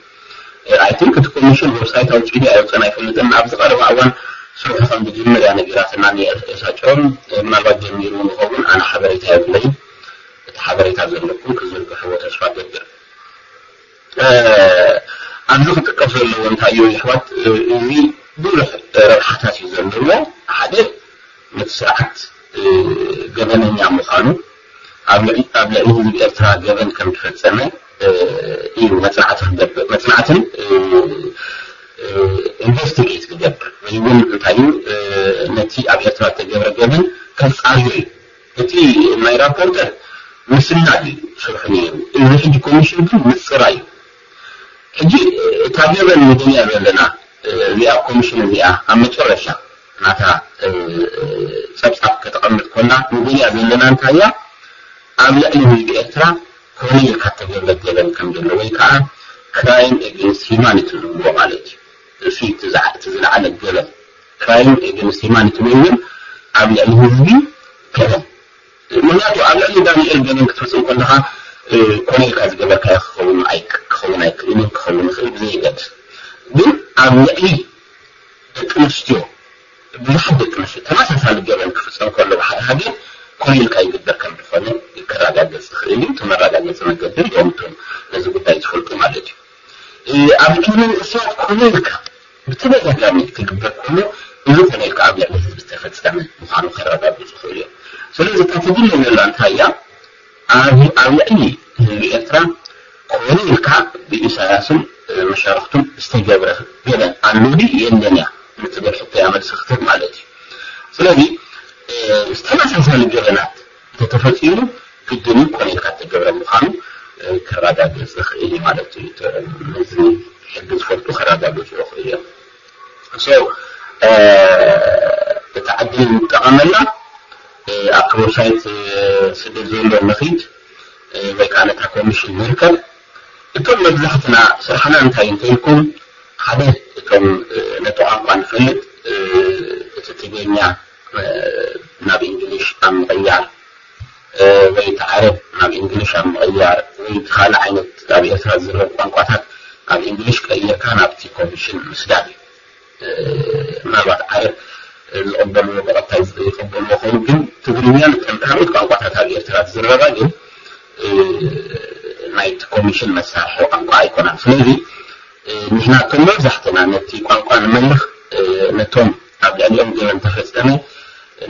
ኣይ ቲንክ እቲ ኮሚሽን ዌብሳይት ኣውፂኡ ድዩ ኣይወፀን ኣይፈልጥን። ኣብዚ ቀረባ እዋን ስርሑ ከም ዝጅምር እያ ነጊራትና። ንኤሳጭሮም ምናልባት ጀሚሩ ንኸውን ኣነ ሓበሬታ የብለይን። እቲ ሓበሬታ ዘለኩም ክዝርግሕዎ ተስፋ ገብር። ኣብዚ ክጥቀስ ዘለዎ እንታይ እዩ ይሕዋት፣ እዚ ብዙሕ ረብሓታት እዩ ዘለዎ። ሓደ ነቲ ስርዓት ገበነኛ ምዃኑ ኣብ ልዕሊ ህዝቢ ኤርትራ ገበን ከም ዝፈጸመ እዩ መጽናዕቲ ክገብር መጽናዕትን ኢንቨስቲጌት ክገብር ወይ እውን እንታይ እዩ ነቲ ኣብ ኤርትራ ዝተገብረ ገበን ከጻርዮ እዩ። እቲ ናይ ራፖርተር ምስናድ እዩ ስርሑ ነይሩ። እዚ ሕጂ ኮሚሽን ግን ምጽራይ እዩ። ሕጂ እታ ገበን ንደልያ ዘለና እዚኣ ኮሚሽን እዚኣ ኣብ መጨረሻ ናታ ጸብጻብ ከተቐምጥ ኮላ ንደልያ ዘለና እንታይ እያ? ኣብ ልዕሊ ህዝቢ ኤርትራ ኮነ ኢልካ እተገብረ ገበን ከም ዘሎ ወይ ከዓ ክራይም ኤግንስት ሂማኒቲ ዝብልዎ ማለት እዩ። እሱ እቲ ዝለዓለ ገበን ክራይም ኤግንስት ሂማኒቲ ወይ እውን ኣብ ልዕሊ ህዝቢ ገበን ምክንያቱ ኣብ ልዕሊ ዳንኤል ገበን ክትፍፅም ከለካ ኮነ ኢልካ ዝገበርካዮ ክኸውን ክኸውን ኣይክእልን ክኸውን ይኽእል ብዘየገድስ፣ ግን ኣብ ልዕሊ ደቂ ኣንስትዮ፣ ብዙሓት ደቂ ኣንስትዮ ተመሳሳሊ ገበን ክፍጸም ከሎ ብሓደ ሃገር ኮነ ኢልካ ይግበር ከም ዝኾነ ክረጋገጽ ይኽእል እዩ። እቲ መረጋገጺ መገዲ እዮም እቶም ነዚ ጉዳይ ዝፈልጡ ማለት እዩ። ኣብ ልዕሊ መንእሰያት ኮነ ኢልካ ብተደጋጋሚ ክግበር ከሎ፣ እዚ ኮነ ኢልካ ኣብ ልዕሊ ህዝቢ ዝተፈጸመ ምዃኑ ከረጋግጹ ይኽእሉ እዮም። ስለዚ እታ ትድለ ዘላ እንታይ እያ? ኣብ ኣብ ልዕሊ ህዝቢ ኤርትራ ኮነ ኢልካ ብኢሳያስን መሻርክቱን ዝተገብረ ገበን ኣሎ ድዩ የለን እያ ንትብል ሕቶ እያ መልሲ ክትህብ ማለት እዩ። ስለዚ ዝተመሳሳሊ ገበናት እንተተፈጺሙ ግድን እዩ ኮነ ኢልካ እተገብረ ምዃኑ ክረጋገጽ ዝኽእል እዩ ማለት እዩ። ነዚ ሕጊ ዝፈልጡ ከረጋግጹ ይኽእሉ እዮም። So እቲ ዕድል ንጠቐመላ፣ ኣብቲ ዌብሳይት ስደት ዘሎ ንኺድ ወይ ከዓ ነታ ኮሚሽን ንርከብ። እቶም መብዛሕትና ስራሕና እንታይ እንተኢልኩም፣ ሓደ እቶም ነቲ ቋንቋ ንፈልጥ፣ እቲ ትግርኛ ናብ እንግሊሽ ኣብ ምቕያር፣ ወይ እቲ ዓረብ ናብ እንግሊሽ ኣብ ምቕያር፣ ወይ እቲ ካልእ ዓይነት ኣብ ኤርትራ ዝዝረብ ቋንቋታት ኣብ እንግሊሽ ቀይርካ ናብቲ ኮሚሽን ምስዳድ እዩ። ምናልባት ዓረብ ዝቕበልዎ ብቐጥታ ይቕበልዎ ኾኑ፣ ግን ትግርኛ እተን ካልኦት ቋንቋታት ኣብ ኤርትራ ዝዝረባ ግን ናይቲ ኮሚሽን መሳርሒ ቋንቋ ኣይኮናን። ስለዚ ንሕና እቶም መብዛሕትና ነቲ ቋንቋ ንመልኽ፣ ነቶም ኣብ ልዕሊኦም ገበን ተፈጸመ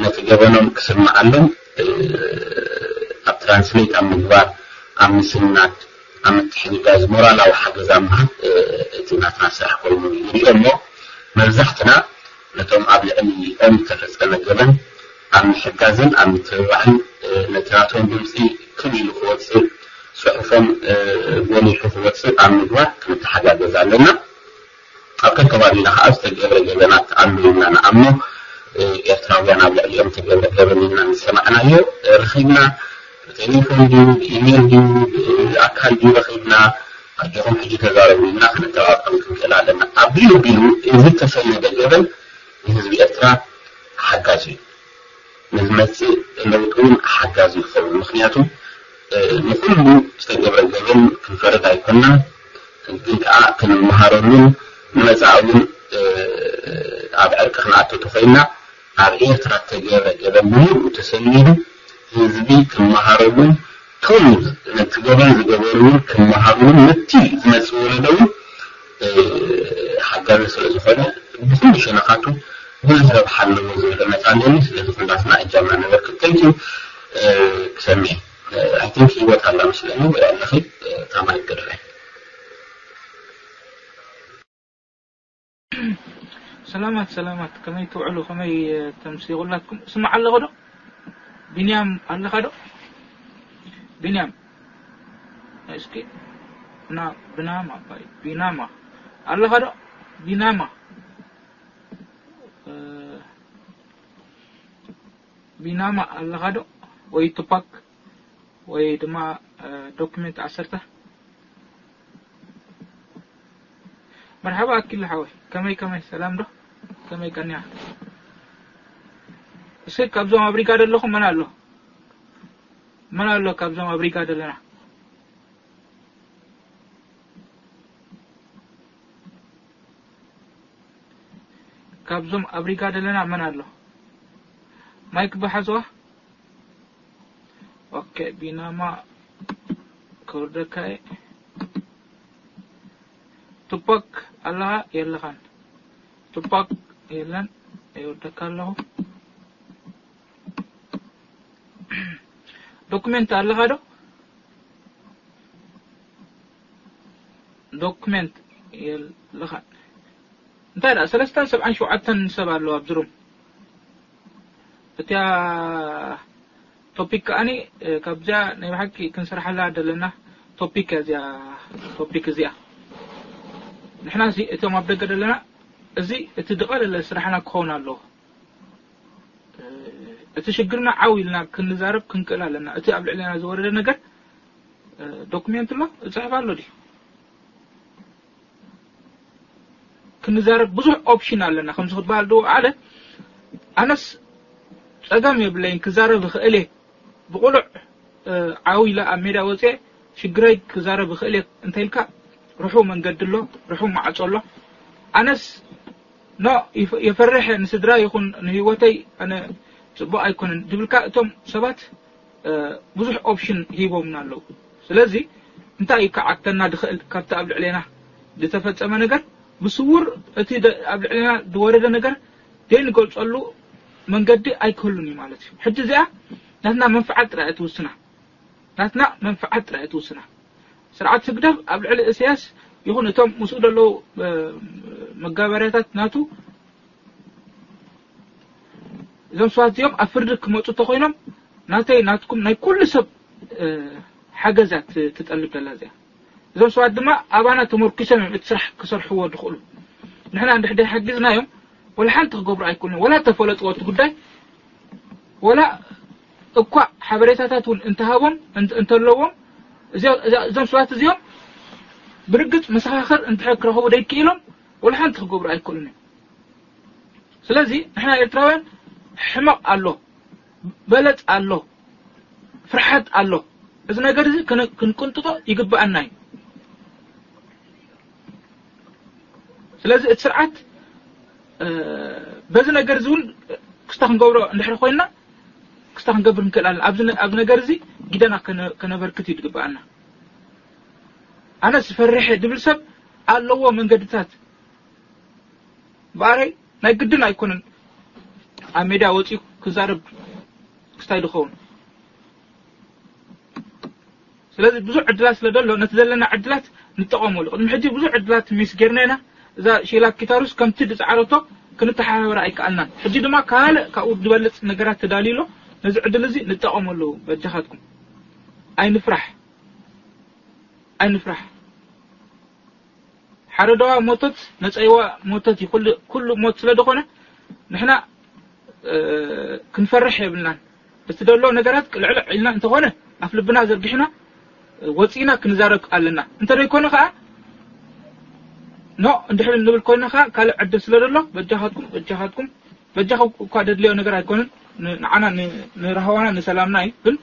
ነቲ ገበኖም ክስምዓሎም፣ ኣብ ትራንስሌት ኣብ ምግባር፣ ኣብ ምስናድ፣ ኣብ ምትሕግጋዝ፣ ሞራላዊ ሓገዝ ኣብ ምሃብ እቲ ናትና ስራሕ ኮይኑ ንሪኦ እሞ መብዛሕትና ነቶም ኣብ ልዕሊኦም ዝተፈጸመ ገበን ኣብ ምሕጋዝን ኣብ ምትብባዕን ነቲ ናቶም ድምፂ ክብ ኢሉ ክወፅእ፣ ፅሑፎም ጎሊሑ ክወፅእ ኣብ ምግባር ክንተሓጋገዝ ኣለና። ኣብ ከከባቢና ከዓ ዝተገብረ ገበናት ኣሎ ኢልና ንኣምኖ ኤርትራውያን ኣብ ልዕሊኦም ዝተገብረ ገበን ኢልና ዝሰማዕናዮ ረኺብና፣ ብቴሌፎን ድዩ ብኢሜል ድዩ ብኣካል ድዩ ረኺብና ኣጆኹም ሕጂ ተዛረቡ ኢልና ክንተባብዖም ክንክእል ኣለና። ኣቢሉ ቢሉ እዚ ዝተሰነደ ገበን ንህዝቢ ኤርትራ ሓጋዚ እዩ። ንዝመፅእ ለውጢ እውን ሓጋዚ ይኸውን። ምክንያቱ ንኩሉ ዝተገብረ ገበን ክንፈርድ ኣይኮናን፣ ግን ከዓ ክንመሃረሉን ንመፃኢ እውን ኣብ ዕርቂ ክንኣቱ ተኮይና ኣብ ኤርትራ ዝተገብረ ገበን ብምሉኡ ተሰኒዱ ህዝቢ ክመሃረሉን ቶም ነቲ ገበን ዝገበሩ እውን ክመሃሩን ነቲ ዝመፅእ ወለዶ እውን ሓጋዚ ስለ ዝኾነ ብኩሉ ሸነኻቱ ብዙሕ ረብሓ ኣለዎ ዝብል እምነት ኣለኒ። ስለዚ ኩላትና እጃምና ነበርክት። Thank you። ክሰምዕ I think ህይወት ኣላ መስለኒ ወይ ኣለኺ? ታማይ ገድፈ። ሰላማት ሰላማት፣ ከመይ ትውዕሉ? ከመይ ተምሲ? ኩላትኩም ስማዕ ኣለኹ ዶ? ቢንያም ኣለኻ ዶ? ቢንያም እስኪ ብና ብናማ ባይ ቢናማ ኣለኻ ዶ? ቢናማ እ፣ ቢናማ ኣለኻ ዶ? ወይ ቱፓክ ወይ ድማ ዶክመንት ዓሰርተ። መርሓባ ኣኪል ሓወይ፣ ከመይ ከመይ፣ ሰላም ዶ? ከመይ ቀንያ? እስኪ ካብዞም ኣብ ሪጋ ዘለኹም መን ኣሎ? መን ኣሎ ካብዞም ኣብ ሪጋ ዘለና? ካብዞም ኣብ ሪጋ ዘለና መን ኣሎ? ማይክ ብሓዝዋ። ኦኬ፣ ቢናማ ክወርደካ እየ። ቱፓክ ኣለኻ የለኻን? ቱፓክ የለን፣ ይወርደካ ኣለኹ። ዶክመንት ኣለኻ ዶ? ዶክመንት የለኻን። እንታይ ደኣ ሰለስተን ሰብዓን ሸውዓተን ሰብ ኣለዋ ኣብዚ ሩም። እቲያ ቶፒክ ከኣኒ ካብዚኣ ናይ ብሓቂ ክንሰርሓላ ደለና ቶፒክ እያ እዚኣ፣ ቶፒክ እዚኣ። ንሕና እዚ እቶም ኣብ ደገ ደለና እዚ እቲ ዝቐለለ ስራሕና ክኸውን ኣለዎ። እቲ ሽግርና ዓው ኢልና ክንዛረብ ክንክእል ኣለና። እቲ ኣብ ልዕሊና ዝወረደ ነገር ዶክሜንት ኣሎ፣ እፅሕፍ ኣሎ ድዩ? ክንዛረብ ብዙሕ ኦፕሽን ኣለና። ከምዚ ክትበሃል ድዎ ኣለ ኣነስ ፀገም የብለይን ክዛረብ ይኽእል እየ። ብቑሉዕ ዓው ኢለ ኣብ ሜዳ ወፅየ ሽግረይ ክዛረብ ይኽእል እየ እንተኢልካ ርሑ መንገዲ ኣሎ፣ ርሑ ማዕጾ ኣሎ። ኣነስ ኖ ይፈርሕ፣ ንስድራ ይኹን ንህይወተይ ኣነ ጽቡቕ ኣይኮነን ድብልካ፣ እቶም ሰባት ብዙሕ ኦፕሽን ሂቦምና ኣለዉ። ስለዚ እንታይ እዩ ክዓግተና ድኽእል? ካብቲ ኣብ ልዕሌና ዝተፈጸመ ነገር ብስውር እቲ ኣብ ልዕሌና ዝወረደ ነገር ዘይንገልጸሉ መንገዲ ኣይክህሉን እዩ ማለት እዩ። ሕጂ እዚኣ ናትና መንፍዓት ጥራይ እትውስና፣ ናትና መንፍዓት ጥራይ እትውስና። ስርዓት ህግደፍ ኣብ ልዕሊ እስያስ ይኹን እቶም ምስኡ ዘለዉ መጋበርያታት ናቱ፣ እዞም ሰባት እዚኦም ኣብ ፍርዲ ክመፁ እንተኮይኖም ናተይ ናትኩም ናይ ኩሉ ሰብ ሓገዛት ትጠልብ ደላ እዚኣ። እዞም ሰባት ድማ ኣባና ተመርኪሶም እዮም እቲ ስራሕ ክሰርሕዎ ዝኽእሉ። ንሕና እንድሕደይ ሓጊዝናዮም ወላ ሓንቲ ክገብሩ ኣይክእሉን። ወላ ተፈለጥዎ እቲ ጉዳይ፣ ወላ እኳ ሓበሬታታት እውን እንተሃቦም እንተለዎም፣ እዞም ሰባት እዚኦም ብርግፅ መሰኻኽር እንድሕር ክረኽቡ ደይክኢሎም ወላ ሓንቲ ክገብሩ ኣይክእሉን እዮም። ስለዚ ንሕና ኤርትራውያን ሕመቕ ኣሎ፣ በለፅ ኣሎ፣ ፍርሓት ኣሎ። እዚ ነገር እዚ ክንቅንጥጦ ይግብኣና እዩ። ስለዚ እቲ ስርዓት በዚ ነገር እዚ እውን ክስታ ክንገብሮ እንድሕር ኮይንና ክስታ ክንገብር ንክእል ኣለና። ኣብዚ ነገር እዚ ግደና ከነበርክት እዩ ዝግብኣና። ኣነስ ፈሪሐ ድብል ሰብ ኣለዎ መንገድታት። በኣረይ ናይ ግድን ኣይኮነን ኣብ ሜድያ ወፂኡ ክዛረብ ክስታይ ዝኸውን። ስለዚ ብዙሕ ዕድላት ስለ ዘሎ ነቲ ዘለና ዕድላት ንጠቐመሉ። ቅድሚ ሕጂ ብዙሕ ዕድላት ሚስ ጌርና ኢና። እዛ ሺላ ኪታሩስ ከምቲ ዝፀዓረቶ ክንተሓባበር ኣይከኣልናን። ሕጂ ድማ ካልእ ካብኡ ዝበልፅ ነገራት ተዳልዩ ኣሎ። ነዚ ዕድል እዚ ንጠቐመሉ። በጃኻትኩም ኣይንፍራሕ፣ ኣይንፍራሕ። ሓረደዋ ሞተት ነፀይዋ ሞተት እዩ። ኩሉ ሞት ስለ ዝኾነ ንሕና ክንፈርሕ የብልናን። እቲ ዘሎ ነገራት ቅልዕልዕ ኢልና እንተኾነ ኣፍ ልብና ዘርጊሕና ወፂና ክንዛረብ ኣለና። እንተደይኮነ ከዓ ኖ እንድሕር ንብል ኮይና ከዓ ካልእ ዕድል ስለ ዘሎ በጃኻትኩም በጃኻትኩም በጃኹም እኳ ደድልዮ ነገር ኣይኮንን። ንዓና ንራህዋና ንሰላምና እዩ። ግን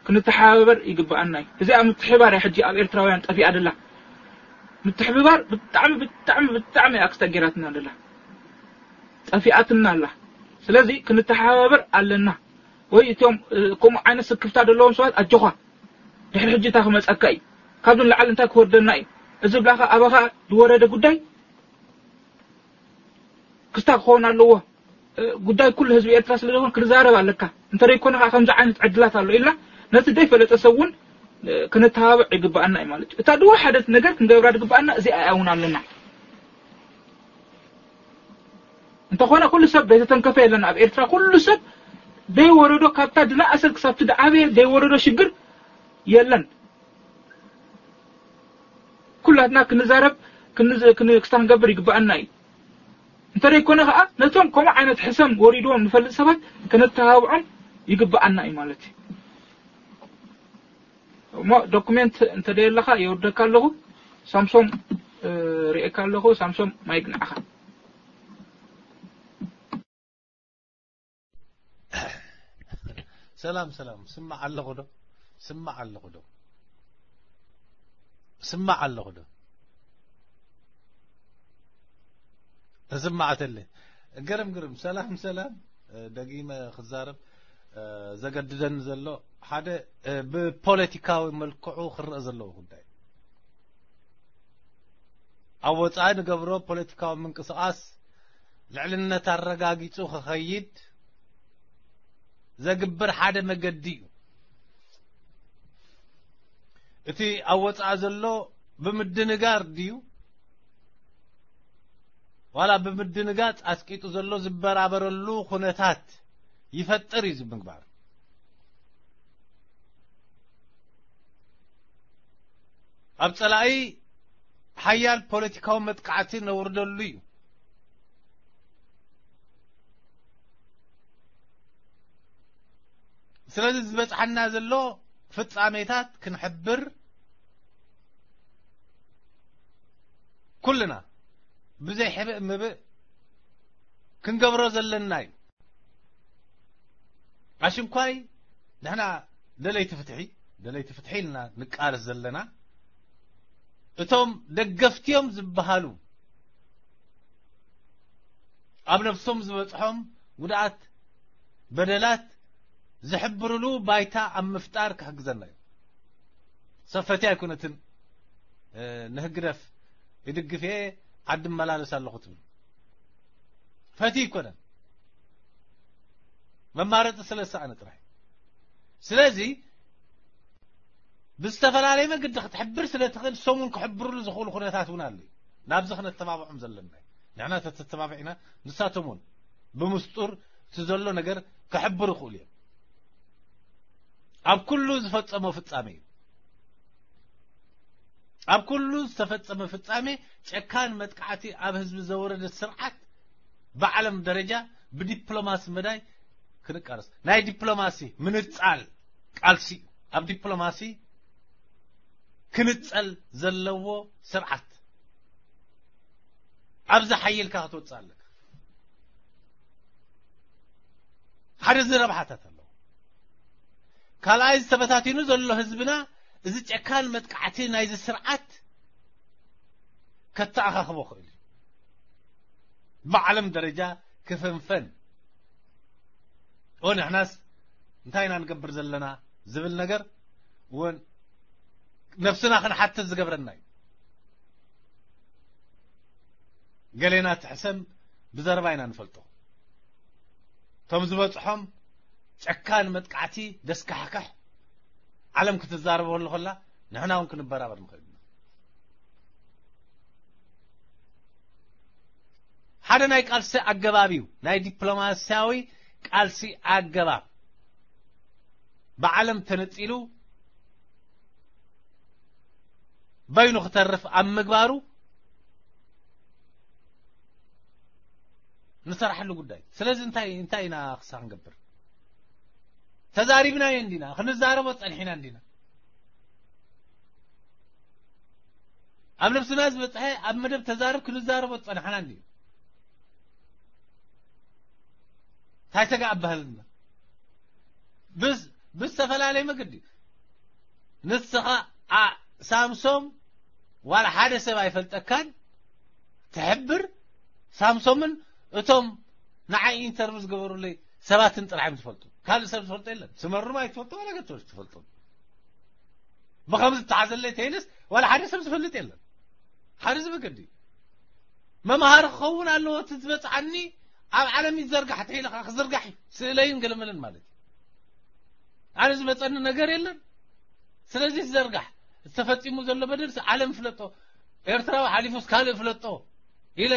ክንተሓባበር ይግብኣና እዩ። እዚኣ ምትሕባር እያ ሕጂ ኣብ ኤርትራውያን ጠፊኣ ደላ። ምትሕብባር ብጣዕሚ ብጣዕሚ ብጣዕሚ ኣክስታ ጌራትና ደላ፣ ጠፊኣትና ኣላ። ስለዚ ክንተሓባበር ኣለና። ወይ እቶም ከምኡ ዓይነት ስክፍታ ዘለዎም ሰባት ኣጆኻ፣ ድሕሪ ሕጂ እንታይ ክመፀካ እዩ፣ ካብዚ ንላዕሊ እንታይ ክወርደና እዩ፣ እዚ ብላኻ ኣባኻ ዝወረደ ጉዳይ ክስታ ክኸውን ኣለዎ። ጉዳይ ኩሉ ህዝቢ ኤርትራ ስለ ዝኾነ ክንዛረብ ኣለካ። እንተደይኮነ ከዓ ከምዚ ዓይነት ዕድላት ኣሎ ኢልና ነቲ ዘይፈለጠ ሰብ እውን ክንተባብዕ ይግብኣና እዩ ማለት እዩ። እታ ድወሓደት ነገር ክንገብራ ዝግብኣና እዚኣ እውን ኣለና። እንተኾነ ኩሉ ሰብ ዘይተተንከፈ የለን ኣብ ኤርትራ። ኩሉ ሰብ ዘይወረዶ ካብታ ድነኣሰት ክሳብቲ ድዓበየ ዘይወረዶ ሽግር የለን። ኩላትና ክንዛረብ ክስታ ክንገብር ይግብኣና እዩ። እንተደይኮነ ከዓ ነቶም ከምኡ ዓይነት ሕሰም ወሪድዎም ንፈልጥ ሰባት ከነተባብዖም ይግብኣና እዩ ማለት እዩ። እሞ ዶኩሜንት እንተደየለኻ የወርደካ ኣለኹ። ሳምሶም ርኤካ ኣለኹ። ሳምሶም ማይክ ንዓኻ። ሰላም ሰላም፣ ስማዕ ኣለኹ ዶ? ስማዕ ኣለኹ ዶ? ስማዕ ኣለኹ ዶ? ተስማዕተለይ። ግርም ግርም። ሰላም ሰላም። ደጊመ ክዛረብ ዘገድደኒ ዘሎ ሓደ ብፖለቲካዊ መልክዑ ክረአ ዘለዎ ጉዳይ፣ ኣብ ወፃኢ ንገብሮ ፖለቲካዊ ምንቅስቃስ ልዕልነት ኣረጋጊፁ ክኸይድ ዘግብር ሓደ መገዲ እዩ። እቲ ኣብ ወፃኢ ዘሎ ብምድንጋር ድዩ ዋላ ብምድንጋፅ ኣስቂጡ ዘሎ ዝበራበረሉ ኩነታት ይፈጥር እዩ። እዚ ምግባር ኣብ ፀላኢ ሓያል ፖለቲካዊ መጥቃዕቲ ነውርደሉ እዩ። ስለዚ ዝበፅሓና ዘሎ ፍፃሜታት ክንሕብር ኩልና ብዘይ ሕብእ ምብእ ክንገብሮ ዘለና እዩ። ኣሽንኳይ ንሕና ደለይቲ ፍትሒ፣ ደለይቲ ፍትሒ ኢልና ንቃለስ ዘለና እቶም ደገፍቲዮም ዝበሃሉ ኣብ ነፍሶም ዝበጽሖም ጉድኣት፣ በደላት ዝሕብርሉ ባይታ ኣብ ምፍጣር ክሕግዘና እዩ። ሰብ ፈትያ ኣይኮነትን፣ እ፣ ንህግደፍ ይድግፍ እየ፣ ዓዲ እመላለስ ኣለኹ ትብል። ፈትዩ ኣይኮነን። መማረጺ ስለ ዝሰኣነ ጥራይ። ስለዚ ብዝተፈላለየ መገዲ ክትሕብር ስለ ትኽእል፣ እሶም እውን ክሕብርሉ ዝኽእሉ ኩነታት እውን ኣሎ እዩ። ናብዚ ክነተባብዖም ዘለና እዩ። ንሕና ተተተባቢዕና፣ ንሳቶም እውን ብምስጡር እቲ ዘሎ ነገር ክሕብሩ ይኽእሉ እዮም። ኣብ ኩሉ ዝፈጸሞ ፍጻሜ እዩ። ኣብ ኩሉ ዝተፈጸመ ፍጻሜ ጨካን መጥቃዕቲ ኣብ ህዝቢ ዘወረደ ስርዓት ብዓለም ደረጃ ብዲፕሎማሲ መዳይ ክንቃለስ። ናይ ዲፕሎማሲ ምንጻል ቃልሲ እዩ። ኣብ ዲፕሎማሲ ክንጸል ዘለዎ ስርዓት። ኣብዚ ሓይልካ ክትወጽእ ኣለካ። ሓደ እዚ ረብሓታት ኣለዎ። ካልኣይ ዝተበታቲኑ ዘሎ ህዝብና እዚ ጨካን መጥቃዕቲ ናይዚ ስርዓት ከተኣኻኽቦ ክእል እዩ። ብዓለም ደረጃ ክፍንፈን። ኦ ንሕናስ እንታይ ኢና ንገብር ዘለና ዝብል ነገር እውን ነፍስና ክንሓትት ዝገብረና እዩ። ገሌና ትሕሰም ብዘረባ ኢና ንፈልጦ። እቶም ዝበጽሖም ጨካን መጥቃዕቲ ደስካሕካሕ ዓለም ክትዛረበሉ ከላ ንሕና እውን ክንበራበር ንኽእል ኢና። ሓደ ናይ ቃልሲ ኣገባብ እዩ። ናይ ዲፕሎማስያዊ ቃልሲ ኣገባብ ብዓለም ተነጺሉ በይኑ ክተርፍ ኣብ ምግባሩ ንሰርሓሉ ጉዳይ። ስለዚ እንታይ፣ እንታይ ኢና ክሳዕ ክንገብር? ተዛሪብናዮ እንዲና፣ ክንዛረቦ ጸኒሕና እንዲና። ኣብ ነብስና ዝበጽሐ ኣብ መደብ ተዛረብ ክንዛረቦ ጸናሕና እንዲና። እንታይ ተጋእ ኣባህልና? ብዝ-፣ ብዝተፈላለየ መገዲ። ንስኻ ኣ-፣ ሳምሶም ዋላ ሓደ ሰብ ኣይፈልጠካን ትሕብር። ሳምሶምን እቶም ንዓይ ኢንተርቪው ዝገበሩለይ ሰባትን ጥራሕ እዮም ዝፈልጡ። ካልእ ሰብ ዝፈልጦ የለን። ስመሩም ኣይትፈልጦ፣ ዋላ ገቶች ትፈልጦ። ብኸምዚ ዝተሓዘለይ ተይልስ ዋላ ሓደ ሰብ ዝፈልጥ የለን። ሓደ እዚ መገዲ መምሃሪ ክኸውን ኣለዎ። እቲ ዝበጽዓኒ ኣብ ዓለም ይዘርጋሕ፣ ተይልኻ ክዝርጋሕ እዩ። ስእለይን ገለመለን ማለት እዩ። ኣነ ዝመጸኒ ነገር የለን። ስለዚ ይዘርጋሕ። ዝተፈጺሙ ዘሎ በደል ዓለም ፍለጦ። ኤርትራዊ ሓሊፉስ ካልእ ፍለጦ ኢለ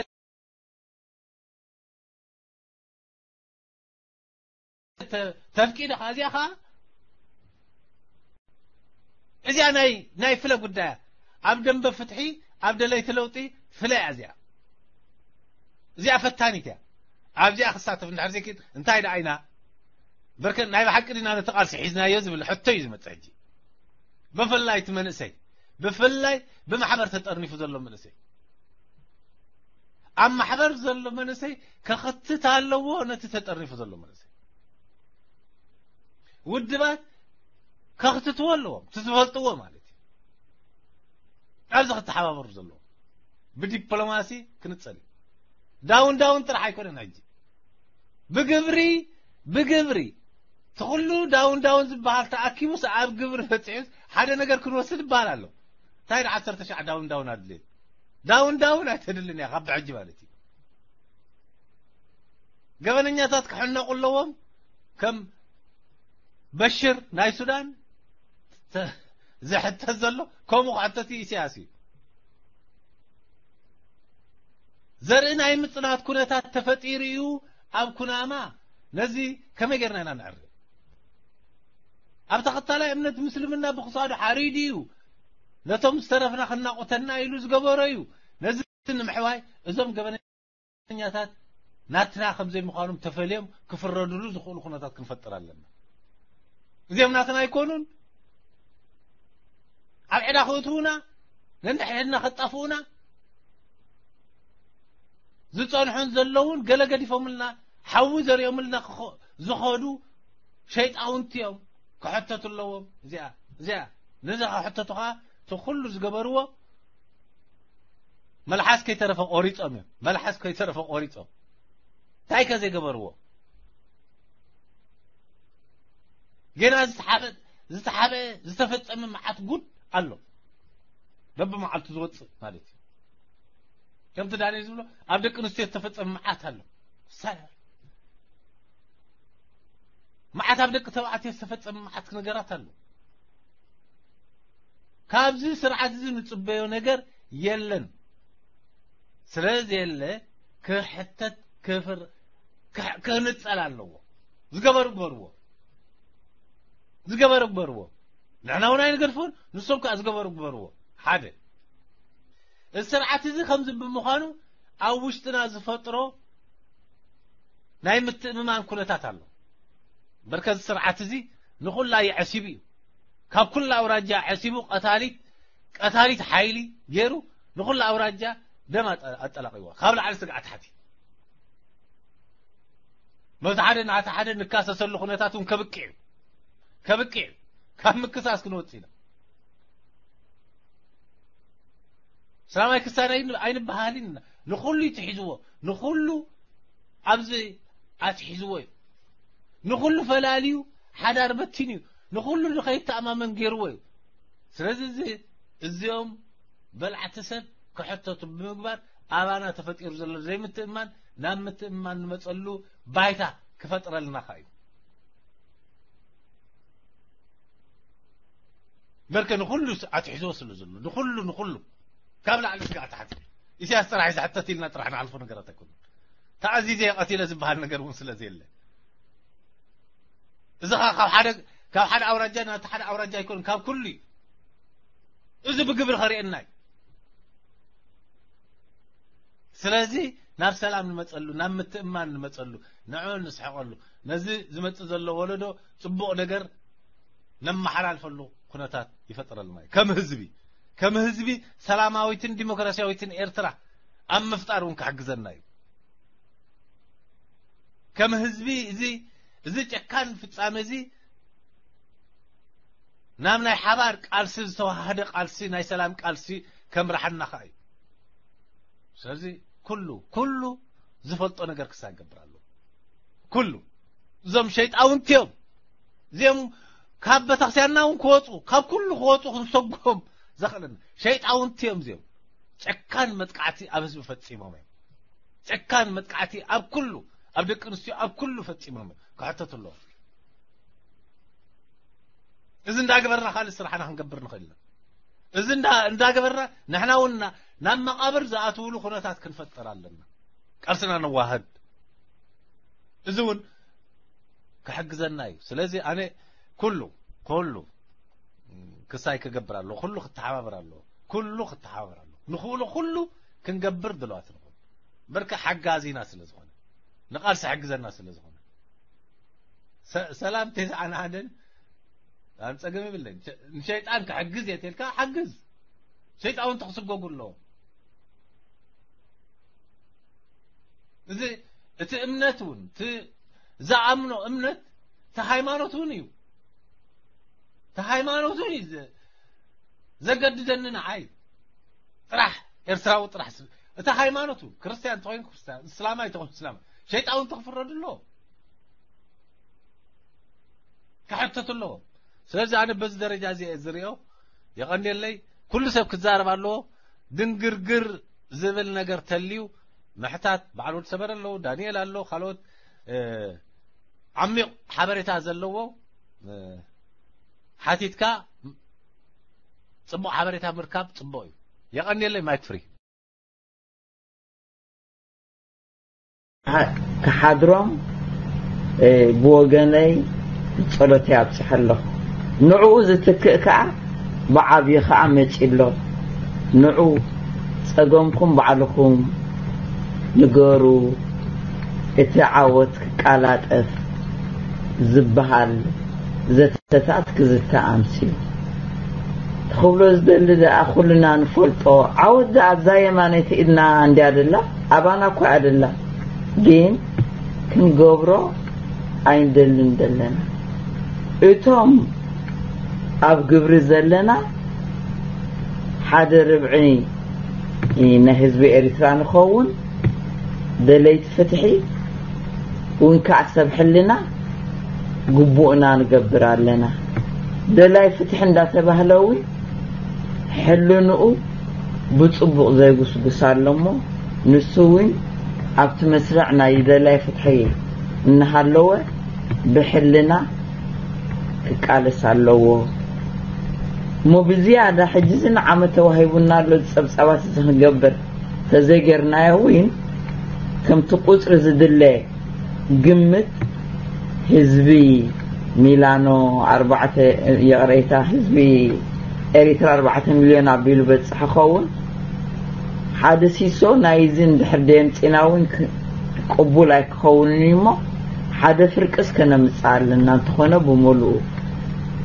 ተ-፣ ተፍቂደ ኸዓ እዚኣ ኸዓ እዚኣ ናይ፣ ናይ ፍለ ጉዳያ ኣብ ደንበ ፍትሒ፣ ኣብ ደለይቲ ለውጢ ፍለ እያ እዚኣ። እዚኣ ፈታኒት እያ። ኣብዚኣ ክሳተፍ እንድሕር ዘይክእል እንታይ ደኣ ኢና? በርከ ናይ ብሓቂ ዲና ነቲ ቃልሲ ሒዝናዮ ዝብል ሕቶ እዩ ዝመጽእ ሕጂ። ብፍላይ እቲ መንእሰይ፣ ብፍላይ ብማሕበር ተጠርኒፉ ዘሎ መንእሰይ። ኣብ ማሕበር ዘሎ መንእሰይ ከኸትት ኣለዎ፣ ነቲ ተጠርኒፉ ዘሎ መንእሰይ። ውድባት ከኽትትዎ ኣለዎም፣ እቲ ዝፈልጥዎ ማለት እዩ። ኣብዚ ክተሓባበሩ ዘለዎም ብዲፕሎማሲ ክንጸል እዩ። ዳውን ዳውን ጥራሕ ኣይኮነን ሕጂ። ብግብሪ፣ ብግብሪ። እቲ ኩሉ ዳውን ዳውን ዝበሃል ተኣኪቡስ ኣብ ግብሪ ፈጺሑስ ሓደ ነገር ክንወስድ ይበሃል ኣሎ። እንታይ ደኣ ዓሰርተ ሻዕ ዳውን ዳውን ኣድልየት? ዳውን ዳውን ኣይተድልን እያ ካብ ብሕጂ ማለት እዩ። ገበነኛታት ክሕነቑ ኣለዎም። ከም በሽር ናይ ሱዳን ተ-፣ ዝሕተት ዘሎ ከምኡ ክሕተት እዩ ኢሳያስ እዩ። ዘርኢ ናይ ምጽናት ኩነታት ተፈጢሩ እዩ ኣብ ኩናማ። ነዚ ከመይ ጌርና ኢና ነዕርፍ? ኣብ ተኸታላይ እምነት ምስልምና ብኽሳዱ ሓሪዱ እዩ ነቶም ዝተረፍና ክናቑተና ኢሉ ዝገበሮ እዩ። ነዚ ንምሕዋይ እዞም ገበነኛታት ናትና ከም ዘይምዃኖም ተፈልዮም ክፍረዱሉ ዝኽእሉ ኩነታት ክንፈጥር ኣለና። እዚኦም ናትና ኣይኮኑን። ኣብ ዕዳ ክእትዉና፣ ነንሕድሕድና ከጣፍኡና ዝጸንሑን ዘለውን ገለ ገዲፎምልና፣ ሓዊ ዘሪኦምልና ክኸ-፣ ዝኸዱ ሸይጣውንቲ እዮም። ክሕተቱ ኣለዎም። እዚኣ፣ እዚኣ፣ ነዚ ክሕተቱ ኸዓ እቲ ኩሉ ዝገበርዎ መልሓስ ከይተረፈ ቆሪጾም እዮም። መልሓስ ከይተረፈ ቆሪጾም። እንታይ ከ ዘይገበርዎ? ገና ዝተሓበ ዝተሓበ ዝተፈጸመ መዓት ጉድ ኣሎ። በብመዓልቱ ዝወጽእ ማለት እዩ። ከምቲ ዳንኤል ዝብሎ ኣብ ደቂ ኣንስትዮ ዝተፈጸመ መዓት ኣሎ። ሳ- መዓት ኣብ ደቂ ተባዕትዮ ዝተፈጸመ መዓት ነገራት ኣሎ። ካብዚ ስርዓት እዚ ንጽበዮ ነገር የለን። ስለዚ የለ ክሕተት ክፍር ክሕ- ክህንጸል ኣለዎ። ዝገበሩ ግበርዎ። ዝገበሩ ግበርዎ። ንሕና እውን ኣይንገድፎን፣ ንሶም ከዓ ዝገበሩ ግበርዎ። ሓደ፣ እዚ ስርዓት እዚ ከምዚ ብምዃኑ ኣብ ውሽጥና ዝፈጥሮ ናይ ምትእምማን ኩነታት ኣሎ። በርከ እዚ ስርዓት እዚ ንኹላ ይዐሲቡ እዩ። ካብ ኩላ ኣውራጃ ዐሲቡ ቀታሊት ቀታሊት ሓይሊ ገይሩ ንኹላ ኣውራጃ ደም ኣጠ- ኣጠላቂዋ ካብ ላዕሊ ስጋዕ ታሕቲ። መብቲ ሓደ ናቲ ሓደ ንካሰሰሉ ኩነታት እውን ከብቅዕ እዩ። ከብቅዕ እዩ። ካብ ምክሳስ ክንወፅእ ኢና። ሰላማይ ክሳን ኣይን- ኣይንበሃልን ኢና። ንኹሉ እዩ ትሒዝዎ። ንኹሉ ኣብዚ ኣትሒዝዎ እዩ። ንኹሉ ፈላልዩ ሓዳር በቲኑ እዩ። ንኹሉ ንኸይተኣማመን ገይርዎ እዩ። ስለዚ እዚ እዚኦም በላዕቲ ሰብ ክሕተቱ ብምግባር ኣባና ተፈጢሩ ዘሎ ዘይምትእማን ናብ ምትእማን ንመፀሉ ባይታ ክፈጥረልና ኸ እዩ። በርከ ንኹሉ ኣትሒዝዎ ስለ ዘሎ ንኹሉ ንኹሉ ካብ ላዕሊ ስጋዕ ታሕቲ ኢሳያስ ጥራሕ እዩ ዝሕተት ኢልና ጥራሕ ንሓልፎ ነገራት ኣይኮኑን። ተኣዚዘ ቀቲለ ዝበሃል ነገር እውን ስለ ዘየለ እዚ ኸ ካብ ሓደ ካብ ሓደ ኣውራጃ ናቲ ሓደ ኣውራጃ ኣይኮኑን ካብ ኩሉ እዩ። እዚ ብግብሪ ኸርእየና እዩ። ስለዚ ናብ ሰላም ንመፀሉ ናብ ምትእማን ንመፀሉ ንዑ ንስሕቀሉ ነዚ ዝመፅእ ዘሎ ወለዶ ፅቡቕ ነገር ነመሓላልፈሉ ኩነታት ይፈጥረልና እዩ። ከም ህዝቢ ከም ህዝቢ ሰላማዊትን ዲሞክራሲያዊትን ኤርትራ ኣብ ምፍጣር እውን ክሕግዘና እዩ። ከም ህዝቢ እዚ እዚ ጨካን ፍጻመ እዚ ናብ ናይ ሓባር ቃልሲ ዝተዋሃደ ቃልሲ ናይ ሰላም ቃልሲ ከምርሓና ኸኣ እዩ። ስለዚ ኩሉ ኩሉ ዝፈልጦ ነገር ክሳብ ይገብር ኣለዎ። ኩሉ እዞም ሸይጣውንቲ እዮም። እዚኦም ካብ ቤተክርስትያንና እውን ክወፁ ካብ ኩሉ ክወፁ ክንሰጎም ዘኽእለና ሸይጣውንቲ እዮም። እዚኦም ጨካን መጥቃዕቲ ኣብ ህዝቢ ፈፂሞም እዮም። ጨካን መጥቃዕቲ ኣብ ኩሉ ኣብ ደቂ ኣንስትዮ ኣብ ኩሉ ፈፂሞም እዮም። ክሕተቱ ኣለዎም። እዚ እንዳገበርና ካልእ ስራሕና ክንገብር ንኽእል ኢና። እዚ እንዳ- እንዳገበርና ንሕና እውን ና- ናብ መቓብር ዝኣትውሉ ኩነታት ክንፈጥር ኣለና። ቃልስና ነዋህድ። እዚ እውን ክሕግዘና እዩ። ስለዚ ኣነ ኩሉ ኩሉ ክሳይ ክገብር ኣለዎ። ኩሉ ክተሓባበር ኣለዎ። ኩሉ ክተሓባበር ኣለዎ። ንኽእሎ ኩሉ ክንገብር ድለዋት ንኹን። በርከ ሓጋዚና ስለ ዝኾነ ንቓልሲ ሕግዘና ስለ ዝኾነ ሰ- ሰላም ተስዓን ሓደን ኣን ጸገም የብለኝ። ሸ- ንሸይጣን ክሕግዝ እየ ተልካ ሓግዝ። ሸይጣን ክስጎጉ ኣለዎ። እዚ እቲ እምነት እውን እቲ ዝኣምኖ እምነት እቲ ሃይማኖት እውን እዩ። እቲ ሃይማኖት እውን እዩ ዘ- ዘገድደኒ ንዓይ ጥራሕ ኤርትራዊ ጥራሕ ስ- እቲ ሃይማኖት እውን ክርስትያን እንተኾይኑ ክርስትያን እስላማይ እንተኾይኑ እስላማይ ሸይጣን እውን ተክፍረዱ ኣለዎ። ክሕተቱ ኣለዎም። ስለዚ ኣነ በዚ ደረጃ እዚ እየ ዝሪኦ። የቐንየለይ። ኩሉ ሰብ ክዛረብ ኣለዎ። ድንግርግር ዝብል ነገር ተልዩ ምሕታት በዓል ወዲ ሰመረ ኣለዉ፣ ዳንኤል ኣሎ፣ ካልኦት ዓሚቕ ሓበሬታ ዘለዎ ሓቲትካ ፅቡቕ ሓበሬታ ምርካብ ፅቡቕ እዩ። የቐንየለይ። ማይክ ፍሪ። ክሓድሮም ብወገነይ ጸሎተይ ኣብጽሐ ኣለኹ። ንዕኡ ዝትክእ ከኣ ብዓብዪ ከኣ መጺ ኣሎ። ንዑ ጸገምኩም ባዕልኹም ንገሩ። እቲ ዓወት ክቃላጠፍ ዝበሃል ዘተታት ክዝተ ኣምስዩ። ክብሎ ዝደሊ ደኣ ኩልና ንፈልጦ ዓወት ደኣ ኣብዛ የማነይቲ ኢድና እንድያ ደላ ኣባና እኮ እያ ደላ ግን ክንገብሮ ኣይንደልን ደለና እቶም ኣብ ግብሪ ዘለና ሓደ ርብዒ ናይ ህዝቢ ኤርትራ ንኸውን ደለይቲ ፍትሒ እውን ከዓ ሰብ ሕልና ግቡእና ንገብር ኣለና። ደላይ ፍትሒ እንዳተባህለ እውን ሕልንኡ ብጽቡቕ ዘይጉስጉስ ኣሎ እሞ፣ ንሱ እውን ኣብቲ መስርዕ ናይ ደላይ ፍትሒ እናሃለወ ብሕልና ክቃለስ ኣለዎ። እሞ ብዝያዳ ሕጂ እዚ ንዓመት ተዋሂቡና ኣሎ፣ ጸብጻባት እዚ ክንገብር ተዘይጌርናዮ እውን ከምቲ ቁጽሪ ዝድለ ግምት ህዝቢ ሚላኖ ኣርባዕተ፣ ይቕሬታ፣ ህዝቢ ኤሪትራ ኣርባዕተ ሚልዮን ኣቢሉ በጽሕ ኸውን። ሓደ ሲሶ ናይዚ እንድሕር ደየምጺና እውን ክ-፣ ቅቡል ኣይክኸውንን እዩ እሞ ሓደ ፍርቅስ ከነምጽእ ኣለና። እንተኾነ ብምሉኡ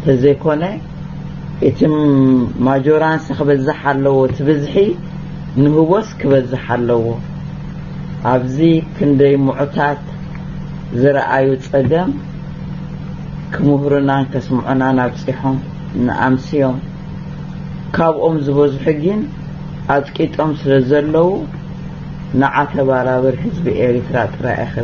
ተዘይኮነ እቲ ማጆራንስ ክበዝሕ ኣለዎ፣ እቲ ብዝሒ ንህቦስ ክበዝሕ ኣለዎ። ኣብዚ ክንደይ ምዑታት ዝረኣዩ ጸገም ክምህሩናን ከስምዑናን ኣብጺሖም ንኣምስዮም። ካብኦም ዝበዝሑ ግን ኣጽቂጦም ስለ ዘለዉ ንዓ ተባራብር ህዝቢ ኤሪትራ ጥራይ ኣይኸ